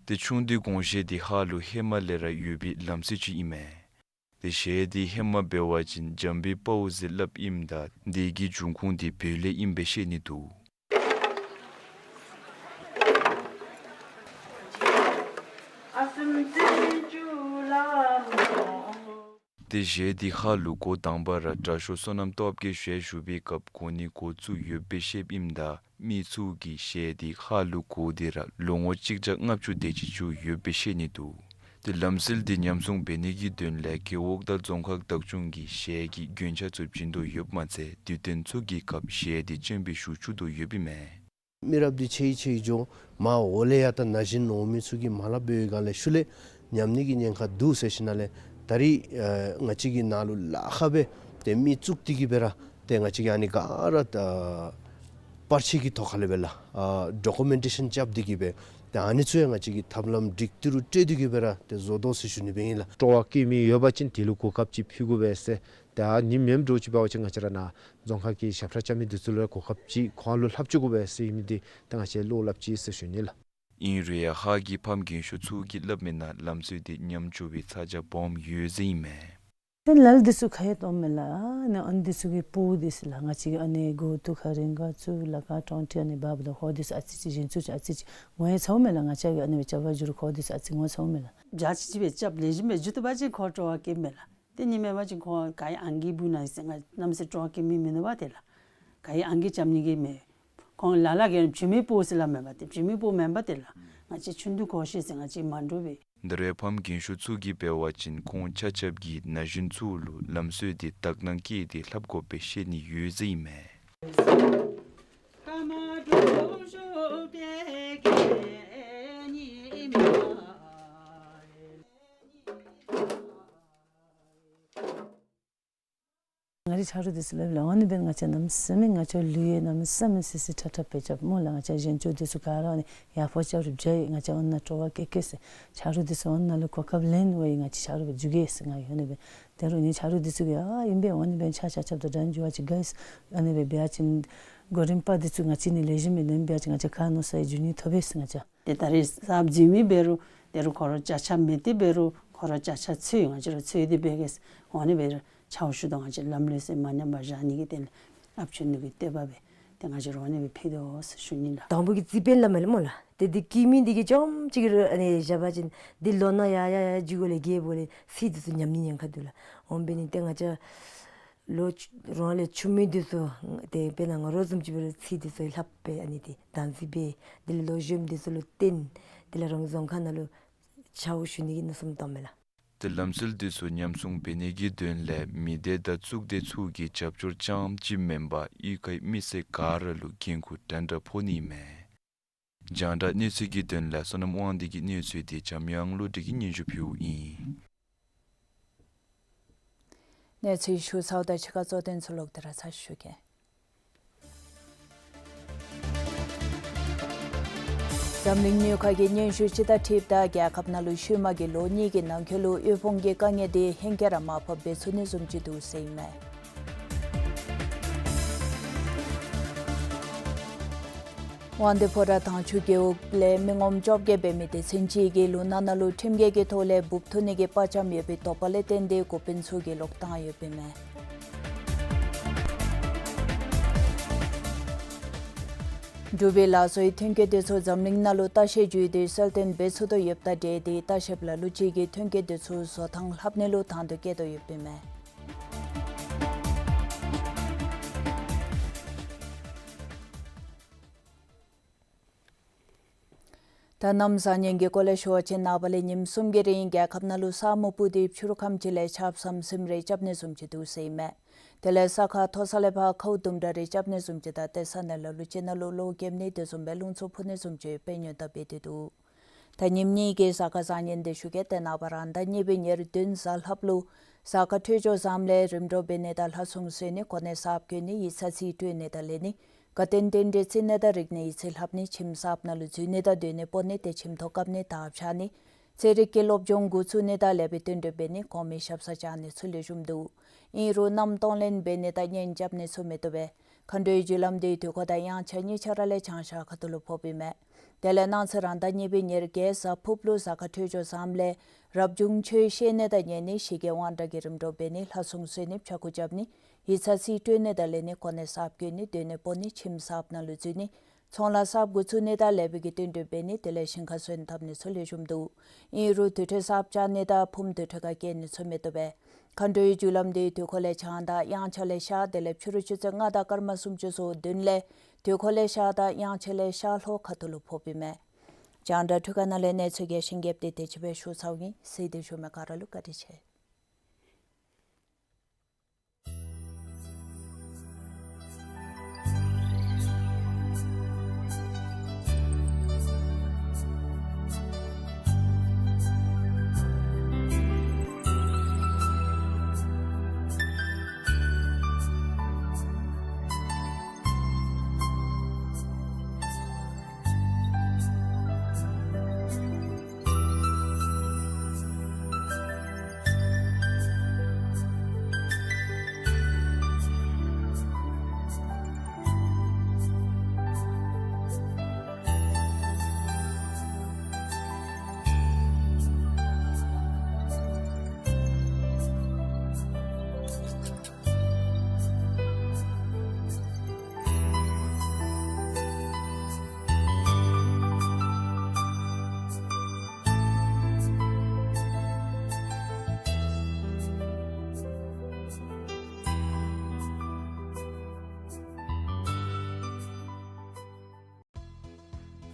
ཏེ་ཆུང་དུས་གོང་བཞེས་འདི་ཧཱ་ལུ་ཧེ་མ་ལས་ར་ཡོད་པའི་ལམ་སྲོལ་ཅིག་ཨིན་མས། ཏེ་གཞས་འདི་ཧེ་མ་འབད་བ་ཅིན་འཇམ་པའི་དཔའ་བོ་ཟེར་སླབ་ཨིནམ་ད་དེ་གི་འབྱུང་ཁུངས་འདི་བོད་ལས་ཨིནམ་སྦེ་བཤད་ནི་འདུག། ཏེ་གཞས་འདི་ཧཱ་ལུ་འགོ་དང་པ་ར་དྲག་ཤོས་བསོད་ནམས་སྟོབས་རྒྱས་ཞལ་བཞུགས་པའི་སྐབས་གོ་ནི་འགོ་བཙུགས་ཡོདཔ་སྦེ་བཤདཔ་ཨིནམ་ད་མི་ཚུ་གིས་གཞས་འདི་ཧཱ་ལུ་གོ་སྟེ་ར་ལོ་ངོ་གཅིག་བརྒྱ་ལྔ་བཅུ་དེ་ཅིག་བཅུག་ཡོདཔ་སྦེ་བཤད་ནི་འདུག། ཏེ་ལམ་སྲོལ་འདི་ཉམས་སྲུང་འབད་ནི་གི་དོན་ལས་རྒེད་འོག་དང་རྫོང་ཁག་བདག་སྐྱོང་གིས་གཞས་ཀྱི་མགྱོན་ཆ་ཚུ་བྱིན་དོ་ཡོདཔ་མ་ཚད་དུས་སྟོན་ཚུ་གི་སྐབས་གཞས་འདི་སྤྱན་འབུལ་ཞུ་བཅུག་དོ་ཡོདཔ་ཨིན་མས། མི་རབས་འདི་ཆད་ཆད་འགྱོ། མར་འོག་ལས་ཡང་ད་ན་གཞོན་འོང་མི་ཚུ་གིས་མར་ལས་འབད་བའི་སྒང་ལས་ཤུལ་ལས་ཉམས་ནི་གི་ཉེན་ཁ་འདུག་ཟེར་ཞིནམ་ལས་ད་རིས་ཨ་ང་བཅས་ཀྱི་ནང་ལུ་ལཱ་ཁག་སྦེ་ཏེ་མི་བཙུགས་ཏེ་གིས་སྦེ་ར་ཏེ་ང་བཅས་ཀྱིས་ཨ་ནི་ག་ར་ད་པར་ཆས་ཀྱི་ཐོག་ཁ་ལས་སྦེ་ལགས་ཨ་ཌོ་ཀུ་མེན་ཊེ་ཤཱན་རྐྱབ་སྟེ་གིས་སྦེ་ཏེ་ཨ་ནི་ཚུ་ཡང་ང་བཅས་ཀྱིས་ཐབས་ལམ་སྒྲིག་སྟེ་རུང་སྤྲོད་དེ་གིས་སྦེ་ར་ཏེ་བཟོ་དོ་ཟེར་ཞུ་ནི་སྦེ་ཨིན་ལགས། སྤྲོ་བ་བསྐྱེད་མི་ཡོད་པ་ཅིན་དེ་ལུ་གོ་སྐབས་ཅིག་ཕུལ་དགོ་པས་ཟེར། ད་ཨ་ནི་མེནམ་འདྲཝ་ཅིག་འབད་བ་ཅིན་ང་བཅས་ར་ནཱ་རྫོང་ཁག་གི་ཞབས་ཁྲ་རྐྱབ་མི་འདི་ཚུ་ལུ་གོ་སྐབས་ཅིག་ཁོང་ལུ་ལྷབ་བཅུག་དགོ་པས་ཟེར་ཨིན་མི་འདི་ད་ང་བཅས་བློ་སླབ་ཅི་ཟེར་ཞུ་ནི་ལགས། ཨིན་རུང་ཡང་ཧཱ་གི་ཕམ་རྒན་ཤོས་ཚུ་གིས་སླབ་མིའི་ནང་ལམ་སྲོལ་འདི་ཉམས་འགྱོ་བའི་ཚ་གྱང་སྦོམ་ཡོད་ཟེར་ཨིན་མས། ཏེ་ལཱ་འདི་ཚུ་ག་ཡང་གཏོགས་མེད་ལགས། ཨ་ནི་ཨ་ནི་འདི་ཚུ་གི་སྤུ་འདི་ཚུ་ལགས། ང་བཅས་ཀྱིས་ཨ་ནི་མགུ་ཏོ་ཁར་རིང་ག་བཙུགས་ལ་ཁར་ཊོང་ཊི་ཨ་ནི་འབག་འབག་ད་ཁོང་འདི་ཚུ་ཨ་ཙི་ཅིག་གཞན་ཚུ་ཅིག་ཨ་ཙི་ཅིག་ངོ་ཡང་ཚཝ་མས་ལགས། ང་བཅས་ཀྱིས་ཨ་ནི་སྦེ་རྐྱབ་པར་འགྱུར་ཁོང་འདི་ཚུ་ཨ་ཙི་ངོ་ཚཝ་མས་ལགས། འཇའ་ཆི་ཆི་སྦེ་རྐྱབ་ལེགས་ཤོམ་སྦེ་འགྱོ་བཏུབ་པ་ཅིན་ཁོང་སྤྲོ་བ་བསྐྱེད་མས་ལགས། ཏེ་ཨ་ནི་མེན་པ་ཅིན་ཁོང་ག་ཡི་ཨང་ཀི་འབུལ་ན་ཟེར་ང་གནམ་མེད་ས་མེད་སྤྲོ་བ་བསྐྱེད་མི་མིན་འདུག་པ་ཏེ་ལགས། ག་ཡི་ཨང་ཀི་རྐྱབ་ནི་གི་མེད། ཁོང་ལ་ལུ་གིས་བྱེད་མི་སྤུ་ཟེར་སླབ་མས་པ་ཏེ། བྱེད་མི་སྤུ་མེན་པ་ཏེ་ལགས། ང་བཅས་ཆུང་དུས་གོང་བཞེས་ཟེར་ང་བཅས་མ་འདྲཝ་སྦེ། འདི་རུ་ཕམ་རྒན་ཤོས་ཚུ་གིས་འབད་བ་ཅིན་ཁོང་ཆ་ཁྱབ་ཀྱིས་ན་གཞོན་ཚུ་ལུ་ལམ་སྲོལ་འདི་དག་སྣང་བསྐྱེད་དེ་ལྷབ་དགོ་པའི་བཤད་ནི་ཡོད་ཟེར་ཨིན་མས། ང་རའི་ཆ་རོགས་འདི་ཚུ་ལུ་ལགས་འོ་ནི་འབདན་ང་བཅས་གནམ་མེད་ས་མེད་ང་བཅས་ལུ་ཡང་གནམ་མེད་ས་མེད་སི་སི་ཁྲ་ཁྲ་སྦེ་རྐྱབ་སྨོ་ལགས། ང་བཅས་གཞན་ཚུ་འདི་ཚུ་ག་ར་ཨ་ནི་ཡ་ཕོ་རྐྱབ་རིག་བྱ་ཡི། ང་བཅས་འོ་ན་སྤྲོ་བ་སྐྱེ་སྐྱེ་ཟེར་ཆ་རོགས་འདི་ཚུ་འོ་ན་ལུ་གོ་སྐབས་ལེན་འོང་ཡི། ང་བཅས་ཆ་རོགས་སྦེ་འགྱོ་གེ་ཟེར་ང་ཡང་འོ་ནི་འབདན། དེ་རུང་ཨ་ནི་ཆ་རོགས་འདི་ཚུ་གིས་ཨ་ཨིན་པས་འོ་ནི་འབདན་ཆ་ཆ་ཁྱབ་དང་འདྲན་འགྱོ་བ་ཅིན་དགའ་ཡི་ཟེར། ཨ་ནི་སྦེ་འབད་བ་ཅིན་གོ་རིམ་པ་འདི་ཚུ་ང་བཅས་ནི་ལེགས་ཤོམ་སྦེ་ལེན་པ་ཅིན་ང་བཅས་ག་མནོ་ས་ཡང་འགྱོ་ནི་ཐོབ་པས་ཟེར་ང་བཅས། ཏེ་ད་རེས་གསརཔ་འཛུལ་མི་འབད་རུང་དེ་རུང་ཁོ་ར་ཅ་ཆས་མེད་དེ་འབད་རུང་ཁོ་ར་ཅ་ཆས་འཚོལ་ཡི། ང་བཅས་ར་འཚོལ་ཏེ་འབད་གེ་ཟེར་འོ་ནི་སྦེ་ར་ཆ་བོ་ཤུལ་དུ་ང་བཅས་ལམ་ལུགས་ཟེར་མ་ཉམས་པར་བཞག་ནི་གི་དོན་ལས་ཨཔ་ཆོས་ནོར་གྱི་བསྟོད་པ་སྦེ་ཏེ་ང་བཅས་ར་འོ་ནི་སྦེ་ཕུལ་དོ་ཟེར་ཞུ་ནི་ལགས། དང་པོ་གི་རྩིས་དཔོན་སླབ་མས་ལགས་སྨོ་ལགས། ཏེ་འདི་བཀོད་མི་འདི་གིས་རྐྱངམ་ཅིག་ར་ཨ་ནི་བཞག་པ་ཅིན་འདི་ལོ་ན་ཡར་ཡར་ཡར་འགྱོཝ་ལས་རྒསཔ་ལས་ཚིག་འདི་ཚུ་ཉམས་ནི་ཉེན་ཁ་འདུག་ལགས། འོང་འབད་ནི་ཏེ་ང་བཅས་ལོ་རང་ལས་ཆུང་མི་འདི་ཚུ་ཏེ་དཔེར་ན་ང་ར་བཟུམ་ཅིག་འབད་རུང་ཚིག་འདི་ཚུ་ལྷག་སྦེ་ཨ་ནི་ཏེ་བདག་འཛིན་འབད། དེ་ལས་ལོ་གཞོནམ་འདི་ཚུ་ལུ་བསྟེན། དེ་ལས་རང་རྫོང་ཁག་ནང་ལུ་ཆ་བོ་ཞུ་ནི་གི་མནོ་བསམ་བཏངམ་མས་ལགས། ཏེ་ལམ་སྲོལ་འདི་ཚུ་ཉམས་སྲུང་འབད་ནི་གི་དོན་ལས་མི་སྡེ་དང་གཙུག་སྡེ་ཚུ་གི་རྒྱབ་སྐྱོར་རྐྱངམ་ཅིག་མེན་པར་གཡུས་ཁའི་མི་སེར་ག་ར་ལུ་འགན་ཁུར་འདྲན་འདྲ་ཕོག་ནི་མས། རྒྱང་བསྒྲགས་གནས་ཚུལ་གྱི་དོན་ལས་བསོད་ནམས་དབང་འདུས་ཀྱི་གནས་ཚུལ་འདི་འཇམ་དབྱངས་བློ་གྲོས་ཀྱིས་སྙན་ཞུ་ཕུལཝ་ཨིན། གནས་ཚུལ་ཞུ་ཚརཝ་ད་ཕྱི་ཁ་གཙོ་དོན་ཚུ་ལོག་སྟེ་ར་ཚར་ཞུ་གེ། འཛམ་གླིང་དངུལ་ཁང་གིས་སྙན་ཞུ་ཅིག་དང་འཁྲིལཝ་ད་རྒྱལ་ཁབ་ནང་ལུ་ཤུལ་མ་གི་ལོ་གཉིས་ཀྱི་ནང་འཁོད་ལུ་དབུལ་ཕོངས་ཀྱི་དཀའ་ངལ་འདི་ཧེང་སྐལ་ར་མར་ཕབ་འབད་ཚུགས་ནི་བཟུམ་ཅིག་འདུག་ཟེར་ཨིན་མས། དབང་འདུས་ཕོ་བྲང་དྭངས་ཆུ་རྒེད་འོག་ལས་མི་ངོམ་བཅོ་བརྒྱད་འབད་མི་སྡེ་ཚན་ཅིག་གིས་ལུང་ནག་ནང་ལུ་ཁྲིམས་འགལ་གྱི་ཐོག་ལས་འབུཔ་འཐུ་ནི་གི་དཔའ་བཅམ་ཡོད་པའི་དོགས་པ་ལས་བརྟེན་ཏེ་འགོ་དཔོན་ཚུ་གིས་ལོག་བཏང་ཡོདཔ་ཨིན་མས། འབྲུག་པའི་ལག་བཟོའི་ཐོན་སྐྱེད་འདི་ཚུ་འཛམ་གླིང་ནང་ལུ་ལྟ་བཤལ་བརྒྱུད་དེ་གསལ་སྟོན་འབད་ཚུགས་དོ་ཡོདཔ་དང་འབྲེལ་ཏེ་ལྟ་བཤལཔ་ལ་ལུ་ཅིག་གིས་ཐོན་སྐྱེད་འདི་ཚུ་བཟོ་ཐངས་ལྷབ་ནི་ལུ་དང་དོད་བསྐྱེད་དོ་ཡོདཔ་ཨིན་མས། ད་གནམ་བཟང་ངན་གྱི་སྐོར་ལས་ཞུ་བ་ཅིན་ནངས་པ་ལས་ཉིནམ་གསུམ་གྱི་རིང་རྒྱལ་ཁབ་ནང་ལུ་ས་སྨུག་སྤུབས་ཏེ་ཕྱི་རུ་ཁམས་ཅིག་ལས་ཆརཔ་ཟམ་ཟིམ་རེ་རྐྱབ་ནི་བཟུམ་ཅིག་འདུག་ཟེར་ཨིན་མས། དེ་ལས་ས་ཁ་མཐོ་ས་ལས་ཕར་ཁཝ་དུམ་གྲ་རེ་རྐྱབ་ནི་བཟུམ་ཅིག་དང་ཏེ་ས་གནས་ལ་ལུ་ཅིག་ནང་ལུ་གློག་རྒྱབ་ནི་དེ་བཟུམ་སྦེ་རླུང་འཚུབ་ཕུ་ནི་བཟུམ་ཅིག་དཔེ་ཉོ་ད་འབད་དེ་འདུག། ད་ཉིནམ་གཉིས་ཀྱི་གཟའ་སྐར་བཟང་ངན་འདི་ཞུ་གེ། ཏེ་ནངས་པ་རང་ཟླ་གཉིས་པའི་ཉེར་བདུན་གཟའ་ལྷགཔ་ལུ་གཟའ་སྐར་འཕྲོད་སྦྱོར་བཟངམ་ལས་རིམ་གྲོ་འབད་ནི་དང་ལྷ་སྲུང་གསོལ་ནི་གོ་གནས་གསརཔ་བསྐོ་ནི་ཡིག་ཚང་རྩིས་སྤྲོད་ནི་དང་ལེན་ནི་དགའ་སྟོན་རྟེན་འབྲེལ་རྩིས་ནི་དང་རིག་གནས་ཡིག་རྩིས་ལྷབ་ནི་ཁྱིམ་གསརཔ་ནང་ལུ་འཛུལ་ནི་དང་སྡོད་གནས་སྤོ་ནི་ཏེ་ཁྱིམ་ཐོག་བཀབ་ནི་དར་འཕྱར་ནི་རྩེད་རིགས་ཀྱི་སློབ་སྦྱོང་འགོ་བཙུགས་ནི་དང་ལེགས་པའི་བསྟུན་གྲོས་འབད་ནི་གོང་མའི་ཞབས་སར་བཅར་ནི་ཚུ་ལེགས་ཤོམ་འདུག། ཨིན་རུང་མནའམ་གཏོང་ལེན་འབད་ནི་དང་གཉེན་རྐྱབ་ནི་ཚུ་མི་བཏུབ་པས། མཁའ་འགྲོའི་རྒྱུ་ལམ་འདི་དུས་འཁོར་དང་དབྱངས་འཆར་གཉིས་ཆ་ར་ལས་བྱང་ཤར་ཁ་ཐུག་ལུ་ཕོགཔ་ཨིན་མས། དེ་ལས་གནངས་ཚེ་རང་ཟླ་གཉིས་པའི་ཉེར་བརྒྱད་གཟའ་ཕུརཔ་ལུ་གཟའ་སྐར་འཕྲོད་སྦྱོར་བཟངམ་ལས་རབ་བྱུང་ཆོས་བཤད་ནི་དང་ཉན་ནི་ཞི་རྒྱས་དབང་དྲག་གི་རིམ་གྲོ་འབད་ནི་ལྷ་སྲུང་གསོལ་ནི་ཕྱྭ་འགུགས་རྐྱབ་ནི་ཡིག་ཚང་རྩིས་སྤྲོད་ནི་དང་ལེན་ནི་གོ་གནས་གསརཔ་བསྐོ་ནི་སྡོད་གནས་སྤོ་ནི་ཁྱིམ་གསརཔ་ནང་ལུ་འཛུལ་ནི་ཚོང་ལཱ་གསརཔ་འགོ་བཙུགས་ནི་དང་ལེགས་པའི་གི་བསྟུན་གྲོས་འབད་ནི་དེ་ལས་ཞིང་ཁ་སོན་འཐབ་ནི་ཚུ་ལེགས་ཤོམ་འདུག། ཨིན་རུང་དུར་ཁྲོད་གསརཔ་བཅག་ནི་དང་ཕུངམ་དུར་ཁྲོད་ཁར་བསྐྱལ་ནི་ཚུ་མི་བཏུབ་པས། མཁའ་འགྲོའི་རྒྱུ་ལམ་འདི་དུས་འཁོར་ལས་བྱང་དང་དབྱངས་འཆར་ལས་ཤར་དེ་ལས་ཕྱི་རུ་ཆུ་ཚོད་ལྔ་དང་སྐར་མ་སུམ་ཅུ་སོ་བདུན་ལས་དུས་འཁོར་ལས་ཤར་དང་དབྱངས་འཆར་ལས་ཤར་ལྷོ་ཁ་ཐུག་ལུ་ཕོགཔ་ཨིན་མས། རྒྱང་བསྒྲགས་འཕྲུལ་ཁང་ནང་ལས་གནས་ཚུལ་རྒྱས་ཤིང་རྒྱསཔ་འདི་དེ་ཅིག་སྦེ་ཞུ་ཚརཝ་ཨིན། གཟིགས་ཏེ་བཞུགས་མི་ག་ར་ལུ་བཀའ་དྲིན་ཆེ།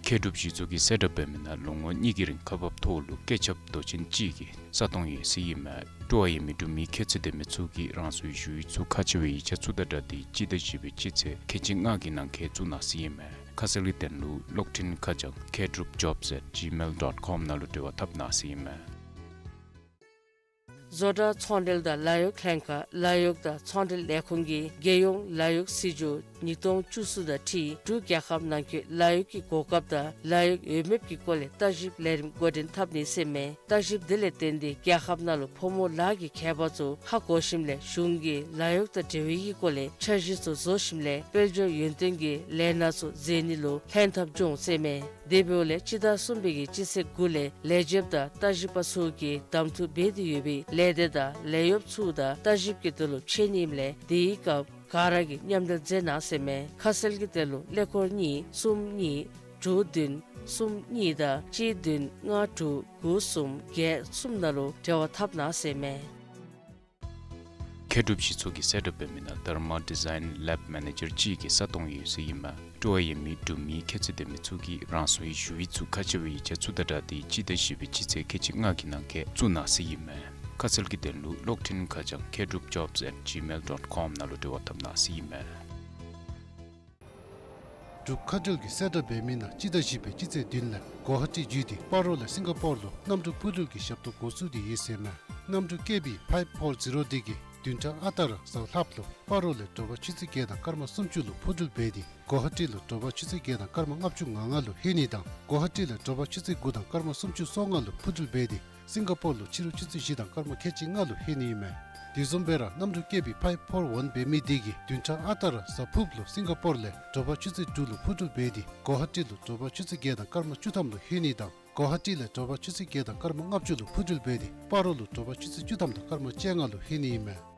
མཁས་གྲུབ་གཞི་ཚོགས་ཀྱིས་གསལ་བསྒྲགས་འབད་མི་ནང་ལུ་ངོ་གཉིས་ཀྱི་རིང་ཁག་འབགཔ་ཐོག་ལུ་བཀོད་ཁྱབ་མདོ་ཆེན་གཅིག་གི་ས་སྟོང་ཡོད་ཟེར་ཨིན་མས། སྤྲོ་བ་ཡོད་མི་འབྲུག་མི་ཁྱད་ཚད་ལྡན་མི་ཚུ་གིས་རང་སོའི་ཞུ་ཡིག་ཚུ་ཁག་ཆེ་བའི་ཡིག་ཆ་ཚུ་དང་སྦྲགས་ཏེ་སྤྱི་ཟླ་བཞི་པའི་སྤྱི་ཚེས་ཁལ་གཅིག་ལྔ་གི་ནང་འཁོད་བཙུགས་གནང་ཟེར་ཨིན་མས། ཁ་གསལ་གྱི་དོན་ལུ་གློག་འཕྲིན་ཁ་བྱང་མཁས་གྲུབ་ཇོབསི་ཨེཊ་ཇི་མེལ་ཌོཊ་ཀོམ་ནང་ལུ་འབྲེལ་བ་འཐབ་གནང་ཟེར་ཨིན་མས། བཟོ་གྲྭ་ཚོང་འབྲེལ་དང་ལཱ་གཡོག་ལྷན་ཁག་ལཱ་གཡོག་དང་ཚོང་འབྲེལ་ལས་ཁུངས་ཀྱིས་རྒྱལ་ཡོངས་ལཱ་གཡོག་སྲིད་བྱུས་ཉིས་སྟོང་བཅུ་གསུམ་དང་འཁྲིལ་འབྲུག་རྒྱལ་ཁབ་ནང་འཁོད་ལཱ་གཡོག་གི་གོ་སྐབས་དང་ལཱ་གཡོག་འོས་འབབ་ཀྱི་སྐོར་ལས་བརྟག་ཞིབ་ལས་རིམ་འགོ་འདྲེན་འཐབ་ནི་ཟེར་མས། བརྟག་ཞིབ་དེ་ལས་བརྟེན་ཏེ་རྒྱལ་ཁབ་ནང་ལུ་ཕོ་མོ་ལཱ་གི་ཁྱད་པར་ཚུ་ཧ་གོ་ཞིནམ་ལས་གཞུང་གིས་ལཱ་གཡོག་དང་འབྲེལ་བའི་གི་སྐོར་ལས་འཆར་གཞི་ཚུ་བཟོ་ཞིནམ་ལས་དཔལ་འབྱོར་ཡོན་ཏན་གྱི་ལས་སྣ་ཚུ་མཛད་ནི་ལུ་ལྷན་ཐབས་འབྱུང་ཟེར་མས། དེ་འབདཝ་ལས་སྤྱི་ཟླ་གསུམ་པའི་གི་སྤྱི་ཚེས་དགུ་ལས་ལས་བྱེདཔ་དང་བརྟག་ཞིབ་པ་ཚུ་གིས་གདམ་འཐུ་འབད་དེ་ཡོད་པའི་ལས་སྡེ་དང་ལས་གཡོགཔ་ཚུ་དང་བརྟག་ཞིབ་ཀྱི་དོན་ལུ་ཕྱད་ནི་ཨིནམ་ལས་དེའི་སྐབས་ག་ར་གིས་མཉམ་འབྲེལ་མཛད་གནང་ཟེར་མས། ཁ་གསལ་གྱི་དོན་ལུ་ཀླད་ཀོར་གཉིས་གསུམ་གཉིས་དྲུག་བདུན་གསུམ་གཉིས་དང་གཅིག་བདུན་ལྔ་དྲུག་དགུ་གསུམ་བརྒྱད་གསུམ་ནང་ལུ་འབྲེལ་བ་འཐབ་གནང་ཟེར་མས། མཁས་གྲུབ་གཞི་ཚོགས་ཀྱིས་གསལ་བསྒྲགས་འབད་མི་ནང་དྷརྨ་ཌི་ཛའིན་ལེབ་མེ་ནེ་ཇར་གཅིག་གི་ས་སྟོང་ཡོད་ཟེར་ཨིན་མས། སྤྲོ་བ་ཡོད་མི་འབྲུག་མི་ཁྱད་ཚད་ལྡན་མི་ཚུ་གིས་རང་སོའི་ཞུ་ཡིག་ཚུ་ཁག་ཆེ་བའི་ཡིག་ཆ་ཚུ་དང་སྦྲགས་ཏེ་སྤྱི་ཟླ་བཞི་པའི་སྤྱི་ཚེས་ཁལ་གཅིག་ལྔ་གི་ནང་འཁོད་བཙུགས་གནང་ཟེར་ཨིན་མས། ཁ་གསལ་གྱི་དོན་ལུ་གློག་འཕྲིན་ཁ་བྱང་མཁས་གྲུབ་ཇོབསི་ཨེཊ་ཇི་མེལ་ཌོཊ་ཀོམ་ནང་ལུ་འབྲེལ་བ་འཐབ་གནང་ཟེར་ཨིན་མས། འབྲུག་མཁའ་འགྲུལ་གྱིས་གསལ་བསྒྲགས་འབད་མི་ནང་སྤྱི་ཟླ་བཞི་པའི་སྤྱི་ཚེས་བདུན་ལས་གོ་ཧ་ཊི་བརྒྱུད་དེ་སྤ་རོ་ལས་སིང་ག་པོར་ལུ་གནམ་གྲུ་འཕུར་འགྲུལ་གྱི་ཞབས་ཏོག་འགོ་བཙུགས་ཏེ་ཡོད་ཟེར་མས། གནམ་གྲུ་ཀེ་བི་ཕའིབ་ཕོར་ཛི་རོ་དེ་གིས་བདུན་ཕྲག་ཨ་རྟག་ར་གཟའ་ལྷགཔ་ལུ་སྤ་རོ་ལས་དྲོ་པ་ཆུ་ཚོད་བརྒྱད་དང་སྐར་མ་སུམ་ཅུ་ལུ་འཕུར་འགྲུལ་འབད་དེ་གོ་ཧ་ཊི་ལུ་དྲོ་པ་ཆུ་ཚོད་བརྒྱད་དང་སྐར་མ་ལྔ་བཅུ་ང་ལྔ་ལུ་ལྷོད་ནི་དང་གོ་ཧ་ཊི་ལས་དྲོ་པ་ཆུ་ཚོད་དགུ་དང་སྐར་མ་སུམ་ཅུ་སོ་ལྔ་ལུ་འཕུར་འགྲུལ་འབད་དེ་སིང་ག་པོར་ལུ་ཕྱི་རུ་ཆུ་ཚོད་བཞི་དང་སྐར་མ་ཁལ་གཅིག་ལྔ་ལུ་ལྷོད་ནི་ཨིན་མས། དེ་བཟུམ་སྦེ་ར་གནམ་གྲུ་ཀེ་བི་ཕའིབ་ཕོར་ཝན་འབད་མི་དེ་གིས་བདུན་ཕྲག་ཨ་རྟག་ར་གཟའ་ཕུརཔ་ལུ་སིང་ག་པོར་ལས་དྲོ་པ་ཆུ་ཚོད་དྲུག་ལུ་འཕུར་འགྲུལ་འབད་དེ་གོ་ཧ་ཊི་ལུ་དྲོ་པ་ཆུ་ཚོད་བརྒྱད་དང་སྐར་མ་བཅུ་ཐམ་ལུ་ལྷོད་ནི་དང་གོ་ཧ་ཊི་ལས་དྲོ་པ་ཆུ་ཚོད་བརྒྱད་དང་སྐར་མ་ལྔ་བཅུ་ལུ་འཕུར་འགྲུལ་འབད་དེ་སྤ་རོ་ལུ་དྲོ་པ་ཆུ་ཚོད་བཅུ་ཐམ་དང་སྐར་མ་བཅོ་ལྔ་ལུ་ལྷོད་ནི་ཨིན་མས།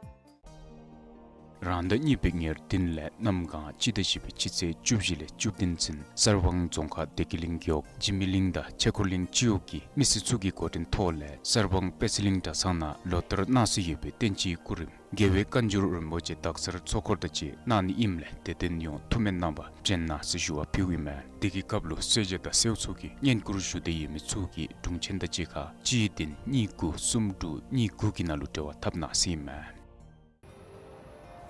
རང་ཟླ་གཉིས་པའི་ཉེར་བདུན་ལས་གནམ་གང་སྤྱི་ཟླ་བཞི་པའི་སྤྱི་ཚེས་བཅུ་བཞི་ལས་བཅུ་བདུན་ཚུན་གསར་སྤང་རྫོང་ཁག་བདེ་སྐྱིད་གླིང་རྒེད་འོག་འཇིགས་མེད་གླིང་དང་ཆོས་འཁོར་གླིང་སྤྱི་འོག་གི་མི་སེར་ཚུ་གི་འགོ་འདྲེན་ཐོག་ལས་གསར་སྤང་དཔལ་སྲིད་གླིང་གྲྭ་ཚང་ནང་ལོ་ལྟར་གནང་སྲོལ་ཡོད་པའི་བསྟན་སྤྱིའི་སྐུ་རིམ་རྒྱལ་བའི་བཀའ་འགྱུར་རིན་པོ་ཆེ་དག་ཚར་ཚོགས་འཁོར་དང་བཅས་གནང་ནི་ཨིནམ་ལས་དད་ལྡན་ཡོངས་ཐུགས་སྨོན་གནང་བར་བྱོན་གནང་ཟེར་ཞུ་བ་ཕུལཝ་ཨིན་མས། དེ་གི་སྐབས་ལུ་གསོལ་ཇ་དང་སེའུ་ཚོགས་ཀྱི་བསྙེན་བཀུར་ཞུ་འདོད་ཡོད་མི་ཚུ་གིས་དྲུང་ཆེན་དང་གཅིག་ཁར་གཅིག་བདུན་གཉིས་དགུ་གསུམ་དྲུག་གཉིས་དགུ་གི་ནང་ལུ་འབྲེལ་བ་འཐབ་གནང་ཟེར་ཨིན་མས།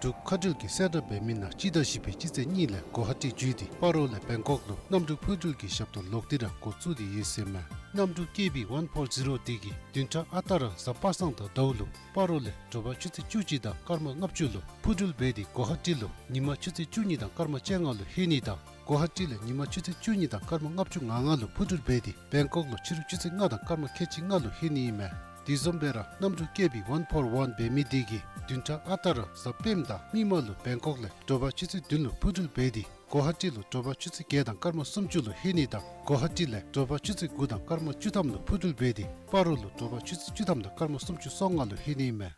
འབྲུག་མཁའ་འགྲུལ་གྱིས་གསལ་བསྒྲགས་འབད་མི་ནང་སྤྱི་ཟླ་བཞི་པའི་སྤྱི་ཚེས་གཉིས་ལས་གོ་ཧ་ཊི་བརྒྱུད་དེ་སྤ་རོ་ལས་བེང་ཀོག་ལུ་གནམ་གྲུ་འཕུར་འགྲུལ་གྱི་ཞབས་ཏོག་ལོག་སྟེ་ར་འགོ་བཙུགས་ཏེ་ཡོད་ཟེར་མས། གནམ་གྲུ་ཀེ་བི་ཝན་ཕོར་ཛི་རོ་དེ་གིས་བདུན་ཕྲག་ཨ་རྟག་ར་གཟའ་པ་སངས་དང་ཟླཝ་ལུ་སྤ་རོ་ལས་དྲོ་པ་ཆུ་ཚོད་བཅུ་གཅིག་དང་སྐར་མ་ལྔ་བཅུ་ལུ་འཕུར་འགྲུལ་འབད་དེ་གོ་ཧ་ཊི་ལུ་ཉིན་མ་ཆུ་ཚོད་བཅུ་གཉིས་དང་སྐར་མ་བཅོ་ལྔ་ལུ་ལྷོད་ནི་དང་གོ་ཧ་ཊི་ལས་ཉིན་མ་ཆུ་ཚོད་བཅུ་གཉིས་དང་སྐར་མ་ལྔ་བཅུ་ང་ལྔ་ལུ་འཕུར་འགྲུལ་འབད་དེ་བེང་ཀོག་ལུ་ཕྱི་རུ་ཆུ་ཚོད་ལྔ་དང་སྐར་མ་ཁལ་གཅིག་ལྔ་ལུ་ལྷོད་ནི་ཨིན་མས། དེ་བཟུམ་སྦེ་ར་གནམ་གྲུ་ཀེ་བི་ཝན་ཕོར་ཝན་འབད་མི་དེ་གིས་བདུན་ཕྲག་ཨ་རྟག་ར་གཟའ་སྤེནམ་དང་མིག་དམར་ལུ་བེང་ཀོག་ལས་དྲོ་པ་ཆུ་ཚོད་བདུན་ལུ་འཕུར་འགྲུལ་འབད་དེ་གོ་ཧ་ཊི་ལུ་དྲོ་པ་ཆུ་ཚོད་བརྒྱད་དང་སྐར་མ་སུམ་ཅུ་ལུ་ལྷོད་ནི་དང་གོ་ཧ་ཊི་ལས་དྲོ་པ་ཆུ་ཚོད་དགུ་དང་སྐར་མ་བཅུ་ཐམ་ལུ་འཕུར་འགྲུལ་འབད་དེ་སྤ་རོ་ལུ་དྲོ་པ་ཆུ་ཚོད་བཅུ་ཐམ་དང་སྐར་མ་སུམ་ཅུ་སོ་ལྔ་ལུ་ལྷོད་ནི་ཨིན་མས།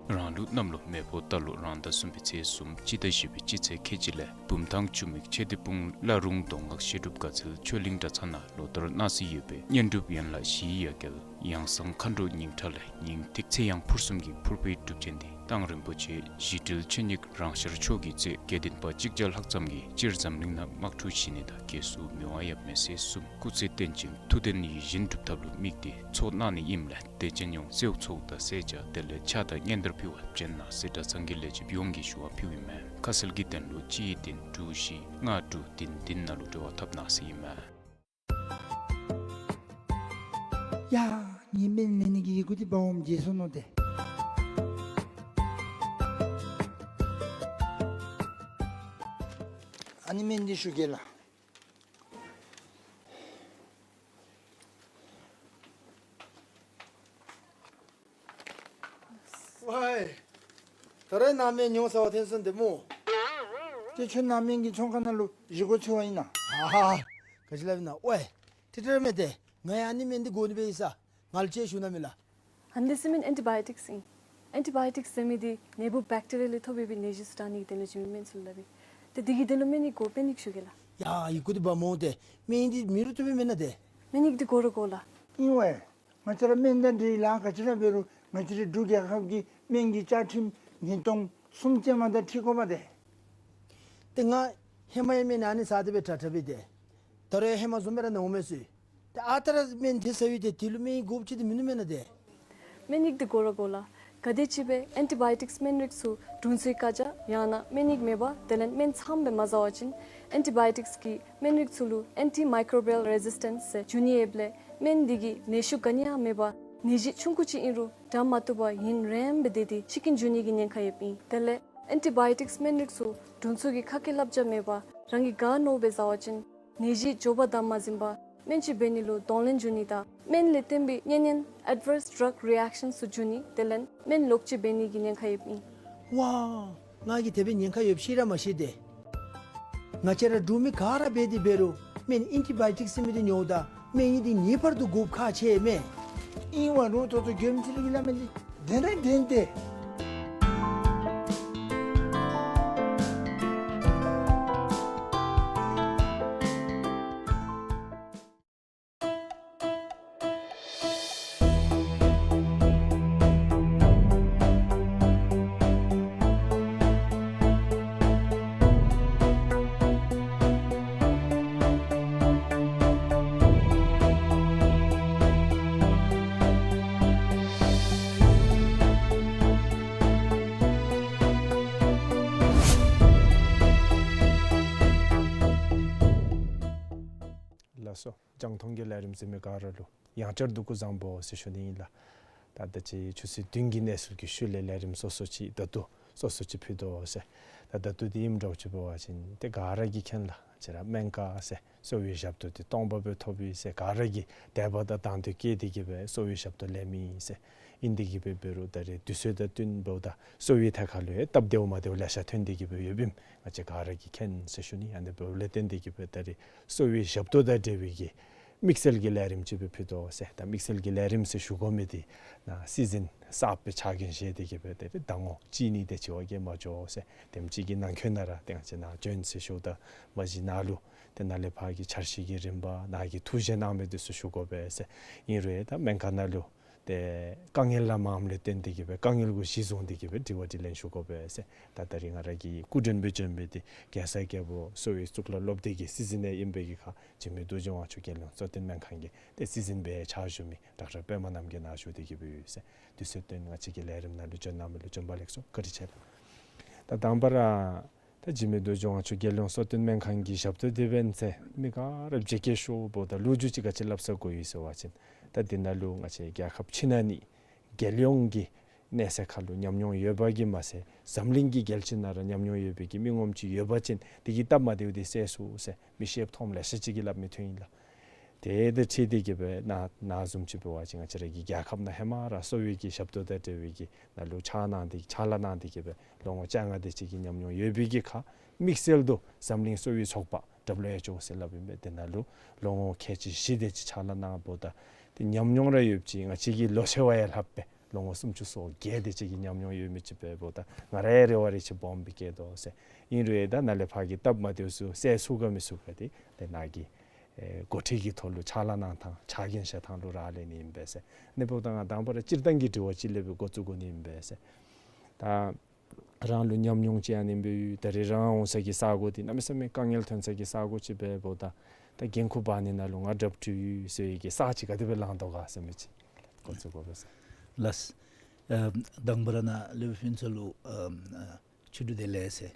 རང་ལུགས་གནམ་ལོ་མེ་ཕོ་རྟ་ལོ་རང་ཟླ་གསུམ་པའི་ཚེས་གསུམ་སྤྱི་ཟླ་བཞི་པའི་སྤྱི་ཚེས་ཁལ་གཅིག་ལས་བུམ་ཐང་ཆུ་མིག་ཆོས་སྡེ་སྤུངས་བླ་རུང་མདོ་སྔགས་བཤད་སྒྲུབ་དགའ་ཚལ་ཆོས་གླིང་གྲྭ་ཚང་ནང་ལོ་ལྟར་གནང་སྲོལ་ཡོད་པའི་བསྙེན་སྒྲུབ་ཡན་ལག་བཞིའི་ཡ་གྱལ་ཡང་གསང་མཁའ་འགྲོ་ཉིང་ཁྲ་ལས་ཉིང་ཐིག་ཚེ་ཡང་ཕུར་གསུམ་གྱི་ཕུར་པའི་སྒྲུབ་ཆེན་འདི་མདང་རིན་པོ་ཆེ་ཞི་དྲིལ་ཆོས་ཉིད་རང་ཤར་མཆོག་གིས་མཛད། དགེ་འདུན་པ་གཅིག་བརྒྱ་ལྷག་ཙམ་གྱིས་སྤྱིར་འཛམ་གླིང་ནང་དམག་འཁྲུག་ཞི་གནས་དང་རྒྱལ་སྲུང་མི་དབང་ཡབ་མེས་སྲས་གསུམ་སྐུ་ཚེ་བརྟན་ཅིང་ཐུགས་དོན་ཡིད་བཞིན་འགྲུབ་ཐབས་ལུ་དམིགས་ཏེ་ཚོགས་གནང་ནི་ཨིནམ་ལས་དད་ཅན་ཡོངས་སེའུ་ཚོགས་དང་སེར་སྐྱ་དེ་ལས་ཕྱག་དང་སྙན་དར་ཕུལ་བར་བྱོན་གནང་ཟེར་གྲྭ་ཚང་གི་ལས་བྱེདཔ་ཡོངས་ཀྱིས་ཞུ་བ་ཕུལཝ་ཨིན་མས། ཁ་གསལ་གྱི་དོན་ལུ་གཅིག་བདུན་དྲུག་བཞི་ལྔ་དྲུག་བདུན་བདུན་ནང་ལུ་འབྲེལ་བ་འཐབ་གནང་ཟེར་ཨིན་མས། ཡ་ངེའི་སྨན་ལེན་ནི་གི་ཡི་གུ་འདི་འབག་འོངམ་བརྗེད་སོ་ནུག་ཏེ། ཨ་ནི་སྨན་འདི་ཞུ་གེ་ལགས། ཝའི། ད་རེས་ནང་སྨན་ཉོ་ས་བ་ཐོན་སོང་དེ་སྨོ། ཏེ་ཁྱོད་ནང་སྨན་གྱི་ཚོང་ཁང་ནང་ལུ་བཞེས་སྒོ་འཚོལ་བ་ཨིན་ན། ཨ་ཧ། ག་ཅི་སླབ་ཨིན་ན། ཝའི། ཏེ་ཏེ་ར་མེན་ཏེ། ང་ཡང་ཨ་ནི་སྨན་འདི་དགོ་ནི་སྦེ་ཡོད་ས། ང་ལུ་ཅིག་ཞུ་གནང་མས་ལགས། ཨ་ནི་འདི་ཟེར་མི་ཨེན་ཊི་བཱ་ཡོ་ཊིཀསི་ཨིན། ཨེན་ཊི་བཱ་ཡོ་ཊིཀསི་ཟེར་མི་འདི་ནད་འབུཔ་བེཀ་ཊི་རི་ཡ་ལས་ཐོབ་པའི་ནད་གཞི་ཚུ་དྲག་ནི་གི་དོན་ལུ་བྱིན་མི་སྨན་ཚུ་ལུ་སླབ་ཨིན། ཏེ་འདི་གི་དོན་ལུ་སྨན་ཡིག་དགོ་པས་ནི་ཞུ་གེ་ལགས། ཡ་ཡི་གུ་འདི་འབག་འོང་ཏེ། སྨན་ཡིག་འདི་མེད་རུང་བཏུབ་པས་མེན་ན་ཏེ། སྨན་ཡིག་འདི་དགོ་རུང་དགོ་ལགས། ཨིན་ཝའི། ང་བཅས་ར་སྨན་དང་འབྲེལ་ལཱ་ག་ཅི་ར་འབད་རུང་ང་བཅས་རའི་འབྲུག་རྒྱལ་ཁབ་ཀྱི་སྨན་གྱི་བཅའ་ཁྲིམས་ཉིས་སྟོང་གསུམ་ཅན་མ་དང་འཁྲིལ་དགོ་པས་ཏེ། ཏེ་ང་ཧེ་མ་ཡང་སྨན་ཨ་ནི་ཟ་སྟེ་སྦེ་དྲག་དྲག་སྦེ་ཏེ། ད་རེས་ཧེ་མ་བཟུམ་སྦེ་ར་ནཱ་འོང་མས་ཟེར། ཏེ་ཨ་རྟག་ར་སྨན་དེ་ཟ་བའི་ཏེ་དེ་ལུ་སྨན་དགོཔ་ཅིག་ཏེ་མིན་ནུག་མེན་ན་ཏེ། སྨན་ཡིག་འདི་དགོ་ར་དགོ་ལགས། ག་དེམ་ཅིག་སྦེ་ཨེན་ཊི་བཱ་ཡོ་ཊིཀསི་སྨན་རིགས་ཚུ་དྲུང་འཚོའི་བཀའ་རྒྱ་ཡང་ན་སྨན་ཡིག་མེད་པར་དེ་ལས་སྨན་ཚངམ་སྦེ་མ་ཟ་བ་ཅིན་ཨེན་ཊི་བཱ་ཡོ་ཊིཀསི་གི་སྨན་རིགས་ཚུ་ལུ་ཨེན་ཊི་མའི་ཀོ་རོ་བཱལ་རེ་ཟིས་ཊེནསི་ཟེར་འབྱུང་ནི་ཡོདཔ་ལས་སྨན་འདི་གིས་ནད་ཤུགས་ག་ནི་ཡང་མེད་པར་ནད་གཞི་ཆུང་ཀུ་ཅིག་ཨིན་རུང་དྲག་མ་བཏུབ་པར་ཡུན་རིངམོ་སྦེ་སྡོད་དེ་འཆི་རྐྱེན་འབྱུང་ནི་གི་ཉེན་ཁ་ཡོདཔ་ཨིན། དེ་ལས་ཨེན་ཊི་བཱ་ཡོ་ཊིཀསི་སྨན་རིགས་ཚུ་དྲུང་འཚོ་གི་ཁ་སྐད་བསླབ་བྱ་མེད་པར་རང་གིས་ག་མནོཝ་སྦེ་ཟ་བ་ཅིན་ནད་གཞི་མགྱོགས་པར་དྲག་མ་ཟིན་པར་སྨན་ཅིག་འབད་ནི་ལུ་གདོང་ལེན་འབྱུང་ནི་དང་སྨན་ལས་བརྟེན་པའི་གཉན་ཉེན་ཨེཌ་ཝརསི་ཌྲག་རི་ཨེཀ་ཤཱནསི་ཚུ་འབྱུང་ནི་དེ་ལས་སྨན་ལོག་སྤྱོད་འབད་ནི་གི་ཉེན་ཁ་ཡོདཔ་ཨིན། ཝའོ། ང་གིས་དེ་སྦེ་ཉེན་ཁ་ཡོདཔ་ཤེས་ར་མ་ཤེས་ཏེ། ང་བཅས་ར་འབྲུག་མི་ག་ར་འབད་དེ་འབད་རུང་སྨན་ཨེན་ཊི་བཱ་ཡོ་ཊིཀསི་ཟེར་མི་འདི་ཉོཝ་ད་སྨན་ཡིག་འདི་ངེས་པར་དུ་དགོཔ་ཁག་ཆེ་མས། ཨིན་བ་རུང་ཏོག་ཏོ་མགྱོནམ་ཅིག་ལུ་གི་སླབ་མི་འདི་བདེན་ར་བདེན་ཏེ། ལགས་སོ། རྒྱང་མཐོང་གི་ལས་རིམ་གཟིགས་མི་ག་ར་ལུ་ཡང་བསྐྱར་དུ་སྐུ་གཟུགས་བཟང་པོ་ཟེར་ཞུ་ནི་ཨིན་ལགས། ད་ད་ཅི་ཆུ་ཚོད་བདུན་གྱི་གནས་ཚུལ་གྱི་ཤུལ་ལས་ལས་རིམ་སོ་སོ་ཅིག་ད་ལྟོ་སོ་སོ་ཅིག་ཕུལ་དོ་ཟེར། ད་ད་ལྟོ་འདི་ཨིནམ་འདྲཝ་ཅིག་འབད་བ་ཅིན་ཏེ་ག་ར་གིས་མཁྱེན་ལགས། ང་བཅས་ར་སྨན་ཁང་ཟེར་གསོ་བའི་ཞབས་ཏོག་འདི་སྟོང་པ་སྦེ་ཐོབ་ཡི་ཟེར་ག་ར་གིས་དད་པ་དང་དང་འདོད་བསྐྱེད་དེ་གི་སྦེ་གསོ་བའི་ཞབས་ཏོག་ལེན་མི་ཨིན་ཟེར། ཨིན་དེ་གི་སྦེ་འབད་རུང་ད་རེས་དུས་ཚོད་དང་བསྟུན་འབདཝ་ད་གསོ་བའི་ཐད་ཁར་ལུ་ཡང་སྟབས་བདེཝ་མ་བདེཝ་ལེ་ཤ་ཐོན་ཏེ་གི་སྦེ་ཡོདཔ་ཨིནམ་ང་བཅས་ག་ར་གིས་མཁྱེན་ཟེར་ཞུ་ནི། ཨ་ནི་འབདཝ་ལས་བརྟེན་ཏེ་གི་སྦེ་ད་རེས་གསོ་བའི་ཞབས་ཏོག་དང་འབྲེལ་བའི་གི་དམིགས་བསལ་གྱི་ལས་རིམ་ཅིག་སྦེ་ཕུལ་དོ་ཟེར། ད་དམིགས་བསལ་གྱི་ལས་རིམ་ཟེར་ཞུ་དགོ་མི་འདི་ནཱ་སི་ཛིན་གསརཔ་སྦེ་ཕྱག་འགན་བཞེས་ཏེ་གི་སྦེ་ད་རེས་ཟླ་ངོ་གཅིག་གཉིས་དེ་ཅིག་བ་གིས་མ་འགྱོ་ཟེར། དེམ་ཅིག་གི་ནང་འཁོད་ནང་ར་ཏེ་ང་བཅས་ནཱ་བྱོན་ཟེར་ཞུཝ་ད་མ་གཞི་ནཱ་ལུ་ཏེ་ནཱ་ལས་ཕར་གྱི་འཆར་གཞི་གི་རིམ་པ་ནཱ་གིས་ཐུགས་བཞེད་གནང་མི་འདི་ཚུ་ཞུ་དགོ་པས་ཟེར། ཨིན་རུང་ད་སྨན་ཁང་ནང་ལུ་ཏེ་དཀའ་ངལ་ར་མངམ་ལས་བརྟེན་ཏེ་གི་སྦེ་དཀའ་ངལ་གུ་གཞི་བཟུང་སྟེ་གི་སྦེ་དྲི་བ་དྲིས་ལན་ཞུ་དགོ་པས་ཟེར། ད་ད་རེས་ང་ར་གི་སྐུ་མགྲོན་སྦེ་བྱོན་མི་འདི་རྒྱལ་སྲས་རྒྱལ་པོ་གསོ་བའི་གཙུག་ལག་སློབ་སྡེ་གི་སྲིད་འཛིན་ཡང་ཨིན་པའི་གི་ཁར་འཇིགས་མེད་རྡོ་རྗེ་དབང་ཕྱུག་རྒྱལ་ཡོངས་གསོ་སྟོན་སྨན་ཁང་གི་ཏེ་སྲིད་འཛིན་སྦེ་ཕྱག་ཞུ་མི་ཌོག་ཊར་པདྨ་རྣམ་རྒྱལ་ནཱ་བཞུགས་ཏེ་གི་སྦེ་ཡོད་ཟེར། དུས་ཚོད་བཏོན་ང་བཅས་ཀྱི་ལས་རིམ་ནང་ལུ་བྱོན་གནང་མི་ལུ་བྱོན་པ་ལེགས་སོ། བཀའ་དྲིན་ཆེ་ལགས། ད་དང་པ་ར་ད་འཇིགས་མེད་རྡོ་རྗེ་དབང་ཕྱུག་རྒྱལ་ཡོངས་གསོ་སྟོན་སྨན་ཁང་གི་ཞབས་ཏོག་འདི་འབདན་ཚེ་མི་ག་ར་བརྗེད་སྐྱེས་ཤོར་འབདཝ་ད་ལོ་རྒྱུས་ཅིག་ག་ཅི་སླབ་ས་དགོ་ཡི་ཟེར་བ་ཅིན་ད་འདི་ནང་ལུ་ང་བཅས་རྒྱལ་ཁབ་ཕྱི་ནང་གཉིས་རྒྱལ་ཡོངས་ཀྱི་གནས་ཚད་ཁར་ལུ་ཉམས་མྱོང་ཡོད་པ་གིས་མ་ཚད་འཛམ་གླིང་གི་རྒྱལ་སྤྱི་ནང་ར་ཉམས་མྱོང་ཡོད་པའི་གི་མི་ངོམ་ཅིག་ཡོད་པ་ཅིན་དེ་གིས་སྟབས་མ་བདེཝ་འདི་སེལ་ཚུགས་ཟེར་མི་ཤེསཔ་མཐོངམ་ལེ་ཤ་ཅིག་གིས་སླབ་མི་ཐོན་ཡི་ལགས། དེ་དང་འཁྲིལ་ཏེ་གི་སྦེ་ནཱ་ནཱ་བཟུམ་ཅིག་འབད་བ་ཅིན་ང་བཅས་ར་གི་རྒྱལ་ཁབ་ནང་ཧེ་མ་ར་གསོ་བའི་གི་ཞབས་ཏོག་དང་འབྲེལ་བའི་གི་ནང་ལུ་ཕྱག་གནང་སྟེ་ཕྱག་ལཱ་གནང་སྟེ་གི་སྦེ་ལོ་ངོ་བཅོ་ལྔ་དེ་ཅིག་གི་ཉམས་མྱོང་ཡོད་པའི་གི་ཁར་དམིགས་བསལ་དུ་འཛམ་གླིང་གསོ་བའི་ཚོགས་པ་ཌབ་ལུ་ཨེཆ་ཨོ་ཟེར་སླབ་ཨིན་པས། དེ་ནང་ལུ་ལོ་ངོ་ཁལ་གཅིག་བཞི་དེ་ཅིག་ཕྱག་ལཱ་གནངམ་ད་ཏེ་ཉམས་མྱོང་ར་ཡོདཔ་ཅིག་ང་བཅས་ཀྱི་ལོ་ཚད་བ་ཡང་ལྷག་པའི་ལོ་ངོ་སུམ་ཅུ་སོ་བརྒྱད་དེ་ཅིག་གི་ཉམས་མྱོང་ཡོད་མི་ཅིག་འབདཝ་ད་ང་རའི་རེ་བ་རེ་ཅིག་སྦོམ་སྦེ་བསྐྱེད་དོ་ཟེར། ཨིན་རུང་ད་ནཱ་ལས་ཕར་གྱི་སྟབས་མ་བདེཝ་ཚུ་སེལ་ཚུགས་ག་མི་ཚུགས་ག་འདི་ཏེ་ནཱ་གི་ཨེ་འགོ་ཁྲིད་ཀྱི་ཐོག་ལུ་ཕྱག་ལཱ་གནང་ཐངས་ཕྱག་འགན་བཞེས་ཐངས་ལུ་རག་ལས་ནི་ཨིན་པས་ཟེར། ཨ་ནི་འབདཝ་ད་ང་དང་པ་ར་སྤྱིར་བཏང་གི་དྲི་བ་ཅིག་ལས་སྦེ་འགོ་བཙུགས་དགོ་ནི་ཨིན་པས་ཟེར། ད་རང་ལུ་ཉམས་མྱོང་ཅིག་ཨ་ནི་སྦེ་ཡོད། ད་རེས་རང་འོང་ས་གི་ས་གོ་འདི་གནམ་མེད་ས་མེད་དཀའ་ངལ་ཐོན་ས་གི་ས་གོ་ཅིག་འབདཝ་ད་ད་འགན་ཁུར་འབག་ནི་ནང་ལུ་ང་དྲགཔ་འདྲཝ་ཡོད་ཟེར་བའི་གི་ས་ཅིག་ག་དེ་སྦེ་ལང་དོ་ག་ཟེར་མི་ཅིག་འགོ་བཙུགས་དགོ་པས་ཟེར། ལགས། ཨ་དང་པ་ར་ནཱ་སློབ་དཔོན་ཚུ་ལུ་ཨ་ཨ་ཕྱི་དྲོ་བདེ་ལེགས་ཟེར།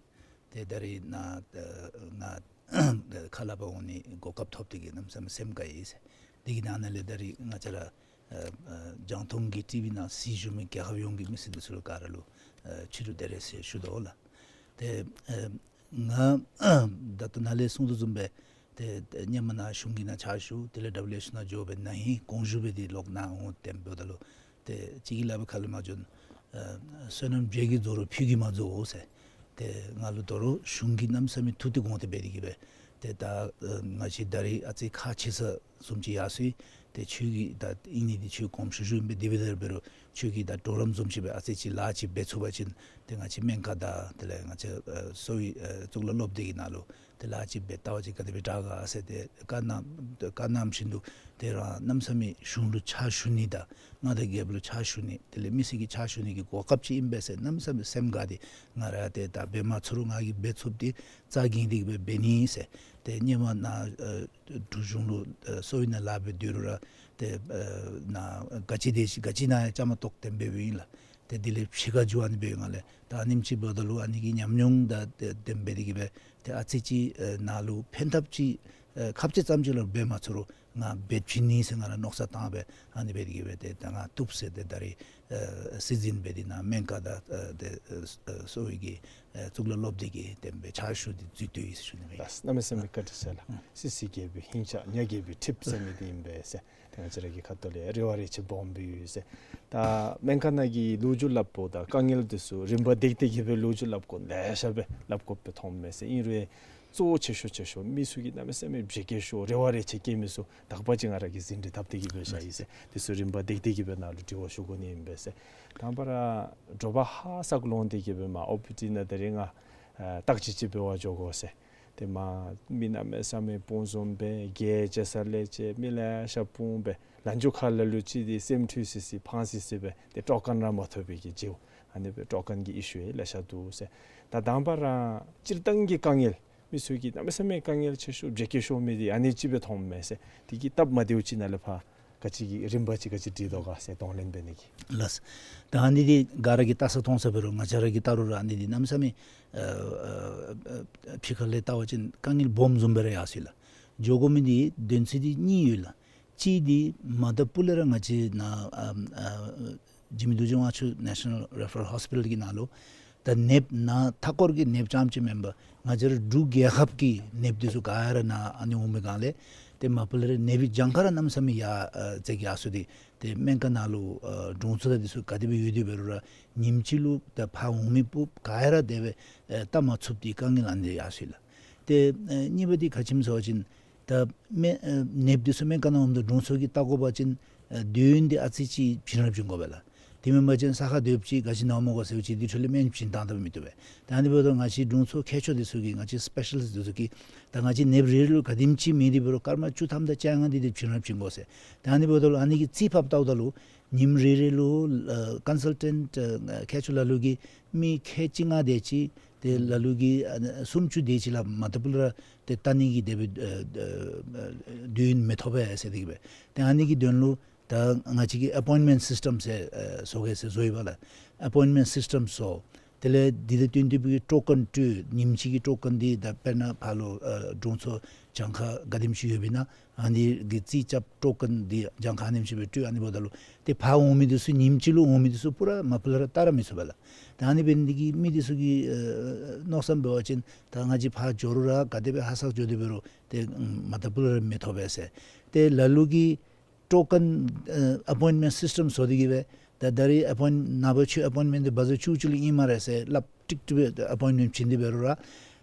ཏེ་ད་རེས་ནཱ་ཨ་ང་ཁ་སླབ་པར་འོང་ནི་གོ་སྐབས་ཐོབ་སྟེ་གི་གནམ་མེད་ས་མེད་སེམས་དགའ་ཡི་ཟེར། དེ་གི་ནང་ན་ལས་ད་རེས་ང་བཅས་ར་ཨ་ཨ་རྒྱང་མཐོང་གི་ཊི་བི་ནང་གཟིགས་བཞུགས་མི་རྒྱལ་ཁབ་ཡོངས་ཀྱི་མི་སེར་འདི་ཚུ་ལུ་ག་ར་ལུ་ཨ་ཕྱི་དྲོ་བདེ་ལེགས་ཟེར་ཞུ་དོ་ལགས། ཏེ་ཨ་ང་ད་ལྟོ་ནཱ་ལས་གསུངས་དོ་བཟུམ་སྦེ་ཏེ་ཏེ་ཧེ་མ་ནཱ་གཞུང་གི་ནང་ཕྱག་ཞུ། དེ་ལས་ཌབ་ལུ་ཨེཆ་ཨོ་ནང་འགྱོ་སྦེ་ན་ཧིང་དགོངས་ཞུ་སྦེ་འདི་ལོག་ནཱ་འོང་སྟེ་འབདཝ་ད་ལུ་ཏེ་གཅིག་གིས་སླབ་པའི་ཁ་ལུ་མ་འགྱོ་ན་ཨ་བསོད་ནམས་བརྒྱད་ཀྱིས་རྫོགས་རུང་ཕུད་ཀྱིས་མ་རྫོགས་ཟེར། ཏེ་ང་ལུ་དོ་རུང་གཞུང་གིས་གནམ་མེད་ས་མེད་ཐུགས་གཏད་དགོངས་གཏད་འབད་དེ་གི་སྦེ་ཏེ་ད་ཨ་ང་བཅས་ད་རེས་ཨ་ཙི་ཁག་ཆེ་ས་བཟུམ་ཅིག་ཡར་སོ་ཡི། ཏེ་ཁྱོད་ཀྱིས་ད་ཨིན་ནི་འདི་ཁྱོད་དགོངསམ་ཞུ་ཞུཝ་ཨིན་པས། དེ་འབདཝ་ད་འབད་རུང་ ཁྱོད་ཀྱིས་ད་གྲོགས་རམ་བཟུམ་ཅིག་སྦེ་ཨ་ཙི་ཅིག་ལཱ་ཅིག་འབད་ཚུགས་པ་ཅིན་ཏེ་ང་བཅས་སྨན་ཁང་དང་དེ་ལས་ང་བཅས་ཨ་གསོ་བའི་ཨ་གཙུག་ལག་སློབ་སྡེ་གི་ནང་ལུ་ཏེ་ལཱ་ཅིག་འབད་ལྟ་བ་ཅིན་ག་དེ་སྦེ་དྲག་ག་ཟེར་ཏེ་བཀའ་གནང་བཀའ་གནང་བཞིན་དུ་ཏེ་རང་གནམ་མེད་ས་མེད་གཞུང་ལུ་ཕྱག་ཞུ་ནི་དང་མངའ་བདག་རྒྱལ་པོ་ལུ་ཕྱག་ཞུ་ནི་དེ་ལས་མི་སེར་གྱི་ཕྱག་ཞུ་ནི་གི་གོ་སྐབས་ཅིག་ཨིན་པས་ཟེར་གནམ་མེད་ས་མེད་སེམས་དགའ་སྟེ་ང་ར་ཏེ་ད་འབད་མ་ཚུགས་རུང་ང་གིས་འབད་ཚུགསཔ་འདི་རྩ་འགེངས་ཏེ་གི་སྦེ་འབད་ནི་ཟེར། ཏེ་སྔོན་མ་ནཱ་ཨ་འབྲུག་གཞུང་ལུ་ཨ་གསོ་བའི་ནང་ལཱ་འབད་སྡོད་རུང་ར་ཏེ་ཨ་ནཱ་ག་ཅི་དེ་ཅིག་ག་ཅི་ནཱ་ཡང་བཅའ་མར་གཏོགས་དེ་སྦེ་འབདཝ་ཨིན་ལགས། ཏེ་དེ་ལས་ཕྱི་ཁར་འགྱོ་ཨ་ནི་འབདཝ་ཨིན་ལགས། ད་ཨ་ནེམ་ཅིག་འབདཝ་ད་ལུ་ཨ་ནི་གི་ཉམས་མྱོང་དང་དེ་དེ་སྦེ་འདི་གིས་སྦེ་ཏེ་ཨ་ཙི་ཅིག་ཨ་ནཱ་ལུ་ཕན་ཐབས་ཅིག་ཨ་ཁབ་ཅིག་ཙམ་ཅིག་ལུ་འབད་མ་ཚུགས་རུང་ང་འབད་བྱིན་ནི་ཟེར་ང་ར་མནོ་བསམ་བཏང་སྦེ་ཨ་ནི་སྦེ་འདི་གིས་སྦེ་ཏེ་ད་ང་བཏུབ་ཟེར་ཏེ་ད་རིས་ཨ་སྲིད་འཛིན་སྦེ་འདི་ནཱ་སྨན་ཁང་དང་ཨ་དེ་ཨ་གསོ་བའི་གི་ཨ་གཙུག་ལག་སློབ་སྡེ་གི་དེ་སྦེ་ཕྱག་ཞུ་སྟེ་འཛུལ་དོ་ཡོད་ཟེར་ཞུ་ནི་ཨིན། ལགས། གནམ་མེད་ས་མེད་བཀའ་དྲིན་ཆེ་ལགས། ཨ་སྲིད་སྲི་རྒྱལ་པོའི་ཧིང་ཆགས་ཉ་རྒྱལ་པོའི་གྲིབ་ཟེར་མི་འདི་ཨིན་པས་ཟེར། ཏེ་ང་བཅས་ར་གི་ཁ་ཐུག་ལས་རེ་བ་རེ་ཆེ་སྦོམ་སྦེ་ཡོད་ཟེར། ད་སྨན་ཁང་ནང་གི་ལོ་རྒྱུས་སླབ་དགོཔ་དང་དཀའ་ངལ་འདི་ཚུ་རིམ་པ་བརྡེག་བརྡེག་གི་སྦེ་ལོ་རྒྱུས་སླབ་དགོཔ་ལེ་ཤ་སྦེ་སླབ་དགོཔ་སྦེ་མཐོངམ་མས་ཟེར། ཨིན་རུང་གཙོ་བོ་ཆེ་ཤོས་ཆེ་ཤོས་མི་ཚུ་གིས་གནམ་མེད་ས་མེད་བརྗེད་སྐྱོ་ཤོར་རེ་བ་རེ་ཆེ་སྐྱེ་མི་ཚུ་དག་པ་ཅིག་ང་ར་གིས་ཟིན་བྲིས་བཏབ་སྟེ་གི་སྦེ་བཞག་ཡི་ཟེར། འདི་ཚུ་རིམ་པ་བརྡེག་བརྡེག་གི་སྦེ་ནཱ་ལུ་དྲི་བ་ཞུ་དགོ་ནི་ཨིན་པས་ཟེར། དང་པ་ར་དྲོ་པ་ཧ་སག་ལོང་སྟེ་གི་སྦེ་མར་ཨོ་པི་ཌི་ནང་ད་རིས་ང་ཨ་བརྟག་དཔྱད་ཅིག་འབད་བར་འགྱོ་དགོ་ཟེར། ཏེ་མར་མི་གནམ་མེད་ས་མེད་སྤུངས་འཛོམས་སྦེ་གྱལ་བྱེ་ས་ལས་བྱེ་མི་ལེ་ཤ་སྤུངས་སྦེ་ལན་ཅུང་ཁ་ལ་ལུ་ཅིག་འདི་སེམས་འཁྲུལ་སི་སི་ཕངས་སི་སི་སྦེ་ཏེ་སྤྲོ་ཁང་ར་མ་ཐོབ་པའི་གི་རྗེའུ་ཨ་ནི་སྦེ་སྤྲོ་ཁང་གི་ཨི་ཤུ་ཡང་ལེ་ཤ་འདུག་ཟེར། ད་དང་པ་ར་སྤྱིར་བཏང་གི་དཀའ་ངལ་མི་ཚུ་གིས་གནམ་མེད་ས་མེད་དཀའ་ངལ་ཆེ་ཤོས་བརྗེད་སྐྱོ་ཤོར་མི་འདི་ཨ་ནི་ཅིག་སྦེ་མཐོངམ་མས་ཟེར། དེ་གི་སྟབས་མ་བདེཝ་ཅིག་ནང་ལས་ཕར་ག་ཅི་གི་རིམ་པ་ཅིག་ག་ཅི་སྒྲིག་དོ་ག་ཟེར་གདོང་ལེན་འབད་ནི་གི། ལགས། ད་ཨ་ནི་འདི་ག་ར་གིས་བལྟ་ས་མཐོང་ས་འབད་རུང་ང་བཅས་ར་གིས་བལྟ་རུང་ར་ཨ་ནི་འདི་གནམ་མེད་ས་མེད་ཨ་ཨ་ཨ་ཕྱི་ཁ་ལས་བལྟ་བ་ཅིན་དཀའ་ངལ་སྦོམ་བཟུམ་སྦེ་ར་ཡར་སོང་ཡི་ལགས། འགྱོ་དགོ་མི་འདི་དོན་ཚན་འདི་གཉིས་ཡོད་ལགས། གཅིག་འདི་མ་ད་པུ་ལས་ར་ང་བཅས་ནཱ་ཨ་ཨ་འཇིགས་མེད་རྡོ་རྗེ་དབང་ཕྱུག་National Referral Hospital གི་ནང་ལུ་ད་ནདཔ་ནཱ་མཐའ་འཁོར་གྱི་ནདཔ་རྐྱངམ་ཅིག་མེན་པར་ང་བཅས་ར་འབྲུག་རྒྱལ་ཁབ་ཀྱི་ནདཔ་འདི་ཚུ་ག་ར་ནཱ་ཨ་ནི་འོང་པའི་སྒང་ལས་ཏེ་མ་པ་ལས་ར་ནདཔ་གི་གྱངས་ཁ་ར་གནམ་མེད་ས་མེད་ཡར་ཨ་ཙིག་ཡར་སོང་སྟེ་ཏེ་སྨན་ཁང་ནང་ལུ་ཨ་དྲུང་འཚོ་དང་འདི་ཚུ་ག་དེ་སྦེ་ཡོད་དེ་འབད་རུང་ར་ཉིནམ་གཅིག་ལུ་ད་ཕར་འོང་མི་སྤུབས་ག་ར་དེ་སྦེ་ཨ་བལྟ་མ་ཚུགསཔ་འདི་དཀའ་ངལ་ཨ་ནི་ཡར་སོང་ཡི་ལགས། ཏེ་ཨ་གཉིས་པ་འདི་ག་ཅི་སྨོ་ཟེར་བ་ཅིན་ད་སྨན་ཨ་ནདཔ་འདི་ཚུ་སྨན་ཁང་ནང་འོངམ་ད་དྲུང་འཚོ་གིས་བལྟ་དགོ་པ་ཅིན་ཨ་དུས་ཡུན་འདི་ཨ་ཙི་ཅིག་བྱིན་རླབས་བྱིན་དགོ་པས་ལགས། དེ་མེན་པ་ཅིན་ས་ཁར་སྡོདཔ་ཅིག་ག་ཅི་ནཝ་སྨོ་གོ་ཟེརཝ་ཅིག་འདི་འཕྲོ་ལས་སྨན་བྱིན་བཏང་ད་མི་བཏུབ་པས། ད་ཨ་ནི་འབདཝ་ད་ང་བཅས་དྲུང་འཚོ་མཁས་མཆོག་འདི་ཚུ་གིས་ང་བཅས་སི་པེ་ཤ་ལིསཊ་འདི་ཚུ་གིས་ད་ང་བཅས་ནདཔ་རེ་རེ་ལུ་ག་དེམ་ཅིག་མེད་དེ་འབད་རུང་སྐར་མ་བཅུ་ཐམ་དང་བཅོ་ལྔ་འདི་འདི་བྱིན་རླབས་བྱིན་དགོ་ཟེར། ད་ཨ་ནི་འབདཝ་ད་ལུ་ཨ་ནི་གི་རྩིས་ཕབ་བལྟཝ་ད་ལུ་ཉིནམ་རེ་རེ་ལུ་ཨ་ཀོན་སཱལ་ཊེནཊ་ཨ་མཁས་མཆོག་ལ་ལུ་གིས་མི་ཁལ་བཅོ་ལྔ་དེ་ཅིག་ཏེ་ལ་ལུ་གིས་ཨ་སུམ་ཅུ་དེ་ཅིག་ལས་མ་ད་པུ་ལས་ར་ཏེ་བལྟ་ནི་གི་དེ་སྦེ་ཨ་ཨ་དུས་ཡུན་མི་ཐོབ་པས་ཟེར་དེ་གིས་སྦེ། ཏེ་ཨ་ནི་གི་དོན་ལུ་ད་ང་བཅས་ཀྱིས་ཨེ་པོའིནཊ་མེནཊ་སིསི་ཊམ་ཟེར་ཨ་བཟོ་གེ་ཟེར་བཟོ་ཡི་པ་ལགས། ཨེ་པོའིནཊ་མེནཊ་སིསི་ཊམ་བཟོ། དེ་ལས་འདི་དང་བསྟུན་ཏེ་སྦེ་ཀྲོ་ཀཱན་སྤྲོད། ཉིནམ་གཅིག་གི་ཀྲོ་ཀཱན་འདི་ད་དཔེར་ན་ཕར་ལུ་ཨ་དྲུང་འཚོ་གྱངས་ཁ་ག་དེམ་ཅིག་ཡོདཔ་ཨིན་ན་ཨ་ནི་གི་རྩིས་རྐྱབ། ཀྲོ་ཀཱན་འདི་གྱངས་ཁ་ཨ་ནེམ་ཅིག་སྦེ་སྤྲོད། ཨ་ནི་འབདཝ་ད་ལུ་ཏེ་ཕར་འོང་མི་འདི་ཚུ་ཉིནམ་གཅིག་ལུ་འོང་མི་འདི་ཚུ་པུ་ར་མ་པ་ལས་ར་བལྟ་ར་མི་ཚུགས་པས་ལགས། ད་ཨ་ནི་འབད་ནི་འདི་གིས་མི་འདི་ཚུ་གིས་ཨ་མནོ་བསམ་འབད་བ་ཅིན་ད་ང་བཅས་ཕར་འགྱོ་རུང་ར་ག་དེ་སྦེ་ཧ་སག་འགྱོ་དེ་འབད་རུང་ཏེ་མ་ད་པུ་ལས་ར་མི་ཐོབ་པས་ཟེར། ཏེ་ལ་ལུ་གིས་ཀྲོ་ཀཱན་ཨ་ཨེ་པོའིནཊ་མེནཊ་སིསི་ཊམ་བཟོ་སྟེ་གིས་སྦེ་ད་ད་རིས་ཨེ་པོའིནཊ་ནངས་པ་ཁྱོད་ཨེ་པོའིནཊ་མེནཊ་འདི་བ་ཛ་བཅུ་གཅིག་ལུ་ཨིན་སྨ་རེ་ཟེར་སླབ། ཀྲིག་ཀྲི་སྦེ་ཨེ་པོའིནཊ་མེནཊ་བྱིན་ཏེ་འབད་རུང་ར་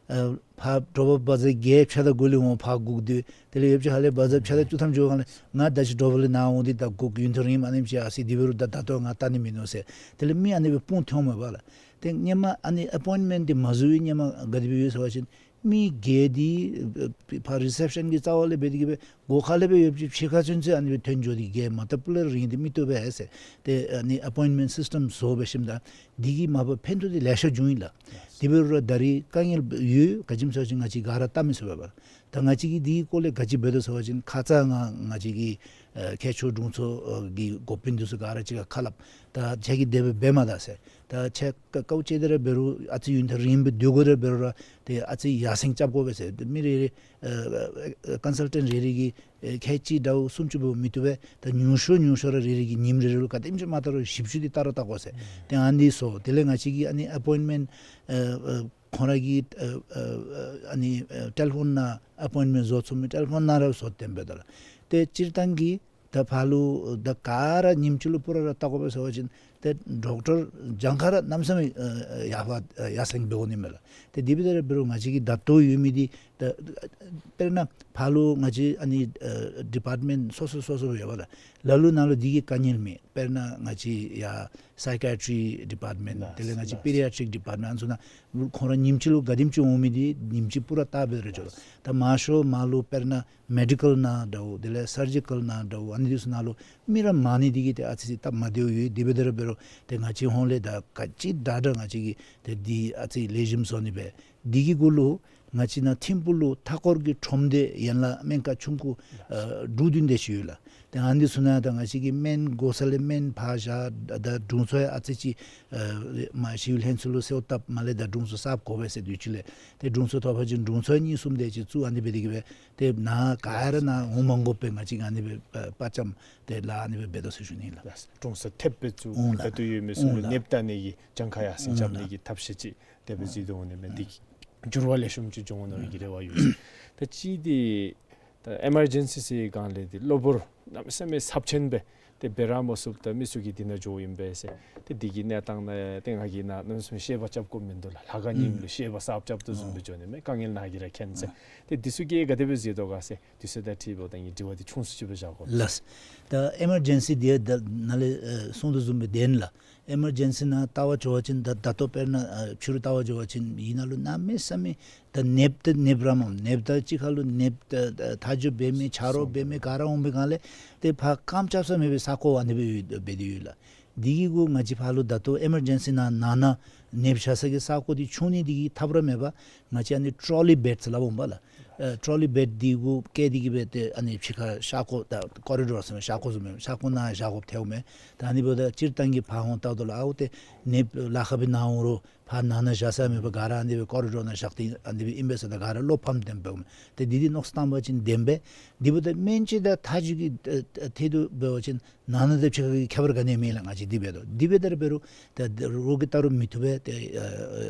ཨ་ཕར་དྲོ་པ་བ་ཛ་བརྒྱད་ཕྱེད་དང་དགུ་ལུ་འོང་ཕར་སྒུག་སྡོད། དེ་ལས་ཡོདཔ་ཅིག་ཧ་ལས་བ་ཛ་ཕྱེད་དང་བཅུ་ཐམ་འགྱོ་སྒང་ལས་ང་ད་ཅི་དྲོ་པ་ལས་ནཱ་འོང་སྟེ་ད་སྒུག་ཡུན་ཐུང་རིངམ་ཨ་ནེམ་ཅིག་ཡར་སོང་དེ་འབད་རུང་ད་ད་ལྟོ་ང་བལྟ་ནི་མིན་ནུག་ཟེར། དེ་ལས་མི་ཨ་ནི་སྦེ་སྤུངས་ཐོནམ་མས་པ་ལགས། ཏེ་སྔོན་མ་ཨ་ནི་ཨེ་པོའིནཊ་མེནཊ་འདི་མ་བཟོ་བའི་སྔོན་མ་ག་དེ་སྦེ་ཡོད་ཟེར་བ་ཅིན་མི་གྱལ་འདི་ཨ་ཕར་རི་སེབ་ཤཱན་གྱི་རྩ་བ་ལས་འབད་དེ་གིས་སྦེ་སྒོ་ཁ་ལས་སྦེ་ཡོདཔ་ཅིག་ཕྱི་ཁར་ཚུན་ཚོད་ཨ་ནི་སྦེ་ཐོན་འགྱོ་སྟེ་གྱལ་མ་ད་པུ་ལས་ར་རིང་སྟེ་མི་བཏུབ་པས་ཟེར། ཏེ་ཨ་ནི་ཨེ་པོའིནཊ་མེནཊ་སིསི་ཊམ་བཟོ་འབད་ཞིནམ་ད་འདི་གིས་མ་པ་ཕན་ཐོགས་འདི་ལེ་ཤ་བྱུང་ཡི་ལགས། དེ་འབད་རུང་ར་ད་རིས་དཀའ་ངལ་ཡོད། ག་ཅི་སྨོ་ཟེར་བ་ཅིན་ང་བཅས་ག་ར་བལྟ་མི་ཚུགས་པས་པ། ད་ང་བཅས་ཀྱིས་འདི་གི་སྐོར་ལས་ག་ཅི་འབད་དོ་ཟེར་བ་ཅིན་ཁ་ཙ་ང་ང་བཅས་ཀྱི་ཨ་མཁས་མཆོག་དྲུང་འཚོ་ཨ་གི་འགོ་དཔོན་འདི་ཚུ་ག་ར་གཅིག་ཁར་ཁ་སླབ། ད་ཁྱེད་ཀྱིས་དེ་སྦེ་འབད་མ་ད་ཟེར། ད་ཁྱེད་དཀའཝ་སྤྱད་དེ་ར་འབད་རུང་ཨ་ཙི་ཡུན་ཐུང་རིངམོ་སྦེ་སྡོད་དགོ་ར་འབད་རུང་ར་ཏེ་ཨ་ཙི་ཡར་སེང་རྐྱབ་དགོ་པས་ཟེར། ཏེ་མི་རེ་རེ་ཨ་ཨ་ཀོན་སཱལ་ཊེནཊ་རེ་རེ་གིས་ཨེ་ཁལ་གཅིག་དང་སུམ་ཅུ་འབདཝ་མི་བཏུབ་པས། ད་ཉུང་ཤོས་ཉུང་ཤོས་ར་རེ་རེ་གིས་ཉིནམ་རེ་རེ་ལུ་ག་དེམ་ཅིག་མ་ད་རུང་བཞི་བཅུ་འདི་བལྟ་ར་བལྟ་དགོ་ཟེར། ཏེ་ཨ་ནི་བཟོ། དེ་ལས་ང་བཅས་ཀྱིས་ཨ་ནི་ཨེ་པོའིནཊ་མེནཊ་ཨ་ཨ་ཁོང་ར་གི་ཨ་ཨ་ཨ་ནི་ཨ་ཊེ་ལི་ཕོན་ནང་ཨེ་པོའིནཊ་མེནཊ་བཟོ་ཚུགས་མི་ཊེ་ལི་ཕོན་ནང་ར་བཟོ་སྟེ་འབད་དོ་ལགས། ཏེ་སྤྱིར་བཏང་གི་ད་ཕར་ལུ་ད་ག་ར་ཉིནམ་གཅིག་ལུ་པུ་ར་ར་བལྟ་དགོ་པས་ཟེར་བ་ཅིན་ཏེ་ཌོག་ཊར་གྱངས་ཁ་ར་གནམ་མེད་ས་མེད་ཨ་ཡར་ཕར་ཡར་སེང་འབད་དགོ་ནི་མས་ལགས། ཏེ་དེ་འབདཝ་ད་ར་འབད་རུང་ང་བཅས་ཀྱི་ད་ལྟོ་ཡོད་མི་འདི་ ད་དཔེར་ན་ཕར་ལུ་ང་བཅས་ཨ་ནི་ཨ་ཌི་པཱརཊ་མེནཊ་སོ་སོ་སོ་སོ་ཡོད་པ་ལགས། ལ་ལུ་ནང་ལུ་འདི་གིས་དཀའ་ངལ་མེད། དཔེར་ན་ང་བཅས་ཡར་སའི་ཀི་ཡ་ཊི་རི་ཌི་པཱརཊ་མེནཊ། ལགས། དེ་ལས་ང་བཅས་ལགས། པི་ཌི་ཡ་ཊི་རིཀ་ཌི་པཱརཊ་མེནཊ། ཨ་ནི་ཚུ་ནང་ཁོང་ར་ཉིནམ་གཅིག་ལུ་ག་དེམ་ཅིག་འོང་མི་འདི་ཉིནམ་གཅིག་པུ་ར་བལྟ་སྦེ་ར་འགྱོ་ལགས། ད་མང་ཤོས་མར་ལུ་དཔེར་ན་མེ་ཌི་ཀཱལ་ནང་འདྲཝ་དེ་ལས་སར་ཇི་ཀཱལ་ནང་འདྲཝ་ཨ་ནི་འདི་ཚུ་ནང་ལུ་མི་ར་མང་ནི་འདི་གིས་ཏེ་ཨ་ཙི་ཅིག་སྟབས་མ་བདེཝ་ཡོད། དེ་འབད་དེ་ར་འབད་རུང་ཏེ་ང་བཅས་ཧོངས་ལས་ད་ག་ཅི་དྲག་དྲག་ང་བཅས་ཀྱིས་ཏེ་འདི་ཨ་ཙི་ལེགས་ཤོམ་བཟོ་ནི་སྦེ། འདི་གི་གུ་ལུ་ང་བཅས་ནཱ་ཐིམ་ཕུག་ལུ་མཐའ་འཁོར་གྱི་ཁྲོམ་སྡེ་ཡན་ལག་སྨན་ཁང་ཆུང་ཀུ་ཨ་དྲུག་བདུན་དེ་ཅིག་ཡོད་ལགས། ཏེ་ཨ་ནི་འདི་ཚུ་ནང་ད་ང་བཅས་ཀྱིས་སྨན་དགོ་ས་ལས་སྨན་ཕར་བཞག། ད་དྲུང་འཚོ་ཡང་ཨ་ཙི་ཅིག་ཨ་མ་གཞི་ལྷན་ཚོགས་ལུ་གསོལཝ་བཏབ་མ་ལས་ད་དྲུང་འཚོ་གསརཔ་དགོ་པས་ཟེར་དུས་ཅི་ལས་ཏེ་དྲུང་འཚོ་ཐོབ་པ་ཅིན་དྲུང་འཚོ་གཉིས་གསུམ་དེ་ཅིག་བཙུགས། ཨ་ནི་སྦེ་འདི་གིས་སྦེ་ཏེ་ནཱ་ག་ར་ནཱ་འོང་མ་དགོ་པའི་ང་བཅས་ཨ་ནི་སྦེ་ཨ་དཔའ་བཅམ་ཏེ་ལཱ་ཨ་ནི་སྦེ་འབད་དོ་ཟེར་ཞུ་ནི་ལགས། ལགས། དྲུང་འཚོ་ཐེབས་སྦེ་བཙུགས། འོང་ལགས། ད་ལྟོ་ཡོད་མི་ཚུ་འོང་ལུ་ལགས། ནདཔ་བལྟ་ནི་གི་གྱངས་ཁ་ཡར་སེང་འོང་རྐྱབ་ལགས། ནི་གི་ཐབས་ཤེས་ཅིག་དེ་སྦེ་ཨ་བཟོ་དོ་འོང་ནི་མས། འདི་འགྱུར་བ་ལེགས་ཤོམ་ཅིག་འབྱུང་འོང་ནི་གི་རེ་བ་ཡོད་ཟེར། ད་གཅིག་འདི་ད་ཨེ་མར་ཇེན་སི་ཟེར་སྒང་ལས་འདི་གློ་བུར་གནམ་མེད་ས་མེད་ཚབས་ཆེན་སྦེ་ཏེ་འབད་ར་མ་ཚུགསཔ་ད་མི་ཚུ་གིས་འདི་ནང་འགྱོཝ་ཨིན་པས་ཟེར། ཏེ་འདི་གི་གནས་སྟངས་ནང་ཏེ་ང་གིས་ནཱ་གནམ་མེད་ས་མེད་བཤད་པ་རྐྱབ་དགོཔ་མིན་འདུག་ལགས། ལྷ་ཁང་རྙིངམ་ལུ་བཤད་པ་གསརཔ་རྐྱབ་དོ་བཟུམ་སྦེ་འགྱོ་ནི་མས། དཀའ་ངལ་ནཱ་གིས་ར་མཁྱེན་ཟེར། ཏེ་འདི་ཚུ་གིས་ག་དེ་སྦེ་གཟིགས་དོ་ག་ཟེར། དུས་ཚོད་དང་འཁྲིལ་བ་དང་ངེའི་དྲི་བ་འདི་ཆུང་སུ་ཅིག་སྦེ་བཞག་དགོ་ལགས། ད་ཨེ་མར་ཇེན་སི་འདི་ད་ནཱ་ལས་ཨ་གསུངས་དོ་བཟུམ་སྦེ་བདེན་ལགས། ཨེ་མར་ཇེན་སི་ནང་བལྟ་བར་འགྱོ་བ་ཅིན་ད་ད་ལྟོ་དཔེར་ན་ཨ་ཕྱི་རུ་བལྟ་བར་འགྱོ་བ་ཅིན་ཨིན་ན་ལུ་གནམ་མེད་ས་མེད་ད་ནདཔ་ད་ནདཔ་ར་མས། ནདཔ་ད་གཅིག་ཁར་ལུ་ནདཔ་ད་ད་མཐའ་མཇུག་འབད་མི་ཆ་རོགས་འབད་མི་ག་ར་འོང་པའི་སྒང་ལས་ཏེ་ཕར་རྐངམ་རྐྱབ་ས་མེད་པའི་ས་སྒོ་ཨ་ནི་སྦེ་ཡོད་འབད་དེ་ཡོད་ལགས། འདི་གི་གུ་ང་བཅས་ཕར་ལུ་ད་ལྟོ་ཨེ་མར་ཇེན་སི་ནང་ནང་ན་ནདཔ་བཞག་ས་གི་ས་སྒོ་འདི་ཆུང་ནི་འདི་གིས་ཐབས་ར་མེད་པར་ང་བཅས་ཨ་ནི་ཊོ་ལི་བེཌ་ཟེར་སླབ་འོང་པ་ལགས། ཨ་ཊོ་ལི་བེཌ་འདི་གུ་བཀལ་ཏེ་གི་སྦེ་ཏེ་ཨ་ནི་ཕྱི་ཁར་ཤར་སྒོ་ད་ཀོ་རི་ཌོར་ཟེར་མི་ཤར་སྒོ་བཟུམ་མས། ཤར་སྒོ་ནང་བཞག་དགོཔ་ཐལཝ་མས། ད་ཨ་ནི་འབདཝ་ད་སྤྱིར་བཏང་གི་ཕར་འོང་བལྟཝ་ད་ལུ་ཨའུ་ཏེ་ནདཔ་ལཱ་ཁག་སྦེ་ནཱ་འོང་རུང་ཕར་ནང་ན་བཞག་ས་མེད་པར་ག་ར་ཨ་ནི་སྦེ་ཀོ་རི་ཌོར་ནང་བཞག་སྟེ་ཨ་ནི་སྦེ་ཨིན་པས་ཟེར། ད་ག་ར་བློ་ཕམ་སྟེ་འབདཝ་མས། ཏེ་འདི་འདི་མནོ་བསམ་བཏང་པ་ཅིན་བདེན་པས། འདི་འབདཝ་ད་སྨན་དཔྱད་དང་མཐའ་མཇུག་གི་ཨ་ཨ་ཐད་དུ་འབད་བ་ཅིན་ནང་ན་དང་ཕྱི་ཁ་གི་ཁྱད་པར་ག་ནི་ཡང་མེད་ལགས། ང་བཅས་འདི་འབད་དོ། འདི་འབད་དེ་ར་འབད་རུང་ད་རོགས་ཀྱིས་བལྟ་རུང་མི་བཏུབ་པས། ཏེ་ཨ་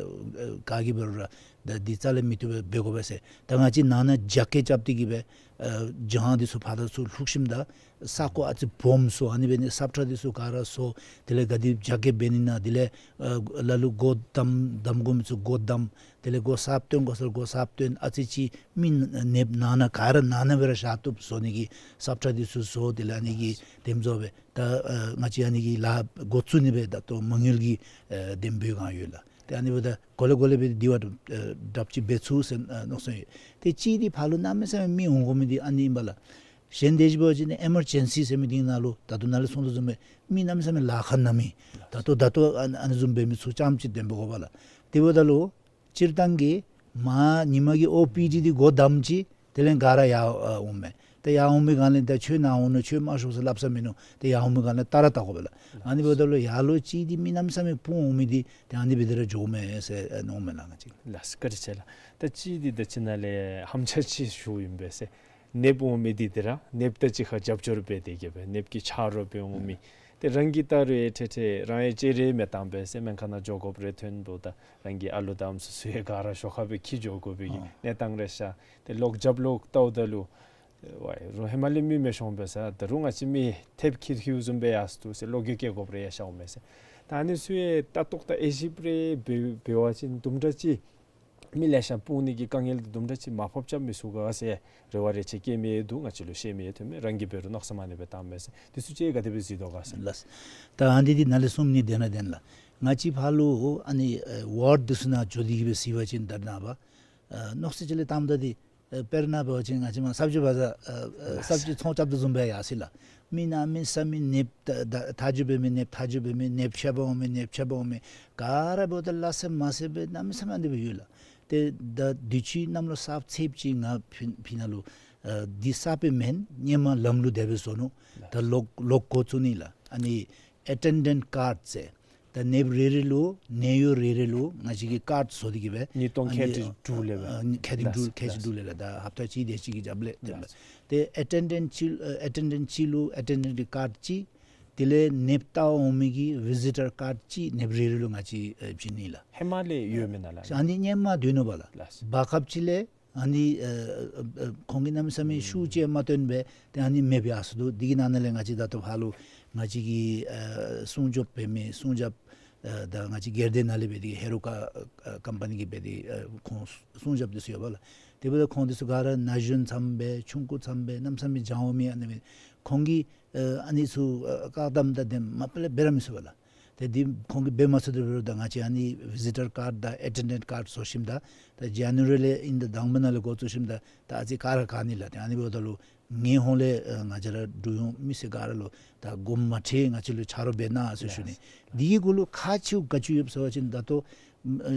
ཨ་ག་གིས་འབད་རུང་ར་ད་འདི་རྩ་ལས་མི་བཏུབ་པས། འབད་དགོ་པས་ཟེར། ད་ང་བཅས་ནང་ན་རྒྱ་སྐྱེགས་རྐྱབ་སྟེ་གི་སྦེ་ཨ་རྒྱང་འདི་ཚུ་ཕར་དང་ཚུར་ལྷུག་ཞིནམ་ད་ས་སྒོ་ཨ་ཙི་སྦོམ་བཟོ། ཨ་ནི་འབད་ནི་སབ་ཁྲ་འདི་ཚུ་ག་ར་བཟོ། དེ་ལས་ག་དེ་རྒྱ་སྐྱེགས་འབད་ནི་ན་དེ་ལས་ཨ་ལ་ལུ་སྒོ་བསྡམ་བསྡམ་དགོ་མི་ཚུ་སྒོ་བསྡམ། དེ་ལས་སྒོ་གསརཔ་བཏོན་དགོ་ས་ལུ་སྒོ་གསརཔ་བཏོན། ཨ་ཙི་ཅིག་མི་ནདཔ་ནང་ན་ག་ར་ནང་ན་སྦེ་ར་བཞག་བཏུབ་བཟོ་ནི་གི་སབ་ཁྲ་འདི་ཚུ་བཟོ། དེ་ལས་ཨ་ནི་གི་དེམ་བཟོ་སྦེ་ད་ཨ་ང་བཅས་ཨ་ནི་གི་ལཱ་འགོ་བཙུགས་ནི་སྦེ་ད་ལྟོ་མ་དངུལ་གྱི་ཨ་དེམ་འབད་བའི་སྒང་ཡོད་ལགས། ཏེ་ཨ་ནི་འབདཝ་ད་གོ་ལེ་གོ་ལེ་སྦེ་འདི་བ་ཨ་གྲབས་ཅིག་འབད་ཚུགས་ཟེར་ཨ་མནོ་བསམ་ཡོད། ཏེ་གཅིག་འདི་ཕར་ལུ་གནམ་མེད་ས་མེད་མི་འོང་དགོ་མི་འདི་ཨ་ནི་ཨིན་པ་ལགས། གཞན་དེ་ཅིག་འབད་བ་ཅིན་ཨེ་མར་ཇེན་སི་ཟེར་མི་འདི་ནང་ལུ་ད་ལྟོ་ནཱ་ལས་གསུངས་དོ་བཟུམ་སྦེ་མི་གནམ་མེད་ས་མེད་ལཱ་ཁག་ན་མི་ད་ལྟོ་ད་ལྟོ་ཨ་ཨ་ནི་བཟུམ་འབད་མི་ཚུ་རྐྱངམ་ཅིག་དེམ་འབད་དགོ་པ་ལགས། དེ་འབདཝ་ད་ལུ་སྤྱིར་བཏང་གི་མར་ཉིན་མ་གི་ཨོ་པི་ཌི་འདི་སྒོ་བསྡམས་ཅི། དེ་ལས་ག་ར་ཡར་ཨ་འོང་མས། ཏེ་ཡར་འོང་མི་སྒང་ལས་ད་ཁྱོད་ནཱ་འོང་ནུག་ཁྱོད་མ་ཤོག་ཟེར་སླབ་ས་མིན་ནུག། ཏེ་ཡར་འོང་མི་སྒང་ལས་བལྟ་ར་བལྟ་དགོ་པས་ལགས། ཨ་ནི་འབདཝ་ད་ལུ་ཡར་ལུ་གཅིག་འདི་མི་གནམ་མེད་ས་མེད་སྤུངས་འོང་མི་འདི་ཏེ་ཨ་ནི་སྦེ་འདི་ར་འགྱོཝ་མས་ཟེར་ཨ་མནོཝ་མས་ལགས་ང་བཅས། ལགས་སོ་བཀའ་དྲིན་ཆེ་ལགས། ད་གཅིག་འདི་ད་ཅི་ནཱ་ལས་ཧམ་ཆ་ཅིག་ཞུཝ་ཨིན་པས་ཟེར། ནདཔ་འོང་མི་འདི་འདི་ར་ནདཔ་དང་གཅིག་ཁར་རྒྱབ་སྐྱོར་འབད་དེ་གི་སྦེ་ནདཔ་གི་ཆ་རོགས་སྦེ་འོང་མི། ཏེ་རང་གིས་བལྟ་རུང་ཡང་ཏེ་ཏེ་རང་ཡང་ཅིག་རེ་མི་བཏང་པས་ཟེར། སྨན་ཁང་ནང་འགྱོ་དགོཔ་རེ་ཐོན་འབདཝ་ད་རང་གི་ཨ་ལུ་དང་སོ་སོ་ཡང་ག་ར་ཞོར་ཁར་སྦེ་འཁྱིད་འགྱོ་དགོ་པའི་གི་ཨོ་གནས་སྟངས་རེ་ཤར། ཏེ་ལོག་རྒྱབ་ལོག་བལྟཝ་ད་ལུ་ཝའི་རོགས་ཧེ་མ་ལས་མི་མི་ཤོང་པས་ཟེར། ད་རུང་ང་བཅས་མི་ཐེབས་འཁྱིད་འཁྱིདཔ་བཟུམ་སྦེ་ཡར་སོང་འདུག་ཟེར་བློ་འགྱོད་སྐྱེ་དགོཔ་རེ་ཡང་ཤརཝ་མས་ཟེར། ད་ཨ་ནི་ཚུ་ཡང་ལྟ་རྟོག་དང་དབྱེ་ཞིབ་རེ་འབད་འབད་བ་ཅིན་དུམ་གྲ་ཅིག་མི་ལེ་ཤ་སྤུངས་ནི་གི་དཀའ་ངལ་འདི་དུམ་གྲ་ཅིག་མར་ཕབ་རྐྱབ་མི་ཚུགས་ག་ཟེར་རེ་བ་རེ་ཆེ་བསྐྱེད་མི་ཡང་འདུག། ང་བཅས་ལུ་བཤད་མི་ཡང་ཐོན་མས། རང་གིས་འབད་རུང་མནོ་བསམ་ཨ་ནི་སྦེ་བཏངམ་མས་ཟེར། འདི་ཚུ་ཅིག་ག་དེ་སྦེ་གཟིགས་དོ་ག་ཟེར། ལགས། ད་ཨ་ནི་འདི་ནཱ་ལས་གསུངས་མི་འདི་བདེན་ར་བདེན་ལགས། ང་བཅས་ཕར་ལུ་ཨ་ནི་ཨེ་ཝརཌ་འདི་ཚུ་ནང་འགྱོ་སྟེ་གི་སྦེ་གཟིགས་པ་ཅིན་ད་ནངས་པ་ཨེ་མནོ་བསམ་ཅིག་ལས་བཏངམ་ད་འདི་ཨེ་དཔེར་ན་འབད་བ་ཅིན་ང་བཅས་མར་སབ་ཇི་བ་ཛར་ཨེ་ཨེ་སབ་ཇི་ཚོང་རྐྱབ་དོ་བཟུམ་སྦེ་ཡར་སོང་ཡི་ལགས། མི་གནམ་མེད་ས་མེད་ནདཔ་ད་ད་མཐའ་མཇུག་འབད་མི་ནདཔ་མཐའ་མཇུག་འབད་མི་ནདཔ་ཆད་པར་འོང་མི་ནདཔ་ཆད་པར་འོང་མི་ག་ར་འབདཝ་ད་ལ་སེམས་མ་སེམས་སྦེ་གནམ་མེད་ས་མེད་ཨ་ནི་སྦེ་ཡོད་ལགས། ཏེ་ད་དུས་ཅི་གནམ་ལོ་གསརཔ་ཚེས་པ་ཅིག་ང་ཕི་ཕི་ནང་ལུ་ཨེ་འདི་གསརཔ་སྦེ་མེན། སྔོན་མ་ལམ་ལུགས་དེ་སྦེ་བཟོ་ནུག། ད་ལོག་ལོག་འགོ་བཙུགས་ནི་ལགས། ཨ་ནི་ཨེ་ཊེན་ཌེནཊ་ཀཱཌ་ཟེར། ད་ནདཔ་རེ་རེ་ལུ་ནད་གཡོག་རེ་རེ་ལུ་ང་བཅས་ཀྱིས་ཀཱཌ་བཟོ་སྟེ་གི་སྦེ་ཉིས་སྟོང་ཨ་ནི་ཁལ་གཅིག་དྲུག་ལས་སྦེ། ཨ་ཨ་ཁལ་གཅིག་དྲུག་ལགས། ཁལ་གཅིག་དྲུག་ལས་ལགས། ད་ཧབ་ཏ་གཅིག་དེ་ཅིག་གི་རྒྱབ་ལས་དེ་ལགས། ལགས། ཏེ་ཨེ་ཊེན་ཌེནཊ་གཅིག་ཨེ་ཨེ་ཊེན་ཌེནཊ་གཅིག་ལུ་ཨེ་ཊེན་ཌེནཊ་ཀཱཌ་གཅིག། དེ་ལས་ནདཔ་བལྟ་འོང་མི་གི་བི་ཛི་ཊར་ཀཱཌ་གཅིག་ནདཔ་རེ་རེ་ལུ་ང་བཅས་ཨེ་བྱིན་ནི་ལགས། ཧེ་མ་ལས་ཡོད་མེན་ན་ལགས། ཨ་ནི་སྔོན་མ་སྡོད་ནུག་པ་ལགས། ལགས། བར་སྐབས་ཅིག་ལས་ཨ་ནི་ཨ་ཨ་ཨ་ཁོང་གིས་གནམ་མེད་ས་མེད་ཤུགས་ཅིག་མ་བཏོན་པས། ཏེ་ཨ་ནི་མེདཔ་ཡར་སོང་འདུག། འདི་གི་ནང་ན་ལས་ང་བཅས་ད་ལྟོ་ཕར་ལུ་ང་བཅས་ཀྱི་ཨ་སྲུང་སྐྱོབ་འབད་མི་སྲུང་སྐྱོབ་ཨ་ད་ང་བཅས་སྒེར་སྡེ་ནང་ལས་འབད་དེ་ཧེ་རུ་ཀ་ཨ་ཀམ་པ་ནི་གིས་འབད་དེ་ཨ་ཁོང་སྲུང་སྐྱོབ་འདི་ཚུ་ཡོད་པ་ལགས། དེ་འབདཝ་ད་ཁོང་འདི་ཚུ་ག་ར་ན་གཞོན་ཙམ་སྦེ་ཆུང་ཀུ་ཙམ་སྦེ་གནམ་མེད་ས་མེད་སྦྱང་བ་མེད། ཨ་ནི་སྦེ་ཁོང་གིས་ཨ་ཨ་ནི་ཚུ་ཨ་བཀག་དམ་དང་དེ་མ་པ་ལས་འབད་ར་མི་ཚུགས་པས་ལགས། ཏེ་འདི་ཁོང་གིས་འབད་མ་ཚུགས་ཏེ་འབད་རུང་ད་ང་བཅས་ཨ་ནི་བི་ཟི་ཊར་ཀཱཌ་དང་ཨེ་ཊེན་ཌེནཊ་ཀཱཌ་བཟོ་ཞིནམ་ད་ད་ཇ་ནུ་ཝ་རི་ལས་ཨིན་ད་དང་པ་ནང་ལས་འགོ་བཙུགས་ཞིནམ་ད་ད་ཨ་ཙི་ག་ར་ག་ནི་ལགས། ཏེ་ཨ་ནི་འབདཝ་ད་ལུ་ངེའི་ཧོང་ལས་ཨ་ང་བཅས་ར་འབྲུག་ཡོངས་མི་སེར་ག་ར་ལུ་ད་དགོངསམ་མ་ཁྲེལ་ང་བཅས་ལུ་ཆ་རོགས་འབད་གནང་ཟེར་ཞུ་ནི། འདི་གི་གུ་ལུ་ཁག་ཆེཝ་ག་ཅི་ཡོདཔ་ཟེར་བ་ཅིན་ད་ལྟོ་ཨ་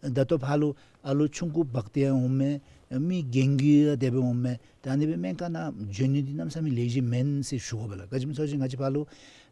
ཨ་ད་ལྟོ་ཕར་ལུ་ཨ་ལོ་ཆུང་ཀུ་འབག་སྟེ་ཡང་འོང་མས། མི་རྒན་རྒས་ཡང་དེ་སྦེ་འོང་མས། ད་ཨ་ནི་སྦེ་སྨན་ཁང་ནང་འབྱོན་ནི་འདི་གནམ་མེད་ས་མེད་ལེགས་ཤོམ་མེན་ཟེར་ཞུ་དགོ་པས་ལགས། ག་ཅི་སྨོ་ཟེར་བ་ཅིན་ང་བཅས་ཕར་ལུ་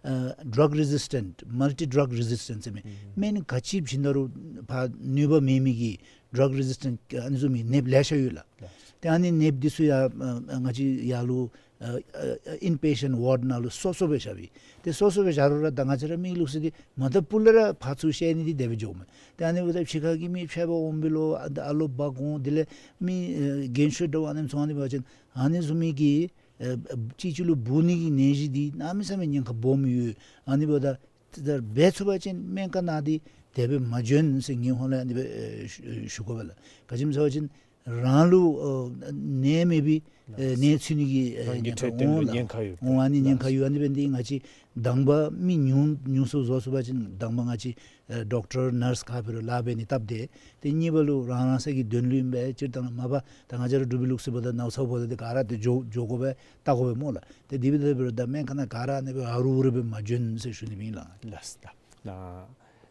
ཨ་ཌྲག་རེ་ཟིས་ཊེནཊ་མལ་ཊི་ཌྲག་རེ་ཟིས་ཊེནཊ་ཟེར་མི་སྨན་ག་ཅི་བྱིན་ད་རུང་ཕར་ནུས་པ་མེད་མི་གི་ཌྲག་རེ་ཟིས་ཊེནཊ་ཨ་ནི་བཟུམ་མའི་ནདཔ་ལེ་ཤ་ཡོད་ལགས། ཏེ་ཨ་ནི་ནདཔ་འདི་ཚུ་ཡང་ཨ་ང་བཅས་ཡར་ལུ་ཨ་ཨ་ཨིན་པེ་ཤེནཊ་ཝརཌ་ནང་ལུ་སོ་སོ་སྦེ་བཞགཔ་ཨིན། ཏེ་སོ་སོ་སྦེ་བཞག་རུང་ར་ད་ང་བཅས་ར་མི་ལུགས་སྲོལ་འདི་མ་ད་པུ་ལས་ར་ཕར་ཚུར་བཤལ་ནི་འདི་དེ་སྦེ་འགྱོཝ་མས། ཏེ་ཨ་ནི་འབདཝ་ད་ཕྱི་ཁ་གི་མི་ཕྱད་པར་འོང་བའི་ལོ་ཨ་ཨ་ལོ་འབག་འོང་། དེ་ལས་མི་ཨ་རྒན་ཤོས་འདྲཝ་ཨ་ནེམ་ཚུ་ཨ་ནི་འབད་བ་ཅིན་ཨ་ནི་བཟུམ་མའི་གི་ཨ་ཨ་གཅིག་གཅིག་ལུ་འབུ་ནི་གི་ནད་གཞི་འདི་གནམ་མེད་ས་མེད་ཉེན་ཁ་སྦོམ་ཡོད། ཨ་ནི་འབདཝ་ད་ཏེ་ད་འབད་ཚུགས་པ་ཅིན་སྨན་ཁང་ནང་འདི་དེ་སྦེ་མ་འབྱོན་ཟེར་ངེའི་ཧོང་ལས་ཨ་ནི་སྦེ་ཨེ་ཞུ་ཞུ་དགོ་པས་ལགས། ག་ཅི་སྨོ་ཟེར་བ་ཅིན་རང་ལུ་ཨ་ནད་མེད་པའི་ཨེ་ནད་ཚུད་ནི་གི་ཨེ་རང་གི་ཉེན་ཁ་འཕྲོད་བསྟེན་འོང་ལུ་ལགས། ཉེན་ཁ་ཡོད། འོང་ཨ་ནི་ཉེན་ཁ་ཡོད། ཨ་ནི་འབད་ནི་འདི་ང་བཅས་དང་པ་མི་ཉུང་ཉུང་སུ་བཟོ་ཚུགས་པ་ཅིན་དང་པ་ང་བཅས་ཨེ་ཌོག་ཊར་ནརསི་ག་འབད་རུང་ལཱ་འབད་ནི་སྟབས་བདེ། ཏེ་གཉིས་པ་ལུ་རང་རང་སོའི་གི་དོན་ལུ་ཨིན་པས། སྤྱིར་བཏང་མ་པ་ད་ང་བཅས་ར་འབྲུག་པའི་ལུགས་སྲོལ་འབདཝ་ད་ནཝ་ཚཝ་འབདཝ་ད་ཏེ་ག་ར་ཏེ་འགྱོ་འགྱོ་དགོ་པས་བལྟ་དགོ་པས་སྨོ་ལགས། ཏེ་དེ་འབདཝ་ད་འབད་རུང་ད་སྨན་ཁང་ནང་ག་ར་ཨ་ནི་སྦེ་ཨ་རུ་རུ་སྦེ་མ་འབྱོན་ཟེར་ཞུ་ནི་ཨིན་ལགས། ལགས་ལགས། ད་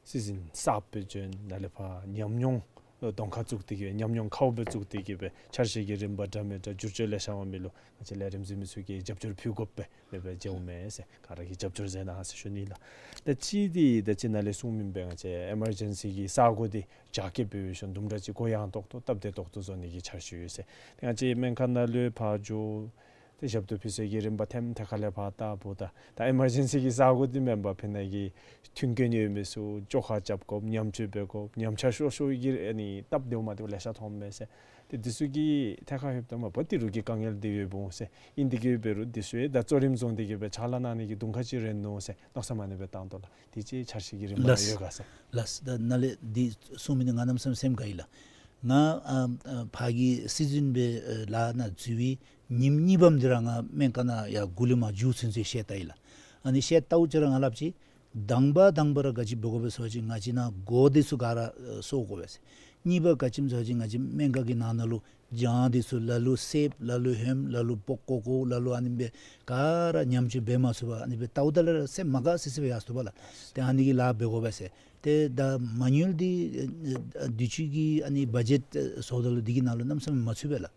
སྲིད་འཛིན་གསརཔ་སྦེ་བྱོན་ནཱ་ལས་ཕར་ཉམས་མྱོང་གདོང་ཁར་བཙུགས་ཏེ་གི་ཉམས་མྱོང་ཁཝ་སྦེ་བཙུགས་ཏེ་གི་སྦེ་འཆར་གཞི་གི་རིམ་པ་འདྲ་མི་འདྲ་བསྒྱུར་བཅོས་ལེ་ཤ་འོང་མི་ལུ་ང་བཅས་ལས་རིམ་གཟིགས་མི་ཚུ་གིས་རྒྱབ་སྐྱོར་ཕུལ་དགོ་པས། མེད་པར་མཇལཝ་མས་ཟེར་ག་ར་གིས་རྒྱབ་སྐྱོར་མཛད་གནང་ཟེར་ཞུ་ནི་ལགས། ད་ཅི་འདི་ད་ཅི་ནཱ་ལས་གསུངས་མི་འབད་ང་བཅས་ཨེ་མར་ཇེན་སི་གི་ས་གོ་འདི་རྒྱ་སྐྱེད་འབད་བའི་ཤུལ་དུམ་གྲ་ཅིག་གུ་ཡངས་ཏོག་ཏོ་སྟབས་བདེ་ཏོག་ཏོ་བཟོ་ནི་གི་འཆར་གཞི་ཡོད་ཟེར། ཏེ་ང་བཅས་སྨན་ཁང་ནང་ལུ་ཕར་འགྱོ་ཏེ་ཞབས་ཏོག་ཕུལ་སའི་གི་རིམ་པ་ཐེམ་ཐེ་ཁ་ལས་ཕར་བལྟ་བུ་ད་ད་ཨེ་མར་ཇེན་སི་གི་ས་གོ་འདི་མེན་པར་ཕི་ནཱ་གི་མཐུན་རྐྱེན་ཡོད་མི་ཚུ་བཅོ་ཁ་རྐྱབ་དགོཔ་ཉམས་བཅོས་འབད་དགོཔ་ཉམས་ཆག་ཤོར་ཤོར་གྱི་ཨ་ནི་སྟབས་བདེཝ་མ་བདེཝ་ལེ་ཤ་མཐོངམ་མས་ཟེར། ཏེ་འདི་ཚུ་གི་ཐད་ཁར་ལྷོདཔ་ད་མ་པ་ཏི་རུ་གི་དཀའ་ངལ་འདི་ཡོདཔ་འོང་ཟེར། ཨིན་དེ་གིས་འབད་རུང་འདི་ཚུ་ཡང་ད་གཙོ་རིམ་བཟུང་སྟེ་གི་སྦེ་ཕྱག་ལཱ་གནང་ནི་གི་དུང་ཁ་ཅིག་རན་ནུག་ཟེར་མནོ་བསམ་ཨ་ནི་སྦེ་བཏང་དོ་ལགས། དེ་ཅིག་འཆར་གཞི་གི་རིམ་པ་ལགས། ཡོད་ག་ཟེར། ལགས། ད་ནཱ་ལས་འདི་གསུངས་མི་འདི་ང་གནམ་མེད་ས་མེད་སེམས་དགའ་ཡི་ལགས། ང་ཨ་ཨ་ཕར་གི་སྲིད་འཛིན་སྦེ་ཨ་ལཱ་ནང་འཛུལ་བའི་ཉིནམ་གཉིས་པམ་འདི་ར་ང་སྨན་ཁང་ནང་ཡར་འགོ་ལས་མར་མཇུག་ཚུན་ཚོད་བཤལ་བལྟ་ཡི་ལགས། ཨ་ནི་བཤལ་བལྟཝ་ཅིག་ར་ང་སླབ་ཅི། དང་པ་དང་པ་ར་ག་ཅི་འབད་དགོ་པས་ཟེར་བ་ཅིན་ང་བཅས་ནང་སྒོ་འདི་ཚུ་ག་ར་ཨ་སོར་དགོ་པས་ཟེར། གཉིས་པ་ག་ཅི་སྨོ་ཟེར་བ་ཅིན་ང་བཅས་སྨན་ཁང་གི་ནང་ན་ལུ་གྱང་འདི་ཚུ་ལ་ལུ་སེརཔོ་ལ་ལུ་ཧོནམ་ལ་ལུ་པགས་ཀོ་ཀོཝ་ལ་ལུ་ཨ་ནི་སྦེ་ག་ར་ཉམས་བཅོས་འབད་མ་ཚུགས་པར་ཨ་ནི་སྦེ་བལྟཝ་ད་ལུ་ར་སེམས་མ་དགའ་སི་སི་སྦེ་ཡར་སོཔ་ལགས། ཏེ་ཨ་ནི་གི་ལཱ་འབད་དགོ་པས་ཟེར། ཏེ་ད་མ་དངུལ་འདི་ཨ་ཨ་དུས་ཅི་གི་ཨ་ནི་བ་ཇེཊ་ཨ་བཟོཝ་ད་ལུ་འདི་གི་ནང་ལུ་གནམ་མེད་ས་མེད་མ་ཚུད་པས་ལགས།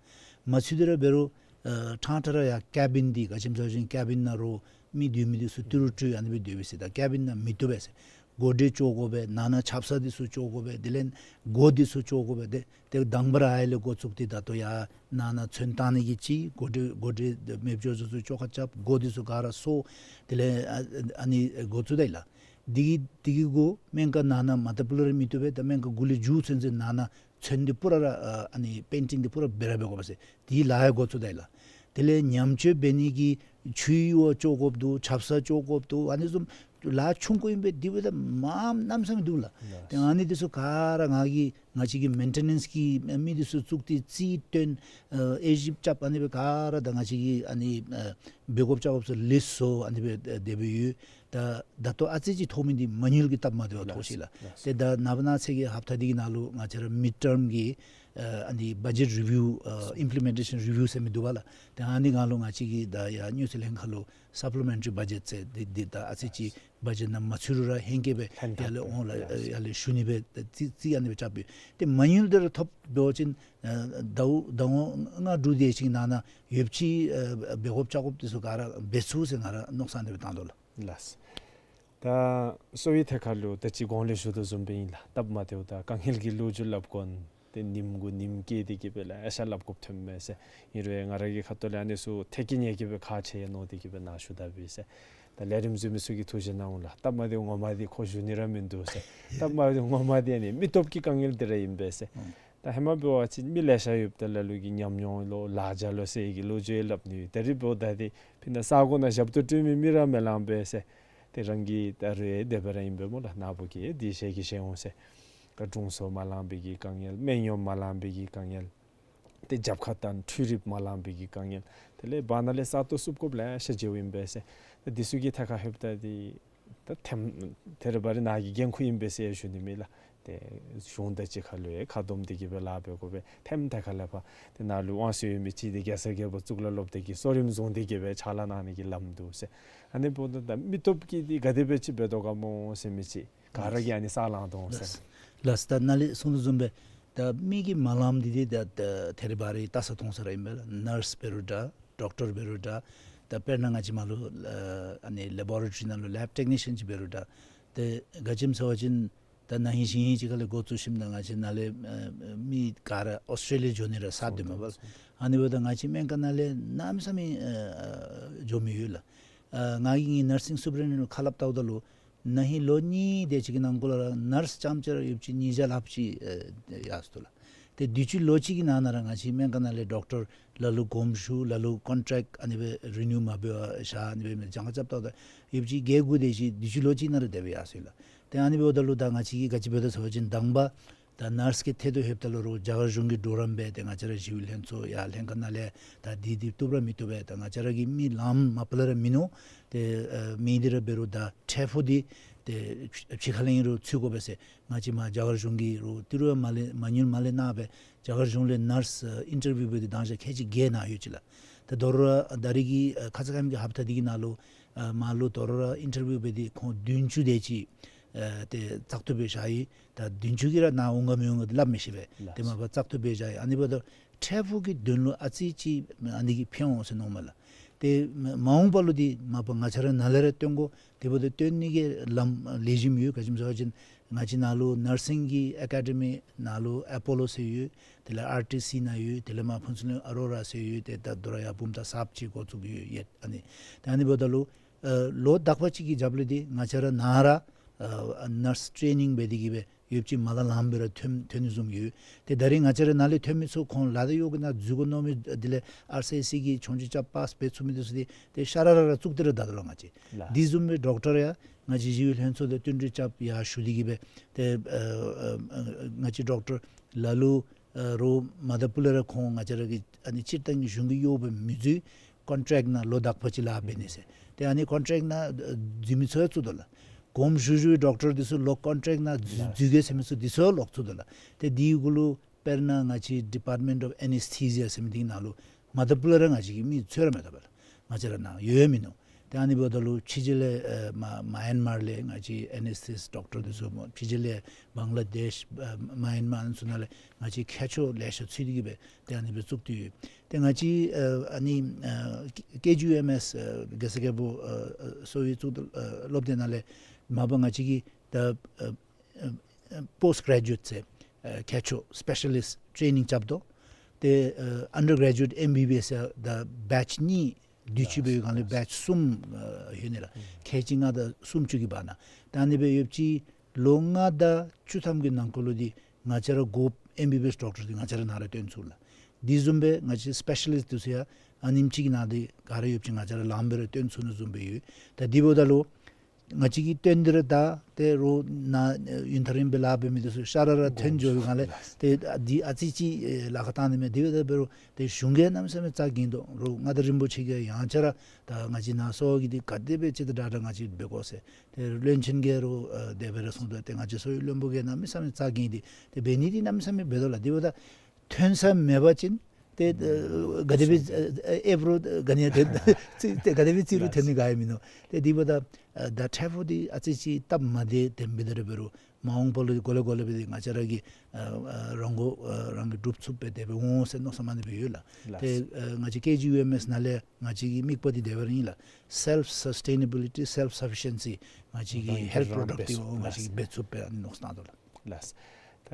མ་ཚུད་དེ་ར་འབད་རུང་ཨ་ཕྲང་ཕྲང་ར་ཡར་ཀེ་བིན་འདི་ག་ཅི་སྨོ་ཟེར་བ་ཅིན་ཀེ་བིན་ནང་རོགས་མི་སྡོད་མི་འདི་ཚུ་ཏི་རུ་སྤྲོད་ཨ་ནི་སྦེ་སྡོད་པས་ཟེར། ད་ཀེ་བིན་ནང་མི་བཏུབ་པས་ཟེར། གོ་ཊི་བཅོ་དགོ་པས། ནང་ན་ཆབ་གསང་འདི་ཚུ་བཅོ་དགོ་པས། དེ་ལས་སྒོ་འདི་ཚུ་བཅོ་དགོ་པས། ཏེ་ཏེ་དང་པ་ར་ཨའི་ལས་འགོ་བཙུགས་ཏེ་ད་ལྟོ་ཡར་ནང་ན་ཚོན་བཏང་ནི་གི་ཅིག་གོ་ཊི་གོ་ཊི་མེདཔ་འགྱོ་ཚུན་ཚོད་བཅོ་ཁ་རྐྱབ། སྒོ་འདི་ཚུ་ག་ར་སོར། དེ་ལས་ཨ་ཨ་ནི་འགོ་བཙུགས་ད་ཡི་ལགས། འདི་གི་འདི་གི་གུ་སྨན་ཁང་ནང་ན་མ་ད་པུ་ལས་ར་མི་བཏུབ་པས། ད་སྨན་ཁང་གུ་ལས་མཇུག་ཚུན་ཚོད་ནང་ན་ཚོན་འདི་པུ་ར་ར་ཨ་ཨ་ནི་པེན་ཊིང་འདི་པུ་ར་འབད་ར་འབད་དགོ་པས་ཟེར། དེའི་ལཱ་ཡང་འགོ་བཙུགས་ད་ཡི་ལགས། དེ་ལས་ཉམས་བཅོས་འབད་ནི་གི་ཆུའི་ཡུར་བ་བཅོ་དགོཔ་འདུག། ཆབ་གསང་བཅོ་དགོཔ་འདུག། ཨ་ནི་བཟུམ་ལཱ་ཆུང་ཀུ་ཨིན་པས། དེ་འབདཝ་ད་མངམ་གནམ་མེད་ས་མེད་འདུག་ལགས། ལགས། ཏེ་ཨ་ནི་འདི་ཚུ་ག་ར་ང་གིས་ང་བཅས་ཀྱི་མེན་ཊེ་ནེནསི་གི་མི་འདི་ཚུ་བཙུགས་ཏེ་རྩིས་སྟོན་ཨ་དབྱེ་ཞིབ་རྐྱབ། ཨ་ནི་སྦེ་ག་ར་ད་ང་བཅས་ཀྱིས་ཨ་ནི་ཨ་འབད་དགོཔ་བཅའ་དགོཔ་ཚུ་ལིསཊ་བཟོ་ཨ་ནི་སྦེ་ཨ་དེ་སྦེ་ཡོད། ད་ད་ལྟོ་ཨ་ཙི་ཅིག་ཐོབ་མི་འདི་མ་དངུལ་གྱི་སྟབས་མ་བདེཝ་ཐོབ་ཅི་ལགས། ལགས། ཏེ་ད་ནངས་པ་གནངས་ཚེ་གི་ཧབ་ཏ་འདི་གི་ནང་ལུ་ང་བཅས་ར་མིཌ་ཊརམ་གྱི་ཨ་ཨ་ནི་བ་ཇེཊ་རི་བིའུ་ཨ་ཨིམ་པི་ལི་མེན་ཊེ་ཤཱན་རི་བིའུ་ཟེར་མི་འདུག་པ་ལགས། ཏེ་ཨ་ནི་སྒང་ལུ་ང་བཅས་ཀྱིས་ད་ཡར་དངུལ་རྩིས་ལྷན་ཁག་ལུ་སཔ་ལི་མེན་ཊ་རི་བ་ཇེཊ་ཟེར་འདི་འདི་ད་ཨ་ཙི་ཅིག་བ་ཇེཊ་ནང་མ་ཚུད་རུང་ར་ཧེང་སྐལ་སྦེ་ལྷན་ཡར་ལས་འོང་ལགས། ལགས། ཡར་ལས་ཞུ་ནི་སྦེ་རྩིས་རྩིས་ཨ་ནི་སྦེ་རྐྱབ་ཡི། ཏེ་མ་དངུལ་འདི་ར་ཐོབ་འགྱོ་ཞིན་ཨ་ཟླཝ་ཟླཝ་ལྔ་དྲུག་དེ་ཅིག་ནང་ན་ཡོདཔ་ཅིག་ཨ་འབད་དགོཔ་བཅའ་དགོཔ་འདི་ཚུ་ག་ར་འབད་ཚུགས་ཟེར་ང་ར་མནོ་བསམ་ཨ་ནི་སྦེ་བཏང་དོ་ལགས། ལགས། ད་གསོ་བའི་ཐད་ཁར་ལུ་ད་ཅི་གོང་ལས་ཞུ་དོ་བཟུམ་སྦེ་ཨིན་ལགས། སྟབས་མ་བདེཝ་དང་དཀའ་ངལ་གྱི་ལོ་རྒྱུས་སླབ་དགོ་ན་ཏེ་ཉིནམ་གུ་ཉིནམ་བསྐྱལ་ཏེ་གི་སྦེ་ལཱ་ཨེ་ཤ་སླབ་དགོཔ་ཐོནམ་མས་ཟེར། ཨིན་རུང་ང་ར་གི་ཁ་ཐུག་ལས་ཨ་ནི་ཚུ་ཐེག་གི་ཉེ་གི་སྦེ་ཁག་ཆེ་ཡང་མནོ་སྟེ་གི་སྦེ་ནཱ་ཞུ་དོ་པས་ཟེར། ད་ལས་རིམ་གཟིགས་མི་ཚུ་གིས་ཐུགས་བཞེས་གནང་འོང་ལགས། སྟབས་མ་བདེཝ་ངོ་མ་འདི་ཁོ་ཞུ་ནི་ར་མིན་འདུག་ཟེར། སྟབས་མ་བདེཝ་ངོ་མ་འདི་ཨ་ནི་མི་སྟོབས་ཀྱི་དཀའ་ངལ་འདི་ར་ཨིན་པས་ཟེར། ཨང་། ད་ཧེ་མ་འབད་བ་ཅིན་མི་ལེ་ཤ་ཡོདཔ་ད་ལ་ལུ་གིས་ཉམས་མྱོང་ལོ་ལཱ་བྱ་ལོ་ཟེར་གྱི་ལོ་རྒྱུས་སླབ་ནི་ཡོད། ད་རིས་འབདཝ་ད་འདི་ཕི་ནཱ་ས་གོ་ནང་ཞབས་ཏོག་སྤྲོད་མི་མི་ར་མི་ལང་པས་ཟེར། ཏེ་རང་གི་ད་རེས་དེ་སྦེ་ར་ཨིན་པས་སྨོ་ལགས། ནཱ་བུ་གིས་འདི་ཤེས་ཀྱི་ཤེས་འོང་ཟེར། ད་དྲུང་འཚོ་མ་ལང་པའི་གི་དཀའ་ངལ་སྨན་གཡོག་མ་ལང་པའི་གི་དཀའ་ངལ། ཏེ་རྒྱབ་ཁ་དང་འཕྲུལ་རིགཔ་མ་ལང་པའི་གི་དཀའ་ངལ། དེ་ལས་བར་ན་ལས་ས་སྟོང་བསུབ་དགོཔ་ལེ་ཤ་འབྱུངམ་ཨིན་པས་ཟེར། ཏེ་འདི་ཚུ་གི་ཐད་ཁར་ལྷོདཔ་ད་འདི་ད་ཐེམ་ཐེར་བ་རེ་ནཱ་གི་འགན་ཁུར་ཨིན་པས་ཟེར་ཞུ་ནི་མས་ལགས། ཏེ་གཞུང་དང་གཅིག་ཁར་ལུ་ཡང་ཁ་བསྡོམས་ཏེ་གི་སྦེ་ལཱ་འབད་དགོ་པས། ཐེམ་ཐད་ཁར་ལས་ཕར་ཏེ་ནཱ་ལུ་དབང་ཚད་ཡོད་མི་ཅིག་འདི་གེ་སར་རྒྱལ་པོ་གཙུག་ལག་སློབ་སྡེ་གི་གཙོ་རིམ་བཟུང་སྟེ་གི་སྦེ་ཕྱག་ལཱ་གནང་ནི་གི་ལམ་འདུག་ཟེར། ཨ་ནི་འབདཝ་ད་ད་མི་སྟོབས་ཀྱིས་འདི་ག་དེ་སྦེ་ཅིག་འབད་དོ་ག་སྨོ་ཟེར་མི་ཅིག་ག་ར་གིས་ཨ་ནི་ས་ལང་དོ་ཟེར། ལགས། ལགས་ད་ནཱ་ལས་གསུངས་དོ་བཟུམ་སྦེ་ད་མི་གིས་མ་ལངམ་འདི་འདི་ད་ད་ཐེར་བ་རེ་བལྟ་ས་མཐོང་ས་ར་ཨིན་པས་ལགས། ནརསི་འབད་རུང་འདྲ་ཌོག་ཊར་འབད་རུང་འདྲ། ད་དཔེར་ན་ང་བཅས་མར་ལུ་ཨ་ནི་ལེ་བོ་རེ་ཊོ་རི་ནང་ལུ་ལེབ་ཊེག་ནི་ཤཱན་ཅིག་འབད་རུང་འདྲ། ཏེ་ག་ཅི་སྨོ་ཟེར་བ་ཅིན་ད་ན་ཧིང་གཞེས་ཧིང་ཅིག་ཁ་ལས་འགོ་བཙུགས་ཞིནམ་ད་ང་བཅས་ནཱ་ལས་ཨ་མི་ག་ར་ཨོསི་ཊྲེ་ལི་ཡ་འགྱོ་ནི་ར་སོང་སྟེ་མས་པ། ཨ་ནི་འབདཝ་ད་ང་བཅས་སྨན་ཁང་ནང་ལས་གནམ་མེད་ས་མེད་ཨ་འགྱོ་མི་ཡོད་ལགས། ཨ་ང་གིས་ནར་སིང་སུ་པར་ཌེན་ཊེན་ཌེནཊ་ལུ་ཁ་སླབ་བལྟཝ་ད་ལུ་ན་ཧིང་ལོ་གཉིས་དེ་ཅིག་གི་ནང་འཁོད་ལུ་ར་ནརསི་རྐྱངམ་ཅིག་ར་ཡོདཔ་ཅིག་ཉིས་བརྒྱ་ལྷགཔ་ཅིག་ཨ་ཡར་སོང་དོ་ལགས། ཏེ་དུས་ཅི་ལོ་གཅིག་གི་ནང་ན་ར་ང་བཅས་སྨན་ཁང་ནང་ལས་ཌོག་ཊར་ལ་ལུ་དགོངསམ་ཞུ་ལ་ལུ་ཀོན་ཊེཀཊ་ཨ་ནི་སྦེ་རི་ནིའུ་མ་འབད་བར་བཞག་ཨ་ནི་སྦེ་མི་གྱངས་ཁ་རྐྱབ་བལྟཝ་ད་ཡོདཔ་ཅིག་བརྒྱད་དགུ་དེ་ཅིག་དུས་ཅི་ལོ་གཅིག་ནང་ར་དེ་སྦེ་ཡར་སོང་ཡི་ལགས། ཏེ་ཨ་ནི་འབདཝ་ད་ལུ་ད་ང་བཅས་ཀྱིས་ག་ཅི་འབད་དོ་ཟེར་བ་ཅིན་དང་པ་ད་ནརསི་གི་ཐད་དུ་ལྷོདཔ་ད་ལུ་རོགས་རྒྱ་གར་གཞུང་གི་གྲོགས་རམ་འབད་དེ་ང་བཅས་ར་ཞི་གཡོག་ལྷན་ཚོགས་ཡར་ལྷན་ཁག་ནང་ལས་ད་འདི་འདི་བཏུབ་ར་མི་བཏུབ་པས། ད་ང་བཅས་ར་གི་མི་ལངམ་མ་པ་ལས་ར་མིན་ནུག། ཏེ་ཨ་མི་འདི་ར་འབད་རུང་ད་འཕྲལ་ཕུགས་འདི་ཏེ་ཕྱི་ཁ་ལས་ཨིན་རུང་ཚུད་དགོ་པས་ཟེར་ང་བཅས་མར་རྒྱ་གར་གཞུང་གིས་རོགས་ཏི་རུ་མ་ལས་མ་ཉུལ་མ་ལས་གནང་སྦེ་རྒྱ་གར་གཞུང་ལས་ནརསི་ཨ་ཨིན་ཊར་བིའུ་འབད་དེ་དང་ཞག་ཁལ་གཅིག་བརྒལ་གནང་ཡོད་ཅི་ལགས། ད་དོ་རུང་ར་ད་རེས་ཀྱི་ཨ་ཁ་ཙ་ཁ་ཉིནམ་གྱི་ཧབ་ཏ་འདི་གི་ནང་ལུ་ཨ་མར་ལུ་དོ་རུང་ར་ཨིན་ཊར་བིའུ་འབད་དེ་ཁོང་བདུན་ཅུ་དེ་ཅིག་ཨ་ཏེ་བཙག་འཐུ་འབད་བཞག་ཡི། ད་བདུན་ཅུ་གིས་ར་ནཱ་འོང་ག་མི་འོང་ག་འདི་སླབ་མི་ཤེས་པས། ཏེ་མ་པ་བཙག་འཐུ་འབད་བཞག་ཡི། ཨ་ནི་འབདཝ་ད་འཕྲལ་ཕུགས་ཀྱི་དོན་ལུ་ཨ་ཙི་ཅིག་ཨ་ནི་གིས་ཕན་འོང་ཟེར་མནོཝ་མས་ལགས། ཏེ་མ་འོངས་པ་ལུ་འདི་མ་པ་ང་བཅས་ར་ནཱ་ལས་ར་བཏོན་དགོ། དེ་འབདཝ་ད་བཏོན་ནི་གི་ལམ་ལེགས་ཤོམ་ཡོད། ག་ཅི་སྨོ་ཟེར་བ་ཅིན་ང་བཅས་ནཱ་ལུ་ནར་སིང་གི་ཨེ་ཀ་ཌེ་མི་ནཱ་ལུ་ཨེ་པོ་ལོ་ཟེར་ཡོད། དེ་ལས་ཨར་ཊི་སི་ནང་ཡོད། དེ་ལས་མར་ཕུན་ཚོགས་གླིང་ཨ་རོ་ར་ཟེར་ཡོད། ཏེ་ད་དོ་རུང་ཡར་བུམ་ཐང་གསརཔ་ཅིག་འགོ་བཙུགས་ཡོད་ཡོད། ཨ་ནི་ད་ཨ་ནི་འབདཝ་ད་ལུ་ཨ་ལོ་དག་པ་ཅིག་གི་རྒྱབ་ལུ་འདི་ང་བཅས་ར་ནཱ་ར་ཨ་ནརསི་ཊེ་ནིང་འབད་དེ་གི་སྦེ་ཡོདཔ་ཅིག་མ་ལ་ལངམ་སྦེ་ར་ཐོན་ཐོན་ནི་བཟུམ་ཡོད། ཏེ་ད་རེས་ང་བཅས་ར་ནཱ་ལས་ཐོན་མི་ཚུ་ཁོང་ལཱ་འདི་གཡོག་གི་ནང་འཛུལ་དགོ་མནོ་མི་དེ་ལས་ཨར་སི་ཨའི་སི་གི་ཆོས་རྒྱུགས་རྐྱབ་པཱསི་འབད་ཚུགས་མི་འདི་ཚུ་འདི་ཏེ་ཤ་ར་ར་ར་བཙུགས་ཏེ་ར་བསྡད་དོ་ལགས་ང་བཅས། ལགས། འདི་བཟུམ་སྦེ་ཌོག་ཊར་ཡང་ང་བཅས་ཞི་གཡོག་ལྷན་ཚོགས་དང་བསྟུན་གྲོས་རྐྱབ་ཡར་ཞུ་སྟེ་གི་སྦེ་ཏེ་ཨ་ཨ་ཨ་ང་བཅས་ཌོག་ཊར་ལ་ལུ་ཨ་རོགས་མ་དང་ཕུ་ལས་ར་ཁོང་ང་བཅས་ར་གི་ཨ་ནི་སྤྱིར་བཏང་གི་གཞུང་གི་གཡོག་སྦེ་མི་འཛུལ། ཀོན་ཊེཀཊ་ནང་ལོ་དག་པ་ཅིག་ལཱ་འབད་ནི་ཟེར། ཏེ་ཨ་ནི་ཀོན་ཊེཀཊ་ནང་འཛུལ་མི་ཚུ་ཡང་བཙུགས་དོ་ལགས། དགོངསམ་ཞུ་ཞུ་བའི་ཌོག་ཊར་འདི་ཚུ་ལོག་ཀོན་ཊེཀཊ་ནང་འཛུལ་འཛུལ་གེ་ཟེར་མི་ཚུ་འདི་ཚུ་ཡང་ལོག་བཙུགས་དོ་ལགས། ཏེ་འདི་གུ་ལུ་དཔེར་ན་ང་བཅས་ཌི་པརཊ་མེནཊ་ཨོཕ་ཨེ་ནེས་ཐེ་ཤི་ཡ་ཟེར་མི་འདི་ནང་ལུ་མ་དང་ཕུ་ལས་ར་ང་བཅས་ཀྱི་མི་འཚོལ་ར་མི་ཐོབ་པས་ལགས། ང་བཅས་ར་ནཱ་ཡོད་ཡང་མིན་ནུག། ཏེ་ཨ་ནི་འབདཝ་ད་ལུ་ཕྱི་རྒྱལ་ལས་ཨ་མ་མ་ཡན་མར་ལས་ང་བཅས་ཨེ་ནེས་ཐེ་ཤི་སི་ཌོག་ཊར་འདི་ཚུ་སྨོ། ཕྱི་རྒྱལ་ལས་བང་ལ་དེཤ་ཨ་མ་ཡན་མར་ཨ་ནི་ཚུ་ནང་ལས་ང་བཅས་མཁས་མཆོག་ལེ་ཤ་འཚོལ་ཏེ་གི་སྦེ་ཏེ་ཨ་ནི་སྦེ་བཙུགས་ཏེ་ཡོད། ཏེ་ང་བཅས་ཨ་ཨ་ནི་ཨ་ཀེ་ཇི་ཡུ་ཨེམ་ཨེསི་ཨ་གེ་སར་རྒྱལ་པོ་ཨ་ཨ་གསོ་བའི་གཙུག་ཨ་སློབ་སྡེ་ནང་ལས་མ་པ་ང་བཅས་ཀྱི་ད་ཨ་ཨ་པོསཊ་གྲེ་ཇུ་ཨེཊ་ཟེར་ཨ་མཁས་མཆོག་སི་པེ་ཤ་ལིསཊ་ཊེ་ནིང་རྐྱབ་དོ། ཏེ་ཨ་ཨན་ཌར་གྲེ་ཇུ་ཨེཊ་ཨེམ་བི་བི་ཨེསི་ཡང་ད་བེཆ་གཉིས་དུས་ཅི་འབད་བའི་སྒང་ལས་བེཆ་གསུམ་ཨ་ལྷོད་ནི་ལགས། ཁལ་གཅིག་ལྔ་དང་སུམ་ཅུ་གི་བར་ན། ད་ཨ་ནི་སྦེ་ཡོདཔ་ཅིག་ལོ་ལྔ་དང་བཅུ་ཐམ་གྱི་ནང་འཁོད་ལུ་འདི་ང་བཅས་ར་དགོཔ་ཨེམ་བི་བི་ཨེསི་ཌོག་ཊར་འདི་ང་བཅས་ར་ནཱ་ར་བཏོན་ཚུགས་ལགས། འདི་བཟུམ་སྦེ་ང་བཅས་སི་པེ་ཤ་ལིསཊ་འདི་ཚུ་ཡང་ཨ་ནེམ་ཅིག་གི་ནང་འདི་ག་ར་ཡོདཔ་ཅིག་ང་བཅས་ར་ལངམ་སྦེ་ར་བཏོན་ཚུགས་ནི་བཟུམ་སྦེ་ཡོད། ད་འདི་འབདཝ་ད་ལུ་ང་བཅས་ཀྱིས་བཏོན་ཏེ་ར་ད་ཏེ་རོགས་ནཱ་ཡུན་ཐག་རིངམོ་སྦེ་ལཱ་འབད་མི་འདི་ཚུ་ཤ་ར་ར་ཐོན་འགྱོ་བའི་སྒང་ལས་ཏེ་འདི་ཨ་ཙི་ཅིག་ཨེ་ལཱ་ཁག་བཏང་ནི་མས། དེ་འབདཝ་ད་འབད་རུང་ཏེ་གཞུང་གིས་གནམ་མེད་ས་མེད་རྩ་འགེངས་དོ། རོགས་མངའ་བདག་རིན་པོ་ཆེ་གིས་ཡང་བསྐྱར་ར་ད་ང་བཅས་ནཱ་གསོ་བ་གི་འདི་ག་དེ་སྦེ་ཅིག་ད་དྲག་དྲག་ང་བཅས་འབད་དགོ་ཟེར། ཏེ་བློན་ཆེན་གྱིས་རོགས་ཨ་དེ་སྦེ་ར་གསུངས་དོ། ཏེ་ང་བཅས་གསོ་བའི་བློན་པོ་གིས་གནམ་མེད་ས་མེད་རྩ་འགེངས་ཏེ་ཏེ་འབད་ནི་འདི་གནམ་མེད་ས་མེད་འབད་དོ་ལགས། དེ་འབདཝ་ད་ཐོན་ས་མེད་པ་ཅིན་ཏེ་ཨ་ག་དེ་སྦེ་ཨ་ཨ་ཨེབ་རུང་ག་ནི་ཡང་ཐོན་ཏེ་ག་དེ་སྦེ་རྩིས་རུང་ཐོན་ནི་ག་ཡང་མིན་ནུག། ཏེ་དེ་འབདཝ་ད་ཨ་ད་འཕྲལ་ཕུགས་འདི་ཨ་ཙི་ཅིག་སྟབས་མ་བདེ་དེམ་འབད་དེ་ར་འབད་རུང་མ་འོངས་པ་ལུ་གོ་ལེ་གོ་ལེ་སྦེ་ཏེ་ང་བཅས་ར་གིས་ཨ་ཨ་རང་མགོ་ཨ་རང་གིས་སྒྲུབ་ཚུགསཔ་སྦེ་དེ་སྦེ་འོང་ཟེར་མནོ་བསམ་ཨ་ནི་སྦེ་ཡོད་ལགས། ལགས། ཏེ་ཨ་ང་བཅས་ཀེ་ཇི་ཡུ་ཨེམ་ཨེསི་ནང་ལས་ང་བཅས་ཀྱི་དམིགས་པ་འདི་དེ་སྦེ་ར་ཨིན་ལགས། སེལཕ་སཱསི་ཊེ་ནེ་བི་ལི་ཊི་སེལཕ་སབ་ཕི་ཤེན་སི་ང་བཅས་ཀྱི་ཧེལཐ་པོ་རོ་ཌགཊ་འདི་ང་བཅས་ཀྱིས་འབད་ཚུགསཔ་སྦེ་ཨ་ནི་མནོ་བསམ་བཏང་དོ་ལགས། ལགས། ད་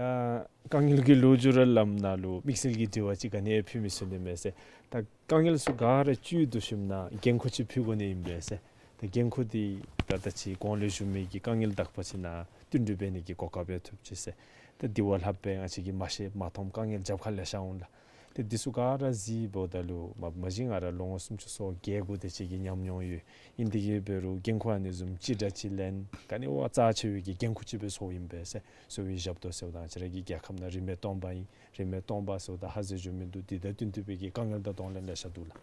དཀའ་ངལ་གྱི་ལོ་རྒྱུས་ར་སླབ་ནི་ལུ་དམིགས་བསལ་གྱི་དྲི་བ་ཅིག་ག་ནི་ཡང་ཕུལ་མི་ཚུགས་ནི་མས་ཟེར། ད་དཀའ་ངལ་ཚུ་ག་ར་བཅུད་བསྡུ་ཞིནམ་ལས་འགན་ཁུར་ཅིག་ཕུལ་དགོ་ནི་ཨིན་པས་ཟེར། ད་འགན་ཁུར་འདི་ད་ད་ཅི་གོང་ལས་ཞུ་མི་གི་དཀའ་ངལ་དག་པ་ཅིག་ནང་བསྟུན་གྲོས་འབད་ནི་གི་གོ་སྐབས་ཡང་ཐོབ་ཅི་ཟེར། ད་འདི་བ་ལྷགཔ་སྦེ་ང་བཅས་ཀྱིས་མ་ཤེས་མ་མཐོང་དཀའ་ངལ་རྒྱབ་ཁར་ལེ་ཤ་འོང་ལགས། ཏེ་འདི་ཚུ་ག་ར་གཟིགསཔ་ད་ལུ་མ་མ་གཞི་ང་ར་ལོ་ངོ་སུམ་ཅུ་སོ་བརྒྱད་དགུ་དེ་ཅིག་གི་ཉམས་མྱོང་ཡོད། ཨིན་དེ་གིས་འབད་རུང་འགན་ཁུར་ཨ་ནི་བཟུམ་ཅིག་དང་ཅིག་ལེན་ག་ནི་བ་རྩ་ཆེ་བའི་གི་འགན་ཁུར་ཅིག་སྦེ་ཚོརཝ་ཨིན་པས་ཟེར། གསོ་བའི་ཞབས་ཏོག་ཟེརཝ་ད་ང་བཅས་ར་གི་རྒྱལ་ཁབ་ནང་རིན་མེད་སྟོང་པ་ཨིན། རིན་མེད་སྟོང་པ་ཟེརཝ་ད་ཧ་ཟེར་འགྱོ་མིན་འདུག། དེ་དང་བསྟུན་ཏེ་སྦེ་གི་དཀའ་ངལ་དང་གདོང་ལེན་ལེ་ཤ་འདུག་ལགས།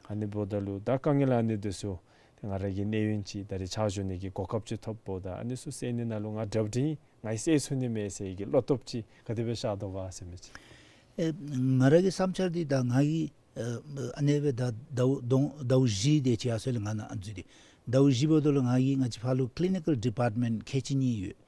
ཨ་ནི་འབདཝ་ད་ལུ་ད་དཀའ་ངལ་ཨ་ནི་འདི་ཚུ་ང་ར་གིས་གནས་ཡུན་ཅིག་ད་རེས་ཕྱག་ཞུ་ནི་གི་གོ་སྐབས་ཅིག་ཐོབཔ་ད་ཨ་ནི་ཚུ་སེལ་ནི་ནང་ལུ་ང་གྲབས་འདི་ང་གིས་སེལ་ཚུགས་ནི་མས་ཟེར་གྱི་བློ་སྟོབས་ཅིག་ག་དེ་སྦེ་ཤར་དོ་ག་ཟེར་མི་ཅིག། ཨེ་ང་ར་གི་བསམ་འཆར་འདི་ད་ང་གིས་ཨ་ཨ་ནི་སྦེ་ད་ཟླཝ་དོན་ཟླཝ་བཞི་དེ་ཅིག་ཡར་སོང་ལས་ང་ནཱ་ཨ་འཛུལ་ཏེ་ཟླཝ་བཞི་འབདཝ་ད་ལུ་ང་གིས་ང་བཅས་ཕར་ལུ་ཀི་ལི་ནི་ཀཱལ་ཌི་པཱརཊ་མེནཊ་ཁལ་གཅིག་གཉིས་ཡོད།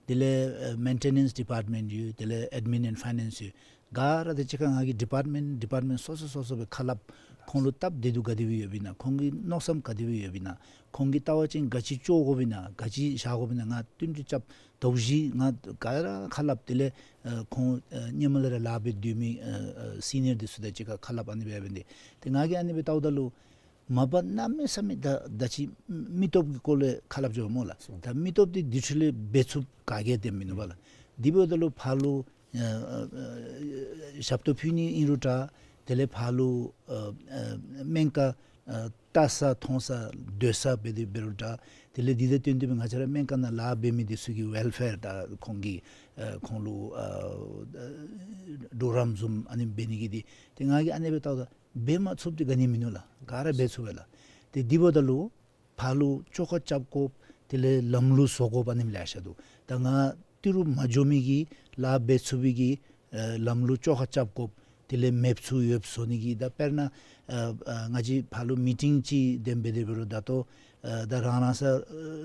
དེ་ལས་ཨེ་མེན་ཊེ་ནེནསི་ཌི་པཱརཊ་མེནཊ་ཡོད། དེ་ལས་ཨེཌ་མིན་ཨེནཌ་ཕའི་ནེནསི་ཡོད། ག་ར་དང་གཅིག་ཁར་ང་གིས་ཌི་པཱརཊ་མེནཊ་ཌི་པཱརཊ་མེནཊ་སོ་སོ་སོ་སོ་སྦེ་ཁ་སླབ། ཁོང་ལུ་སྟབས་བདེ་སྡུག་ག་དེ་སྦེ་ཡོདཔ་ཨིན་ན། ཁོང་གི་མནོ་བསམ་ག་དེ་སྦེ་ཡོདཔ་ཨིན་ན། ཁོང་གི་ལྟ་བ་ཅན་ག་ཅི་བཅོ་དགོཔ་ཨིན་ན། ག་ཅི་བཞག་དགོཔ་ཨིན་ན། ང་བསྟུན་གྲོས་རྐྱབ། ཟླཝ་བཞི་ང་ག་ར་ཁ་སླབ། དེ་ལས་ཨེ་ཁོང་ཨེ་སྔོན་མ་ལས་ར་ལཱ་འབད་སྡོད་མི་ཨེ་ཨེ་སི་ནི་ཡར་འདི་ཚུ་དང་གཅིག་ཁར་ཁ་སླབ། ཨ་ནི་སྦེ་འབད་ནི་འདི་ཏེ་ང་གིས་ཨ་ནི་སྦེ་ལྟཝ་ད་ལུ་མ་པ་གནམ་མེད་ས་མེད་ད་ད་ཅི་མི་སྟོབས་ཀྱི་སྐོར་ལས་ཁ་སླབ་འགྱོཝ་སྨོ་ལགས། ད་མི་སྟོབས་འདི་འདི་ཚུ་ལས་འབད་ཚུགསཔ་ག་གིས་དེ་མིན་ནུག་པ་ལགས། དེ་འབདཝ་ད་ལུ་ཕར་ལུ་ཨ་ཨ་ཨ་ཞབས་ཏོག་ཕུལ་ནི་ཨིན་རུང་འདྲ། དེ་ལས་ཕར་ལུ་ཨ་ཨ་སྨན་ཁང་ཨ་བལྟ་ས་མཐོང་ས་སྡོད་ས་འབད་དེ་འབད་རུང་འདྲ། དེ་ལས་འདི་དང་བསྟུན་ཏེ་སྦེ་ང་བཅས་ར་སྨན་ཁང་ནང་ལཱ་འབད་མི་འདི་ཚུ་གི་ཝེལ་ཕེར་ད་ཁོང་གི་ཨ་ཁོང་ལུ་ཨ་ཨ་གྲོགས་རམ་བཟུམ་ཨ་ནི་འབད་ནི་གི་འདི་ཏེ་ང་གིས་ཨ་ནི་སྦེ་ལྟཝ་ད་འབད་མ་ཚུགསཔ་འདི་ག་ནི་མིན་ནུག་ལགས། ག་ར་འབད་ཚུགས་པས་ལགས། ཏེ་དེ་འབདཝ་ད་ལུ་ཕར་ལུ་བཅོ་ཁ་རྐྱབ་དགོཔ། དེ་ལས་ལམ་ལུགས་བཟོ་དགོཔ་ཨ་ནི་ལེ་ཤ་འདུག། ད་ང་ཏི་རུ་མ་འགྱོ་མི་གི་ལཱ་འབད་ཚུགས་པའི་གི་ཨེ་ལམ་ལུགས་བཅོ་ཁ་རྐྱབ་དགོཔ། དེ་ལས་མེདཔ་ཚུ་ཡོདཔ་བཟོ་ནི་གི། ད་དཔེར་ན་ཨ་ཨ་ང་བཅས་ཕར་ལུ་མི་ཊིང་ཅིག་དེམ་འབད་དེ་འབད་རུང་ད་ལྟོ་ཨ་ད་རང་རང་ས་ཨ་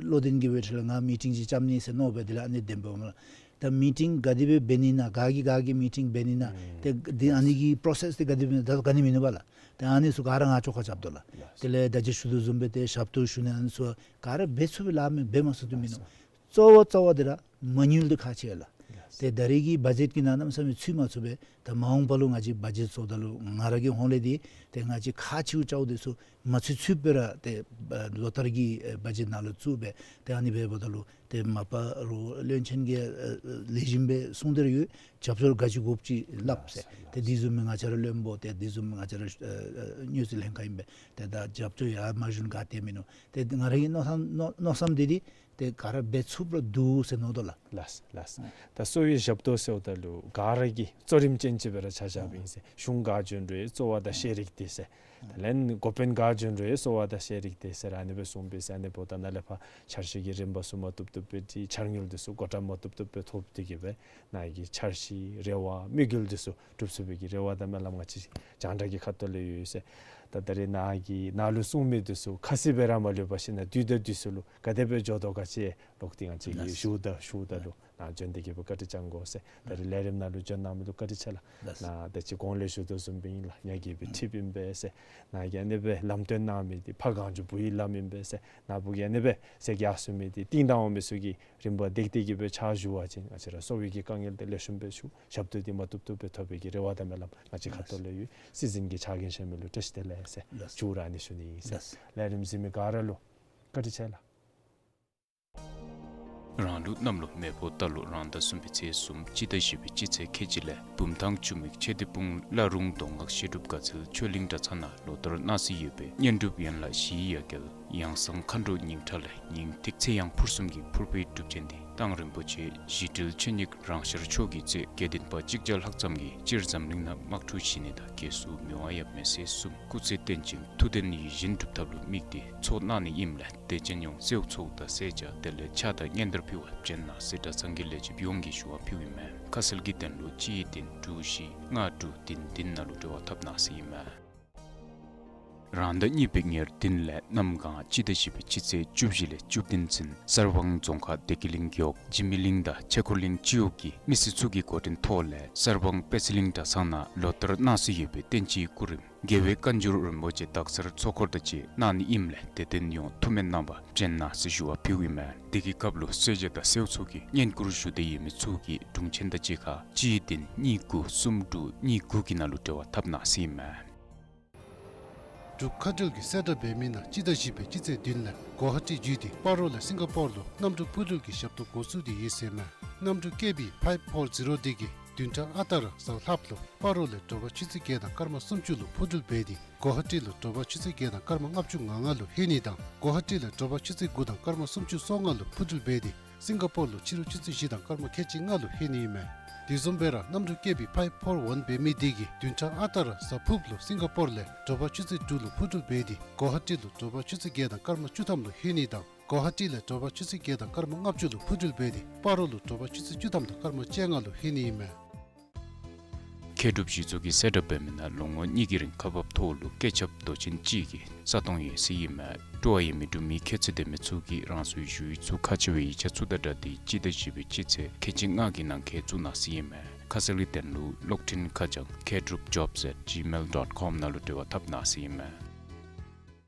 བློ་ལྡན་གྱི་འབད་ཁྲིད་ལས་ང་མི་ཊིང་ཅིག་རྐྱབ་ནི་ཟེར་མནོ་སྦེ་དེ་ལས་ཨ་ནི་དེམ་འབདཝ་མས་ལགས། ད་མི་ཊིང་ག་དེ་སྦེ་འབད་ནི་ན། ག་གིས་ག་གི་མི་ཊིང་འབད་ནི་ན། ཨུམ་ཏེ་འདི་ཨ་ནི་གི་པྲོ་སེསི་འདི་ག་དེ་སྦེ་ད་ག་ནི་མིན་ནུག་པ་ལགས། ཏེ་ཨ་ནི་ཚུ་ག་ར་ང་བཅོ་ཁ་རྐྱབ་དོ་ལགས། ལགས། དེ་ལས་ད་ཅི་ཞུ་དོ་བཟུམ་སྦེ་ཏེ་ཞབས་ཏོག་ཞུ་ནི་ཨ་ནི་ཚུ་ག་ར་འབད་ཚུགས་པའི་ལཱ་མེན། འབད་མ་ཚུགས་དོ་མིན་ནུག། ལགས། གཙོ་བོ་གཙོ་བོ་འདི་ར་མ་དངུལ་འདི་ཁག་ཆེ་ལགས། ལགས། ཏེ་ད་རེས་ཀྱི་བ་ཇེཊ་ཀྱི་ནང་གནམ་མེད་ས་མེད་ཚུད་མ་ཚུགས་པས། ད་མ་འོངས་པ་ལུ་ང་བཅས་བ་ཇེཊ་བཟོཝ་ད་ལུ་ང་ར་གི་ཧོངས་ལས་འདི་ཏེ་ང་བཅས་ཁག་ཆེཝ་ཅིག་འདི་ཚུ་མ་ཚུད་ཚུདཔ་སྦེ་ར་ཏེ་ཨ་ལོ་ལྟར་གྱི་ཨེ་བ་ཇེཊ་ནང་ལུ་བཙུགས་སྦེ། ཏེ་ཨ་ནི་འབདཝ་ད་ལུ་ཏེ་མ་པ་རོགས་བློན་ཆེན་གྱིས་ཨ་ཨ་ལེགས་ཤོམ་སྦེ་གསུངས་ཏེ་ར་ཡོད། རྒྱབ་སྐྱོར་ག་ཅི་དགོཔ་ཅིག་སླབ་ཟེར། ལགས། ཏེ་དེ་བཟུམ་སྦེ་ང་བཅས་ར་བློན་པོ་ཏེ་དེ་བཟུམ་ང་བཅས་ར་ཨ་ཨ་དངུལ་རྩིས་ལྷན་ཁག་ཨིན་པས། ཏེ་ད་རྒྱབ་སྐྱོར་ཡར་མ་ཞུ་ན་ག་ཏེ་མིན་ནུག། ཏེ་ང་ར་གི་མནོ་བསམ་མནོ་མནོ་བསམ་འདི་འདི་ཏེ་ག་ར་འབད་ཚུགསཔ་ར་འདུག་ཟེར་མནོ་དོ་ལགས། ལགས་ལགས། ད་གསོ་བའི་ཞབས་ཏོག་ཟེརཝ་ད་ལུ་ག་ར་གི་གཙོ་རིམ་ཅན་ཅིག་སྦེ་ར་ཆ་བཞགཔ་ཨིན་ཟེར། གཞུང་ག་བྱོན་རུང་གསོ་བ་དང་ཤེས་རིག་འདི་ཟེར། ད་ལན་འགོ་དཔོན་ག་བྱོན་རུང་གསོ་བ་དང་ཤེས་རིག་འདི་ཟེར་ཨ་ནི་སྦེ་གསུངས་པས་ཟེར། ཨ་ནི་འབདཝ་ད་ནཱ་ལས་ཕར་འཆར་གཞི་གི་རིམ་པ་ཚུ་མ་བཏུབ་བཏུབ་སྦེ་འདི་འཆར་དངུལ་འདི་ཚུ་བགོ་བཀྲམ་མ་བཏུབ་བཏུབ་སྦེ་ཐོབ་སྟེ་གི་སྦེ་ནཱ་གི་འཆར་གཞི་རེ་བ་དམིགས་ཡུལ་འདི་ཚུ་འགྲུབ་ཚུགས་པའི་གི་རེ་བ་དང་སྨོན་ལམ་ང་བཅས་རྒྱང་བསྒྲགས་ཀྱི་ཁ་ཐུག་ལས་ཡོད་ཟེར། ད་ད་རེས་ནཱ་གི་ནཱ་ལུ་གསུང་མི་འདི་ཚུ་ཁ་གསལ་སྦེ་ར་མ་ལུས་པ་ཅིན་ནཱ་དུས་དང་དུས་སུ་ལུ་ག་དེ་སྦེ་འགྱོ་དོ་ག་ཅིག་ལོག་སྟེ་ང་བཅས་ཀྱིས་ཞུཝ་ད་ཞུཝ་ད་ལུ་ནཱ་བྱོན་ཏེ་གི་སྦེ་བཀའ་དྲིན་བསྐྱང་དགོ་ཟེར། ད་རེས་ལས་རིམ་ནང་ལུ་བྱོན་གནང་མི་ལུ་བཀའ་དྲིན་ཆེ་ལགས། ལགས། ནཱ་ད་ཅི་གོང་ལས་ཞུ་དོ་བཟུམ་སྦེ་ཨིན་ལགས། ཉ་རྒྱལ་པོའི་ཁྲིདཔ་ཨིན་པས་ཟེར། ནཱ་གིས་ཨ་ནི་སྦེ་ལམ་སྟོན་གནང་མི་འདི་ཕ་གངས་ལྗོངས་བོད་ཡུལ་ལམ་ཨིན་པས་ཟེར། ནཱ་བུ་གིས་ཨ་ནི་སྦེ་ཟེར་གི་ཡར་སོང་མི་འདི་བཏིང་གཏང་འོང་མི་ཚུ་གི་རིམ་པ་བརྡེག་སྟེ་གི་སྦེ་ཕྱག་ཞུ་བ་ཅིན་ང་བཅས་ར་གསོ་བའི་གི་དཀའ་ངལ་འདི་ལེགས་ཤོམ་སྦེ་ཞུ། ཞབས་ཏོག་འདི་མ་བཏུབ་བཏུབ་སྦེ་ཐོབ་པའི་གི་རེ་བ་དང་སྨོན་ལམ་ང་བཅས་ཁ་ཐུག་ལས་ཡོད། སྲིད་འཛིན་གྱི་ཕྱག་འགན་བཞེས་མི་ལུ་བཀྲ་ཤིས་བདེ་ལེགས་ཟེར། ལགས། མཇུག་ར་ཨ་ནི་ཞུ་ནི་ཨིན་ཟེར། ལགས། ལས་རིམ་གཟིགས་མི་ག་ར་ལུ་བཀའ་དྲིན་ཆེ་ལགས། རང་ལུགས་གནམ་ལོ་མེ་ཕོ་རྟ་ལོ་རང་ཟླ་གསུམ་པའི་ཚེས་གསུམ་སྤྱི་ཟླ་བཞི་པའི་སྤྱི་ཚེས་ཁལ་གཅིག་ལས་བུམ་ཐང་ཆུ་མིག་ཆོས་སྡེ་སྤུངས་བླ་རུང་མདོ་སྔགས་བཤད་སྒྲུབ་དགའ་ཚལ་ཆོས་གླིང་གྲྭ་ཚང་ནང་ལོ་ལྟར་གནང་སྲོལ་ཡོད་པའི་བསྙེན་སྒྲུབ་ཡན་ལག་བཞིའི་ཡ་གྱལ་ཡང་གསང་མཁའ་འགྲོ་སྙིང་ཁྲག་ལས་སྙིང་ཐིག་ཚེ་ཡང་ཕུར་གསུམ་གྱི་ཕུར་པའི་སྒྲུབ་ཆེན་འདི་གདངས་རིན་པོ་ཆེ་ཞི་དྲིལ་ཆོས་ཉིད་རང་ཤར་མཆོག་གིས་མཛད། དགེ་ལྡན་པ་གཅིག་བརྒྱ་ལྷག་ཙམ་གྱིས་སྤྱིར་འཛམ་གླིང་ནང་དམག་འཁྲུག་ཞི་ནི་དང་རྒྱལ་སྲུང་མི་དབང་ཡབ་མེས་སྲས་གསུམ་སྐུ་ཚེ་བརྟན་ཅིང་མཐུ་ལྡན་ཡིད་བཞིན་སྒྲུབ་ཐབས་ལུ་དམིགས་ཏེ་ཚོགས་གནང་ནི་ཨིནམ་ལས་དད་ཅན་ཡོངས་གསོལཝ་ཚོགས་དང་གསོལ་ཇ་དེ་ལས་ཕྱག་དང་སྙན་དར་ཕུལ་བར་བྱོན་གནང་ཟེར་གྲྭ་ཚང་གི་ལས་བྱེདཔ་ཡོངས་ཀྱིས་ཞུ་བ་ཕུལཝ་ཨིན་མས། ཁ་གསལ་གྱི་དོན་ལུ་གཅིག་བདུན་དྲུག་བཞི་ལྔ་དྲུག་བདུན་བདུན་ནང་ལུ་འབྲེལ་བ་འཐབ་གནང་ཟེར་ཨིན་མས། རང་ཟླ་གཉིས་པའི་ཉེར་བདུན་ལས་གནམ་གང་སྤྱི་ཟླ་བཞི་པའི་སྤྱི་ཚེས་བཅུ་བཞི་ལས་བཅུ་བདུན་ཚུན་གསར་སྤང་རྫོང་ཁག་བདེ་སྐྱིད་གླིང་རྒེད་འོག་འཇིགས་མེད་གླིང་དང་ཆོས་འཁོར་གླིང་སྤྱི་འོག་གི་མི་སེར་ཚུ་གི་འགོ་འདྲེན་ཐོག་ལས་གསར་སྤང་དཔལ་སྲིད་གླིང་གྲྭ་ཚང་ནང་ལོ་ལྟར་གནང་སྲོལ་ཡོད་པའི་བསྟན་སྤྱིའི་སྐུ་རིམ་རྒྱལ་བའི་བཀའ་འགྱུར་རིན་པོ་ཆེ་དག་ཚར་ཚོགས་འཁོར་དང་བཅས་གནང་ནི་ཨིནམ་ལས་དད་ལྡན་ཡོངས་ཐུགས་སྨོན་གནང་བར་བྱོན་གནང་ཟེར་ཞུ་བ་ཕུལཝ་ཨིན་མས། དེ་གི་སྐབས་ལུ་གསོལ་ཇ་དང་གསོལཝ་ཚོགས་ཀྱི་བསྙེན་བཀུར་ཞུ་འདོད་ཡོད་མི་ཚུ་གིས་དྲུང་ཆེན་དང་གཅིག་ཁར་གཅིག་བདུན་གཉིས་དགུ་གསུམ་དྲུག་གཉིས་དགུ་གི་ནང་ལུ་འབྲེལ་བ་འཐབ་གནང་ཟེར་ཨིན་མས། འབྲུག་མཁའ་འགྲུལ་གྱིས་གསལ་བསྒྲགས་འབད་མི་ནང་སྤྱི་ཟླ་བཞི་པའི་སྤྱི་ཚེས་བདུན་ལས་གོ་ཧ་ཊི་བརྒྱུད་དེ་སྤ་རོ་ལས་སིང་ག་པོར་ལུ་གནམ་གྲུ་སྤུས་ལེགས་ཀྱི་ཞབས་ཏོག་འགོ་བཙུགས་ཏེ་ཡོད་ཟེར་ཨིན་མས། གནམ་གྲུ་ཀེ་བི་ཕའིབ་ཕོར་ཛི་རོ་འདི་གིས་ བདུན་ཕྲག་ཨ་རྟག་ར་གཟའ་ལྷགཔ་ལུ་སྤ་རོ་ལས་དྲོ་པ་ཆུ་ཚོད་བརྒྱད་དང་སྐར་མ་སུམ་ཅུ་ལུ་འཕུར་འགྲུལ་འབད་དེ་གོ་ཧ་ཊི་ལུ་དྲོ་པ་ཆུ་ཚོད་བརྒྱད་དང་སྐར་མ་ལྔ་བཅུ་ང་ལྔ་ལུ་ལྷོད་ནི་དང་གོ་ཧ་ཊི་ལས་དྲོ་པ་ཆུ་ཚོད་དགུ་དང་སྐར་མ་སུམ་ཅུ་སོ་ལྔ་ལུ་འཕུར་འགྲུལ་འབད་དེ་སིང་ག་པོར་ལུ་ཕྱི་རུ་ཆུ་ཚོད་བཞི་དང་སྐར་མ་ཁལ་གཅིག་ལྔ་ལུ་ལྷོད་ནི་ཨིན་མས། དེ་བཟུམ་སྦེ་ར་གནམ་གྲུ་ཀེ་བི་ཕའིབ་ཕོར་ཝན་འབད་མི་དེ་གིས་བདུན་ཕྲག་ཨ་རྟག་ར་གཟའ་ཕུརཔ་ལུ་སིང་ག་པོར་ལས་དྲོ་པ་ཆུ་ཚོད་དྲུག་ལུ་འཕུར་འགྲུལ་འབད་དེ་གོ་ཧ་ཊི་ལུ་དྲོ་པ་ཆུ་ཚོད་བརྒྱད་དང་སྐར་མ་བཅུ་ཐམ་ལུ་ལྷོད་ནི་དང་གོ་ཧ་ཊི་ལས་དྲོ་པ་ཆུ་ཚོད་བརྒྱད་དང་སྐར་མ་ལྔ་བཅུ་ལུ་འཕུར་འགྲུལ་འབད་དེ་སྤ་རོ་ལུ་དྲོ་པ་ཆུ་ཚོད་བཅུ་ཐམ་དང་སྐར་མ་བཅོ་ལྔ་ལུ་ལྷོད་ནི་ཨིན་མས། མཁས་གྲུབ་གཞི་ཚོགས་ཀྱིས་གསལ་བསྒྲགས་འབད་མི་ནང་ལོ་ངོ་གཉིས་ཀྱི་རིང་ཁག་འབགཔ་ཐོག་ལུ་སྐད་ཁྱབ་མདོ་ཆེན་གཅིག་གི་ས་སྟོང་ཡོད་ཟེར་ཨིན་མས། སྤྲོ་བ་ཡོད་མི་འབྲུག་མི་ཁྱད་ཚད་ལྡན་མི་ཚུ་གིས་རང་སོའི་ཞུ་ཡིག་ཚུ་ཁག་ཆེ་བའི་ཡིག་ཆ་ཚུ་དང་སྦྲགས་ཏེ་སྤྱི་ཟླ་བཞི་པའི་སྤྱི་ཚེས་ཁལ་གཅིག་ལྔ་གི་ནང་འཁོད་བཙུགས་གནང་ཟེར་ཨིན་མས། ཁ་གསལ་གྱི་དོན་ལུ་གློག་འཕྲིན་ཁ་བྱང་མཁས་གྲུབ་ཇོབས་ཨེཊ་ཇི་མེལ་ཌོཊ་ཀོམ་ནང་ལུ་འབྲེལ་བ་འཐབ་གནང་ཟེར་ཨིན་མས།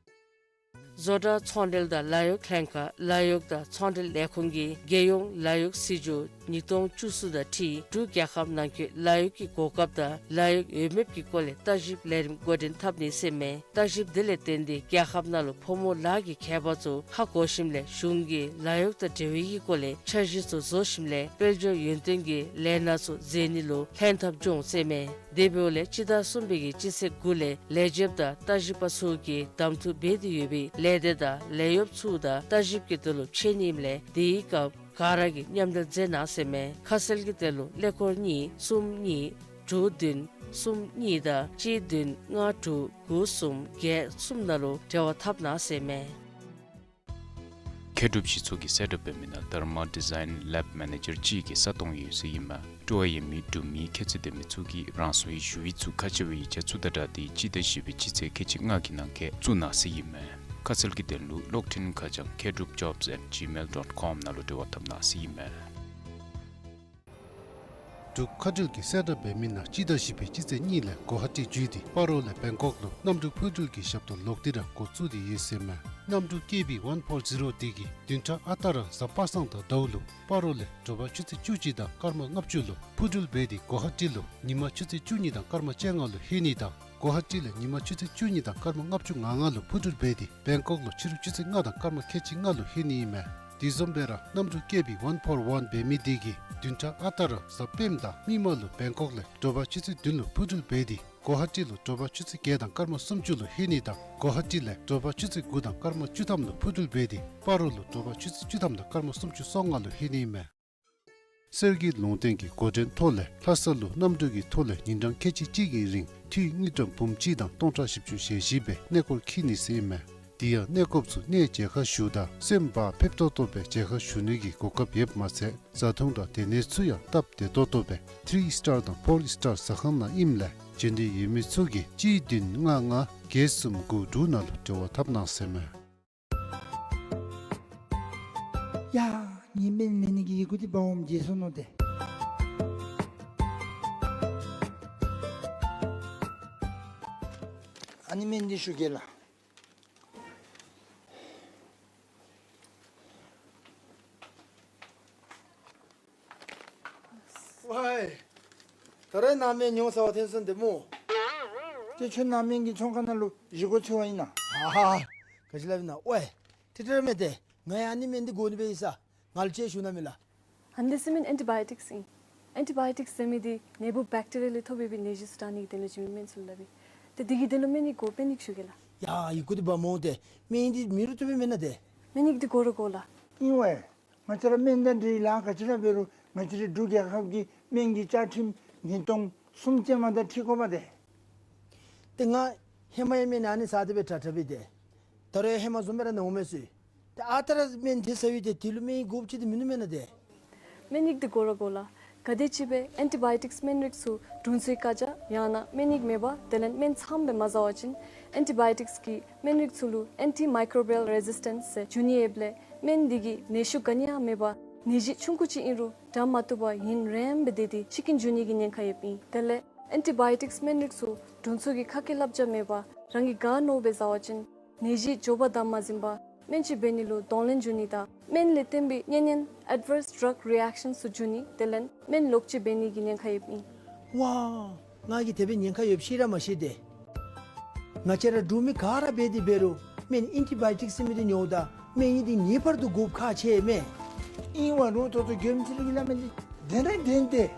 བཟོ་གྲྭ་ཚོང་འབྲེལ་དང་ལཱ་གཡོག་ལྷན་ཁག་ལཱ་གཡོག་དང་ཚོང་འབྲེལ་ལས་ཁུངས་ཀྱིས་རྒྱལ་ཡོངས་ལཱ་གཡོག་སྲིད་བྱུས་ཉིས་སྟོང་བཅུ་གསུམ་དང་འཁྲིལ་འབྲུག་རྒྱལ་ཁབ་ནང་འཁོད་ལཱ་གཡོག་གི་གོ་སྐབས་དང་ལཱ་གཡོག་འོས་འབབ་ཀྱི་སྐོར་ལས་བརྟག་ཞིབ་ལས་རིམ་འགོ་འདྲེན་འཐབ་ནི་ཟེར་མས། བརྟག་ཞིབ་དེ་ལས་བརྟེན་ཏེ་རྒྱལ་ཁབ་ནང་ལུ་ཕོ་མོ་ལཱ་གི་ཁྱད་པར་ཚུ་ཧ་གོ་ཞིནམ་ལས་གཞུང་གི་ལཱ་གཡོག་དང་འབྲེལ་བའི་གི་སྐོར་ལས་འཆར་གཞི་ཚུ་བཟོ་ཞིནམ་ལས་དཔལ་འབྱོར་ཡོན་ཏན་གྱི་ལས་སྣ་ཚུ་མཛད་ནི་ལུ་ལྷན་ཐབས་འབྱུང་ཟེར་མས། དེ་འབདཝ་ལས་སྤྱི་ཟླ་གསུམ་པའི་གི་སྤྱི་ཚེས་དགུ་ལས་ལས་བྱེདཔ་དང་བརྟག་ཞིབ་པ་ཚུ་གིས་གདམ་འཐུ་འབད་དེ་ཡོད་པའི་ལས་སྡེ་དང་ལས་གཡོགཔ་ཚུ་དང་བརྟག་ཞིབ་ཀྱི་དོན་ལུ་ཕྱད་ནི་ཨིནམ་ལས་དེའི་སྐབས་ག་ར་གིས་མཉམ་འབྲེལ་མཛད་གནང་ཟེར་མས། ཁ་གསལ་གྱི་དོན་ལུ་ཀླད་ཀོར་གཉིས་གསུམ་གཉིས་དྲུག་བདུན་གསུམ་གཉིས་དང་གཅིག་བདུན་ལྔ་དྲུག་དགུ་གསུམ་བརྒྱད་གསུམ་ནང་ལུ་འབྲེལ་བ་འཐབ་གནང་ཟེར་མས། མཁས་གྲུབ་གཞི་ཚོགས་ཀྱིས་གསལ་བསྒྲགས་འབད་མི་ནང་དྷརྨ་ཌི་ཛའིན་ལེབ་མེ་ནེ་ཇར་གཅིག་གི་ས་སྟོང་ཡོད་ཟེར་ཨིན་མས། སྤྲོ་བ་ཡོད་མི་འབྲུག་མི་ཁྱད་ཚད་ལྡན་མི་ཚུ་གིས་རང་སོའི་ཞུ་ཡིག་ཚུ་ཁག་ཆེ་བའི་ཡིག་ཆ་ཚུ་དང་སྦྲགས་ཏེ་སྤྱི་ཟླ་བཞི་པའི་སྤྱི་ཚེས་ཁལ་གཅིག་ལྔ་གི་ནང་འཁོད་བཙུགས་གནང་ཟེར་ཨིན་མས། ཁ་གསལ་གྱི་དོན་ལུ་གློག་འཕྲིན་ཁ་བྱང་མཁས་གྲུབ་ཇོབས་ཨེཊ་ཇི་མེལ་ཌོཊ་ཀོམ་ནང་ལུ་འབྲེལ་བ་འཐབ་གནང་ཟེར་ཨིན་མས། འབྲུག་མཁའ་འགྲུལ་གྱིས་གསལ་བསྒྲགས་འབད་མི་ནང་སྤྱི་ཟླ་བཞི་པའི་སྤྱི་ཚེས་གཉིས་ལས་གོ་ཧ་ཊི་བརྒྱུད་དེ་སྤ་རོ་ལས་བེང་ཀོག་ལུ་གནམ་གྲུ་འཕུར་འགྲུལ་གྱི་ཞབས་ཏོག་ལོག་སྟེ་ར་འགོ་བཙུགས་ཏེ་ཡོད་ཟེར་མས། གནམ་གྲུ་ཀེ་བི་ཝན་ཕོར་ཛི་རོ་དེ་གིས་བདུན་ཕྲག་ཨ་རྟག་ར་གཟའ་པ་སངས་དང་ཟླཝ་ལུ་སྤ་རོ་ལས་དྲོ་པ་ཆུ་ཚོད་བཅུ་གཅིག་དང་སྐར་མ་ལྔ་བཅུ་ལུ་འཕུར་འགྲུལ་འབད་དེ་གོ་ཧ་ཊི་ལུ་ཉིན་མ་ཆུ་ཚོད་བཅུ་གཉིས་དང་སྐར་མ་བཅོ་ལྔ་ལུ་ལྷོད་ནི་དང་གོ་ཧ་ཊི་ལས་ཉིན་མ་ཆུ་ཚོད་བཅུ་གཉིས་དང་སྐར་མ་ལྔ་བཅུ་ང་ལྔ་ལུ་འཕུར་འགྲུལ་འབད་དེ་བེང་ཀོག་ལུ་ཕྱི་རུ་ཆུ་ཚོད་ལྔ་དང་སྐར་མ་ཁལ་གཅིག་ལྔ་ལུ་ལྷོད་ནི་ཨིན་མས། དེ་བཟུམ་སྦེ་ར་གནམ་གྲུ་ཀེ་བི་ཝན་ཕོར་ཝན་འབད་མི་དེ་གིས་བདུན་ཕྲག་ཨ་རྟག་ར་གཟའ་སྤེནམ་དང་མིག་དམར་ལུ་བེང་ཀོག་ལས་དྲོ་པ་ཆུ་ཚོད་བདུན་ལུ་འཕུར་འགྲུལ་འབད་དེ་གོ་ཧ་ཊི་ལུ་དྲོ་པ་ཆུ་ཚོད་བརྒྱད་དང་སྐར་མ་སུམ་ཅུ་ལུ་ལྷོད་ནི་དང་གོ་ཧ་ཊི་ལས་དྲོ་པ་ཆུ་ཚོད་དགུ་དང་སྐར་མ་བཅུ་ཐམ་ལུ་འཕུར་འགྲུལ་འབད་དེ་སྤ་རོ་ལུ་དྲོ་པ་ཆུ་ཚོད་བཅུ་ཐམ་དང་སྐར་མ་སུམ་ཅུ་སོ་ལྔ་ལུ་ལྷོད་ནི་ཨིན་མས། གསེར་གྱི་ལུང་བསྟན་གྱི་འགོ་འདྲེན་ཐོག་ལས་ལྷ་ས་ལུ་གནམ་གྲུ་གི་ཐོག་ལས་ཉིན་གྲངས་ཁལ་གཅིག་གཅིག་གི་རིང་འཐུས་དངུལ་ཀྲམ་འབུམ་གཅིག་དང་སྟོང་ཕྲག་བཞི་བཅུ་ཞེ་བཞི་སྦེ་གནས་སྐོར་འཁྱིད་ནི་ཟེར་ཨིན་མས། དེ་ཡང་གནས་སྐོརཔ་ཚུ་གནས་མཇལ་ཁ་ཞུཝ་ད་སེམས་བག་ཕེབས་ཏོག་ཏོ་སྦེ་མཇལ་ཁ་ཞུ་ནི་གི་གོ་སྐབས་ཡོདཔ་མ་ཚད་བཟའ་འཐུང་དང་སྡོད་གནས་ཚུ་ཡང་སྟབས་བདེ་ཏོག་ཏོ་སྦེ་ཐི་རི་སི་ཊར་དང་ཕོར་སི་ཊར་ཟ་ཁང་ནང་ཨིནམ་ལས་འབྱོན་འདོད་ཡོད་མི་ཚུ་གིས་གཅིག་བདུན་ལྔ་ལྔ་བརྒྱད་གསུམ་དགུ་དྲུག་ནང་ལུ་འབྲེལ་བ་འཐབ་གནང་ཟེར་ཨིན་མས། ཡ། ངེའི་སྨན་ལེན་ནི་གི་ཡི་གུ་འདི་འབག་འོངམ་བརྗེད་སོ་ནུག་ཏེ། ཨ་ནི་སྨན་འདི་ཞུ་གེ་ལགས། ཝའི། ད་རེས་ནཱ་སྨན་ཉོ་ཚར་བ་ཐོན་སོང་ཏེ་སྨོ། ཏེ་ཁྱོད་ནཱ་སྨན་གྱི་ཚོང་ཁང་ནང་ལུ་བཞེས་སྒོ་འཚོལ་བར་ཨིན་ན། ཨ་ཧ། ག་ཅི་སླབ་ཨིན་ན། ཝའི། ཏེ་ཏེ་ར་མེན་ཏེ། ང་ཡང་ཨ་ནི་སྨན་འདི་དགོ་ནི་སྦེ་ཨིན་ས། ང་ལུ་ཅིག་ཞུ་གནང་མས་ལགས། ཨ་ནི་འདི་ཟེར་མི་ཨེན་ཊི་བཱ་ཡོ་ཊིཀསི་ཨིན། ཨེན་ཊི་བཱ་ཡོ་ཊིཀསི་ཟེར་མི་འདི་ནད་འབུཔ་བེཀ་ཊི་རི་ཡ་ལས་ཐོབ་པའི་ནད་གཞི་ཚུ་དྲག་ནི་གི་དོན་ལུ་བྱིན་མི་སྨན་ཚུ་ལུ་སླབ་ཨིན། ཏེ་འདི་གི་དོན་ལུ་སྨན་གྱི་སྒོ་སྨན་ཡིག་ཞུ་གེ་ལགས། ཡ། ཡི་གུ་འདི་འབག་འོང་ཏེ། སྨན་ཡིག་འདི་མེད་རུང་བཏུབ་པས་མེན་ན་ཏེ། སྨན་ཡིག་འདི་དགོ་ར་དགོ་ལགས། ཨིན་ཝའི། ང་བཅས་ར་སྨན་དང་འབྲེལ་ལཱ་ག་ཅི་ར་འབད་རུང་ང་བཅས་རའི་འབྲུག་རྒྱལ་ཁབ་ཀྱི་སྨན་གྱི་བཅའ་ཁྲིམས་ཉིས་སྟོང་གསུམ་ཅན་མ་དང་འཁྲིལ་དགོ་པས་ཏེ། ཏེ་ང་ཧེ་མ་ཡང་སྨན་ཨ་ནི་ཟ་སྟེ་སྦེ་དྲག་དྲག་པས་ཏེ། ད་རུང་ཡང་ཧེ་མ་བཟུམ་སྦེ་ར་ན་འོང་མས་ཟེར། ཏེ་ཨ་རྟག་ར་སྨན་དེ་ཟ་བའི་ཏེ་དེ་ལུ་སྨན་ཡིག་དགོཔ་ཅིག་ཏེ་མིན་ནུག་མེན་ན་ཏེ། སྨན་ཡིག་འདི་དགོ་ར་དགོ་ལགས། ག་དེམ་ཅིག་སྦེ་ཨེན་ཊི་བཱ་ཡོ་ཊིཀསི་སྨན་རིགས་ཚུ་དྲུང་འཚོའི་བཀའ་རྒྱ་ཡང་ན་སྨན་ཡིག་མེད་པར་དེ་ལས་སྨན་ཚངམ་སྦེ་མ་ཟ་བ་ཅིན་ཨེན་ཊི་བཱ་ཡོ་ཊིཀསི་གི་སྨན་རིགས་ཚུ་ལུ་ཨེན་ཊི་མའི་ཀོ་བི་ཡལ་རེ་ཟིས་ཊེནསི་ཟེར་འབྱུང་ནི་ཡོདཔ་ལས་སྨན་འདི་གིས་ནད་ཤུགས་ག་ནི་ཡང་མེད་པར་ནད་གཞི་ཆུང་ཀུ་ཅིག་ཨིན་རུང་དྲག་མ་བཏུབ་པར་ཡུན་རིངམོ་སྦེ་སྡོད་དེ་ཤི་རྐྱེན་འབྱུང་ནི་གི་ཉེན་ཁ་ཡོདཔ་ཨིན། དེ་ལས་ཨེན་ཊི་བཱ་ཡོ་ཊིཀསི་སྨན་རིགས་ཚུ་དྲུང་འཚོ་གི་ཁ་སྐད་བསླབ་བྱ་མེད་པར་རང་གིས་ག་མནོཝ་སྦེ་ཟ་བ་ཅིན་ནད་གཞི་མགྱོགས་པར་དམ་མ་འཛིན་པར་སྨན་བཅོས་འབད་ནི་ལུ་གདོང་ལེན་འབྱུང་ནི་དང་སྨན་ལས་བརྟེན་པའི་གཉན་ཉེན་ཨེཌ་ཝརསི་ཌྲག་རི་ཨེཀ་ཤཱནསི་ཚུ་འབྱུང་ནི་དེ་ལས་སྨན་ལོག་སྤྱོད་འབད་ནི་གི་ཉེན་ཁ་ཡོདཔ་ཨིན། ཝའི། ང་གིས་དེ་སྦེ་ཉེན་ཁ་ཡོདཔ་ཤེས་ར་མ་ཤེས་ཏེ། ང་བཅས་ར་འབྲུག་མི་ག་ར་འབད་དེ་འབད་རུང་སྨན་ཨེན་ཊི་བཱ་ཡོ་ཊིཀསི་ཟེར་མི་འདི་ཉོཝ་ད་སྨན་ཡིག་འདི་ངེས་པར་དུ་དགོཔ་ཁག་ཆེ་མས། ཨིན་ཝའི་རུང་ད་ལྟོ་མགྱོནམ་ཅིག་ར་གི་སླབ་མི་འདི་བདེན་ར་བདེན་ཏེ།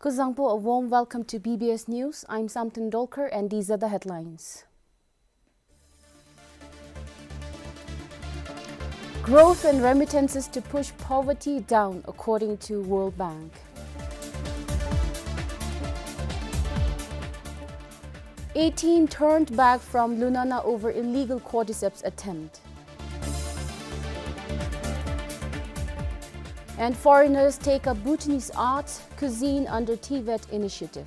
Kuzuzangpo, a warm welcome to B B S News. I'm Samten Dolkar, and these are the headlines. Growth in remittances to push poverty down, according to World Bank. Eighteen turned back from Lunana over illegal cordyceps attempt. And foreigners take up Bhutanese art cuisine under Tibet initiative.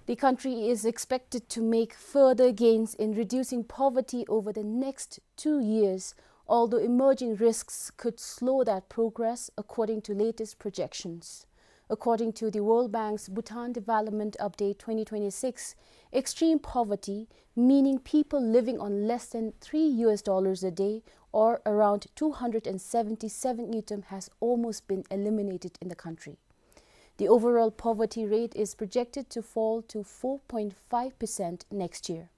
The country is expected to make further gains in reducing poverty over the next two years, although emerging risks could slow that progress, according to latest projections. According to the World Bank's Bhutan Development Update twenty twenty-six, extreme poverty, meaning people living on less than three U S dollars a day, or around two hundred and seventy-seven ngultrum, has almost been eliminated in the country. The overall poverty rate is projected to fall to four point five percent next year.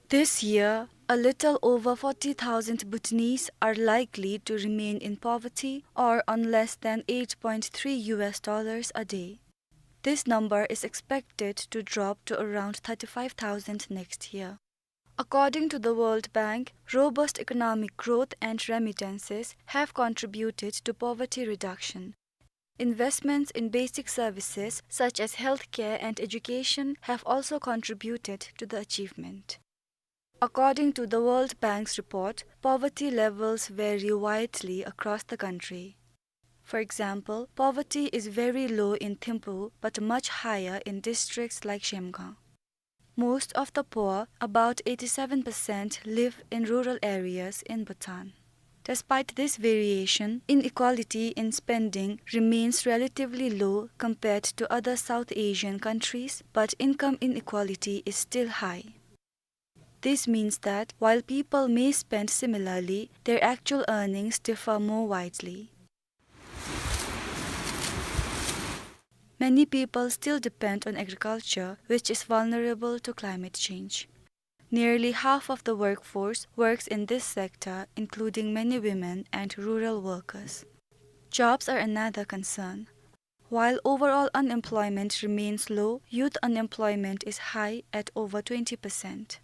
This year, a little over forty thousand Bhutanese are likely to remain in poverty or on less than eight point three U S dollars a day. This number is expected to drop to around thirty-five thousand next year. According to the World Bank, robust economic growth and remittances have contributed to poverty reduction. Investments in basic services such as healthcare and education have also contributed to the achievement. According to the World Bank's report, poverty levels vary widely across the country. For example, poverty is very low in Thimphu but much higher in districts like Zhemgang. Most of the poor, about eighty-seven percent, live in rural areas in Bhutan. Despite this variation, inequality in spending remains relatively low compared to other South Asian countries, but income inequality is still high. This means that while people may spend similarly, their actual earnings differ more widely. Many people still depend on agriculture, which is vulnerable to climate change. Nearly half of the workforce works in this sector, including many women and rural workers. Jobs are another concern. While overall unemployment remains low, youth unemployment is high at over twenty percent.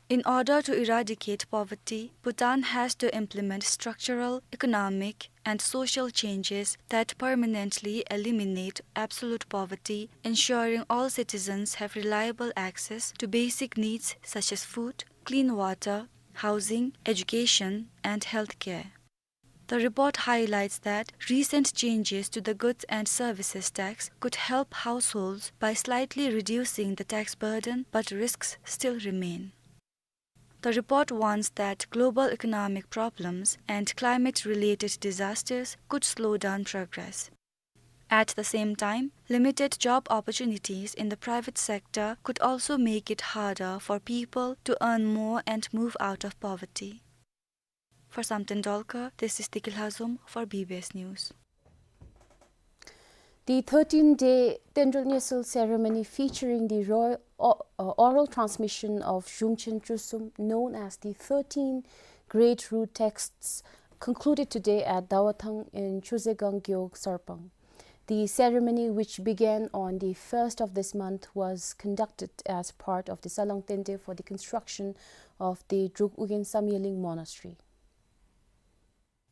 In order to eradicate poverty, Bhutan has to implement structural, economic, and social changes that permanently eliminate absolute poverty, ensuring all citizens have reliable access to basic needs such as food, clean water, housing, education, and healthcare. The report highlights that recent changes to the goods and services tax could help households by slightly reducing the tax burden, but risks still remain. The report warns that global economic problems and climate-related disasters could slow down progress. At the same time, limited job opportunities in the private sector could also make it harder for people to earn more and move out of poverty. For Samten Dolkar, this is Tikil Hazum for B B S News. The thirteen-day Tendrel Nyesil ceremony featuring the royal o-, uh, oral transmission of Zhumchen Chusum, known as the thirteen Great Root Texts, concluded today at Dawathang in Chuzegang Gewog Sarpang. The ceremony, which began on the first of this month, was conducted as part of the Salang Tende for the construction of the Druk Ugyen Samyeling Monastery.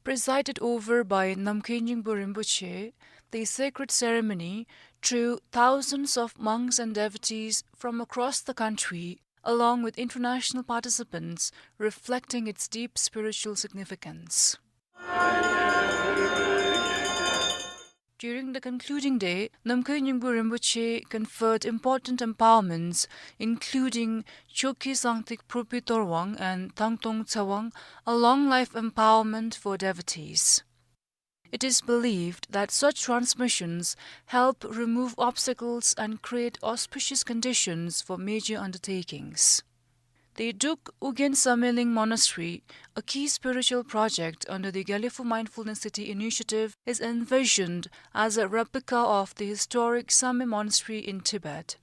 Presided over by Namkhai Nyingpo Rinpoche, the sacred ceremony drew thousands of monks and devotees from across the country, along with international participants, reflecting its deep spiritual significance. During the concluding day, Namkhai Nyingpo Rinpoche conferred important empowerments, including Chokyi Sangtik Purpi Torwang and Thangtong Tsewang, a long life empowerment for devotees. It is believed that such transmissions help remove obstacles and create auspicious conditions for major undertakings. The Druk Ugyen Samyeling Monastery, a key spiritual project under the Gelephu Mindfulness City initiative, is envisioned as a replica of the historic Samye Monastery in Tibet.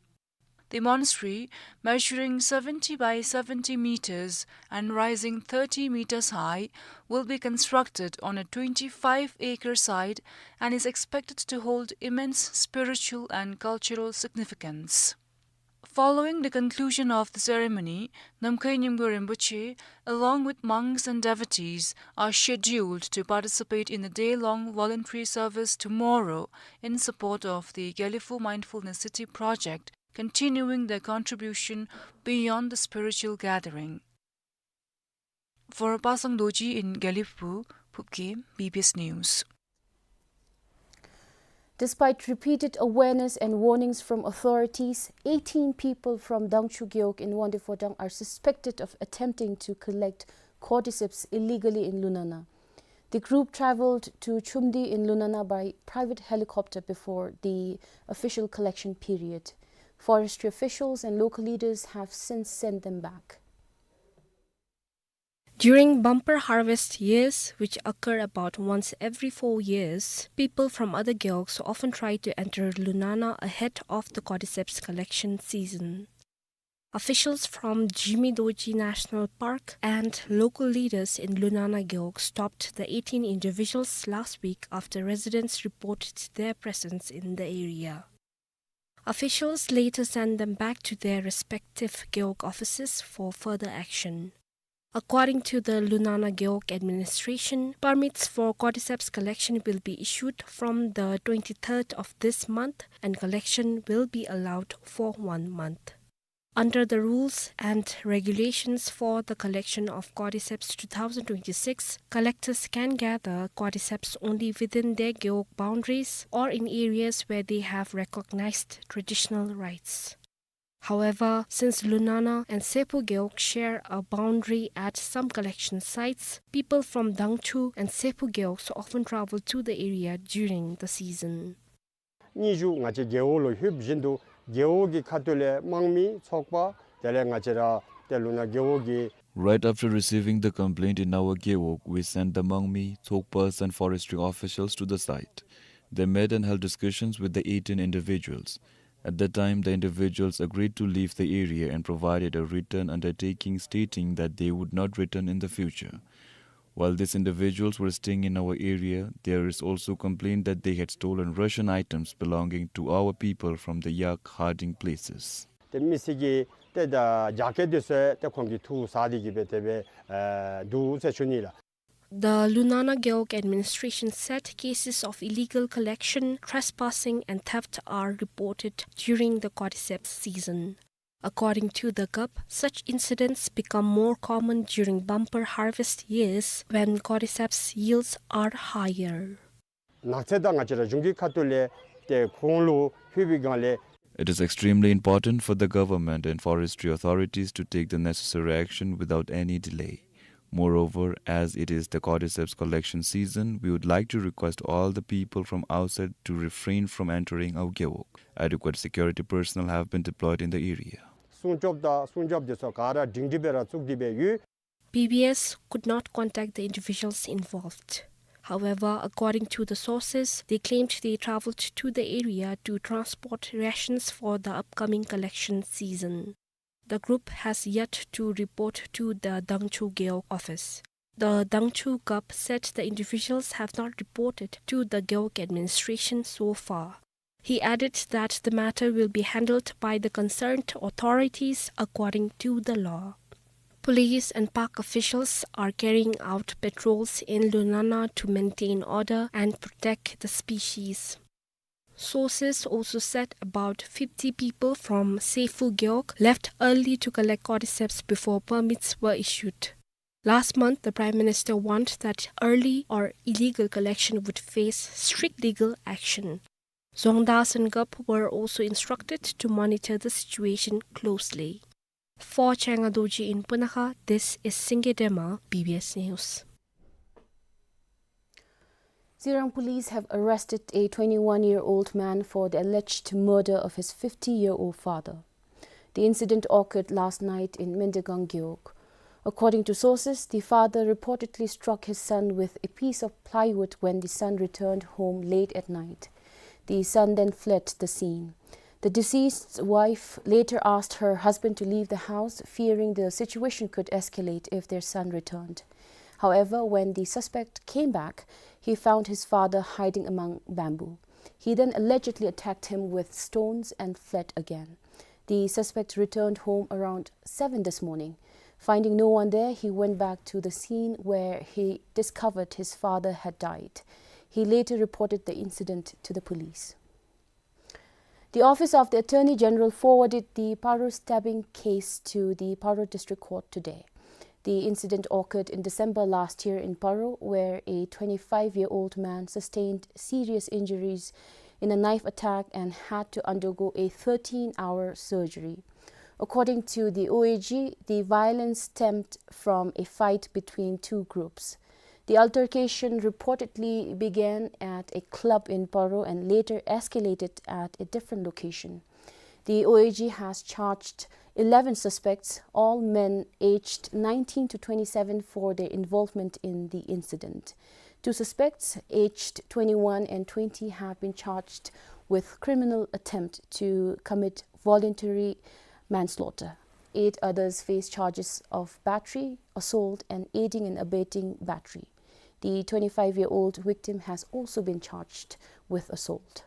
The monastery, measuring seventy by seventy meters and rising thirty meters high, will be constructed on a twenty-five acre site and is expected to hold immense spiritual and cultural significance. Following the conclusion of the ceremony, Namkhai Nyimgö Rinpoche, along with monks and devotees, are scheduled to participate in a day-long voluntary service tomorrow in support of the Gelephu Mindfulness City project, continuing their contribution beyond the spiritual gathering. For Pasang Dorji in Gelephu, Phubkem, B B S News. Despite repeated awareness and warnings from authorities, eighteen people from Dangchu Gewog in Wangdue Phodrang are suspected of attempting to collect cordyceps illegally in Lunana. The group traveled to Chumdi in Lunana by private helicopter before the official collection period. Forestry officials and local leaders have since sent them back. During bumper harvest years, which occur about once every four years, people from other gewogs often try to enter Lunana ahead of the cordyceps collection season. Officials from Jigme Dorji National Park and local leaders in Lunana Gewog stopped the eighteen individuals last week after residents reported their presence in the area. Officials later sent them back to their respective gewog offices for further action. According to the Lunana Gewog administration, permits for cordyceps collection will be issued from the twenty-third of this month and collection will be allowed for one month. Under the rules and regulations for the collection of cordyceps two thousand twenty-six, collectors can gather cordyceps only within their gewog boundaries or in areas where they have recognized traditional rights. However, since Lunana and Seppo Gewog share a boundary at some collection sites, people from Dangchu and Seppo Gewogs often travel to the area during the season. ཉིན་ཞུགས་ང་བཅས་རྒེད་འོག་ལུ་ལྷོདཔ་བཞིན་དུ་རྒེད་འོག་གི་ཁ་ཐུག་ལས་དམངས་མི་ཚོགས་པ་དེ་ལས་ང་བཅས་ར་ཏེ་ལུ་ན་རྒེད་འོག་གི Right after receiving the complaint in our gewog, we sent the Mangmi, Tsokpas and forestry officials to the site. They met and held discussions with the eighteen individuals. At that time, the individuals agreed to leave the area and provided a written undertaking stating that they would not return in the future. While these individuals were staying in our area, there is also complaint that they had stolen ration items belonging to our people from the yak herding places. ཏེ་མི་སེར་གྱི་ཏེ་ད་རྒྱགས་སྐལ་དེ་ཚུ་ཏེ་ཁོང་གིས་འཐུ་ཟ་སྟེ་གི་སྦེ་དེ་སྦེ་ཨེ་འདུག་ཟེར་ཞུ་ནི་ལགས། The Lunana Gewog administration said cases of illegal collection, trespassing and theft are reported during the cordyceps season. According to the gup, such incidents become more common during bumper harvest years when cordyceps yields are higher. ནགས་ཚལ་དང་ང་བཅས་ར་གཞུང་གི་ཁ་ཐུག་ལས་ཏེ་ཁོང་ལུ་ལྷོད་པའི་སྒང་ལས། It is extremely important for the government and forestry authorities to take the necessary action without any delay. Moreover, as it is the cordyceps collection season, we would like to request all the people from outside to refrain from entering our gewog. Adequate security personnel have been deployed in the area. སྲུང་སྐྱོབ་དང་སྲུང་སྐྱོབ་དེ་ཚུ་ག་ར་སྒྲིང་སྒྲི་སྦེ་ར་བཙུགས་ཏེ་སྦེ་ཡོད། B B S could not contact the individuals involved. However, according to the sources, they claimed they traveled to the area to transport rations for the upcoming collection season. The group has yet to report to the Dangchu Gewog office. The Dangchu gup said the individuals have not reported to the Gewog administration so far. He added that the matter will be handled by the concerned authorities according to the law. Police and park officials are carrying out patrols in Lunana to maintain order and protect the species. Sources also said about fifty people from Seppo Gewog left early to collect cordyceps before permits were issued. Last month, the Prime Minister warned that early or illegal collection would face strict legal action. Dzongda and gup were also instructed to monitor the situation closely. For Chenga Dorji in Punakha, this is Singye Dema, B B S News. Zirang police have arrested a twenty-one-year-old man for the alleged murder of his fifty-year-old father. The incident occurred last night in Mendegang Gewog. According to sources, the father reportedly struck his son with a piece of plywood when the son returned home late at night. The son then fled the scene. The deceased's wife later asked her husband to leave the house, fearing the situation could escalate if their son returned. However, when the suspect came back, he found his father hiding among bamboo. He then allegedly attacked him with stones and fled again. The suspect returned home around seven this morning. Finding no one there, he went back to the scene where he discovered his father had died. He later reported the incident to the police. The Office of the Attorney General forwarded the Paro stabbing case to the Paro District Court today. The incident occurred in December last year in Paro, where a twenty-five-year-old man sustained serious injuries in a knife attack and had to undergo a thirteen-hour surgery. According to the O A G, the violence stemmed from a fight between two groups. The altercation reportedly began at a club in Paro and later escalated at a different location. The O A G has charged eleven suspects, all men aged nineteen to twenty-seven, for their involvement in the incident. Two suspects, aged twenty-one and twenty, have been charged with criminal attempt to commit voluntary manslaughter. Eight others face charges of battery, assault, and aiding and abetting battery. The twenty-five-year-old victim has also been charged with assault.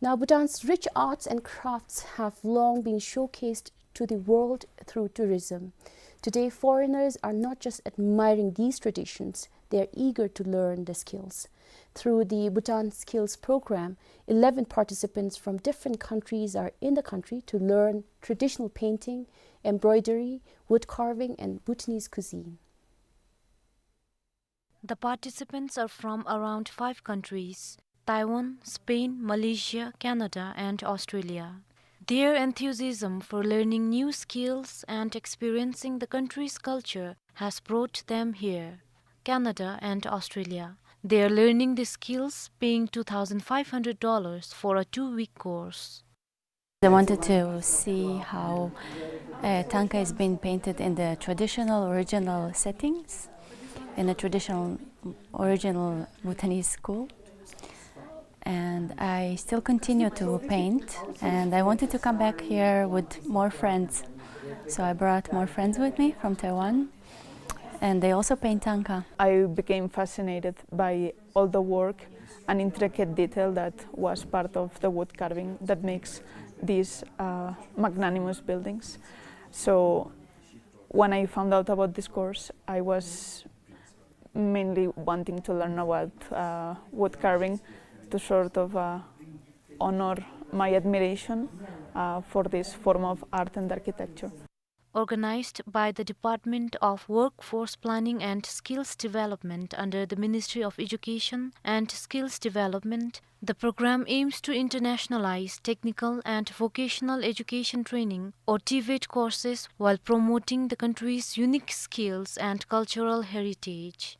Now, Bhutan's rich arts and crafts have long been showcased to the world through tourism. Today, foreigners are not just admiring these traditions, they are eager to learn the skills. Through the Bhutan Skills Program, eleven participants from different countries are in the country to learn traditional painting, embroidery, wood carving, and Bhutanese cuisine. The participants are from around five countries: Taiwan, Spain, Malaysia, Canada, and Australia. Their enthusiasm for learning new skills and experiencing the country's culture has brought them here, Canada and Australia. They are learning the skills, paying two thousand five hundred dollars for a two-week course. I wanted to see how, uh, tanka is being painted in the traditional, original settings, in a traditional, original Bhutanese school. And I still continue to paint, and I wanted to come back here with more friends. So I brought more friends with me from Taiwan, and they also paint tanka. I became fascinated by all the work and intricate detail that was part of the wood carving that makes these, uh, magnanimous buildings. So when I found out about this course, I was mainly wanting to learn about, uh, wood carving to sort of, uh, honor my admiration, uh, for this form of art and architecture. Organized by the Department of Workforce Planning and Skills Development under the Ministry of Education and Skills Development, the program aims to internationalize technical and vocational education training, or TVET, courses while promoting the country's unique skills and cultural heritage.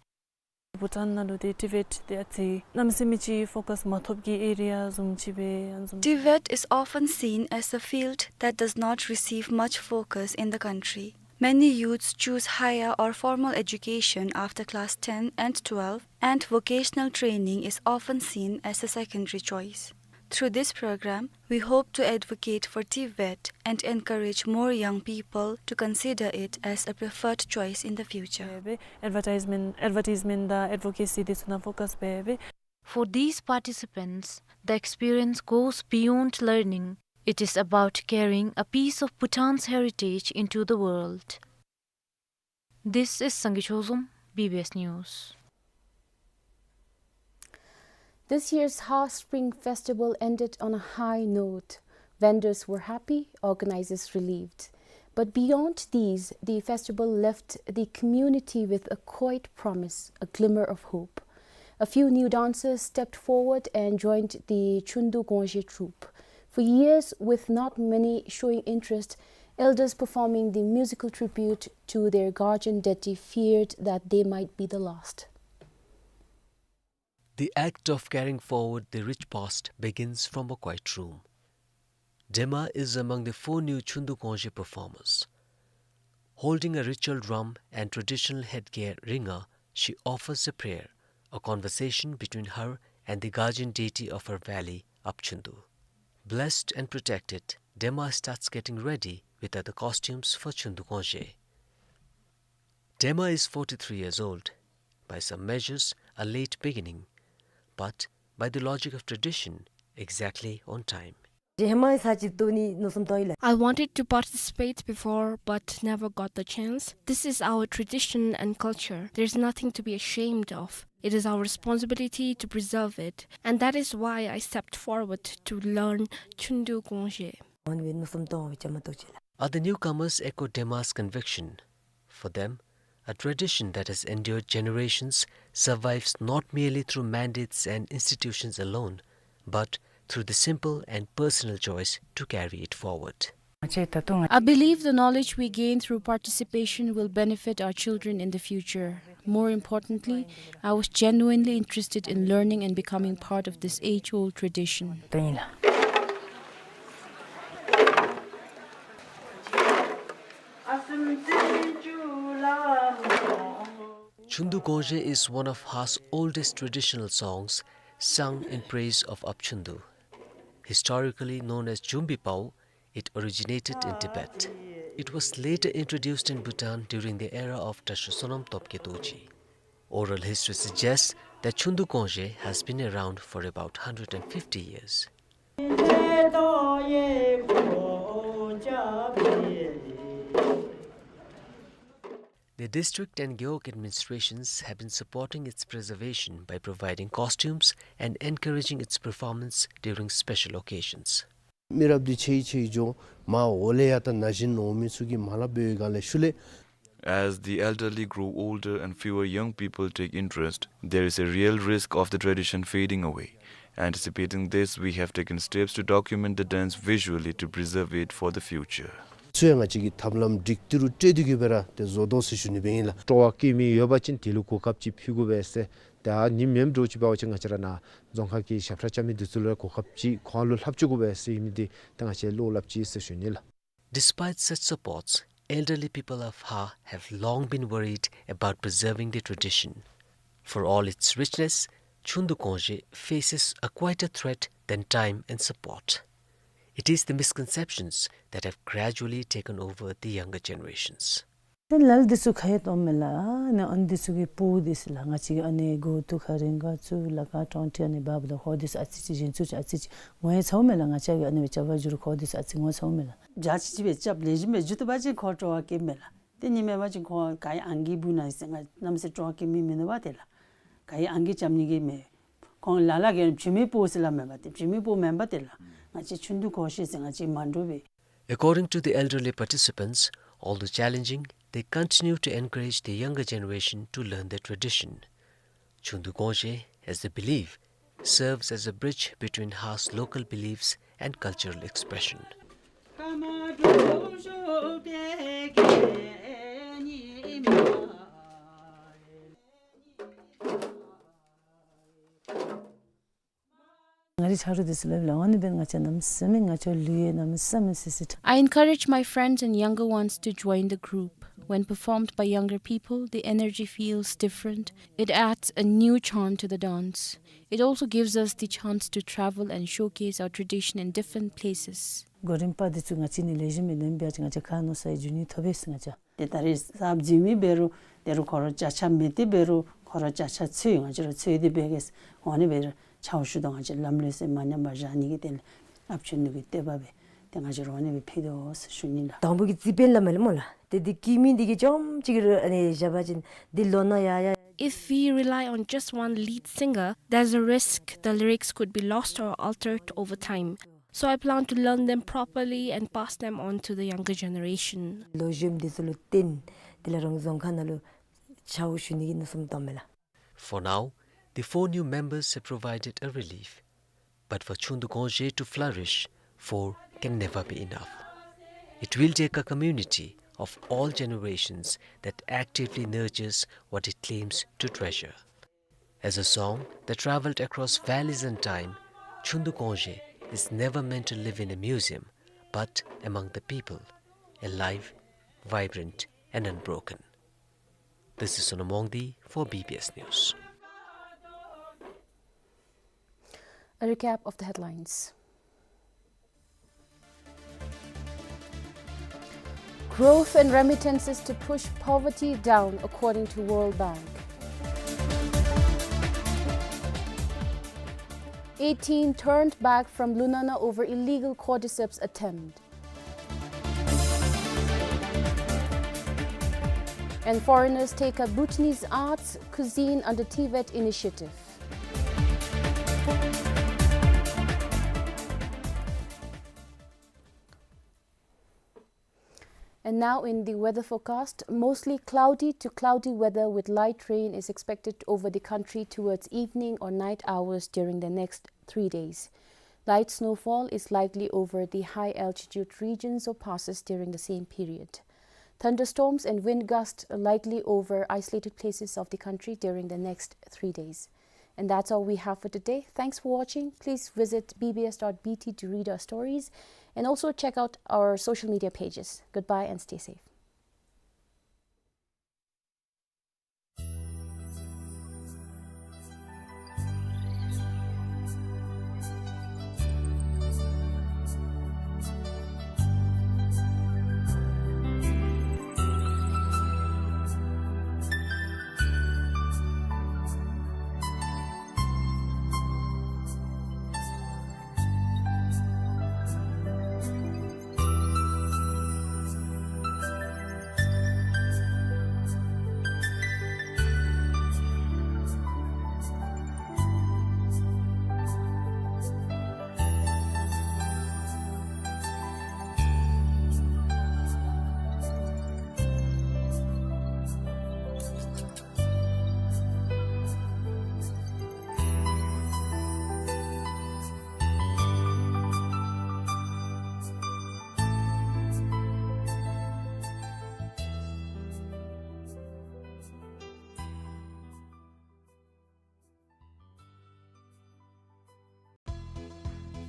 Bhutan ནང་ལུ་ཏེ་ཊི་བེཊ་དེ་ཨ་ཙི་གནམ་མེད་ས་མེད་ཅིག་ཕོ་ཀཱས་མ་ཐོབ་ཀྱི་ཨེ་རི་ཡ་བཟུམ་ཅིག་སྦེ་ཨ་བཟུམ། TVET is often seen as a field that does not receive much focus in the country. Many youths choose higher or formal education after class ten and twelve, and vocational training is often seen as a secondary choice. Through this program, we hope to advocate for TVET and encourage more young people to consider it as a preferred choice in the future. སྦེ་སྦེ་ཨེཌ་ཝར་ཊའིཛ་མེནཊ་ཨེཌ་ཝར་ཊའིཛ་མེནཊ་དང་ཨེཌ་ཝོ་ཀེ་སི་དེ་ཚུ་ནང་ཕོ་ཀཱས་འབད་སྦེ། For these participants, the experience goes beyond learning. It is about carrying a piece of Bhutan's heritage into the world. This is Sangay Chozom, B B S News. This year's Ha Spring Festival ended on a high note. Vendors were happy, organizers relieved. But beyond these, the festival left the community with a quiet promise, a glimmer of hope. A few new dancers stepped forward and joined the Chundu Gongzhe troupe. For years, with not many showing interest, elders performing the musical tribute to their guardian deity feared that they might be the last. The act of carrying forward the rich past begins from a quiet room. Dema is among the four new Chundu Gongzhe performers. Holding a ritual drum and traditional headgear ringa, she offers a prayer, a conversation between her and the guardian deity of her valley, Apchundu. Blessed and protected, Dema starts getting ready with other costumes for Chundu Gongzhe. Dema is forty-three years old, by some measures a late beginning, but by the logic of tradition, exactly on time. Dema is such a tuni no sum toila. I wanted to participate before, but never got the chance. This is our tradition and culture. There's nothing to be ashamed of. It is our responsibility to preserve it, and that is why I stepped forward to learn Chundu Gongzhe. Other newcomers echo Dema's conviction. For them, a tradition that has endured generations survives not merely through mandates and institutions alone, but through the simple and personal choice to carry it forward. I believe the knowledge we gain through participation will benefit our children in the future. More importantly, I was genuinely interested in learning and becoming part of this age-old tradition. Chundu Gongzhe is one of Ha's oldest traditional songs, sung in praise of Apchundu. Historically known as Jumbi Pao, it originated in Tibet. It was later introduced in Bhutan during the era of Tashosonam Topge Dorji. Oral history suggests that Chundu Gongzhe has been around for about hundred and fifty years. The district and Gewog administrations have been supporting its preservation by providing costumes and encouraging its performance during special occasions. མི་རབས་འདི་ཆད་ཆད་འགྱོ། མར་འོག་ལས་ཡར་ད་ན་བཞིན་འོང་མི་ཚུ་གིས་མར་ལས་འབད་བའི་སྒང་ལས་ཤུལ་ལས། As the elderly grow older and fewer young people take interest, there is a real risk of the tradition fading away. Anticipating this, we have taken steps to document the dance visually to preserve it for the future. ཚུ་ཡང་ང་བཅས་ཀྱིས་ཐབས་ལམ་སྒྲིག་ཏི་རུ་སྤྲོད་དེ་གི་སྦེ་ར་ཏེ་བཟོ་དོ་ཟེར་ཞུ་ནི་སྦེ་ཨིན་ལགས། སྤྲོ་བ་བསྐྱེད་མི་ཡོད་པ་ཅིན་དེ་ལུ་གོ་སྐབས་ཅིག་ཕུལ་དགོ་པས་ཟེར། ད་ཨ་ནི་མེནམ་འདྲཝ་ཅིག་འབད་བ་ཅིན་ང་བཅས་ར་ནཱ་རྫོང་ཁག་གི་ཞབས་ཁྲ་རྐྱབ་མི་འདི་ཚུ་ལུ་གོ་སྐབས་ཅིག་ཁོང་ལུ་ལྷབ་བཅུག་དགོ་པས་ཟེར་ཨིན་མི་འདི་ད་ང་བཅས་བློ་སླབ་ཅི་ཟེར་ཞུ་ནི་ལགས། Despite such supports, elderly people of Ha have long been worried about preserving the tradition. For all its richness, Chundu Gongzhe faces a quieter threat than time and support. It is the misconceptions that have gradually taken over the younger generations. ལ་ལུ་འདི་ཚུ་ཁ་ཡ་གཏོགས་མས་ལགས། ཨ་ནི་འདི་ཚུ་གི་སྤུ་གུ་འདི་ཚུ་ལགས། ང་བཅས་ཀྱི་ཨ་ནི་མགུ་ཏོ་ཁ་རིང་ག་ཚུ་ལ་ཁ་གྲོང་ཁྱེར་ཨ་ནི་འབག་འབག་ད་ཁོ་འདི་ཚུ་ཨ་ཙི་ཅིག་གཞན་ཚུ་ཨ་ཙི་ཅིག་ངོ་ཡ་ཚཝ་མས་ལགས། ང་བཅས་ཀྱི་ཨ་ནི་སྦེ་རྐྱབ་པར་འགྱུར་ཁོ་འདི་ཚུ་ཨ་ཙི་ངོ་ཚཝ་མས་ལགས། རྒྱ་ཆེ་ཆེ་སྦེ་རྐྱབ་ལེགས་ཤོམ་སྦེ་འགྱོ་བཏུབ་པ་ཅིན་ཁོ་སྤྲོ་བ་བསྐྱེད་མས་ལགས། དེ་ནི་མེན་པ་ཅིན་ཁོ་ག་ཡི་ཨང་ཀི་འབུ་ན་ཟེར་ང་གནམ་མེད་ས་མེད་སྤྲོ་བ་བསྐྱེད་མི་མིན་འདུག་པ་དེ་ལགས། ག་ཡི་ཨང་ཀི་རྐྱབ་ནི་གི་མེད། ཁོང་ལ་ལ་གིས་བྱེད་མི་པོ་ཟེར་སླབ་མས་པ་དེ། བྱེད་མི་པོ་མེན་པ་དེ་ལགས། ང་བཅས་ཆུང་དུས་ཁོ་ཤེས་ཟེར་ང་བཅས་མ་འདྲོག་པས། According to the elderly participants, although challenging, they continue to encourage the younger generation to learn their tradition. Chundu Gongzhe, as they believe, serves as a bridge between Ha's local beliefs and cultural expression. ང་རའི་ཆ་རོགས་འདི་ཚུ་ལུ་ལགས་ཨ་ནི་སྦེ་ང་བཅས་གནམ་མེད་ས་མེད་ང་བཅས་ལུ་ཡང་གནམ་མེད་ས་མེད་སི་སི་ཏོག། I encourage my friends and younger ones to join the group. When performed by younger people, the energy feels different. It adds a new charm to the dance. It also gives us the chance to travel and showcase our tradition in different places. གོ་རིམ་པ་འདི་ཚུ་ང་བཅས་ནི་ལེགས་ཤོམ་སྦེ་ལེན་པ་ཅིན་ང་བཅས་ཁ་མནོ་ས་ཡང་འགྱོ་ནི་ཐོབ་པས་ང་བཅས། ཏེ་ད་རེས་གསརཔ་འཛུལ་མི་འབད་རུང་དེ་རུང་ཁོ་ར་ཅ་ཆས་མེད་དེ་འབད་རུང་ཁོ་ར་ཅ་ཆས་འཚོལ་ང་བཅས་ར་འཚོལ་ཏེ་འབད་གེ་ཟེར་འོང་ནི་འབད་རུང་ཆ་བོ་ཞུ་དོ། ང་བཅས་ལམ་ལུགས་ཟེར་མ་ཉམས་པར་བཞག་ནི་གི་དོན་ལས་ཨཔ་ཆོས་ནོར་གྱི་བསྟོད་པ་སྦེ་ཏེ་ང་བཅས་ར་འོང་ནི་སྦེ་ཕུལ་དོ་ཟེར་ཞུ་ནི་ལགས། དང་པོ་གི་རྩིས་དཔོན་སླབ་མས་ལགས་སྨོ་ལགས། ཏེ་འདི་སྐྱེད་མི་འདི་གིས་རྐྱངམ་གཅིག་ར་ཨ་ནི་བཞག་པ་ཅིན་འདི་ལོ་ན་ཡར་ཡར། If we rely on just one lead singer, there's a risk the lyrics could be lost or altered over time. So I plan to learn them properly and pass them on to the younger generation. ལོ་གཞོནམ་འདི་ཚུ་ལུ་བརྟེན་དེ་ལས་རང་རྫོང་ཁག་ནང་ལུ་ཆ་བོ་ཞུ་ནི་གི་མནོ་བསམ་བཏངམ་མས་ལགས། For now, the four new members have provided a relief. But for Chundu Gongzhe to flourish, four can never be enough. It will take a community of all generations that actively nurtures what it claims to treasure. As a song that traveled across valleys and time, Chundu Gongzhe is never meant to live in a museum, but among the people, alive, vibrant, and unbroken. This is Sonam Wangdi for B B S News. A recap of the headlines. Growth and remittances to push poverty down, according to World Bank. Eighteen turned back from Lunana over illegal cordyceps attempt. And foreigners take up Bhutanese arts, cuisine under TVET initiative. And now in the weather forecast, mostly cloudy to cloudy weather with light rain is expected over the country towards evening or night hours during the next three days. Light snowfall is likely over the high altitude regions or passes during the same period. Thunderstorms and wind gusts are likely over isolated places of the country during the next three days. And that's all we have for today. Thanks for watching. Please visit B B S dot B T to read our stories and also check out our social media pages. Goodbye and stay safe.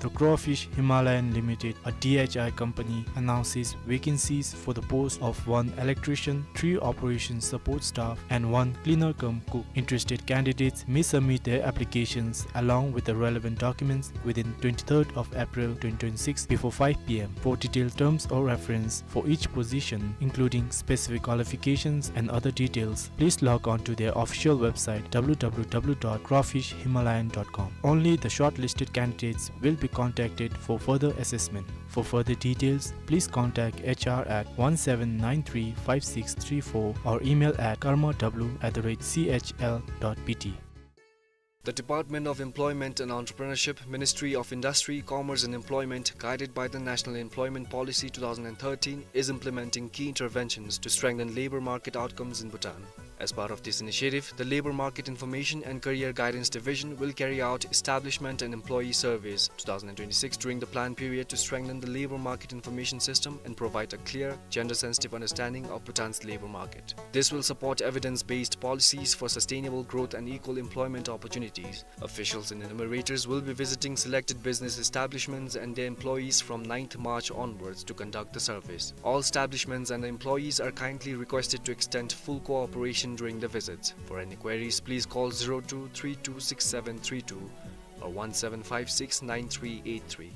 The Crawfish Himalayan Limited, a D H I company, announces vacancies for the post of one electrician, three operation support staff, and one cleaner cum cook. Interested candidates may submit their applications along with the relevant documents within twenty-third of April twenty twenty-six before five P M. For detailed terms of reference for each position, including specific qualifications and other details, please log on to their official website, W W W dot crawfish himalayan dot com. Only the shortlisted candidates will be contacted for further assessment. For further details, please contact H R at one seven nine three five six three four or email at karma w at the rate C H L dot B T. The Department of Employment and Entrepreneurship, Ministry of Industry, Commerce and Employment, guided by the National Employment Policy two thousand and thirteen, is implementing key interventions to strengthen labor market outcomes in Bhutan. As part of this initiative, the Labor Market Information and Career Guidance Division will carry out Establishment and Employee Surveys two thousand and twenty-six during the plan period to strengthen the labor market information system and provide a clear, gender-sensitive understanding of Bhutan's labor market. This will support evidence-based policies for sustainable growth and equal employment opportunities. Officials and enumerators will be visiting selected business establishments and their employees from ninth March onwards to conduct the surveys. All establishments and employees are kindly requested to extend full cooperation during the visits. For any queries, please call zero two three two six seven three two or one seven five six nine three eight three.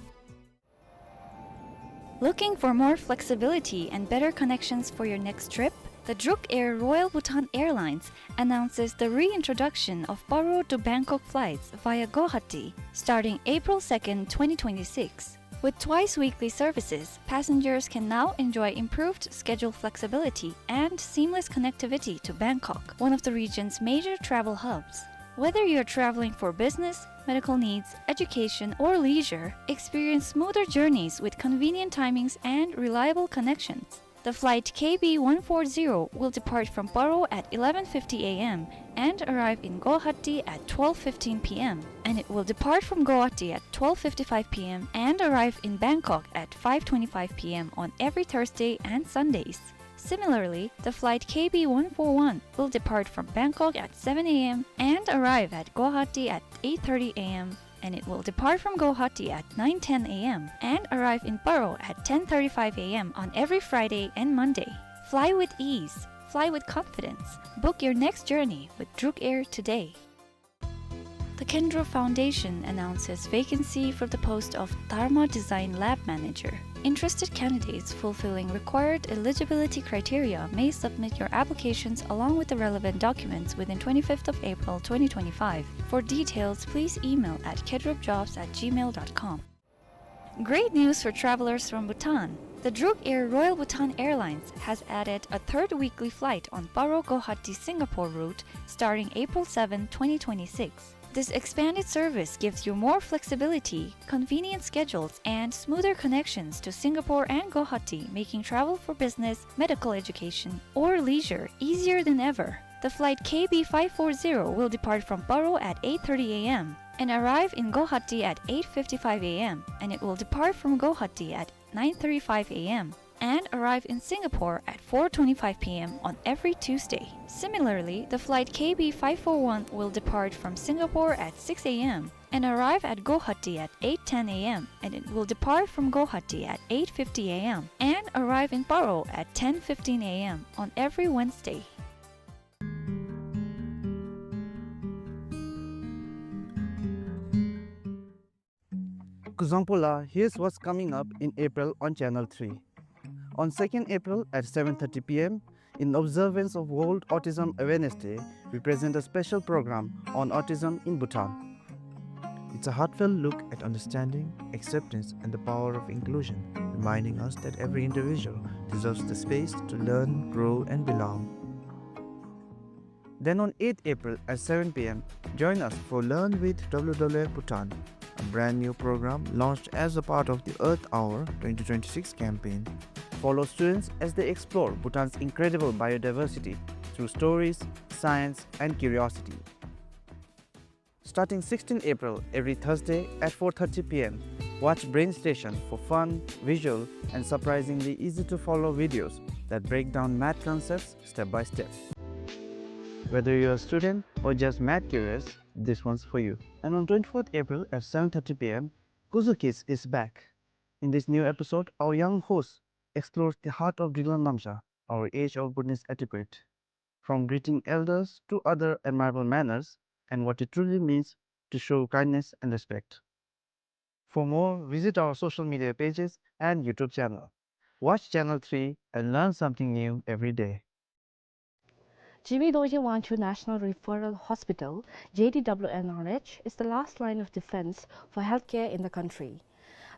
Looking for more flexibility and better connections for your next trip? The Druk Air Royal Bhutan Airlines announces the reintroduction of Paro to Bangkok flights via Guwahati starting April second, twenty twenty-six. With twice weekly services, passengers can now enjoy improved schedule flexibility and seamless connectivity to Bangkok, one of the region's major travel hubs. Whether you're traveling for business, medical needs, education, or leisure, experience smoother journeys with convenient timings and reliable connections. The flight K B one four zero will depart from Paro at eleven fifty A M and arrive in Guwahati at twelve fifteen P M, and it will depart from Guwahati at twelve fifty-five P M and arrive in Bangkok at five twenty-five P M on every Thursday and Sundays. Similarly, the flight K B one four one will depart from Bangkok at seven A M and arrive at Guwahati at eight thirty A M, and it will depart from Guwahati at nine ten A M and arrive in Paro at ten thirty-five A M on every Friday and Monday. Fly with ease. Fly with confidence. Book your next journey with Druk Air today. The Kendro Foundation announces vacancy for the post of Dharma Design Lab Manager. Interested candidates fulfilling required eligibility criteria may submit your applications along with the relevant documents within twenty-fifth of April twenty twenty-five. For details, please email at kedropjobs at gmail dot com. Great news for travelers from Bhutan. The Druk Air Royal Bhutan Airlines has added a third weekly flight on Paro Guwahati Singapore route starting April seventh, twenty twenty-six. This expanded service gives you more flexibility, convenient schedules, and smoother connections to Singapore and Guwahati, making travel for business, medical education, or leisure easier than ever. The flight K B five four zero will depart from Paro at eight thirty A M and arrive in Guwahati at eight fifty-five A M, and it will depart from Guwahati at nine thirty-five A M and arrive in Singapore at four twenty-five P M on every Tuesday. Similarly, the flight K B five four one will depart from Singapore at six A M and arrive at Guwahati at eight ten A M, and it will depart from Guwahati at eight fifty A M and arrive in Paro at ten fifteen A M on every Wednesday. Kuzuzangpo la, here's what's coming up in April on Channel three. On second April at seven thirty P M, in observance of World Autism Awareness Day, we present a special program on autism in Bhutan. It's a heartfelt look at understanding, acceptance, and the power of inclusion, reminding us that every individual deserves the space to learn, grow, and belong. Then on eighth April at seven P M, join us for Learn with W W F Bhutan, a brand new program launched as a part of the Earth Hour twenty twenty-six campaign. Follow students as they explore Bhutan's incredible biodiversity through stories, science, and curiosity. Starting sixteenth April, every Thursday at four thirty P M, watch Brain Station for fun, visual, and surprisingly easy-to-follow videos that break down math concepts step by step. Whether you're a student or just math curious, this one's for you. And on twenty-fourth April at seven thirty P M, Kuzu Kids is back. In this new episode, our young host explores the heart of Driklang Namsha, our age-old Bhutanese etiquette, from greeting elders to other admirable manners and what it truly means to show kindness and respect. For more, visit our social media pages and YouTube channel. Watch Channel three and learn something new every day. Jigme Dorji Wangchuk National Referral Hospital, J D W N R H, is the last line of defense for healthcare in the country.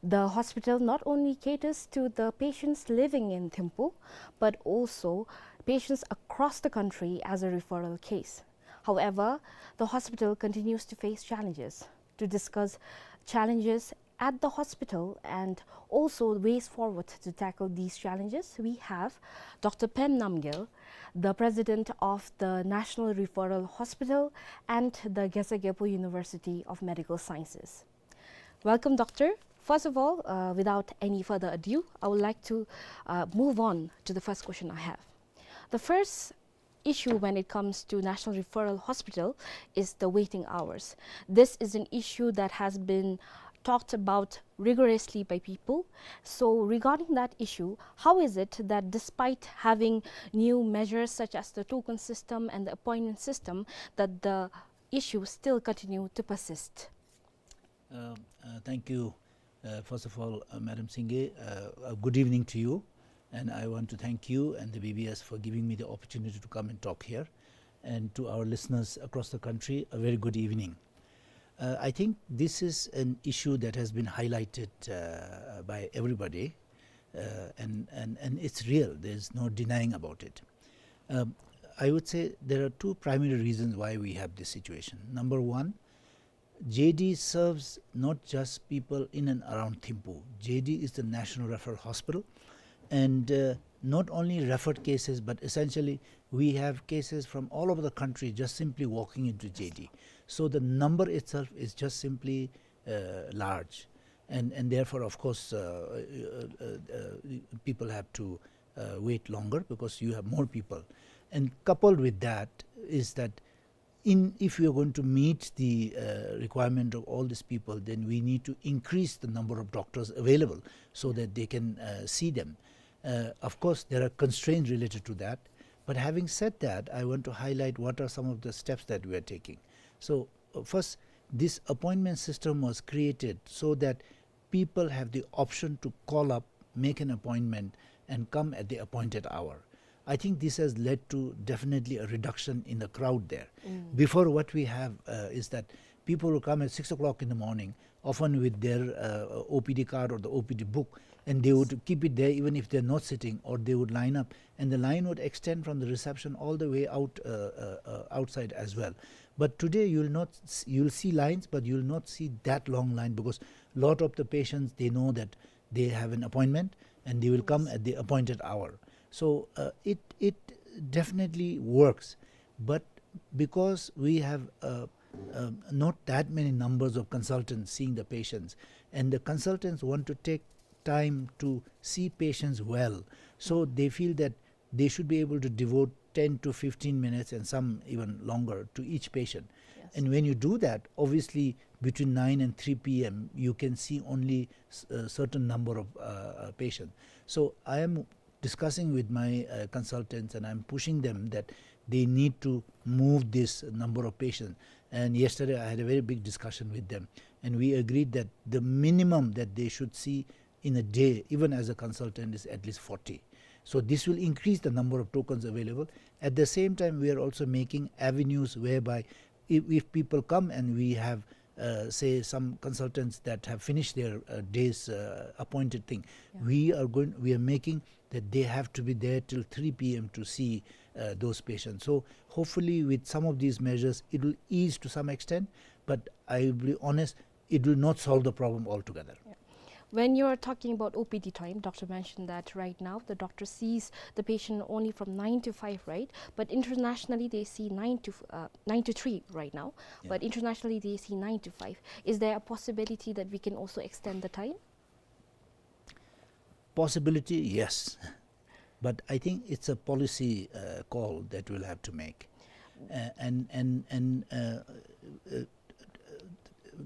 The hospital not only caters to the patients living in Thimphu, but also patients across the country as a referral case. However, the hospital continues to face challenges. To discuss challenges at the hospital and also ways forward to tackle these challenges, we have Doctor Pem Namgyel, the president of the National Referral Hospital and the Geshe Gepo University of Medical Sciences. Welcome, Doctor. First of all, uh, without any further ado, I would like to, uh, move on to the first question I have. The first issue when it comes to National Referral Hospital is the waiting hours. This is an issue that has been talked about rigorously by people. So regarding that issue, how is it that despite having new measures such as the token system and the appointment system, that the issues still continue to persist? Uh, uh, thank you. Uh, first of all, uh, Madam Singye, uh, a good evening to you. And I want to thank you and the B B S for giving me the opportunity to come and talk here. And to our listeners across the country, a very good evening. Uh, I think this is an issue that has been highlighted, uh, by everybody, uh, and, and, and it's real. There's no denying about it. Um, I would say there are two primary reasons why we have this situation. Number one, J D serves not just people in and around Thimphu. J D is the National Referral Hospital, and, uh, not only referred cases, but essentially we have cases from all over the country just simply walking into J D. So the number itself is just simply, uh, large, and, and therefore, of course, uh, uh, uh, uh, people have to, uh, wait longer because you have more people. And coupled with that is that in, if we are going to meet the, uh, requirement of all these people, then we need to increase the number of doctors available so that they can, uh, see them. Uh, of course, there are constraints related to that. But having said that, I want to highlight what are some of the steps that we are taking. So, uh, first, this appointment system was created so that people have the option to call up, make an appointment, and come at the appointed hour. I think this has led to definitely a reduction in the crowd there. Before, what we have, uh, is that people will come at six o'clock in the morning, often with their, uh, O P D card or the O P D book, and they would keep it there even if they're not sitting, or they would line up, and the line would extend from the reception all the way out, uh, uh, uh, outside as well. But today you'll not s-, you'll see lines, but you'll not see that long line, because lot of the patients, they know that they have an appointment and they will come at the appointed hour. So, uh, it, it definitely works, but because we have, uh, uh, not that many numbers of consultants seeing the patients, and the consultants want to take time to see patients well, so they feel that they should be able to devote ten to fifteen minutes and some even longer to each patient. Yes. And when you do that, obviously, between nine and three P M, you can see only s-, a certain number of, uh, uh, patients. So I am discussing with my, uh, consultants, and I'm pushing them that they need to move this number of patients. And yesterday I had a very big discussion with them, and we agreed that the minimum that they should see in a day, even as a consultant, is at least forty. So this will increase the number of tokens available. At the same time, we are also making avenues whereby if, if people come and we have, uh, say, some consultants that have finished their, uh, day's, uh, appointed thing, we are going, we are making that they have to be there till three P M to see, uh, those patients. So hopefully, with some of these measures, it will ease to some extent. But I will be honest, it will not solve the problem altogether. Yeah. When you are talking about O P D time, doctor mentioned that right now the doctor sees the patient only from nine to five, right? But internationally, they see nine to, uh, nine to three right now. Yeah. But internationally, they see nine to five. Is there a possibility that we can also extend the time? Possibility, yes. But I think it's a policy, uh, call that we'll have to make. Uh, and, and, and, uh, uh,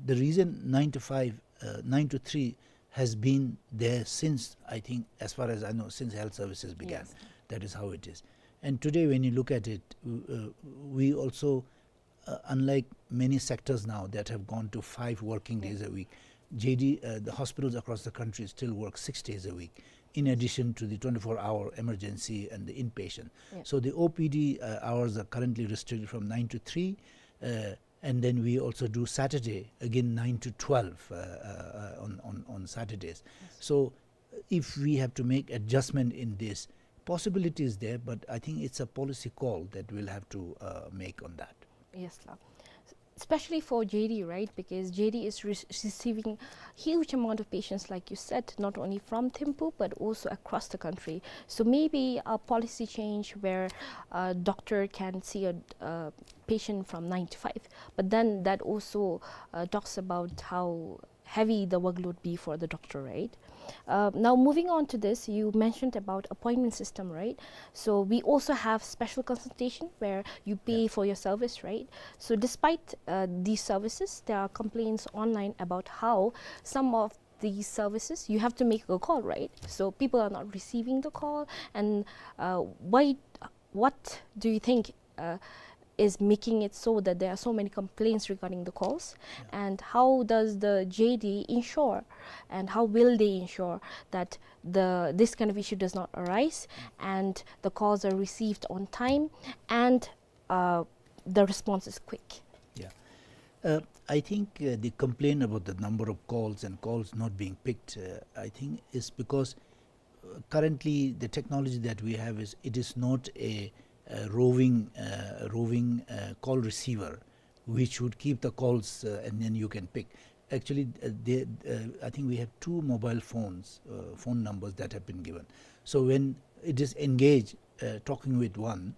the reason nine to five, uh, nine to three has been there since, I think, as far as I know, since health services began. Yes. That is how it is. And today, when you look at it, w-, uh, we also, uh, unlike many sectors now that have gone to five working days a week, J D, uh, the hospitals across the country still work six days a week, in addition to the twenty-four hour emergency and the inpatient. Yeah. So the O P D, uh, hours are currently restricted from nine to three, uh, and then we also do Saturday, again nine to twelve, uh, uh, uh, on, on, on Saturdays. Yes. So if we have to make adjustment in this, possibility is there, but I think it's a policy call that we'll have to, uh, make on that. Yes, sir. Especially for J D, right? Because J D is re-, receiving huge amount of patients, like you said, not only from Thimphu, but also across the country. So maybe a policy change where a doctor can see a, a patient from nine to five. But then that also, uh, talks about how heavy the workload be for the doctor, right? Uh, now, moving on to this, you mentioned about appointment system, right? So we also have special consultation where you pay for your service, right? So despite, uh, these services, there are complaints online about how some of these services, you have to make a call, right? So people are not receiving the call, and, uh, why, what do you think, uh, is making it so that there are so many complaints regarding the calls? Yeah. And how does the J D ensure, and how will they ensure that the, this kind of issue does not arise, and the calls are received on time, and, uh, the response is quick? Yeah. Uh, I think, uh, the complaint about the number of calls and calls not being picked, uh, I think is because, uh, currently the technology that we have is, it is not a, a roving, uh, roving, uh, call receiver, which would keep the calls, uh, and then you can pick. Actually, uh, they, uh, I think we have two mobile phones, uh, phone numbers that have been given. So when it is engaged, uh, talking with one,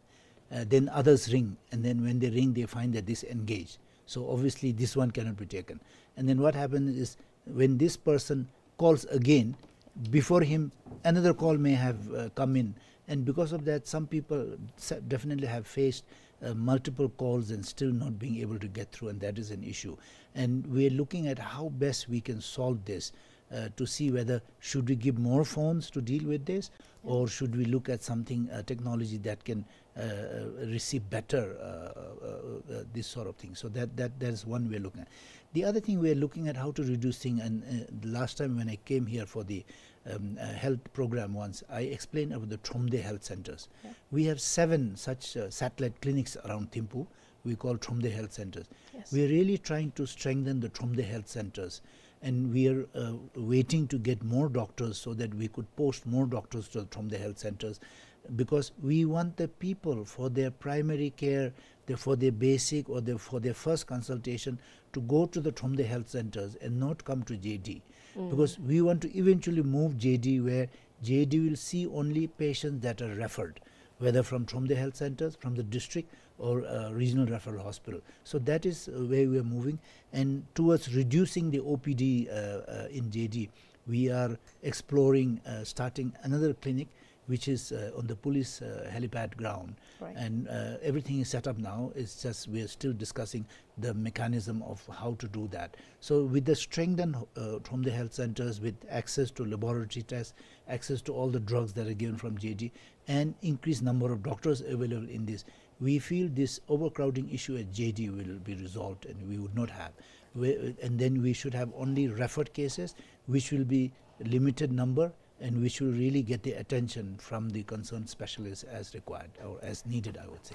uh, then others ring, and then when they ring, they find that this engaged. So obviously, this one cannot be taken. And then what happens is, when this person calls again, before him, another call may have, uh, come in. And because of that, some people sa-, definitely have faced, uh, multiple calls and still not being able to get through, and that is an issue. And we are looking at how best we can solve this, uh, to see whether should we give more phones to deal with this, or should we look at something, uh, technology that can uh, receive better, uh, uh, uh, this sort of thing. So that, that, that is one way of looking at. The other thing, we are looking at how to reduce thing, and, uh, the last time when I came here for the, um, uh, health program once, I explained about the Thromde health centers. Yeah. We have seven such, uh, satellite clinics around Thimphu. We call Thromde health centers. Yes. We are really trying to strengthen the Thromde health centers, and we are, uh, waiting to get more doctors so that we could post more doctors to, from the health centers, because we want the people for their primary care, the, for their basic or the, for their first consultation, to go to the Thromde health centers and not come to J D. Mm. Because we want to eventually move J D where J D will see only patients that are referred, whether from Thromde health centers, from the district, or, uh, regional referral hospital. So that is, uh, where we are moving. And towards reducing the O P D, uh, uh, in J D, we are exploring, uh, starting another clinic, which is, uh, on the police, uh, helipad ground. Right. And, uh, everything is set up now. It's just we are still discussing the mechanism of how to do that. So with the strengthened, uh, Thromde health centers, with access to laboratory tests, access to all the drugs that are given from J D, and increased number of doctors available in this, we feel this overcrowding issue at J D will be resolved and we would not have. We, and then we should have only referred cases, which will be limited number and which will really get the attention from the concerned specialists as required or as needed, I would say.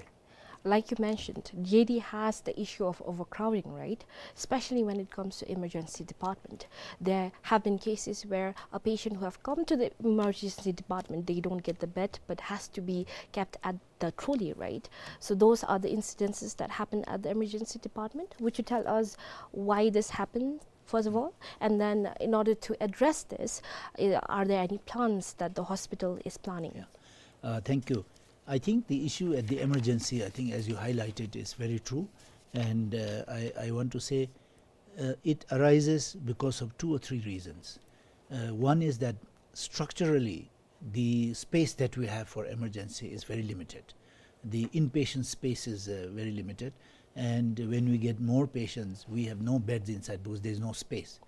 Like you mentioned, J D has the issue of overcrowding, right? Especially when it comes to emergency department. There have been cases where a patient who have come to the emergency department, they don't get the bed, but has to be kept at the trolley, right? So those are the incidences that happen at the emergency department. Would you tell us why this happened, first of all? And then, in order to address this, uh, are there any plans that the hospital is planning? Yeah. Uh, thank you. I think the issue at the emergency, I think as you highlighted, is very true. And, uh, I, I want to say, uh, it arises because of two or three reasons. Uh, one is that structurally, the space that we have for emergency is very limited. The inpatient space is, uh, very limited. And when we get more patients, we have no beds inside because there's no space.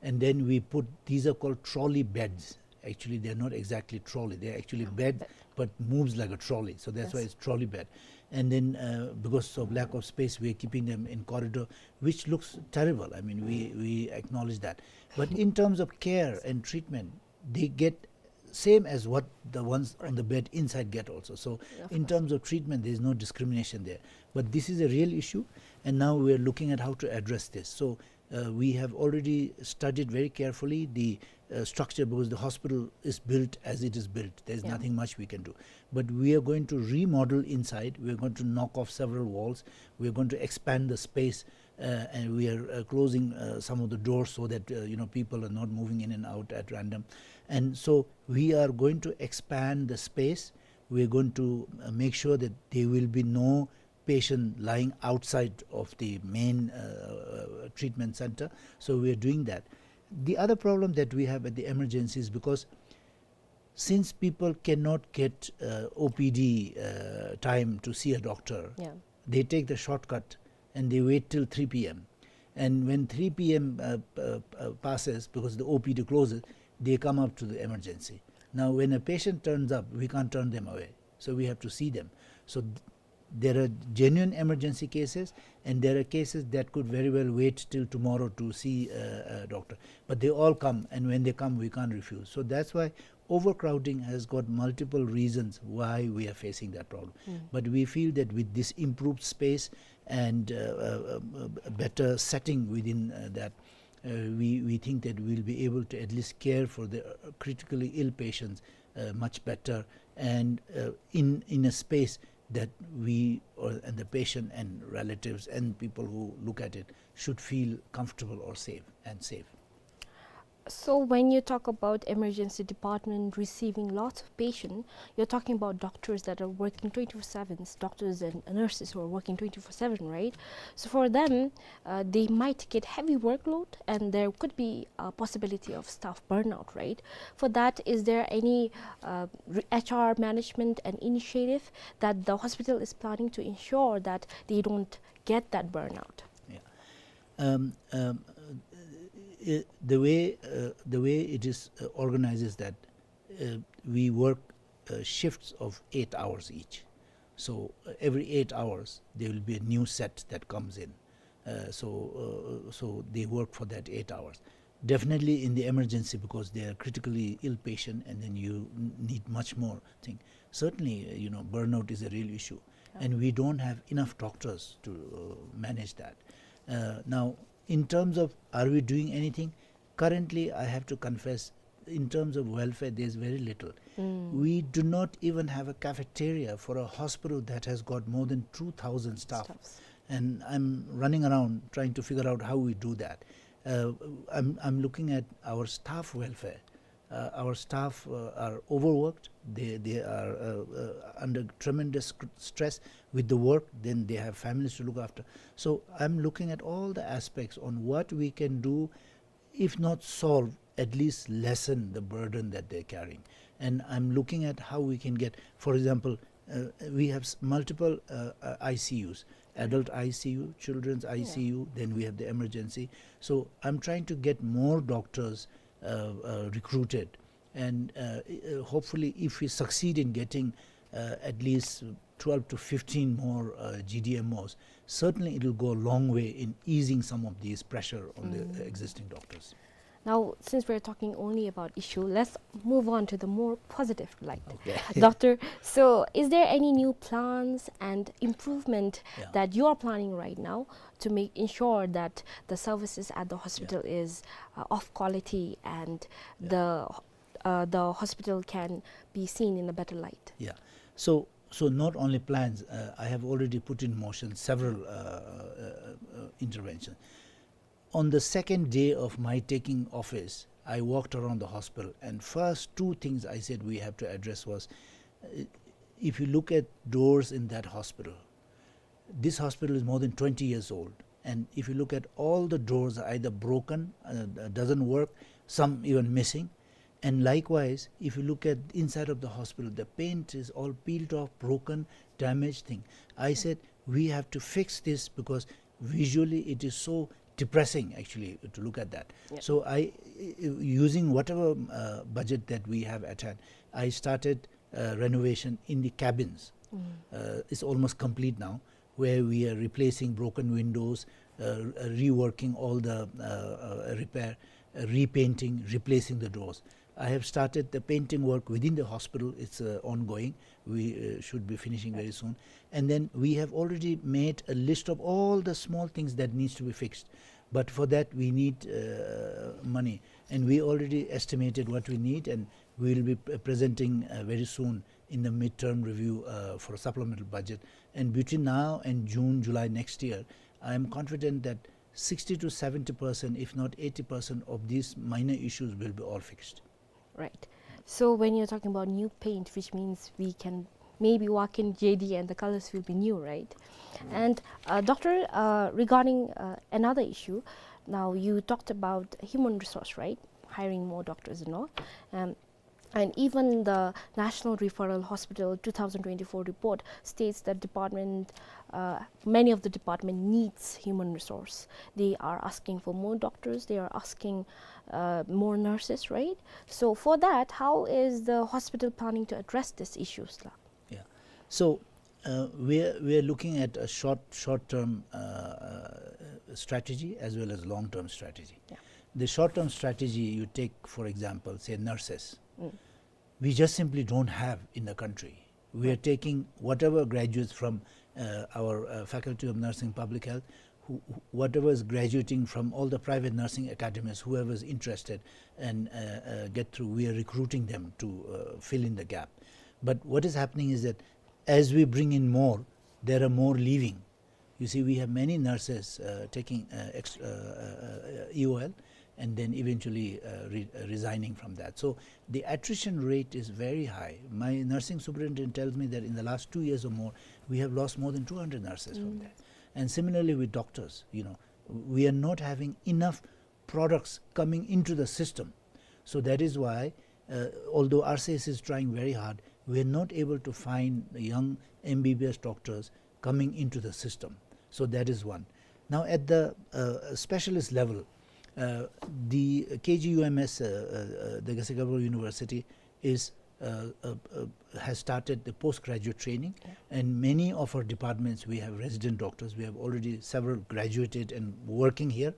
And then we put, these are called trolley beds. Actually, they're not exactly trolley. They're actually bed, but moves like a trolley. So that's why it's trolley bed. And then, uh, because of lack of space, we're keeping them in corridor, which looks terrible. I mean, we, we acknowledge that. But in terms of care and treatment, they get same as what the ones on the bed inside get also. So in terms of treatment, there is no discrimination there. But this is a real issue, and now we are looking at how to address this. So, uh, we have already studied very carefully the, uh, structure, because the hospital is built as it is built. There is nothing much we can do. But we are going to remodel inside. We are going to knock off several walls. We are going to expand the space, uh, and we are, uh, closing, uh, some of the doors so that, uh, you know, people are not moving in and out at random. And so we are going to expand the space. We are going to, uh, make sure that there will be no patient lying outside of the main, uh, treatment center. So we are doing that. The other problem that we have at the emergency is because since people cannot get, uh, O P D, uh, time to see a doctor, they take the shortcut and they wait till three P M. And when three P M, uh, uh, uh, passes, because the O P D closes, they come up to the emergency. Now, when a patient turns up, we can't turn them away. So we have to see them. So th-, there are genuine emergency cases, and there are cases that could very well wait till tomorrow to see, uh, a doctor. But they all come, and when they come, we can't refuse. So that's why overcrowding has got multiple reasons why we are facing that problem. But we feel that with this improved space and, uh, uh, uh, a better setting within, uh, that, uh, we, we think that we'll be able to at least care for the, uh, critically ill patients, uh, much better, and, uh, in, in a space that we, or, and the patient and relatives and people who look at it should feel comfortable or safe and safe. So when you talk about emergency department receiving lots of patient, you're talking about doctors that are working twenty-four seven, doctors and nurses who are working twenty-four seven, right? So for them, uh, they might get heavy workload, and there could be a possibility of staff burnout, right? For that, is there any, uh, re-, H R management and initiative that the hospital is planning to ensure that they don't get that burnout? Yeah. Um, um, uh, i-, the way, uh, the way it is, uh, organized is that, uh, we work, uh, shifts of eight hours each. So, uh, every eight hours, there will be a new set that comes in. Uh, so, uh, so they work for that eight hours. Definitely in the emergency, because they are critically ill patient, and then you n-, need much more thing. Certainly, uh, you know, burnout is a real issue, and we don't have enough doctors to, uh, manage that. Uh, now, in terms of, are we doing anything? Currently, I have to confess, in terms of welfare, there's very little. We do not even have a cafeteria for a hospital that has got more than two thousand staff. Staffs. And I'm running around trying to figure out how we do that. Uh, I'm, I'm looking at our staff welfare. Uh, our staff, uh, are overworked. They, they are, uh, uh, under tremendous sc-, stress with the work. Then they have families to look after. So I'm looking at all the aspects on what we can do, if not solve, at least lessen the burden that they're carrying. And I'm looking at how we can get, for example, uh, we have s-, multiple, uh, uh, I C Us, adult I C U, children's I C U, then we have the emergency. So I'm trying to get more doctors, uh, uh, recruited. And, uh, uh, hopefully, if we succeed in getting, uh, at least twelve to fifteen more, uh, G D M Os, certainly it will go a long way in easing some of these pressure on the existing doctors. Now, since we're talking only about issue, let's move on to the more positive light. Okay. Doctor, so is there any new plans and improvement that you are planning right now to make, ensure that the services at the hospital is, uh, of quality and the, uh, the hospital can be seen in a better light? Yeah. So, so not only plans, uh, I have already put in motion several, uh, uh, uh, interventions. On the second day of my taking office, I walked around the hospital, and first two things I said we have to address was, uh, if you look at doors in that hospital, this hospital is more than twenty years old, and if you look at all the doors are either broken, uh, uh, doesn't work, some even missing, and likewise, if you look at inside of the hospital, the paint is all peeled off, broken, damaged thing. I said, "We have to fix this because visually it is so depressing, actually, to look at that." Yeah. So I, using whatever, uh, budget that we have at hand, I started, uh, renovation in the cabins. Uh, it's almost complete now, where we are replacing broken windows, uh, reworking all the, uh, uh, repair, uh, repainting, replacing the doors. I have started the painting work within the hospital. It's, uh, ongoing. We, uh, should be finishing very soon. And then we have already made a list of all the small things that needs to be fixed. But for that, we need, uh, money. And we already estimated what we need, and we will be p-, presenting, uh, very soon in the midterm review, uh, for a supplemental budget. And between now and June, July next year, I am confident that sixty to seventy percent, if not eighty percent, of these minor issues will be all fixed. Right. So when you're talking about new paint, which means we can maybe walk in J D and the colors will be new, right? And, uh, Doctor, uh, regarding, uh, another issue, now you talked about human resource, right? Hiring more doctors and all. Um, and even the National Referral Hospital two thousand twenty-four report states that department, uh, many of the department needs human resource. They are asking for more doctors, they are asking, uh, more nurses, right? So for that, how is the hospital planning to address these issues, la? Yeah. So, uh, we are, we are looking at a short, short-term, uh, uh, strategy as well as long-term strategy. Yeah. The short-term strategy, you take, for example, say, nurses. We just simply don't have in the country. We are taking whatever graduates from, uh, our, uh, Faculty of Nursing, Public Health, who, who, whatever is graduating from all the private nursing academies, whoever is interested and, uh, uh, get through, we are recruiting them to, uh, fill in the gap. But what is happening is that as we bring in more, there are more leaving. You see, we have many nurses, uh, taking, uh, ex-, uh, uh, uh, E O L and then eventually, uh, re-, uh, resigning from that. So the attrition rate is very high. My nursing superintendent tells me that in the last two years or more, we have lost more than two hundred nurses from there. And similarly with doctors, you know, we are not having enough products coming into the system. So that is why, uh, although R C S is trying very hard, we are not able to find the young M B B S doctors coming into the system. So that is one. Now, at the, uh, specialist level, uh, the K G U M S, uh, uh, uh, the Gesekabur University, is uh, uh, uh, has started the postgraduate training, and many of our departments, we have resident doctors. We have already several graduated and working here.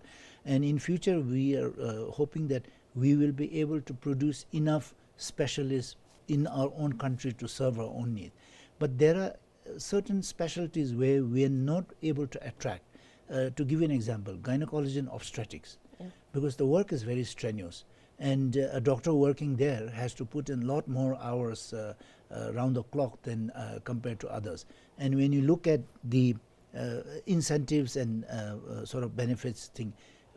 And in future, we are, uh, hoping that we will be able to produce enough specialists in our own country to serve our own need. But there are certain specialties where we are not able to attract. Uh, to give you an example, gynecology and obstetrics, because the work is very strenuous. And, uh, a doctor working there has to put in a lot more hours, uh, uh, round the clock than, uh, compared to others. And when you look at the, uh, incentives and, uh, uh, sort of benefits thing,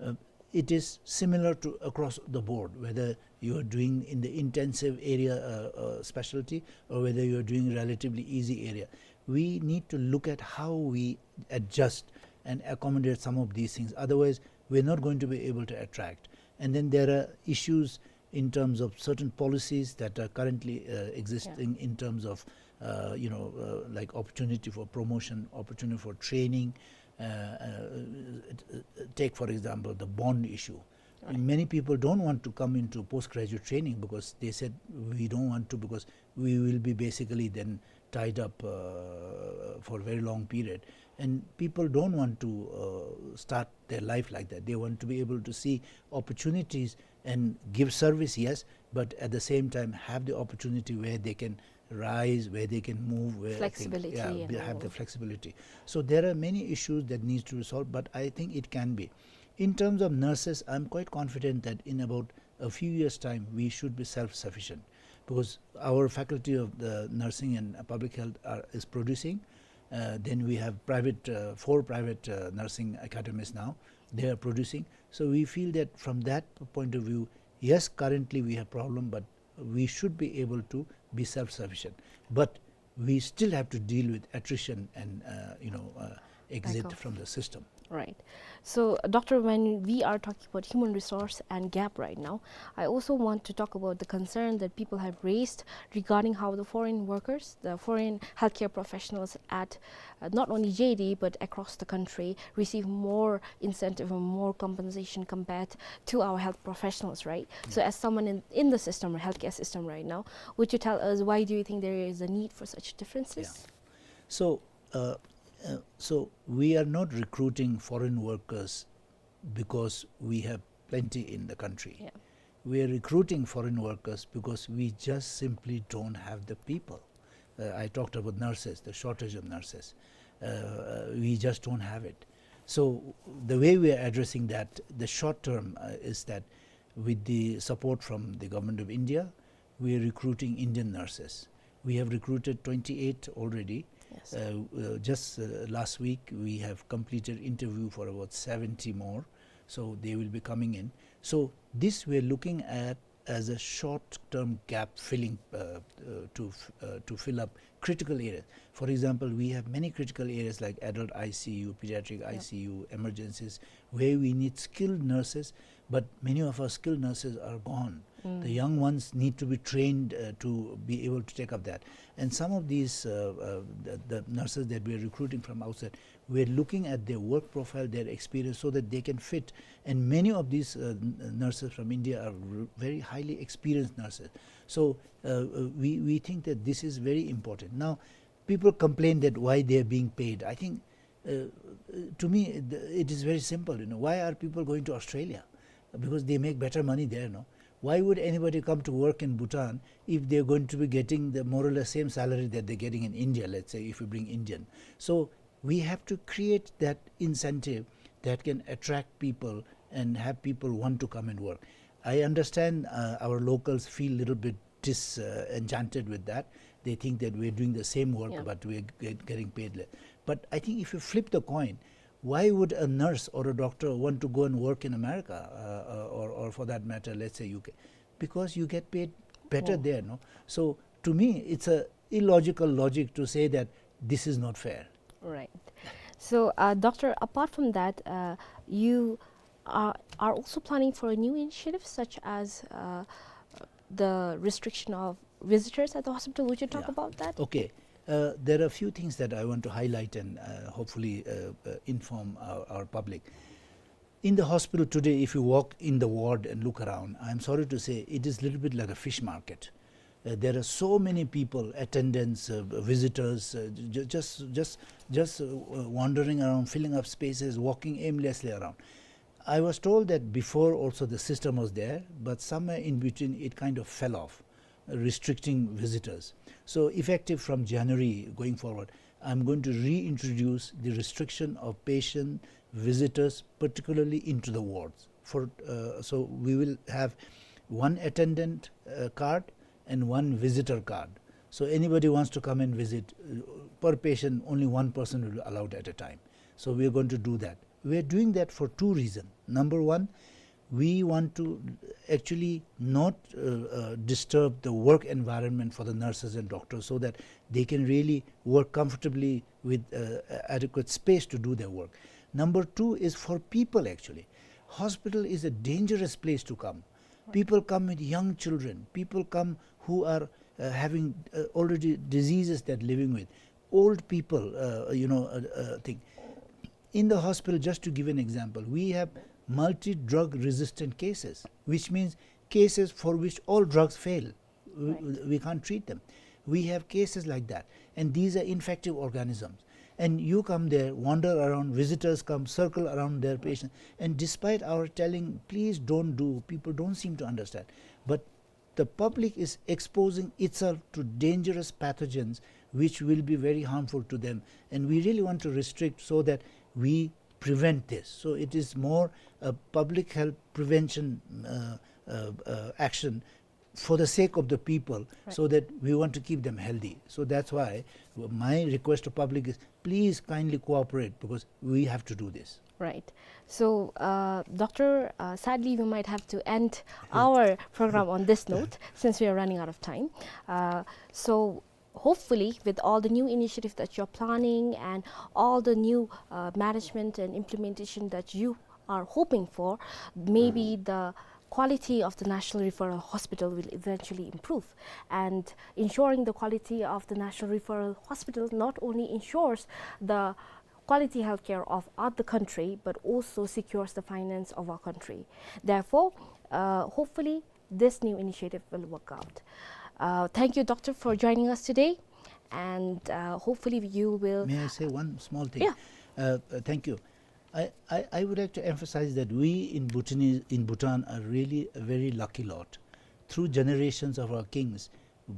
uh, it is similar to across the board, whether you are doing in the intensive area, uh, uh, specialty, or whether you are doing relatively easy area. We need to look at how we adjust and accommodate some of these things. Otherwise, we're not going to be able to attract. And then there are issues in terms of certain policies that are currently, uh, existing in terms of, uh, you know, uh, like, opportunity for promotion, opportunity for training. Uh, uh, take, for example, the bond issue. Many people don't want to come into postgraduate training because they said, "We don't want to, because we will be basically then tied up, uh, for a very long period." And people don't want to, uh, start their life like that. They want to be able to see opportunities and give service, yes, but at the same time have the opportunity where they can rise, where they can move, where they can, flexibility, yeah, and be- have the all. Flexibility. So there are many issues that needs to be solved, but I think it can be. In terms of nurses, I'm quite confident that in about a few years' time, we should be self-sufficient, because our faculty of the nursing and public health are, is producing. Uh, then we have private, uh, four private, uh, nursing academies now. They are producing. So we feel that from that point of view, yes, currently we have problem, but we should be able to be self-sufficient. But we still have to deal with attrition and, uh, you know, uh, exit from the system. Right. So, Doctor, when we are talking about human resource and gap right now, I also want to talk about the concern that people have raised regarding how the foreign workers, the foreign healthcare professionals at, uh, not only J D but across the country, receive more incentive and more compensation compared to our health professionals, right? So, as someone in, in the system or healthcare system right now, would you tell us, why do you think there is a need for such differences? Yeah. So, uh, uh, so we are not recruiting foreign workers because we have plenty in the country. Yeah. We are recruiting foreign workers because we just simply don't have the people. Uh, I talked about nurses, the shortage of nurses. Uh, uh, we just don't have it. So the way we are addressing that, the short term, uh, is that with the support from the Government of India, we are recruiting Indian nurses. We have recruited twenty-eight already. Yes. Uh, uh, just, uh, last week, we have completed interview for about seventy more. So they will be coming in. So this we are looking at as a short-term gap filling, uh, uh, to f-, uh, to fill up critical areas. For example, we have many critical areas like adult I C U, pediatric I C U, emergencies, where we need skilled nurses, but many of our skilled nurses are gone. The young ones need to be trained, uh, to be able to take up that. And some of these, uh, uh, the, the nurses that we are recruiting from outside, we are looking at their work profile, their experience, so that they can fit. And many of these, uh, n-, nurses from India are r-, very highly experienced nurses. So, uh, uh, we, we think that this is very important. Now, people complain that why they are being paid. I think, uh, to me, the, it is very simple, you know. Why are people going to Australia? Because they make better money there, no? Why would anybody come to work in Bhutan if they're going to be getting the more or less same salary that they're getting in India, let's say, if we bring Indian? So we have to create that incentive that can attract people and have people want to come and work. I understand, uh, our locals feel a little bit dis-, uh, enchanted with that. They think that we're doing the same work, but we're get-, getting paid less. But I think if you flip the coin, why would a nurse or a doctor want to go and work in America, uh, uh, or, or for that matter, let's say U K? Because you get paid better there, no? So to me, it's a illogical logic to say that this is not fair. Right. So, uh, Doctor, apart from that, uh, you are, are also planning for a new initiative such as, uh, the restriction of visitors at the hospital. Would you talk about that? Okay. Uh, there are a few things that I want to highlight and, uh, hopefully, uh, uh, inform our, our public. In the hospital today, if you walk in the ward and look around, I'm sorry to say, it is a little bit like a fish market. Uh, there are so many people, attendants, uh, visitors, uh, ju-, just, just, just, uh, wandering around, filling up spaces, walking aimlessly around. I was told that before also the system was there, but somewhere in between it kind of fell off, restricting visitors. So effective from January going forward, I'm going to reintroduce the restriction of patient visitors, particularly into the wards. For, uh, so we will have one attendant, uh, card and one visitor card. So anybody wants to come and visit, uh, per patient, only one person will be allowed at a time. So we are going to do that. We are doing that for two reasons. Number one, we want to actually not, uh, uh, disturb the work environment for the nurses and doctors so that they can really work comfortably with, uh, adequate space to do their work. Number two is for people actually. Hospital is a dangerous place to come. People come with young children. People come who are, uh, having, uh, already diseases they're living with. Old people, uh, you know, uh, uh, thing. In the hospital, just to give an example, we have multi-drug resistant cases, which means cases for which all drugs fail. We, we can't treat them. We have cases like that. And these are infective organisms. And you come there, wander around, visitors come, circle around their patients. And despite our telling, "Please don't do," people don't seem to understand. But the public is exposing itself to dangerous pathogens which will be very harmful to them. And we really want to restrict so that we prevent this. So it is more a public health prevention, uh, uh, uh, action for the sake of the people, so that we want to keep them healthy. So that's why my request to public is, please kindly cooperate, because we have to do this. Right. So, uh, Doctor, uh, sadly, we might have to end our program on this note since we are running out of time. Uh, so, hopefully, with all the new initiatives that you're planning and all the new, uh, management and implementation that you are hoping for, maybe the quality of the National Referral Hospital will eventually improve. And ensuring the quality of the National Referral Hospital not only ensures the quality healthcare of our, the country, but also secures the finance of our country. Therefore, uh, hopefully, this new initiative will work out. Uh, thank you, Doctor, for joining us today, and, uh, hopefully you will. May I say one small thing? Yeah. Uh, uh, thank you. I, I, I would like to emphasize that we in Bhutanese, in Bhutan are really a very lucky lot. Through generations of our kings,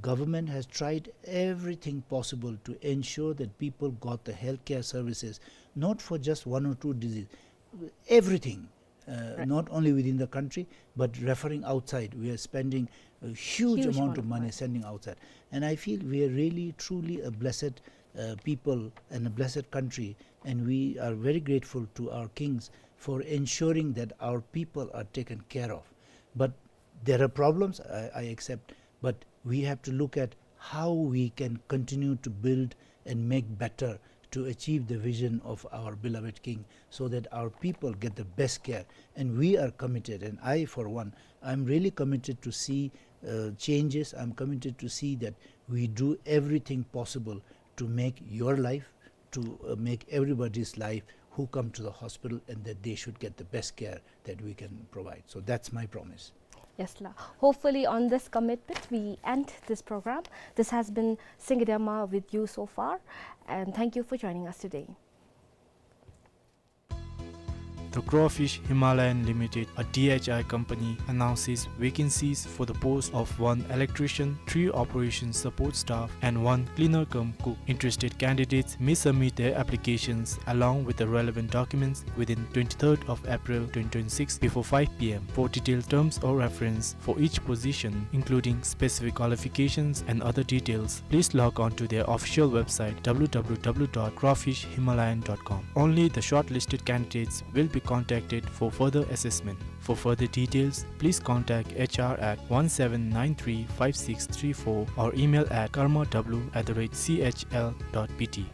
government has tried everything possible to ensure that people got the healthcare services, not for just one or two diseases, everything. Uh, not only within the country, but referring outside. We are spending a huge amount of money sending outside. And I feel we are really, truly a blessed, uh, people and a blessed country. And we are very grateful to our kings for ensuring that our people are taken care of. But there are problems, I, I accept, but we have to look at how we can continue to build and make better to achieve the vision of our beloved king, so that our people get the best care. And we are committed, and I, for one, I'm really committed to see, uh, changes. I'm committed to see that we do everything possible to make your life, to, uh, make everybody's life who come to the hospital, and that they should get the best care that we can provide. So that's my promise. Yes, la. Hopefully, on this commitment, we end this program. This has been Singidema with you so far, and thank you for joining us today. The Crawfish Himalayan Limited, a D H I company, announces vacancies for the post of one electrician, three operations support staff, and one cleaner cum cook. Interested candidates may submit their applications along with the relevant documents within twenty-third of April twenty twenty-six before five P M. For detailed terms of reference for each position, including specific qualifications and other details, please log on to their official website, W W W dot crawfish himalayan dot com. Only the shortlisted candidates will be contacted for further assessment. For further details, please contact H R at one seven nine three five six three four or email at karma w at the rate C H L dot B T.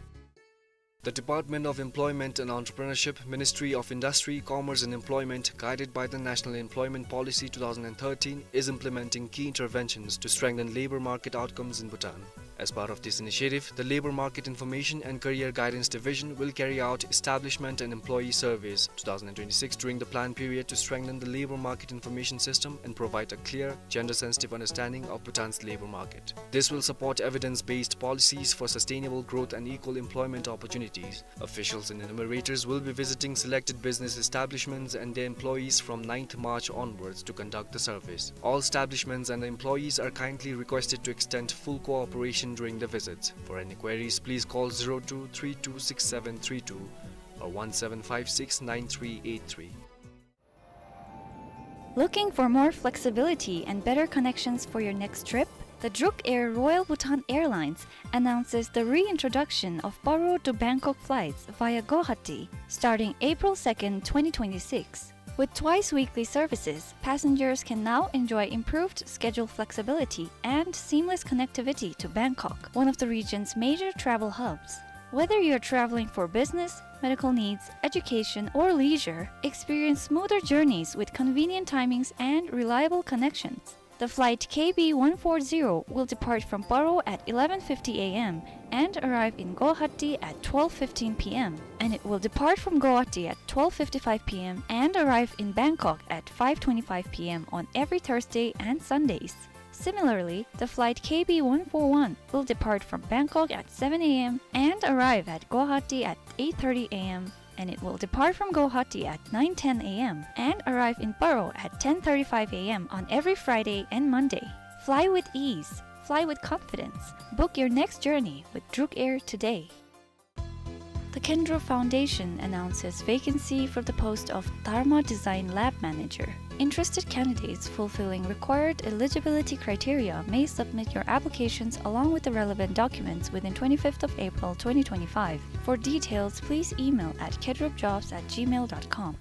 The Department of Employment and Entrepreneurship, Ministry of Industry, Commerce and Employment, guided by the National Employment Policy two thousand and thirteen, is implementing key interventions to strengthen labor market outcomes in Bhutan. As part of this initiative, the Labor Market Information and Career Guidance Division will carry out Establishment and Employee Surveys two thousand twenty-six during the planned period to strengthen the labor market information system and provide a clear, gender-sensitive understanding of Bhutan's labor market. This will support evidence-based policies for sustainable growth and equal employment opportunities. Officials and enumerators will be visiting selected business establishments and their employees from ninth March onwards to conduct the surveys. All establishments and employees are kindly requested to extend full cooperation during the visits. For any queries, please call zero two three two six seven three two or one seven five six nine three eight three. Looking for more flexibility and better connections for your next trip? The Druk Air Royal Bhutan Airlines announces the reintroduction of Paro to Bangkok flights via Guwahati, starting April second, twenty twenty-six. With twice weekly services, passengers can now enjoy improved schedule flexibility and seamless connectivity to Bangkok, one of the region's major travel hubs. Whether you're traveling for business, medical needs, education, or leisure, experience smoother journeys with convenient timings and reliable connections. The flight K B one four zero will depart from Paro at eleven fifty A M and arrive in Guwahati at twelve fifteen P M, and it will depart from Guwahati at twelve fifty-five P M and arrive in Bangkok at five twenty-five P M on every Thursday and Sundays. Similarly, the flight K B one four one will depart from Bangkok at seven A M and arrive at Guwahati at eight thirty A M, and it will depart from Guwahati at nine ten A M and arrive in Paro at ten thirty-five A M on every Friday and Monday. Fly with ease. Fly with confidence. Book your next journey with Druk Air today. The Kendro Foundation announces vacancy for the post of Dharma Design Lab Manager. Interested candidates fulfilling required eligibility criteria may submit your applications along with the relevant documents within twenty-fifth of April twenty twenty-five. For details, please email at kedropjobs at gmail dot com.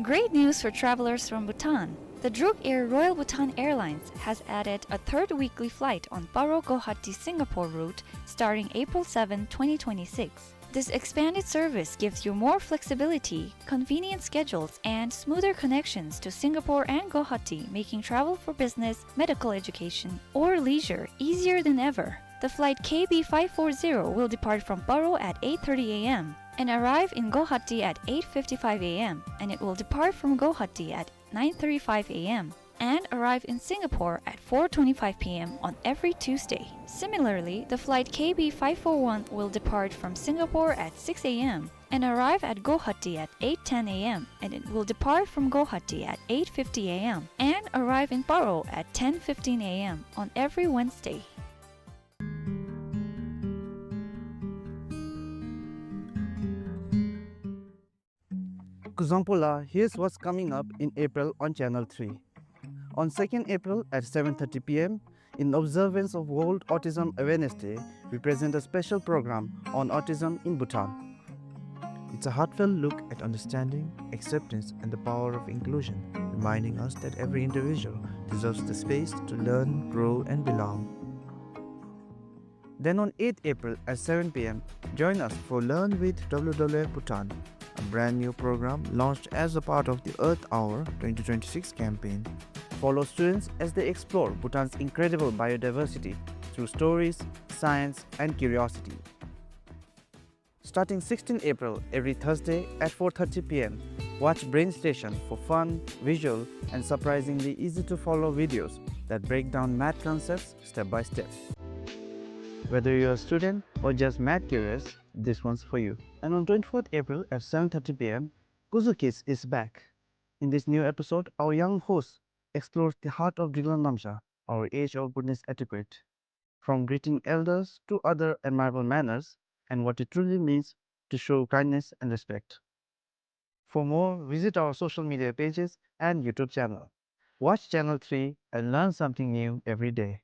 Great news for travelers from Bhutan. The Druk Air Royal Bhutan Airlines has added a third weekly flight on Paro Guwahati Singapore route starting April seventh, twenty twenty-six. This expanded service gives you more flexibility, convenient schedules, and smoother connections to Singapore and Guwahati, making travel for business, medical education, or leisure easier than ever. The flight K B five four zero will depart from Paro at eight thirty A M and arrive in Guwahati at eight fifty-five A M, and it will depart from Guwahati at nine thirty-five A M and arrive in Singapore at four twenty-five P M on every Tuesday. Similarly, the flight K B five four one will depart from Singapore at six A M and arrive at Guwahati at eight ten A M, and it will depart from Guwahati at eight fifty A M and arrive in Paro at ten fifteen A M on every Wednesday. Kuzuzangpo la, here's what's coming up in April on Channel three. On second April at seven thirty P M, in observance of World Autism Awareness Day, we present a special program on autism in Bhutan. It's a heartfelt look at understanding, acceptance, and the power of inclusion, reminding us that every individual deserves the space to learn, grow, and belong. Then on eighth April at seven P M, join us for Learn with W W F Bhutan, a brand new program launched as a part of the Earth Hour twenty twenty-six campaign. Follow students as they explore Bhutan's incredible biodiversity through stories, science, and curiosity. Starting sixteenth April, every Thursday at four thirty P M, watch Brain Station for fun, visual, and surprisingly easy-to-follow videos that break down math concepts step by step. Whether you're a student or just math curious, this one's for you. And on twenty-fourth April at seven thirty P M, Kuzu Kids is back. In this new episode, our young host explores the heart of Driklang Namsha, our age-old Bhutanese etiquette, from greeting elders to other admirable manners and what it truly means to show kindness and respect. For more, visit our social media pages and YouTube channel. Watch Channel three and learn something new every day.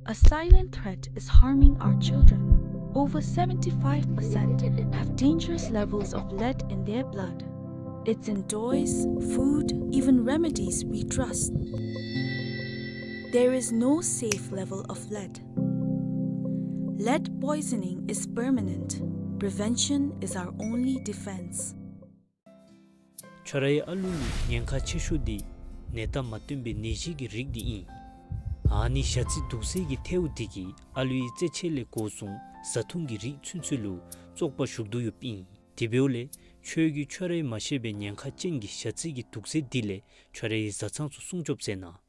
A silent threat is harming our children. Over seventy-five percent have dangerous levels of lead in their blood. It's in toys, food, even remedies we trust. There is no safe level of lead. Lead poisoning is permanent. Prevention is our only defense. ཁྱོད་རའི་ཨ་ལུ་ལུ་ཉེན་ཁ་ཆེ་ཤོས་འདི་ནད་རྟགས་མ་སྟོན་པའི་ནད་གཞི་གི་རིགས་འདི་ཨིན། ཨ་ནི་ཞ་རྩི་དུག་སེལ་གྱི་ཐལཝ་འདི་གིས་ཨ་ལུའི་རྩེད་ཆས་ལས་འགོ་བཟུང་བཟའ་འཐུང་གི་རིགས་ཚུན་ཚོད་ལུ་བཙོག་པ་ཞུགས་དོ་ཡོདཔ་ཨིན། དེ་འབདཝ་ལས་ཁྱོད་ཀྱིས་ཁྱོད་རའི་མ་ཤེས་པའི་ཉེན་ཁ་ཅན་གྱི་ཞ་རྩི་གི་དུག་སེལ་འདི་ལས་ཁྱོད་རའི་བཟའ་ཚང་ཚུ་སྲུང་སྐྱོབ་མཛད་གནང་།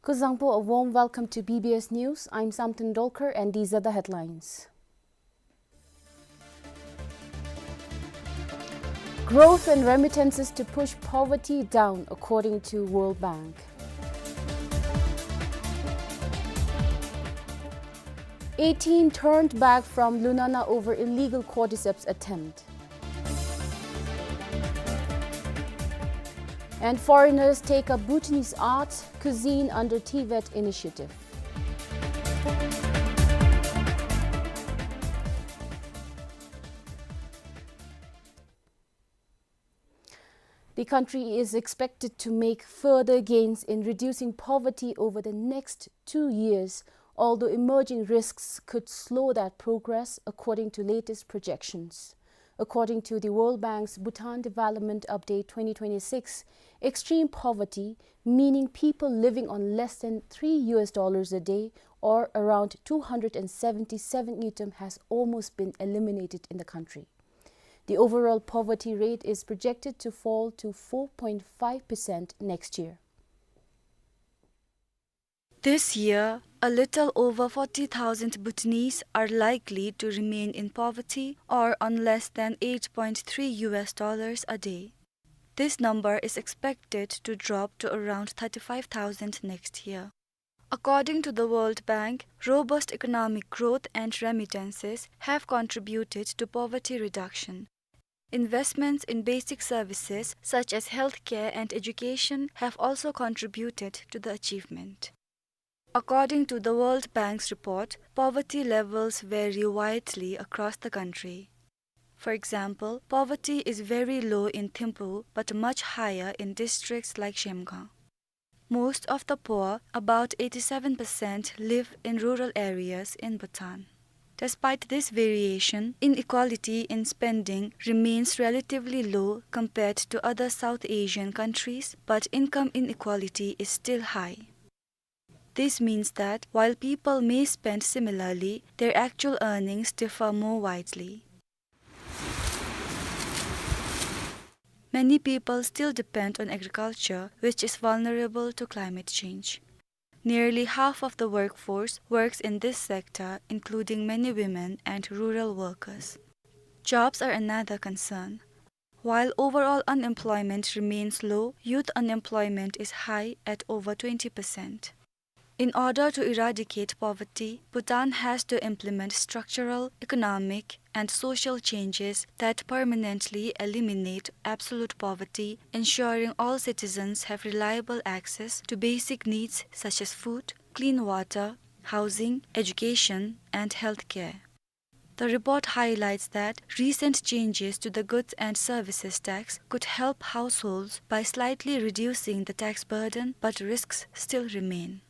Kuzuzangpo, a warm welcome to B B S News. I'm Samten Dolkar and these are the headlines. Growth and remittances to push poverty down, according to World Bank. Eighteen turned back from Lunana over illegal cordyceps attempt. And foreigners take up Bhutanese art, cuisine under Tibet initiative. The country is expected to make further gains in reducing poverty over the next two years, although emerging risks could slow that progress, according to latest projections. According to the World Bank's Bhutan Development Update twenty twenty-six, extreme poverty, meaning people living on less than three U S dollars a day, or around two hundred and seventy-seven ngultrum, has almost been eliminated in the country. The overall poverty rate is projected to fall to four point five percent next year. This year, a little over forty thousand Bhutanese are likely to remain in poverty or on less than eight point three U S dollars a day. This number is expected to drop to around thirty-five thousand next year. According to the World Bank, robust economic growth and remittances have contributed to poverty reduction. Investments in basic services such as healthcare and education have also contributed to the achievement. According to the World Bank's report, poverty levels vary widely across the country. For example, poverty is very low in Thimphu but much higher in districts like Zhemgang. Most of the poor, about eighty-seven percent, live in rural areas in Bhutan. Despite this variation, inequality in spending remains relatively low compared to other South Asian countries, but income inequality is still high. This means that while people may spend similarly, their actual earnings differ more widely. Many people still depend on agriculture, which is vulnerable to climate change. Nearly half of the workforce works in this sector, including many women and rural workers. Jobs are another concern. While overall unemployment remains low, youth unemployment is high at over twenty percent. In order to eradicate poverty, Bhutan has to implement structural, economic, and social changes that permanently eliminate absolute poverty, ensuring all citizens have reliable access to basic needs such as food, clean water, housing, education, and healthcare. The report highlights that recent changes to the goods and services tax could help households by slightly reducing the tax burden, but risks still remain.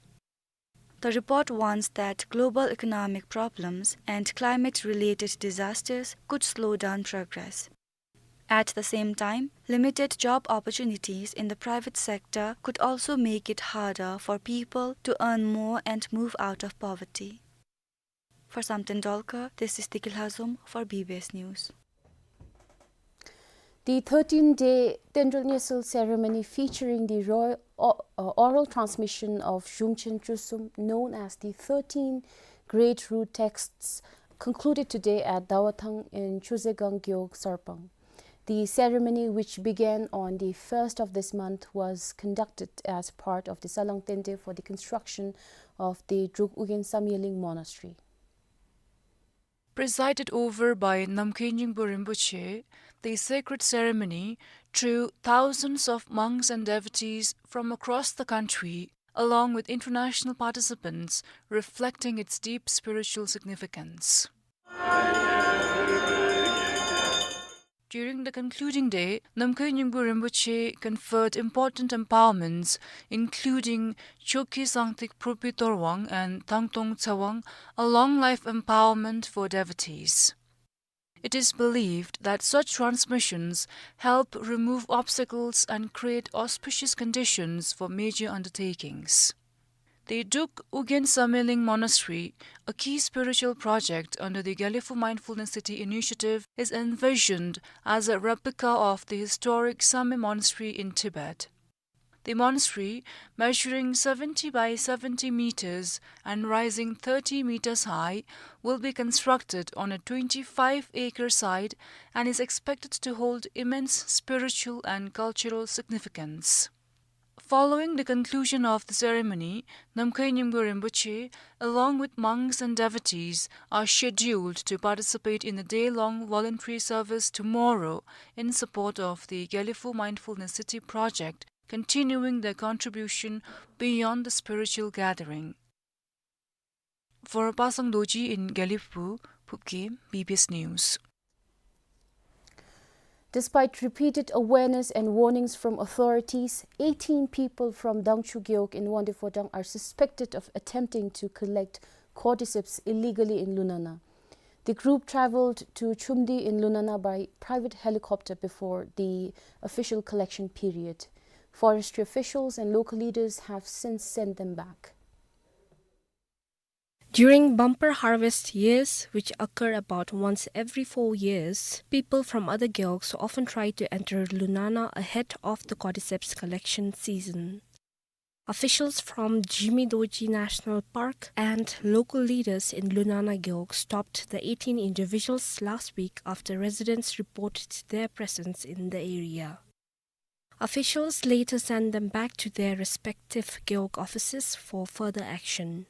The report warns that global economic problems and climate-related disasters could slow down progress. At the same time, limited job opportunities in the private sector could also make it harder for people to earn more and move out of poverty. For Samten Dolkar, this is Deki Lhazom for B B S News. The thirteen-day Tendrel Nyesil ceremony featuring the royal o-, uh, oral transmission of Jumchen Chusum, known as the thirteen Great Root Texts, concluded today at Dawathang in Chuzegang Gewog Sarpang. The ceremony, which began on the first of this month, was conducted as part of the Salang Tende for the construction of the Druk Ugyen Samyeling Monastery. Presided over by Namkhai Nyingpo Rinpoche, the sacred ceremony drew thousands of monks and devotees from across the country, along with international participants, reflecting its deep spiritual significance. During the concluding day, Namkhai Nyingbu Rinpoche conferred important empowerments, including Chokki Sangtik Purbi Torwang and Thangtong Tsewang, a long life empowerment for devotees. It is believed that such transmissions help remove obstacles and create auspicious conditions for major undertakings. The Druk Ugyen Sameling Monastery, a key spiritual project under the Gelephu Mindfulness City initiative, is envisioned as a replica of the historic Same Monastery in Tibet. The monastery, measuring seventy by seventy meters and rising thirty meters high, will be constructed on a twenty-five acre site and is expected to hold immense spiritual and cultural significance. Following the conclusion of the ceremony, Namkhai Nyingbu Rinpoche, along with monks and devotees, are scheduled to participate in a day-long voluntary service tomorrow in support of the Gelephu Mindfulness City project, continuing their contribution beyond the spiritual gathering. For Pasang Dorji in Gelephu, Phubkem, B B S News. Despite repeated awareness and warnings from authorities, eighteen people from Dangchu Gewog in Wangdue Phodrang are suspected of attempting to collect cordyceps illegally in Lunana. The group traveled to Chumdi in Lunana by private helicopter before the official collection period. Forestry officials and local leaders have since sent them back. During bumper harvest years, which occur about once every four years, people from other gewogs often try to enter Lunana ahead of the cordyceps collection season. Officials from Jigme Dorji National Park and local leaders in Lunana Gewog stopped the eighteen individuals last week after residents reported their presence in the area. Officials later sent them back to their respective gewog offices for further action.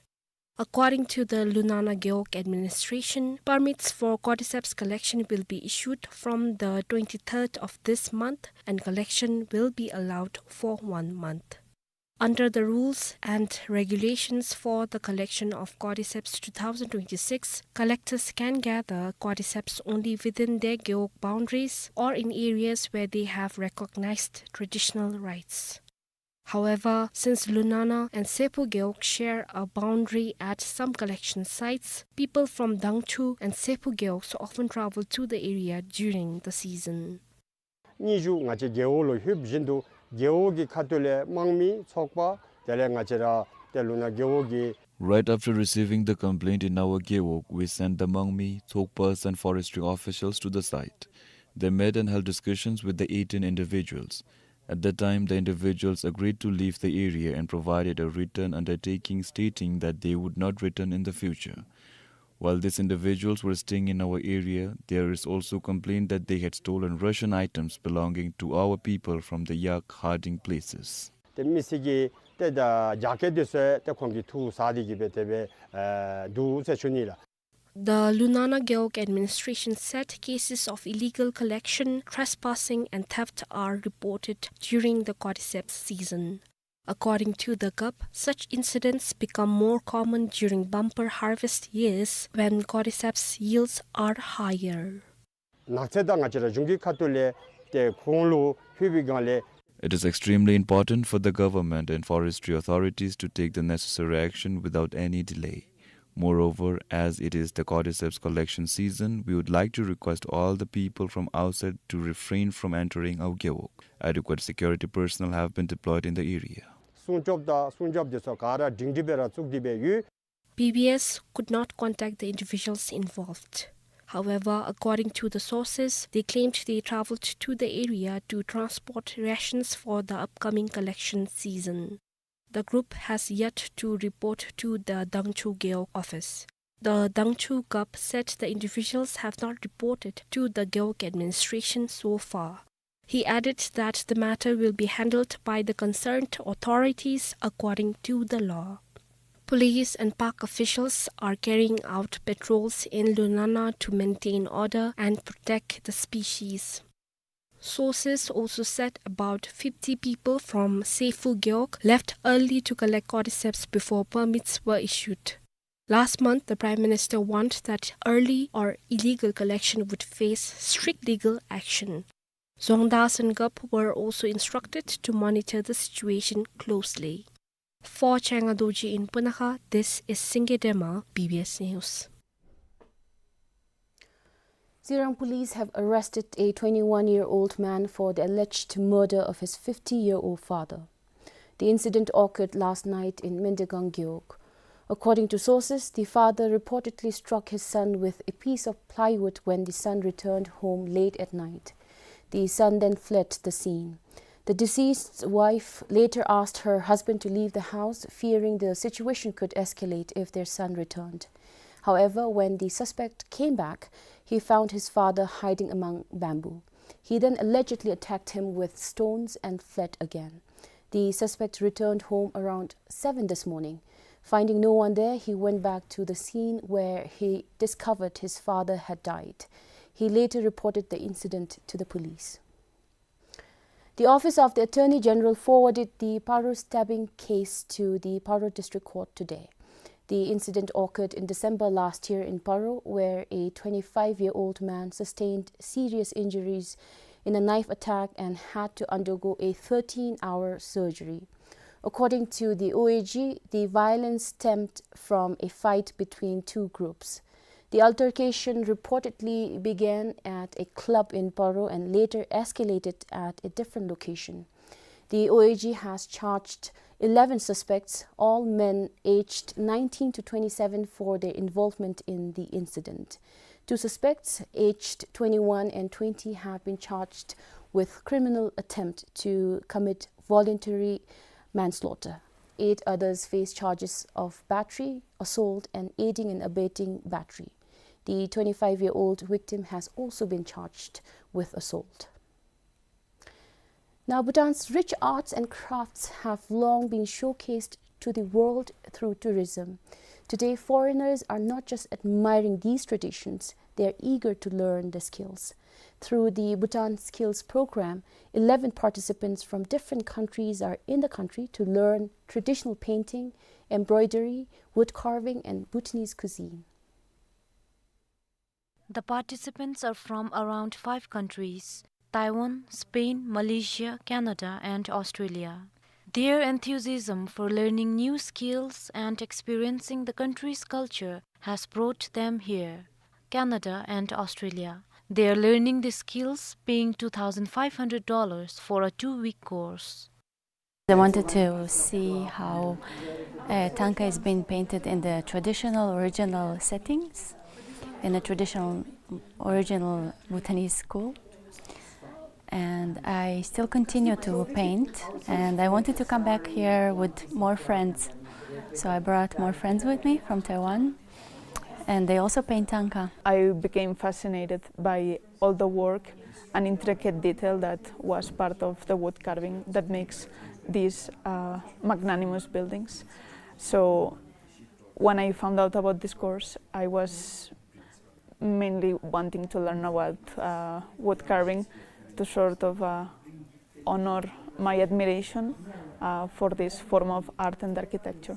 According to the Lunana Gewog administration, permits for cordyceps collection will be issued from the twenty-third of this month and collection will be allowed for one month. Under the rules and regulations for the collection of cordyceps two thousand twenty-six, collectors can gather cordyceps only within their gewog boundaries or in areas where they have recognized traditional rights. However, since Lunana and Seppo Gewog share a boundary at some collection sites, people from Dangchu and Seppo Gewogs often travel to the area during the season. ཉི་ཤུ་ང་བཅས་རྒེད་འོག་ལུ་ལྷོདཔ་བཞིན་དུ་རྒེད་འོག་གི་ཁ་ཐུག་ལས་དམངས་མི་ཚོགས་པ་དེ་ལས་ང་བཅས་ར་ཏེ་ལུ་ན་རྒེད་འོག་གི Right after receiving the complaint in our gewog, we sent the Mangmi, Tsokpas and forestry officials to the site. They met and held discussions with the eighteen individuals. At that time, the individuals agreed to leave the area and provided a written undertaking stating that they would not return in the future. While these individuals were staying in our area, there is also complaint that they had stolen ration items belonging to our people from the yak herding places. ཏེ་མི་སེར་གྱི་ཏེ་ད་རྒྱགས་སྐལ་དེ་ཚུ་ཏེ་ཁོང་གིས་འཐུ་ཟ་སྟེ་གི་སྦེ་དེ་སྦེ་ཨེ་འདུག་ཟེར་ཞུ་ནི་ལགས། The Lunana Gewog administration said cases of illegal collection, trespassing and theft are reported during the cordyceps season. According to the gup, such incidents become more common during bumper harvest years when cordyceps yields are higher. ནགས་ཚལ་དང་ང་བཅས་ར་གཞུང་གི་ཁ་ཐུག་ལས་ཏེ་ཁོང་ལུ་ལྷོད་པའི་སྒང་ལས། It is extremely important for the government and forestry authorities to take the necessary action without any delay. Moreover, as it is the cordyceps collection season, we would like to request all the people from outside to refrain from entering our gewog. Adequate security personnel have been deployed in the area. སྲུང་སྐྱོབ་དང་སྲུང་སྐྱོབ་དེ་ཚུ་ག་ར་སྒྲིང་སྒྲི་སྦེ་ར་བཙུགས་ཏེ་སྦེ་ཡོད། B B S could not contact the individuals involved. However, according to the sources, they claimed they traveled to the area to transport rations for the upcoming collection season. The group has yet to report to the Dangchu Gewog office. The Dangchu gup said the individuals have not reported to the Gewog administration so far. He added that the matter will be handled by the concerned authorities according to the law. Police and park officials are carrying out patrols in Lunana to maintain order and protect the species. Sources also said about fifty people from Seppo Gewog left early to collect cordyceps before permits were issued. Last month, the Prime Minister warned that early or illegal collection would face strict legal action. Dzongda Sangap were also instructed to monitor the situation closely. For Changa Dorji in Punakha, this is Singye Dema, B B S News. Tsirang police have arrested a twenty-one-year-old man for the alleged murder of his fifty-year-old father. The incident occurred last night in Mendegang Gewog. According to sources, the father reportedly struck his son with a piece of plywood when the son returned home late at night. The son then fled the scene. The deceased's wife later asked her husband to leave the house, fearing the situation could escalate if their son returned. However, when the suspect came back, he found his father hiding among bamboo. He then allegedly attacked him with stones and fled again. The suspect returned home around seven this morning. Finding no one there, he went back to the scene where he discovered his father had died. He later reported the incident to the police. The Office of the Attorney General forwarded the Paro stabbing case to the Paro District Court today. The incident occurred in December last year in Paro, where a twenty-five-year-old man sustained serious injuries in a knife attack and had to undergo a thirteen-hour surgery. According to the O A G, the violence stemmed from a fight between two groups. The altercation reportedly began at a club in Paro and later escalated at a different location. The O A G has charged eleven suspects, all men aged nineteen to twenty-seven, for their involvement in the incident. Two suspects, aged twenty-one and twenty, have been charged with criminal attempt to commit voluntary manslaughter. Eight others face charges of battery, assault, and aiding and abetting battery. The twenty-five-year-old victim has also been charged with assault. Now, Bhutan's rich arts and crafts have long been showcased to the world through tourism. Today, foreigners are not just admiring these traditions, they are eager to learn the skills. Through the Bhutan Skills Program, eleven participants from different countries are in the country to learn traditional painting, embroidery, wood carving, and Bhutanese cuisine. The participants are from around five countries: Taiwan, Spain, Malaysia, Canada, and Australia. Their enthusiasm for learning new skills and experiencing the country's culture has brought them here, Canada and Australia. They are learning the skills, paying two thousand five hundred dollars for a two-week course. I wanted to see how, uh, tanka is being painted in the traditional, original settings, in a traditional, original Bhutanese school. And I still continue to paint, and I wanted to come back here with more friends. So I brought more friends with me from Taiwan, and they also paint tanka. I became fascinated by all the work and intricate detail that was part of the wood carving that makes these, uh, magnanimous buildings. So when I found out about this course, I was mainly wanting to learn about, uh, wood carving to sort of, uh, honor my admiration, uh, for this form of art and architecture.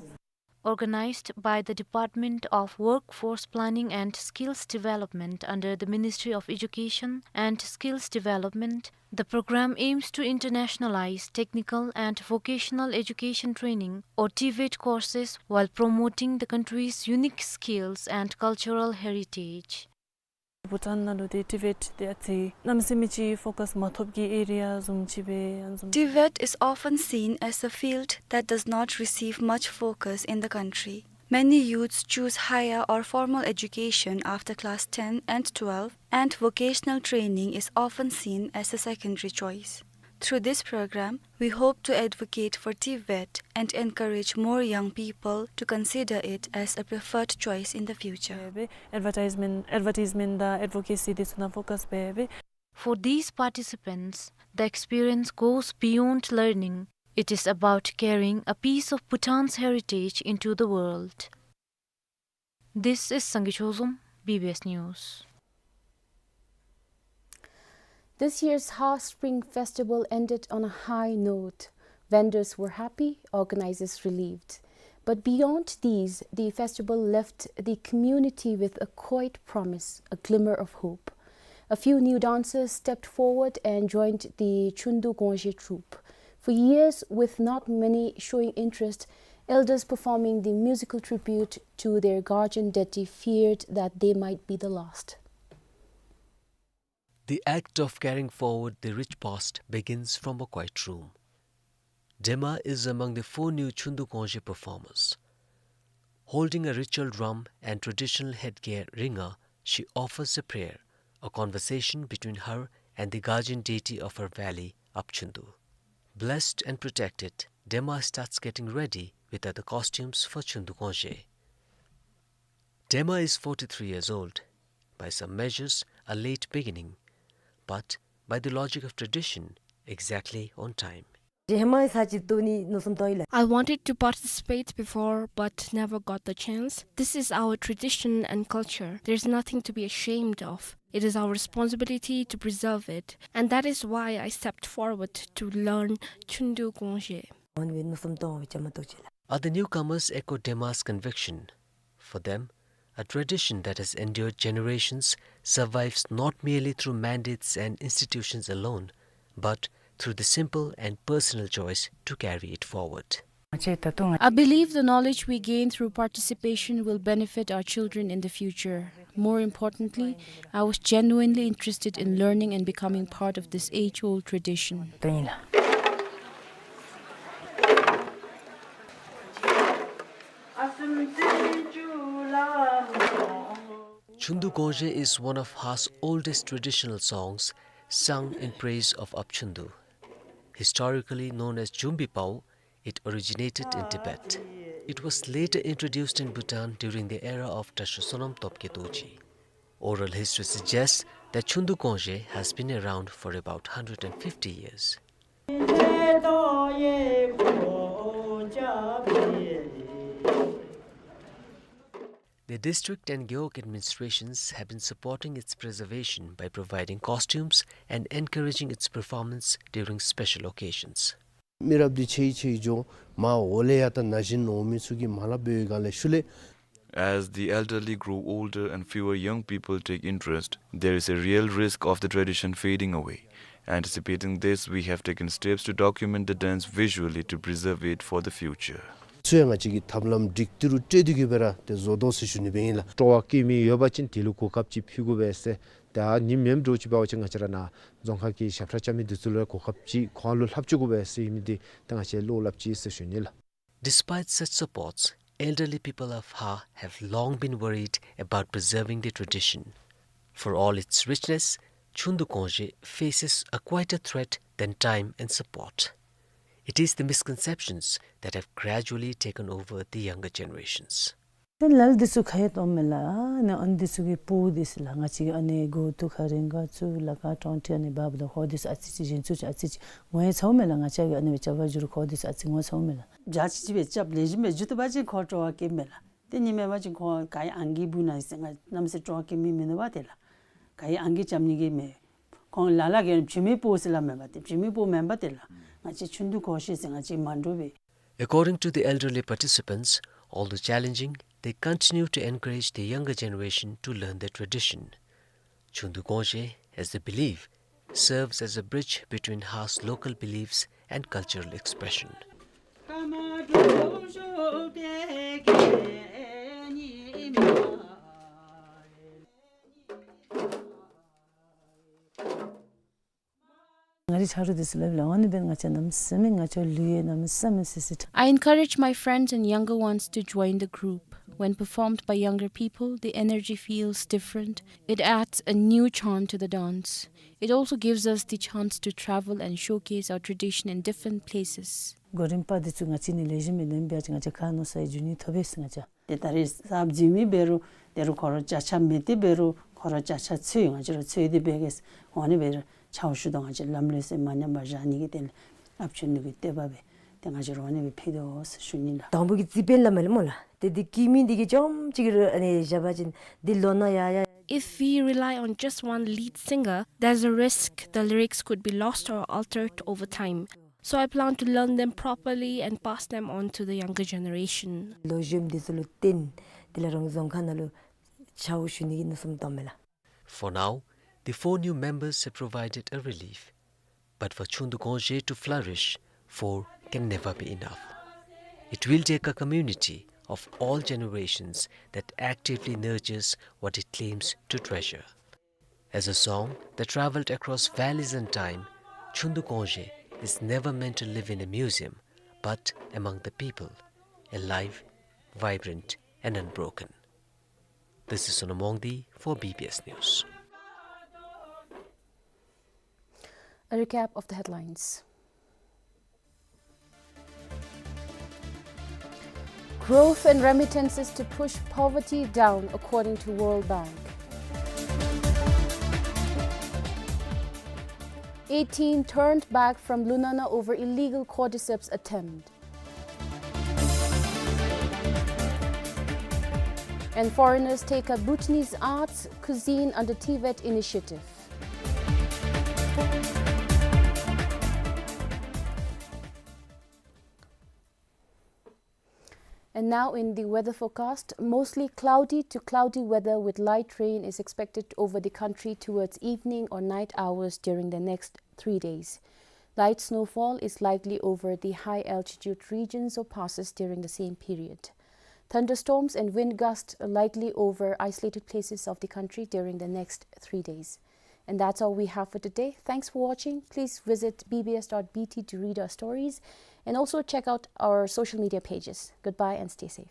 Organized by the Department of Workforce Planning and Skills Development under the Ministry of Education and Skills Development, the program aims to internationalize technical and vocational education training, or TVET, courses while promoting the country's unique skills and cultural heritage. Bhutan ནང་ལུ་ཏེ་TVET དེ་ཨ་ཙི་གནམ་མེད་ས་མེད་ཅིག་ཕོ་ཀཱས་མ་ཐོབ་ཀྱི་ཨེ་རི་ཡ་བཟུམ་ཅིག་སྦེ་ཨ་བཟུམ། TVET is often seen as a field that does not receive much focus in the country. Many youths choose higher or formal education after class ten and twelve, and vocational training is often seen as a secondary choice. Through this program, we hope to advocate for TVET and encourage more young people to consider it as a preferred choice in the future. སྦེ་སྦེ་ཨེཌ་ཝར་ཊའིཛ་མེནཊ་ཨེཌ་ཝར་ཊའིཛ་མེནཊ་དང་ཨེཌ་ཝོ་ཀེ་སི་འདི་ཚུ་ནང་ཕོ་ཀཱས་འབད་སྦེ། For these participants, the experience goes beyond learning. It is about carrying a piece of Bhutan's heritage into the world. This is Sangay Chozom, B B S News. This year's Ha Spring Festival ended on a high note. Vendors were happy, organizers relieved. But beyond these, the festival left the community with a quiet promise, a glimmer of hope. A few new dancers stepped forward and joined the Chundu Gongzhe troupe. For years, with not many showing interest, elders performing the musical tribute to their guardian deity feared that they might be the last. The act of carrying forward the rich past begins from a quiet room. Dema is among the four new Chundu Gongzhe performers. Holding a ritual drum and traditional headgear ringa, she offers a prayer, a conversation between her and the guardian deity of her valley, Apchundu. Blessed and protected, Dema starts getting ready with other costumes for Chundu Gongzhe. Dema is forty-three years old. By some measures, a late beginning, but by the logic of tradition, exactly on time. ཇེ་མ་ས་ཅིག་ཏུ་ནི་མནོ་བསམ་བཏང་ཡི་ལགས། I wanted to participate before, but never got the chance. This is our tradition and culture. There's nothing to be ashamed of. It is our responsibility to preserve it, and that is why I stepped forward to learn Chundu Gongzhe. འོན་བའི་མནོ་བསམ་བཏང་བའི་ཇེ་མ་ཏོག་ཅིག་ལགས། Other newcomers echo Dema's conviction. For them, a tradition that has endured generations survives not merely through mandates and institutions alone, but through the simple and personal choice to carry it forward. I believe the knowledge we gain through participation will benefit our children in the future. More importantly, I was genuinely interested in learning and becoming part of this age-old tradition. Chundu Gongzhe is one of Ha's oldest traditional songs, sung in praise of Apchundu. Historically known as Jumbi Pao, it originated in Tibet. It was later introduced in Bhutan during the era of Trasho Sonam Topge Dorji. Oral history suggests that Chundu Gongzhe has been around for about hundred and fifty years. The district and Gewog administrations have been supporting its preservation by providing costumes and encouraging its performance during special occasions. མི་རབས་འདི་ཆེ་ཆེ་འགྱོ། མ་འོག་ལས་ཡར་ད་ན་གཞོན་འོང་མི་ཚུ་གིས་མ་ལྷབ་པའི་སྒང་ལས་ཤུལ་ལས། As the elderly grow older and fewer young people take interest, there is a real risk of the tradition fading away. Anticipating this, we have taken steps to document the dance visually to preserve it for the future. ཚུ་ཡང་ང་བཅས་ཀྱིས་ཐབས་ལམ་སྒྲིག་ཏི་རུ་སྤྲོད་དེ་གི་སྦེ་ར་ཏེ་བཟོ་དོ་ཟེར་ཞུ་ནི་སྦེ་ཨིན་ལགས། སྤྲོ་བ་བསྐྱེད་མི་ཡོད་པ་ཅིན་དེ་ལུ་གོ་སྐབས་ཅིག་ཕུལ་དགོ་པས་ཟེར། ད་ཨ་ནི་མེནམ་འདྲཝ་ཅིག་འབད་བ་ཅིན་ང་བཅས་ར་ནཱ་རྫོང་ཁག་གི་ཞབས་ཁྲ་རྐྱབ་མི་འདི་ཚུ་ལུ་གོ་སྐབས་ཅིག་ཁོང་ལུ་ལྷབ་བཅུག་དགོ་པས་ཟེར་ཨིན་མི་འདི་ད་ང་བཅས་བློ་སླབ་ཅི་ཟེར་ཞུ་ནི་ལགས། Despite such supports, elderly people of Ha have long been worried about preserving the tradition. For all its richness, Chundu Gongzhe faces a quieter threat than time and support. It is the misconceptions that have gradually taken over the younger generations. ཏེ་ལ་ལུ་འདི་ཚུ་ཁ་ཡ་གཏོགས་མས་ལགས། ཨ་ནི་ཨ་ནི་འདི་ཚུ་གི་བུ་འདི་ཚུ་ལགས། ང་བཅས་ཀྱི་ཨ་ནི་མགུ་ཏོ་ཁ་རིང་ག་ཚུ་ལ་ཁ་གྲོང་ཁྱེར་ཨ་ནི་འབག་འབག་ད་ཁོ་འདི་ཚུ་ཨ་ཙི་ཅིག་གཞན་ཚུ་ཅིག་ཨ་ཙི་ཅིག་ངོ་ཡ་ཚཝ་མས་ལགས། ང་བཅས་ཀྱི་ཨ་ནི་སྦེ་རྐྱབ་པར་འགྱུར་ཁོ་འདི་ཚུ་ཨ་ཙི་ངོ་ཚཝ་མས་ལགས། རྒྱ་ཆེ་ཆེ་སྦེ་རྐྱབ་ལེགས་ཤོམ་སྦེ་འགྱོ་བཏུབ་པ་ཅིན་ཁོ་སྤྲོ་བ་བསྐྱེད་མས་ལགས། དེ་ནི་མེན་པ་ཅིན་ཁོ་ག་ཡི་ཨང་ཀི་བུ་ན་ཟེར་ང་གནམ་མེད་ས་མེད་སྤྲོ་བ་བསྐྱེད་མི་མིན་འདུག་པ་ཏེ་ལགས། ག་ཡི་ཨང་ཀི་རྐྱབ་ནི་གི་མེད། ཁོང་ལ་ལ་གིས་བྱེད་མི་པོ་ཟེར་སླབ་མས་པ་ཏེ། བྱེད་མི་པོ་མེན་པ་ཏེ་ལགས། ང་བཅས་ཆུང་དུས་ཁོ་ཤེས་ཟེར་ང་བཅས་མ་འདྲོག་པས། According to the elderly participants, although challenging, they continue to encourage the younger generation to learn their tradition. Chundu Gongzhe, as they believe, serves as a bridge between Ha's local beliefs and cultural expression. ང་རའི་ཆ་རོགས་འདི་ཚུ་ལ་ལ་ཨ་ནི་འབདན་ང་བཅས་གནམ་མེད་ས་མེད་ང་བཅས་ལུས་ཡང་གནམ་མེད་ས་མེད་སི་སི། I encourage my friends and younger ones to join the group. When performed by younger people, the energy feels different. It adds a new charm to the dance. It also gives us the chance to travel and showcase our tradition in different places. གོ་རིམ་པ་འདི་ཚུ་ང་བཅས་ནི་ལེགས་ཤོམ་སྦེ་ལེན་པ་ཅིན་ང་བཅས་ཁ་མནོ་ས་ཡང་འགྱོ་ནི་ཐོབ་པས་ཟེར་ང་བཅས། ཏེ་ད་རེས་གསརཔ་འཛུལ་མི་འབད་རུང་དེ་རུང་ཁོ་ར་ཅ་ཆས་མེད་དེ་འབད་རུང་ཁོ་ར་ཅ་ཆས་ཚུ་ཡང་ང་བཅས་ར་ཚུ་ཡང་དེ་སྦེ་གི་འོང་ནི་འབད་རུང་ཆ་བཞག་ཞུ་དོ། ང་བཅས་ལམ་ལུགས་ཟེར་མ་ཉམས་པར་བཞག་ནི་གི་དོན་ལས་ཨཔ་ཆུ་ནུ་གི་བསྟོད་པ་སྦེ་ཏེ་ང་བཅས་ར་འོང་ནི་སྦེ་ཕུལ་དོ་ཟེར་ཞུ་ནི་ལགས། དང་པོ་གི་རྩིས་དཔོན་སླབ་མས་ལགས་སྨོ་ལགས། ཏེ་འདི་བསྐྱེད་མི་འདི་གིས་རྐྱངམ་ཅིག་ར་ཨ་ནི་བཞག་པ་ཅིན་འདི་ལོ་ན་ཡར་ཡར། If we rely on just one lead singer, there's a risk the lyrics could be lost or altered over time. So I plan to learn them properly and pass them on to the younger generation. ལོ་གཞོནམ་འདི་ཚུ་ལུ་བརྟེན་དེ་ལས་རང་རྫོང་ཁག་ནང་ལུ་ཕྱག་ཞུ་ནི་གི་མནོ་བསམ་བཏངམ་མས་ལགས། For now, the four new members have provided a relief. But for Chhundu Gongzhe to flourish, four can never be enough. It will take a community of all generations that actively nurtures what it claims to treasure. As a song that traveled across valleys and time, Chhundu Gongzhe is never meant to live in a museum, but among the people, alive, vibrant, and unbroken. This is Sonam Wangdi for B B S News. A recap of the headlines. Growth and remittances to push poverty down, according to World Bank. Eighteen turned back from Lunana over illegal cordyceps attempt. And foreigners take up Bhutanese arts cuisine under TVET initiative. And now in the weather forecast, mostly cloudy to cloudy weather with light rain is expected over the country towards evening or night hours during the next three days. Light snowfall is likely over the high altitude regions or passes during the same period. Thunderstorms and wind gusts are likely over isolated places of the country during the next three days. And that's all we have for today. Thanks for watching. Please visit B B S dot B T to read our stories and also check out our social media pages. Goodbye and stay safe.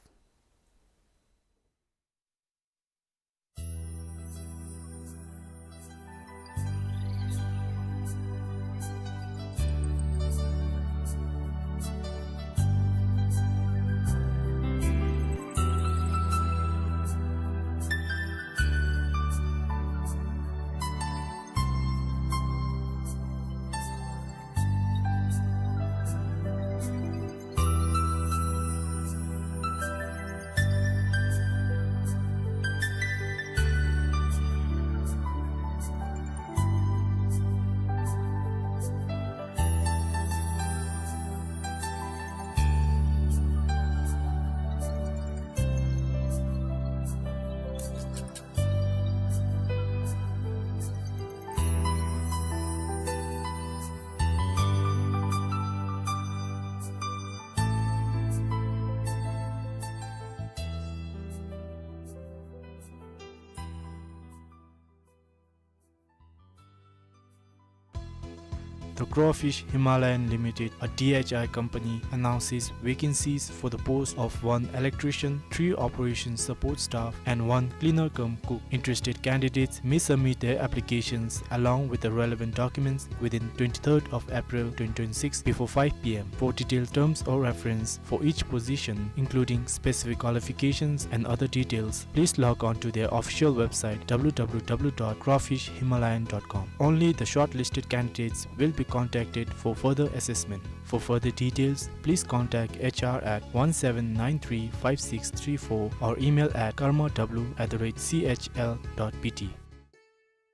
The Crawfish Himalayan Limited, a D H I company, announces vacancies for the post of one electrician, three operations support staff, and one cleaner cum cook. Interested candidates may submit their applications along with the relevant documents within twenty-third of April twenty twenty-six before five P M. For detailed terms of reference for each position, including specific qualifications and other details, please log on to their official website, W W W dot crawfish himalayan dot com. Only the shortlisted candidates will be contacted for further assessment. For further details, please contact H R at one seven nine three five six three four or email at karma W at the rate C H L dot B T.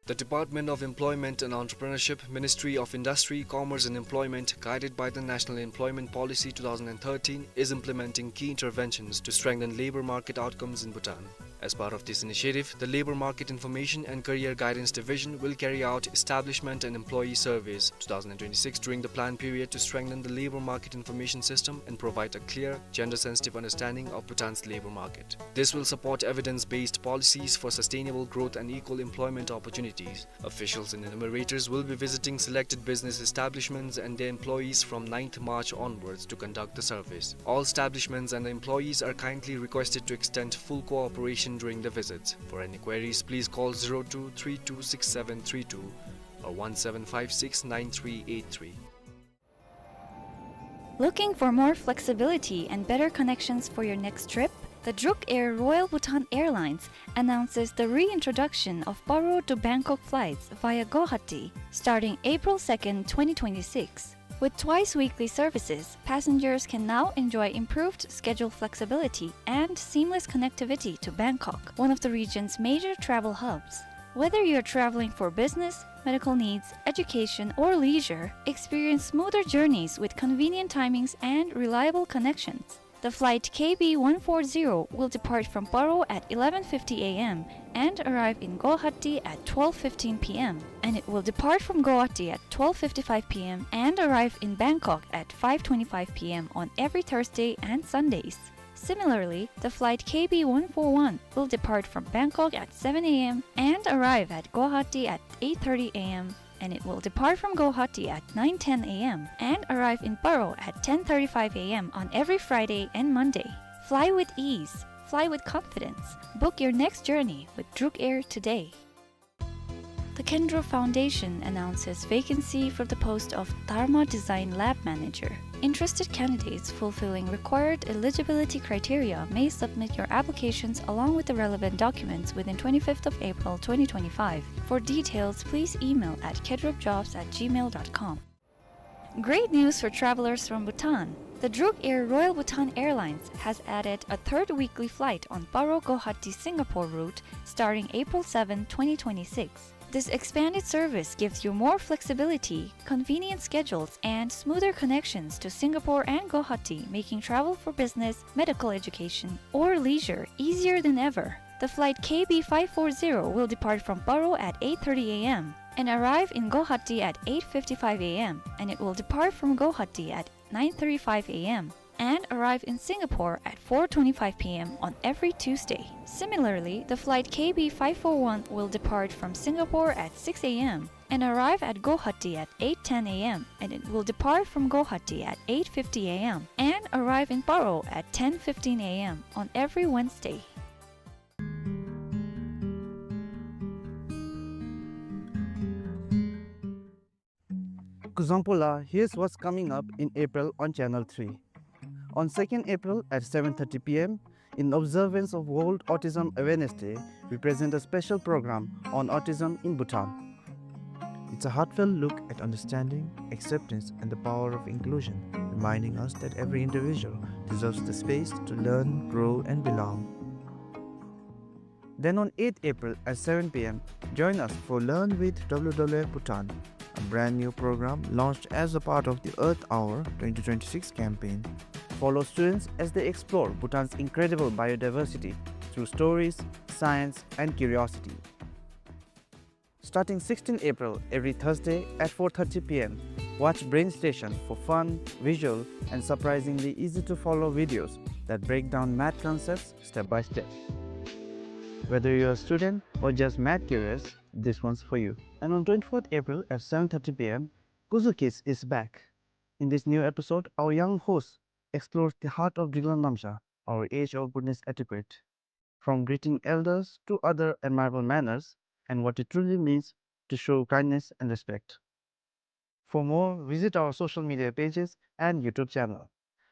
The Department of Employment and Entrepreneurship, Ministry of Industry, Commerce and Employment, guided by the National Employment Policy two thousand and thirteen, is implementing key interventions to strengthen labor market outcomes in Bhutan. As part of this initiative, the Labor Market Information and Career Guidance Division will carry out establishment and employee surveys two thousand and twenty-six during the plan period to strengthen the labor market information system and provide a clear, gender-sensitive understanding of Bhutan's labor market. This will support evidence-based policies for sustainable growth and equal employment opportunities. Officials and enumerators will be visiting selected business establishments and their employees from ninth March onwards to conduct the surveys. All establishments and employees are kindly requested to extend full cooperation during the visits. For any queries, please call zero two three two six seven three two or one seven five six nine three eight three. Looking for more flexibility and better connections for your next trip? The Druk Air Royal Bhutan Airlines announces the reintroduction of Paro to Bangkok flights via Guwahati, starting April second, twenty twenty-six. With twice weekly services, passengers can now enjoy improved schedule flexibility and seamless connectivity to Bangkok, one of the region's major travel hubs. Whether you're traveling for business, medical needs, education, or leisure, experience smoother journeys with convenient timings and reliable connections. The flight K B one four zero will depart from Paro at eleven fifty a m and arrive in Guwahati at twelve fifteen p m, and it will depart from Guwahati at twelve fifty-five p m and arrive in Bangkok at five twenty-five p m on every Thursday and Sundays. Similarly, the flight K B one four one will depart from Bangkok at seven a m and arrive at Guwahati at eight thirty a m, and it will depart from Guwahati at nine ten a m and arrive in Paro at ten thirty-five a m on every Friday and Monday. Fly with ease, fly with confidence. Book your next journey with Druk Air today. The Kendro Foundation announces vacancy for the post of Dharma Design Lab Manager. Interested candidates fulfilling required eligibility criteria may submit your applications along with the relevant documents within twenty-fifth of April twenty twenty-five. For details, please email at kedropjobs at gmail dot com. Great news for travelers from Bhutan. The Druk Air Royal Bhutan Airlines has added a third weekly flight on Paro Guwahati Singapore route starting April seventh, twenty twenty-six. This expanded service gives you more flexibility, convenient schedules, and smoother connections to Singapore and Guwahati, making travel for business, medical education, or leisure easier than ever. The flight K B five four zero will depart from Paro at eight thirty a m and arrive in Guwahati at eight fifty-five a m, and it will depart from Guwahati at nine thirty-five a m and arrive in Singapore at four twenty-five p m on every Tuesday. Similarly, the flight K B five four one will depart from Singapore at six a m and arrive at Guwahati at eight ten a m, and it will depart from Guwahati at eight fifty a m and arrive in Paro at ten fifteen a m on every Wednesday. Kuzuzangpo la, here's what's coming up in April on Channel three. On second April at seven thirty p m, in observance of World Autism Awareness Day, we present a special program on autism in Bhutan. It's a heartfelt look at understanding, acceptance, and the power of inclusion, reminding us that every individual deserves the space to learn, grow, and belong. Then on eighth April at seven p m, join us for Learn with W W F Bhutan, a brand new program launched as a part of the Earth Hour twenty twenty-six campaign. Follow students as they explore Bhutan's incredible biodiversity through stories, science, and curiosity. Starting sixteenth April, every Thursday at four thirty p m, watch Brain Station for fun, visual, and surprisingly easy-to-follow videos that break down math concepts step by step. Whether you're a student or just math curious, this one's for you. And on twenty-fourth April at seven thirty p m, Kuzu Kids is back. In this new episode, our young host explores the heart of Driklang Namsha, our age-old Bhutanese etiquette, from greeting elders to other admirable manners and what it truly means to show kindness and respect. For more, visit our social media pages and YouTube channel.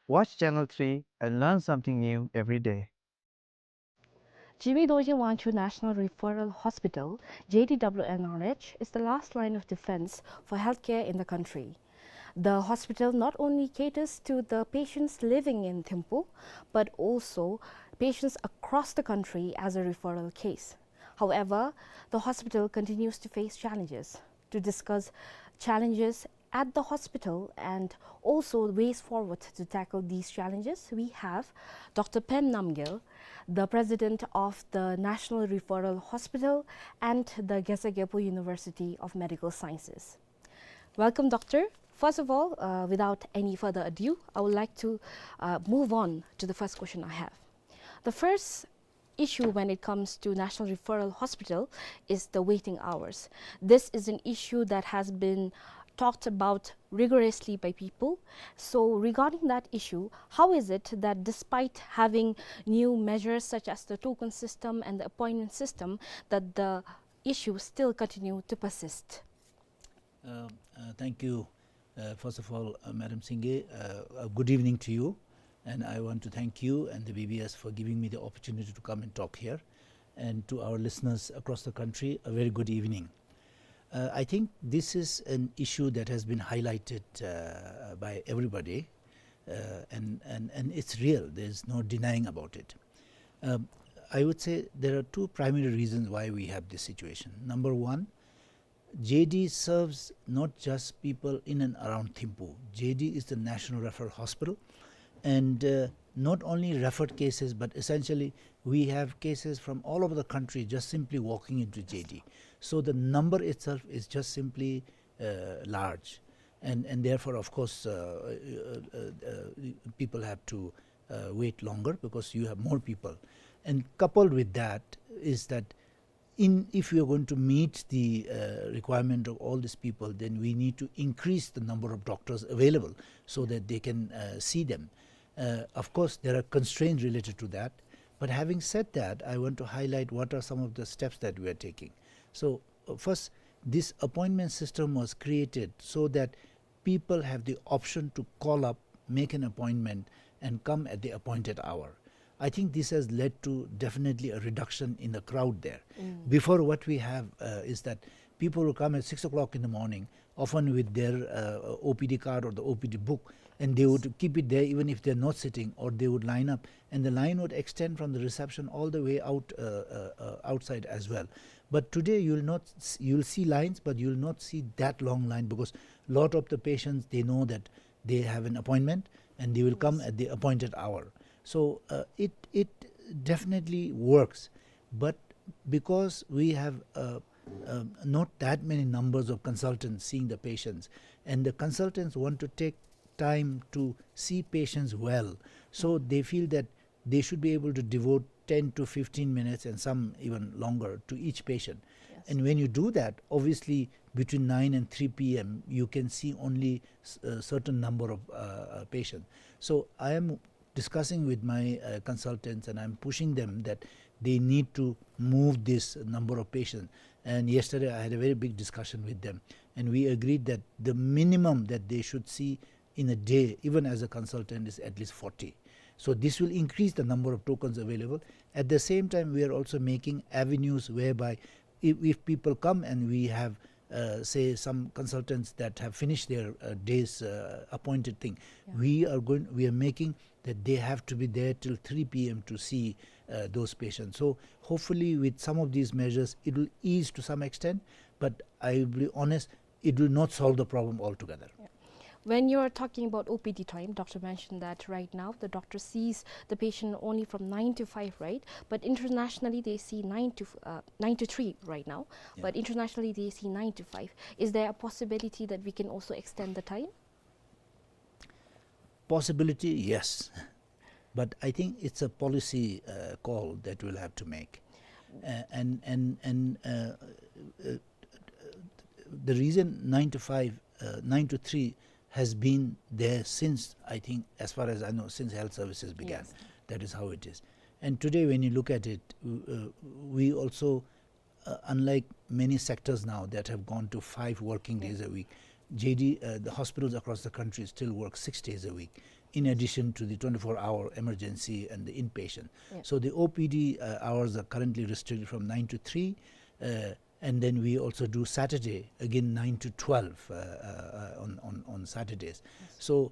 Watch Channel three and learn something new every day. Jigme Dorji Wangchuk National Referral Hospital, J D W N R H, is the last line of defense for healthcare in the country. The hospital not only caters to the patients living in Thimphu, but also patients across the country as a referral case. However, the hospital continues to face challenges. To discuss challenges at the hospital and also ways forward to tackle these challenges, we have Doctor Pem Namgyel, the president of the National Referral Hospital and the Gesar Gyalpo University of Medical Sciences. Welcome, Doctor. First of all, uh, without any further ado, I would like to, uh, move on to the first question I have. The first issue when it comes to National Referral Hospital is the waiting hours. This is an issue that has been talked about rigorously by people. So regarding that issue, how is it that despite having new measures such as the token system and the appointment system, that the issues still continue to persist? Uh, uh, thank you. Uh, first of all, uh, Madam Singye, uh, uh, good evening to you. And I want to thank you and the B B S for giving me the opportunity to come and talk here. And to our listeners across the country, a very good evening. Uh, I think this is an issue that has been highlighted, uh, by everybody, uh, and, and, and it's real. There's no denying about it. Um, I would say there are two primary reasons why we have this situation. Number one, J D serves not just people in and around Thimphu. J D is the National Referral Hospital, and, uh, not only referred cases, but essentially we have cases from all over the country just simply walking into J D. So the number itself is just simply, uh, large, and, and therefore, of course, uh, uh, uh, uh, people have to, uh, wait longer because you have more people. And coupled with that is that in, if we are going to meet the, uh, requirement of all these people, then we need to increase the number of doctors available so that they can, uh, see them. Uh, of course, there are constraints related to that. But having said that, I want to highlight what are some of the steps that we are taking. So, uh, first, this appointment system was created so that people have the option to call up, make an appointment, and come at the appointed hour. I think this has led to definitely a reduction in the crowd there. Before, what we have, uh, is that people will come at six o'clock in the morning, often with their, uh, O P D card or the O P D book, and they would keep it there even if they're not sitting, or they would line up, and the line would extend from the reception all the way out, uh, uh, uh, outside as well. But today you'll not s-, you'll see lines, but you'll not see that long line because lot of the patients, they know that they have an appointment and they will come at the appointed hour. So, uh, it, it definitely works, but because we have, uh, uh, not that many numbers of consultants seeing the patients, and the consultants want to take time to see patients well, so they feel that they should be able to devote ten to fifteen minutes and some even longer to each patient. And when you do that, obviously between nine and three P M, you can see only s-, a certain number of, uh, uh, patients. So I am discussing with my, uh, consultants, and I'm pushing them that they need to move this number of patients. And yesterday I had a very big discussion with them, and we agreed that the minimum that they should see in a day, even as a consultant, is at least forty. So this will increase the number of tokens available. At the same time, we are also making avenues whereby if, if people come and we have, uh, say, some consultants that have finished their, uh, day's, uh, appointed thing, we are going, we are making that they have to be there till three P M to see, uh, those patients. So hopefully, with some of these measures, it will ease to some extent. But I will be honest, it will not solve the problem altogether. When you are talking about O P D time, doctor mentioned that right now the doctor sees the patient only from nine to five, right? But internationally, they see nine to f-, uh, nine to three right now. But internationally, they see nine to five. Is there a possibility that we can also extend the time? Possibility, yes. But I think it's a policy, uh, call that we'll have to make. Uh, and, and, and, uh, uh, the reason nine to five, uh, nine to three has been there since, I think, as far as I know, since health services began. That is how it is. And today, when you look at it, w-, uh, we also, uh, unlike many sectors now that have gone to five working days a week, J D, uh, the hospitals across the country still work six days a week, in addition to the twenty-four hour emergency and the inpatient. So the O P D, uh, hours are currently restricted from nine to three, uh, and then we also do Saturday, again nine to twelve, uh, uh, uh, on, on, on Saturdays. So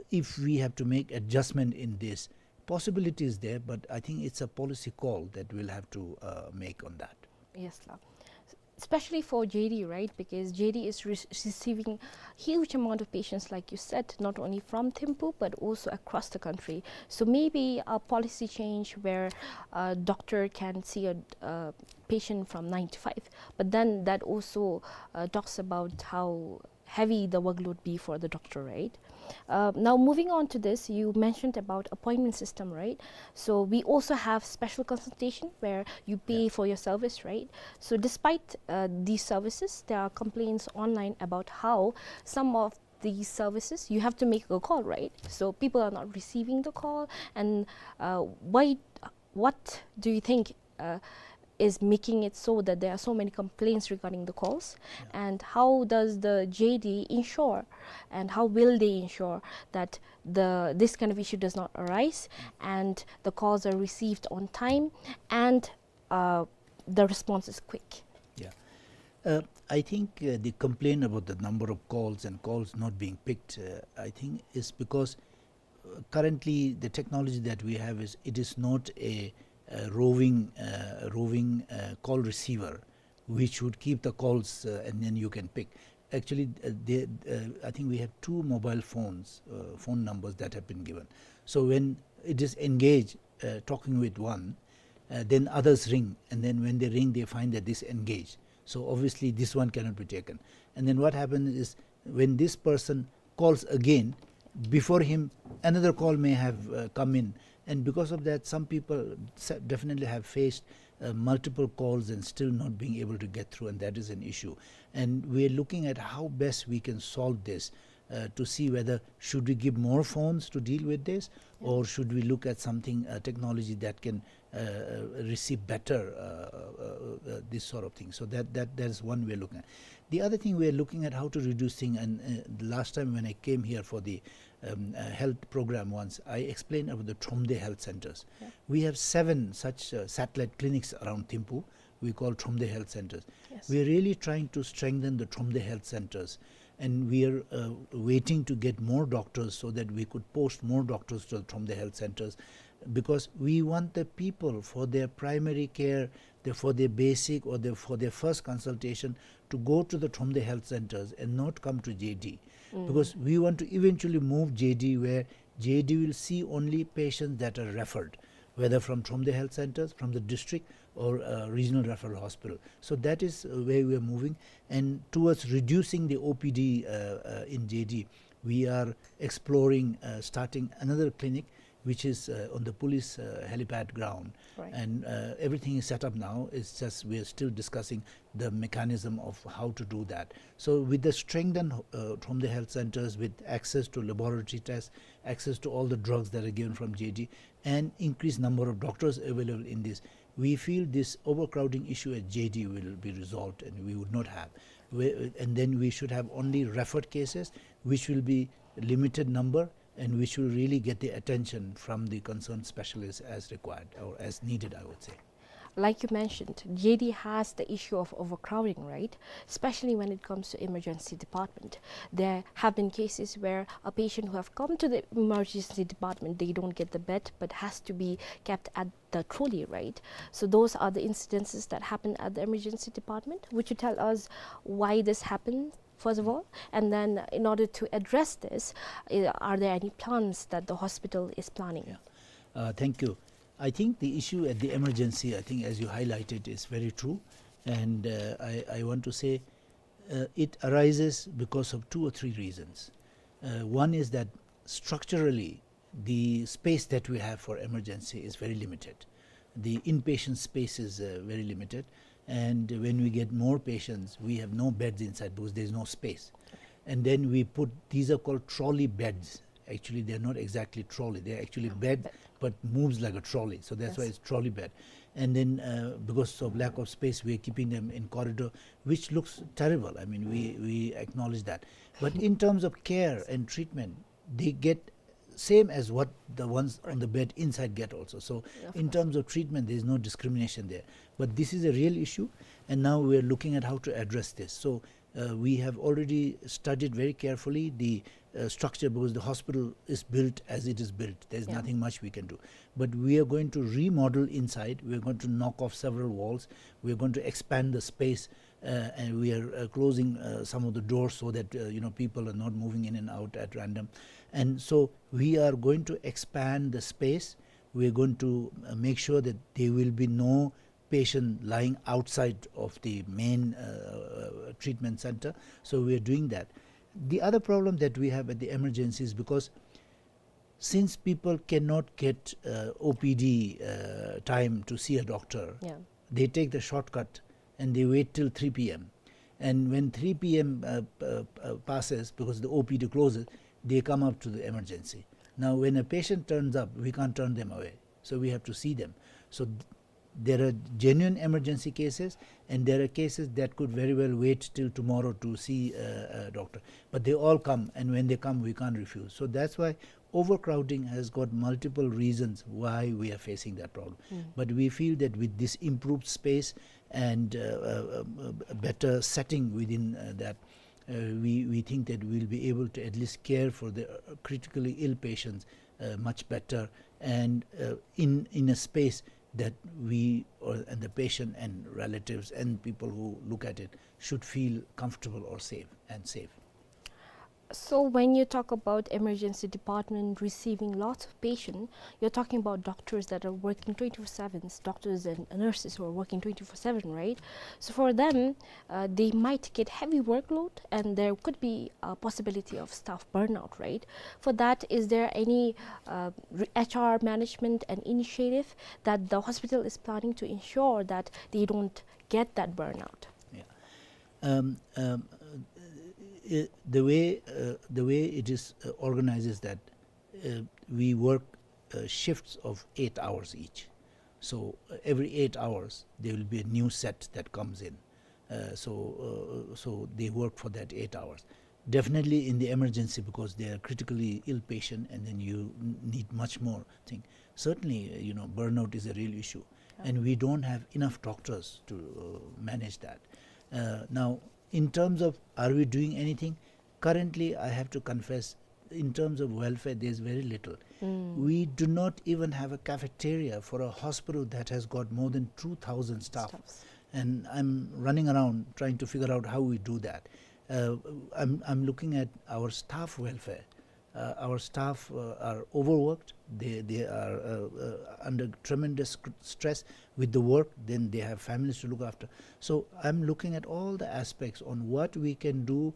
if we have to make adjustment in this, possibility is there, but I think it's a policy call that we'll have to, uh, make on that. Yes, sir. Especially for J D, right? Because J D is re-, receiving huge amount of patients, like you said, not only from Thimphu, but also across the country. So maybe a policy change where a doctor can see a, a patient from nine to five. But then that also, uh, talks about how heavy the workload be for the doctor, right? Uh, now, moving on to this, you mentioned about appointment system, right? So we also have special consultation where you pay for your service, right? So despite, uh, these services, there are complaints online about how some of these services, you have to make a call, right? So people are not receiving the call, and, uh, why, what do you think, uh, is making it so that there are so many complaints regarding the calls? And how does the J D ensure, and how will they ensure that the, this kind of issue does not arise and the calls are received on time and, uh, the response is quick? Yeah. Uh, I think, uh, the complaint about the number of calls and calls not being picked, uh, I think is because, uh, currently the technology that we have is, it is not a uh, roving, uh, roving uh, call receiver, which would keep the calls uh, and then you can pick. Actually, uh, they, uh, I think we have two mobile phones, uh, phone numbers that have been given. So when it is engaged, uh, talking with one, uh, then others ring, and then when they ring, they find that this engaged. So obviously, this one cannot be taken. And then what happens is, when this person calls again, before him, another call may have uh, come in. And because of that, some people se- definitely have faced uh, multiple calls and still not being able to get through, and that is an issue. And we are looking at how best we can solve this uh, to see whether should we give more phones to deal with this, or should we look at something, uh, technology that can uh, receive better uh, uh, uh, this sort of thing. So that, that, that is one we are looking at. The other thing, we are looking at how to reduce thing. And uh, the last time when I came here for the um, uh, health program once, I explained about the Thromde health centers. Yeah. We have seven such uh, satellite clinics around Thimphu. We call Thromde health centers. Yes. We are really trying to strengthen the Thromde health centers, and we are uh, waiting to get more doctors so that we could post more doctors to the Thromde health centers, because we want the people for their primary care, the, for their basic or the, for their first consultation, to go to the Thromde health centers and not come to J D. Mm. Because we want to eventually move J D, where J D will see only patients that are referred, whether from Thromde health centers, from the district, or uh, regional referral hospital. So that is uh, where we are moving. And towards reducing the O P D uh, uh, in J D, we are exploring uh, starting another clinic, which is uh, on the police uh, helipad ground. Right. And uh, everything is set up now. It's just we are still discussing the mechanism of how to do that. So with the strengthen uh, Thromde health centers, with access to laboratory tests, access to all the drugs that are given from J D, and increased number of doctors available in this, we feel this overcrowding issue at J D will be resolved, and we would not have. We, and then we should have only referred cases, which will be limited number, and which will really get the attention from the concerned specialists as required or as needed, I would say. Like you mentioned, J D has the issue of overcrowding, right? Especially when it comes to emergency department. There have been cases where a patient who have come to the emergency department, they don't get the bed, but has to be kept at the trolley, right? So those are the incidences that happen at the emergency department. Would you tell us why this happened, first of all? And then, in order to address this, uh, are there any plans that the hospital is planning? Yeah. Uh, thank you. I think the issue at the emergency, I think, as you highlighted, is very true. And uh, I, I want to say uh, it arises because of two or three reasons. Uh, one is that structurally, the space that we have for emergency is very limited. The inpatient space is uh, very limited. And when we get more patients, we have no beds inside because there's no space. And then we put, these are called trolley beds. Actually, they're not exactly trolley. They're actually bed, but moves like a trolley. So that's why it's trolley bed. And then uh, because of lack of space, we're keeping them in corridor, which looks terrible. I mean, we, we acknowledge that. But in terms of care and treatment, they get same as what the ones on the bed inside get also. So in terms of treatment, there is no discrimination there. But this is a real issue, and now we are looking at how to address this. So uh, we have already studied very carefully the uh, structure, because the hospital is built as it is built. There is nothing much we can do. But we are going to remodel inside. We are going to knock off several walls. We are going to expand the space, uh, and we are uh, closing uh, some of the doors so that uh, you know, people are not moving in and out at random. And so we are going to expand the space. We are going to uh, make sure that there will be no patient lying outside of the main uh, treatment center. So we are doing that. The other problem that we have at the emergency is because since people cannot get uh, O P D uh, time to see a doctor, yeah, they take the shortcut and they wait till three p m. And when three p m uh, uh, uh, passes, because the O P D closes, they come up to the emergency. Now, when a patient turns up, we can't turn them away. So we have to see them. So th- there are genuine emergency cases, and there are cases that could very well wait till tomorrow to see uh, a doctor. But they all come, and when they come, we can't refuse. So that's why overcrowding has got multiple reasons why we are facing that problem. Mm. But we feel that with this improved space and uh, uh, uh, a better setting within uh, that, uh, we, we think that we'll be able to at least care for the uh, critically ill patients uh, much better, and uh, in, in a space that we or, and the patient and relatives and people who look at it should feel comfortable or safe and safe. So when you talk about emergency department receiving lots of patient, you're talking about doctors that are working twenty-four seven, doctors and nurses who are working twenty-four seven, right? So for them, uh, they might get heavy workload and there could be a possibility of staff burnout, right? For that, is there any, uh, re-, H R management and initiative that the hospital is planning to ensure that they don't get that burnout? Yeah. Um, um, uh, the way, uh, the way it is, uh, organized is that, uh, we work, uh, shifts of eight hours each. So, uh, every eight hours, there will be a new set that comes in. Uh, so, uh, so they work for that eight hours. Definitely in the emergency, because they are critically ill patient, and then you n-, need much more thing. Certainly, uh, you know, burnout is a real issue, and we don't have enough doctors to, uh, manage that. Uh, now, in terms of are we doing anything, currently, I have to confess, in terms of welfare, there's very little. We do not even have a cafeteria for a hospital that has got more than two thousand staff. Staffs. And I'm running around trying to figure out how we do that. Uh, I'm, I'm looking at our staff welfare. Uh, our staff, uh, are overworked. They, they are, uh, uh, under tremendous sc-, stress with the work. Then they have families to look after. So I'm looking at all the aspects on what we can do,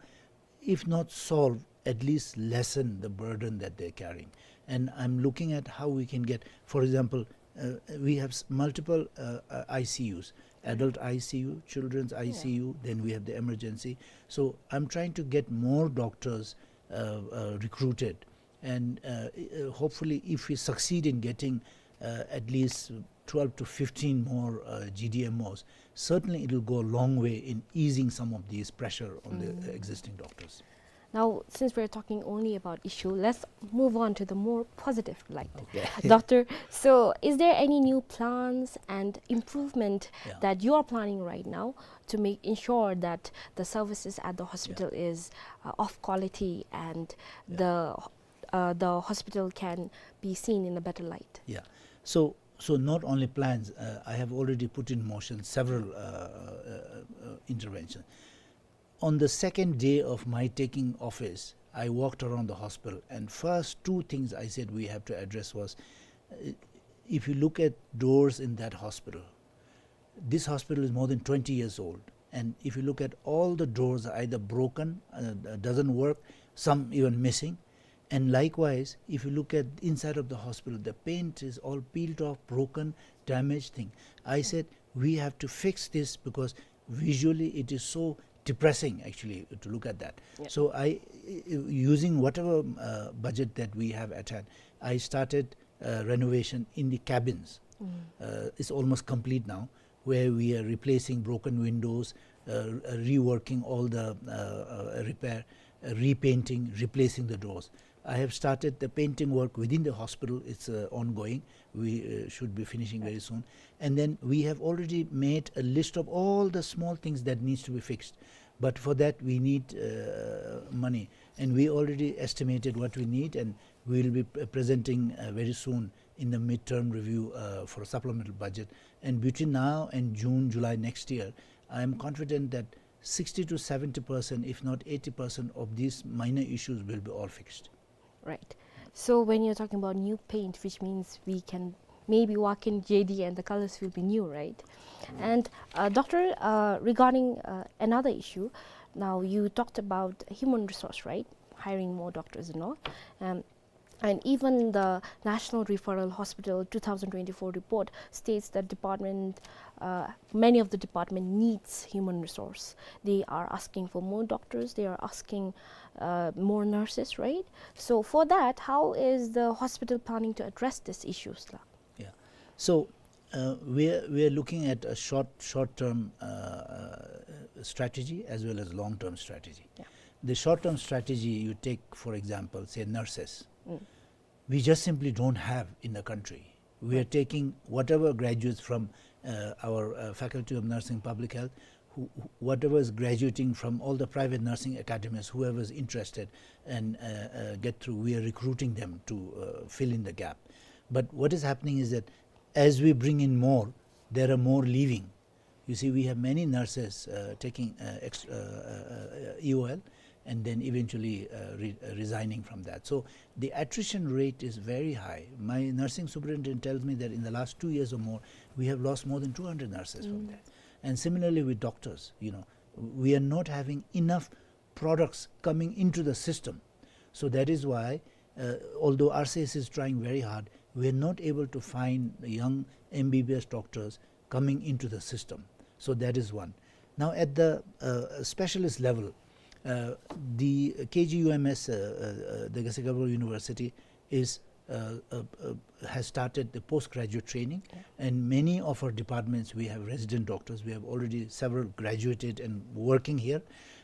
if not solve, at least lessen the burden that they're carrying. And I'm looking at how we can get, for example, uh, we have s-, multiple, uh, uh, I C Us, adult I C U, children's I C U, then we have the emergency. So I'm trying to get more doctors, uh, uh, recruited. And, uh, uh, hopefully, if we succeed in getting, uh, at least twelve to fifteen more, uh, G D M Os, certainly it will go a long way in easing some of these pressure on the, uh, existing doctors. Now, since we're talking only about issue, let's move on to the more positive light. Okay. Doctor, so is there any new plans and improvement that you are planning right now to make, ensure that the services at the hospital is, uh, of quality and the, uh, the hospital can be seen in a better light? Yeah. So, so not only plans, uh, I have already put in motion several, uh, uh, uh, interventions. On the second day of my taking office, I walked around the hospital, and first two things I said we have to address was, uh, if you look at doors in that hospital, this hospital is more than twenty years old, and if you look at all the doors, either broken, uh, uh, doesn't work, some even missing, and likewise, if you look at inside of the hospital, the paint is all peeled off, broken, damaged thing. I said, "We have to fix this because visually it is so depressing, actually, to look at that." Yeah. So I, using whatever, uh, budget that we have at hand, I started, uh, renovation in the cabins. Uh, it's almost complete now, where we are replacing broken windows, uh, uh, reworking all the, uh, uh, repair, uh, repainting, replacing the doors. I have started the painting work within the hospital. It's, uh, ongoing. We, uh, should be finishing very soon. And then we have already made a list of all the small things that needs to be fixed. But for that, we need, uh, money. And we already estimated what we need, and we will be p-, presenting, uh, very soon in the midterm review, uh, for a supplemental budget. And between now and June, July next year, I am confident that sixty to seventy percent, if not eighty percent, of these minor issues will be all fixed. Right. So when you're talking about new paint, which means we can maybe walk in J D and the colors will be new, right? And, uh, Doctor, uh, regarding, uh, another issue, now you talked about human resource, right? Hiring more doctors and all. Um, and even the National Referral Hospital two thousand twenty-four report states that department, uh, many of the department needs human resource. They are asking for more doctors, they are asking, uh, more nurses, right? So for that, how is the hospital planning to address these issues, la? Yeah. So, uh, we are, we are looking at a short, short-term, uh, uh, strategy as well as long-term strategy. Yeah. The short-term strategy, you take, for example, say, nurses. We just simply don't have in the country. We are taking whatever graduates from, uh, our, uh, Faculty of Nursing, Public Health, who, who, whatever is graduating from all the private nursing academies, whoever is interested and, uh, uh, get through, we are recruiting them to, uh, fill in the gap. But what is happening is that As we bring in more, there are more leaving. You see, we have many nurses, uh, taking, uh, ex-, uh, uh, uh, E O L and then eventually, uh, re-, uh, resigning from that. So the attrition rate is very high. My nursing superintendent tells me that in the last two years or more, we have lost more than two hundred nurses from there. And similarly with doctors, you know, we are not having enough products coming into the system. So that is why, uh, although R C S is trying very hard, we are not able to find young M B B S doctors coming into the system. So that is one. Now at the, uh, specialist level, uh, the K G U M S, uh, uh, uh, the Geshe Geberbo University is, uh, uh, uh, has started the postgraduate training, and many of our departments, we have resident doctors. We have already several graduated and working here.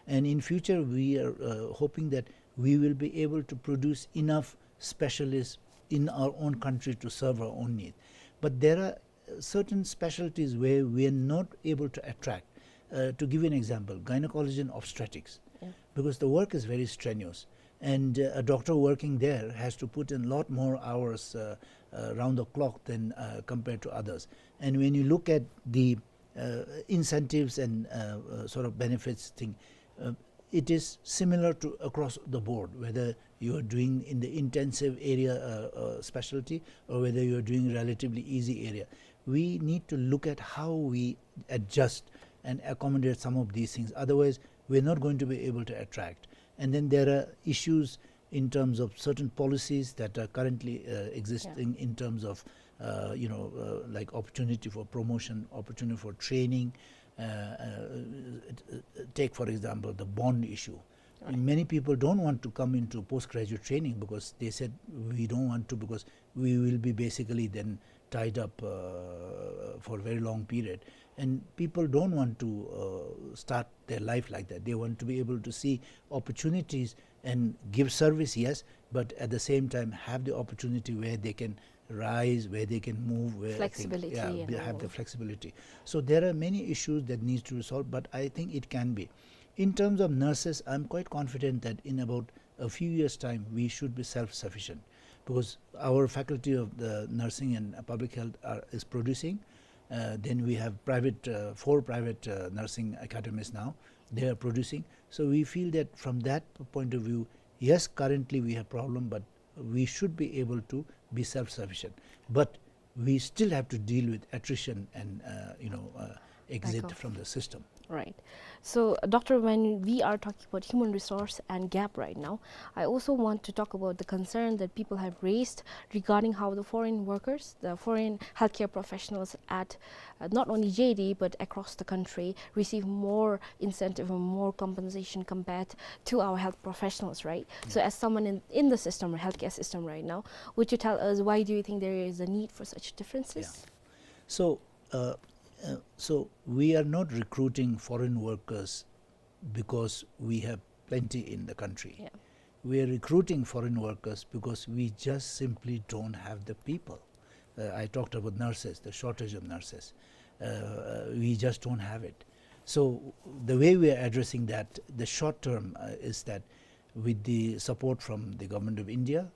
And in future, we are, uh, hoping that we will be able to produce enough specialists in our own country to serve our own need. But there are certain specialties where we are not able to attract. Uh, to give you an example, gynecology and obstetrics, because the work is very strenuous. And, uh, a doctor working there has to put in a lot more hours, uh, uh, round the clock than, uh, compared to others. And when you look at the, uh, incentives and, uh, uh, sort of benefits thing, uh, it is similar to across the board, whether you are doing in the intensive area, uh, uh, specialty, or whether you are doing relatively easy area. We need to look at how we adjust and accommodate some of these things. Otherwise, we're not going to be able to attract. And then there are issues in terms of certain policies that are currently, uh, existing in terms of, uh, you know, uh, like opportunity for promotion, opportunity for training. Uh, uh, take, for example, the bond issue. Many people don't want to come into postgraduate training because they said, "We don't want to, because we will be basically then tied up, uh, for a very long period." And people don't want to, uh, start their life like that. They want to be able to see opportunities and give service, yes, but at the same time have the opportunity where they can rise, where they can move, where things, yeah, be- have the flexibility. So there are many issues that needs to be solved, but I think it can be. In terms of nurses, I'm quite confident that in about a few years' time, we should be self-sufficient, because our faculty of the nursing and, uh, public health are, is producing. Uh, then we have private, uh, four private, uh, nursing academies now. They are producing. So we feel that from that point of view, yes, currently we have problem, but we should be able to be self-sufficient. But we still have to deal with attrition and, uh, you know, uh, exit from the system. Right. So, Doctor, when we are talking about human resource and gap right now, I also want to talk about the concern that people have raised regarding how the foreign workers, the foreign healthcare professionals at, uh, not only J D but across the country, receive more incentive and more compensation compared to our health professionals, right? So, as someone in, in the system, healthcare system right now, would you tell us why do you think there is a need for such differences? So, uh, uh, so we are not recruiting foreign workers because we have plenty in the country. We are recruiting foreign workers because we just simply don't have the people. Uh, I talked about nurses, the shortage of nurses. Uh, we just don't have it. So the way we are addressing that, the short term, uh, is that with the support from the Government of India,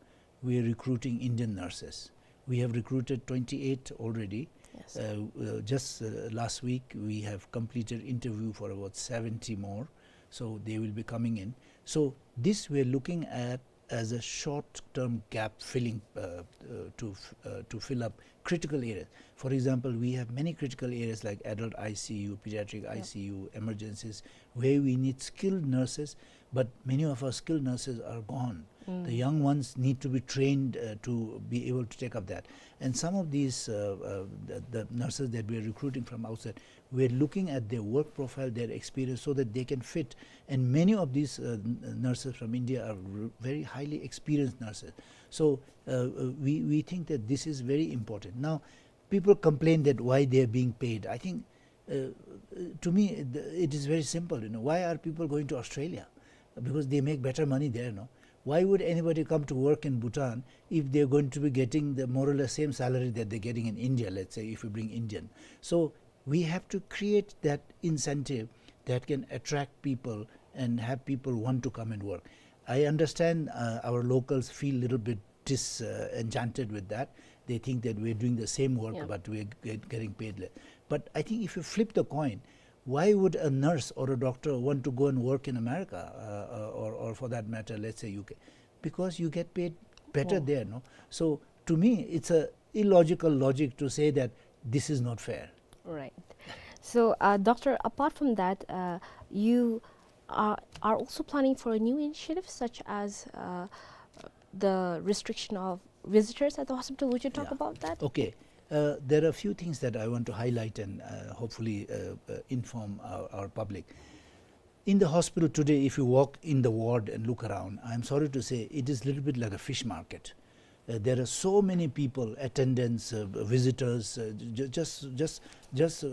we are recruiting Indian nurses. We have recruited twenty-eight already. Uh, uh, just, uh, last week, we have completed interview for about seventy more. So they will be coming in. So this we are looking at as a short-term gap filling, uh, uh, to f-, uh, to fill up critical areas. For example, we have many critical areas like adult I C U, pediatric I C U, emergencies, where we need skilled nurses, but many of our skilled nurses are gone. The young ones need to be trained, uh, to be able to take up that. And some of these, uh, uh, the, the nurses that we are recruiting from outside, we are looking at their work profile, their experience, so that they can fit. And many of these, uh, n-, nurses from India are r-, very highly experienced nurses. So, uh, uh, we, we think that this is very important. Now, people complain that why they are being paid. I think, uh, uh, to me, the, it is very simple, you know. Why are people going to Australia? Because they make better money there, no? Why would anybody come to work in Bhutan if they're going to be getting the more or less same salary that they're getting in India, let's say, if we bring Indian? So we have to create that incentive that can attract people and have people want to come and work. I understand, uh, our locals feel a little bit disenchanted with that. They think that we're doing the same work, yeah, but we're get-, getting paid less. But I think if you flip the coin, why would a nurse or a doctor want to go and work in America, uh, uh, or, or for that matter, let's say U K? Because you get paid better, oh, there, no? So to me, it's a illogical logic to say that this is not fair. Right. So, uh, Doctor, apart from that, uh, you are, are also planning for a new initiative such as, uh, the restriction of visitors at the hospital. Would you talk, yeah, about that? Okay. Uh, there are a few things that I want to highlight and, uh, hopefully, uh, uh, inform our, our public. In the hospital today, if you walk in the ward and look around, I'm sorry to say, it is a little bit like a fish market. Uh, there are so many people, attendants, uh, visitors, uh, ju-, just, just, just, uh,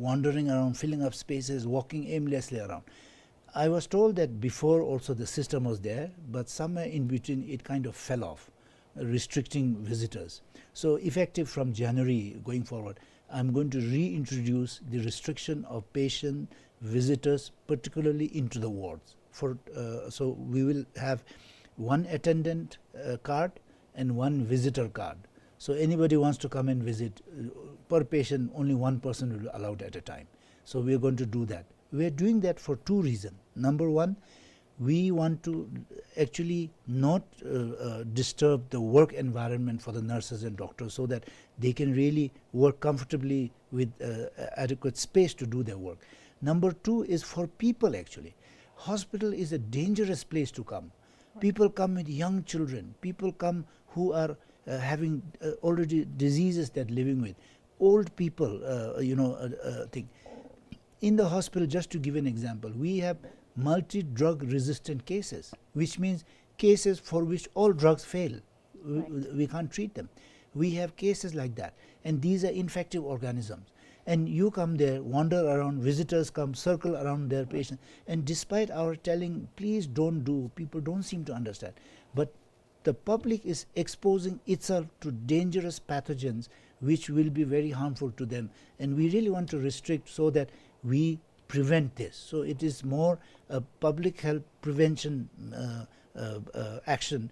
wandering around, filling up spaces, walking aimlessly around. I was told that before also the system was there, but somewhere in between it kind of fell off, restricting visitors. So effective from January going forward, I'm going to reintroduce the restriction of patient visitors, particularly into the wards. For, uh, so we will have one attendant, uh, card and one visitor card. So anybody wants to come and visit, uh, per patient, only one person will be allowed at a time. So we are going to do that. We are doing that for two reasons. Number one, we want to actually not, uh, uh, disturb the work environment for the nurses and doctors so that they can really work comfortably with, uh, adequate space to do their work. Number two is for people, actually. Hospital is a dangerous place to come. People come with young children. People come who are, uh, having, uh, already diseases they're living with. Old people, uh, you know, uh, uh, thing. In the hospital, just to give an example, we have multi-drug resistant cases, which means cases for which all drugs fail. We, right, we can't treat them. We have cases like that. And these are infective organisms. And you come there, wander around, visitors come, circle around their patients. And despite our telling, "Please don't do," people don't seem to understand. But the public is exposing itself to dangerous pathogens which will be very harmful to them. And we really want to restrict so that we prevent this. So it is more a public health prevention, uh, uh, uh, action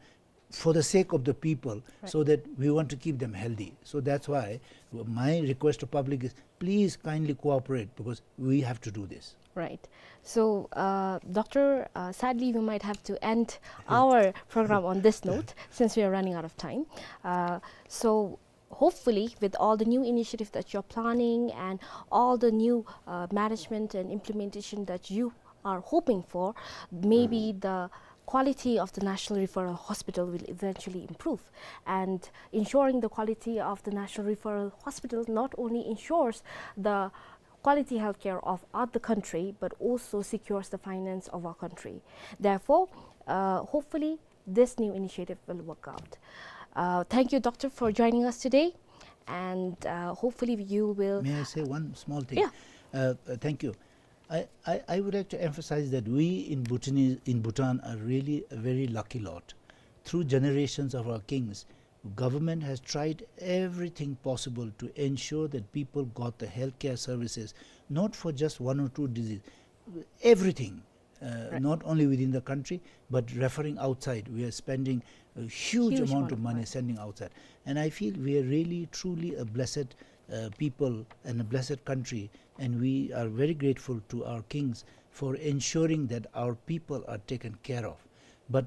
for the sake of the people, right, so that we want to keep them healthy. So that's why my request to public is, please kindly cooperate, because we have to do this. Right. So, uh, Doctor, uh, sadly, we might have to end our program on this note since we are running out of time. Uh, so, hopefully, with all the new initiatives that you're planning and all the new, uh, management and implementation that you are hoping for, maybe the quality of the National Referral Hospital will eventually improve. And ensuring the quality of the National Referral Hospital not only ensures the quality healthcare of our, the country, but also secures the finance of our country. Therefore, uh, hopefully, this new initiative will work out. Uh, thank you, Doctor, for joining us today, and, uh, hopefully you will. May I say one small thing? Yeah. Uh, uh, thank you. I, I, I would like to emphasize that we in Bhutanese, in Bhutan are really a very lucky lot. Through generations of our kings, government has tried everything possible to ensure that people got the healthcare services, not for just one or two diseases, everything, uh, right, not only within the country, but referring outside. We are spending a huge amount of money sending outside. And I feel we are really, truly a blessed, uh, people and a blessed country. And we are very grateful to our kings for ensuring that our people are taken care of. But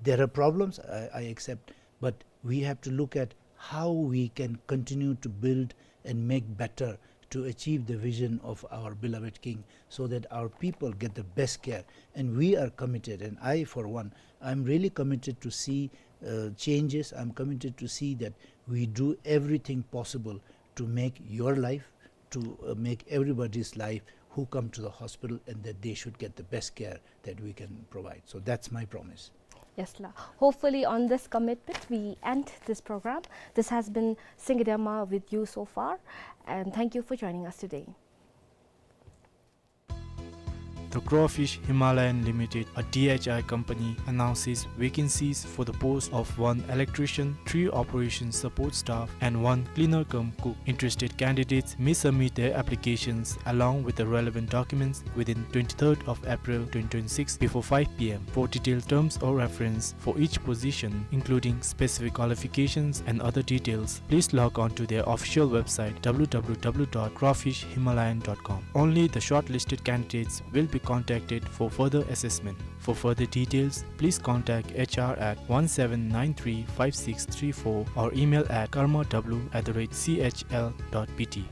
there are problems, I, I accept, but we have to look at how we can continue to build and make better to achieve the vision of our beloved king, so that our people get the best care. And we are committed, and I for one, I'm really committed to see, uh, changes. I'm committed to see that we do everything possible to make your life, to, uh, make everybody's life who come to the hospital, and that they should get the best care that we can provide. So that's my promise. Yes, la. Hopefully, on this commitment, we end this program. This has been Singye Dema with you so far, and thank you for joining us today. The Crawfish Himalayan Limited, a D H I company, announces vacancies for the post of one electrician, three operation support staff, and one cleaner cum cook. Interested candidates may submit their applications along with the relevant documents within twenty-third of April twenty twenty-six before five p m. For detailed terms of reference for each position, including specific qualifications and other details, please log on to their official website, w w w dot crawfish himalayan dot com. Only the shortlisted candidates will be contacted for further assessment. For further details, please contact H R at one seven nine three five six three four or email at karma w at the rate c h l dot b t.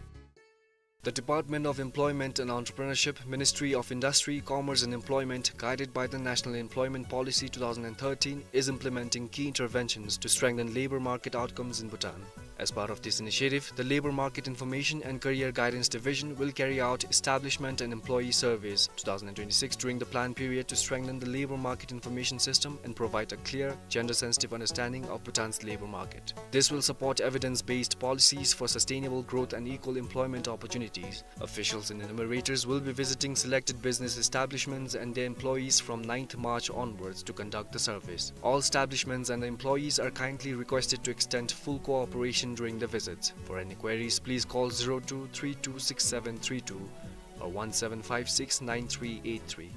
The Department of Employment and Entrepreneurship, Ministry of Industry, Commerce and Employment, guided by the National Employment Policy two thousand and thirteen, is implementing key interventions to strengthen labor market outcomes in Bhutan. As part of this initiative, the Labor Market Information and Career Guidance Division will carry out Establishment and Employee Surveys two thousand and twenty-six during the plan period to strengthen the labor market information system and provide a clear, gender-sensitive understanding of Bhutan's labor market. This will support evidence-based policies for sustainable growth and equal employment opportunities. Officials and enumerators will be visiting selected business establishments and their employees from ninth March onwards to conduct the surveys. All establishments and the employees are kindly requested to extend full cooperation during the visits. For any queries, please call zero two three two six seven three two or one seven five six nine three eight three.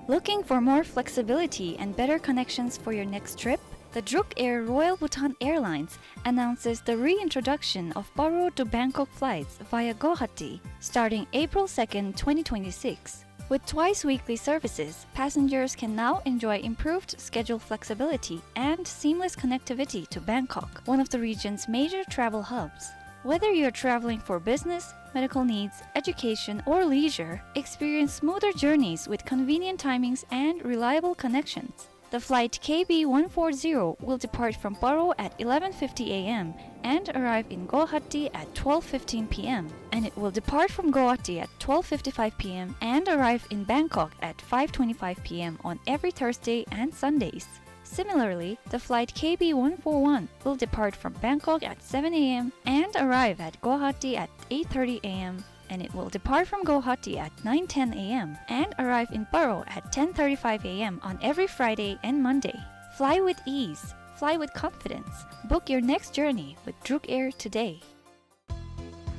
Looking for more flexibility and better connections for your next trip? The Druk Air Royal Bhutan Airlines announces the reintroduction of Paro to Bangkok flights via Guwahati starting April second, twenty twenty-six. With twice weekly services, passengers can now enjoy improved schedule flexibility and seamless connectivity to Bangkok, one of the region's major travel hubs. Whether you're traveling for business, medical needs, education, or leisure, experience smoother journeys with convenient timings and reliable connections. The flight K B one four zero will depart from Paro at eleven fifty a m and arrive in Guwahati at twelve fifteen p m, and it will depart from Guwahati at twelve fifty-five p m and arrive in Bangkok at five twenty-five p m on every Thursday and Sundays. Similarly, the flight K B one four one will depart from Bangkok at seven a m and arrive at Guwahati at eight thirty a m, and it will depart from Guwahati at nine ten a m and arrive in Paro at ten thirty-five a m on every Friday and Monday. Fly with ease. Fly with confidence. Book your next journey with Druk Air today.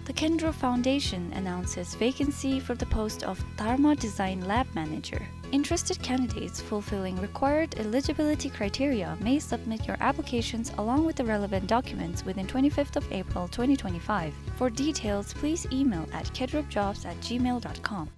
The Kendro Foundation announces vacancy for the post of Dharma Design Lab Manager. Interested candidates fulfilling required eligibility criteria may submit your applications along with the relevant documents within twenty-fifth of April twenty twenty-five. For details, please email at kedropjobs at gmail dot com.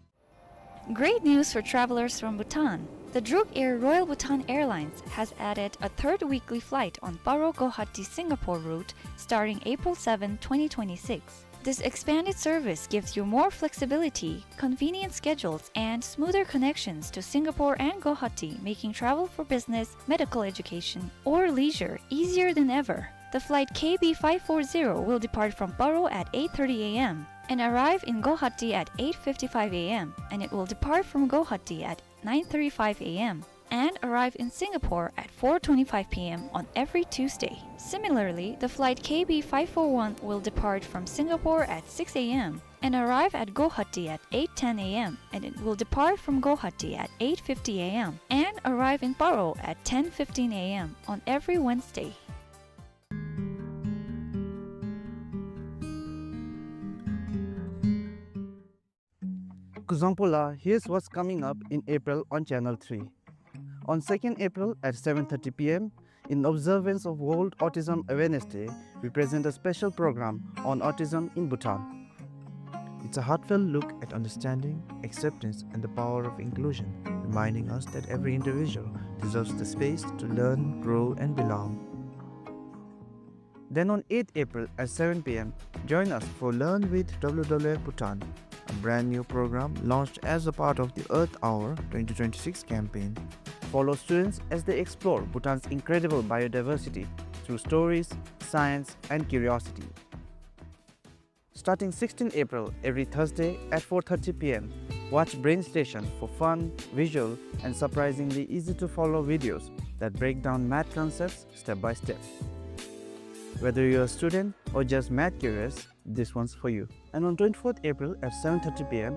Great news for travelers from Bhutan! The Druk Air Royal Bhutan Airlines has added a third weekly flight on Paro Guwahati Singapore route starting April seventh, twenty twenty-six. This expanded service gives you more flexibility, convenient schedules, and smoother connections to Singapore and Guwahati, making travel for business, medical education, or leisure easier than ever. The flight K B five four zero will depart from Paro at eight thirty a m and arrive in Guwahati at eight fifty-five a m, and it will depart from Guwahati at nine thirty-five a m and arrive in Singapore at four twenty-five p m on every Tuesday. Similarly, the flight K B five four one will depart from Singapore at six a m and arrive at Guwahati at eight ten a m, and it will depart from Guwahati at eight fifty a m and arrive in Paro at ten fifteen a m on every Wednesday. Kuzuzangpo la, here's what's coming up in April on Channel three. On second April at seven thirty p m, in observance of World Autism Awareness Day, we present a special program on autism in Bhutan. It's a heartfelt look at understanding, acceptance, and the power of inclusion, reminding us that every individual deserves the space to learn, grow, and belong. Then on eighth April at seven p m, join us for Learn with W W F Bhutan, a brand new program launched as a part of the Earth Hour twenty twenty-six campaign. Follow students as they explore Bhutan's incredible biodiversity through stories, science, and curiosity. Starting sixteenth April, every Thursday at four thirty p m, watch Brain Station for fun, visual, and surprisingly easy-to-follow videos that break down math concepts step by step. Whether you're a student or just math curious, this one's for you. And on twenty-fourth April at seven thirty p m,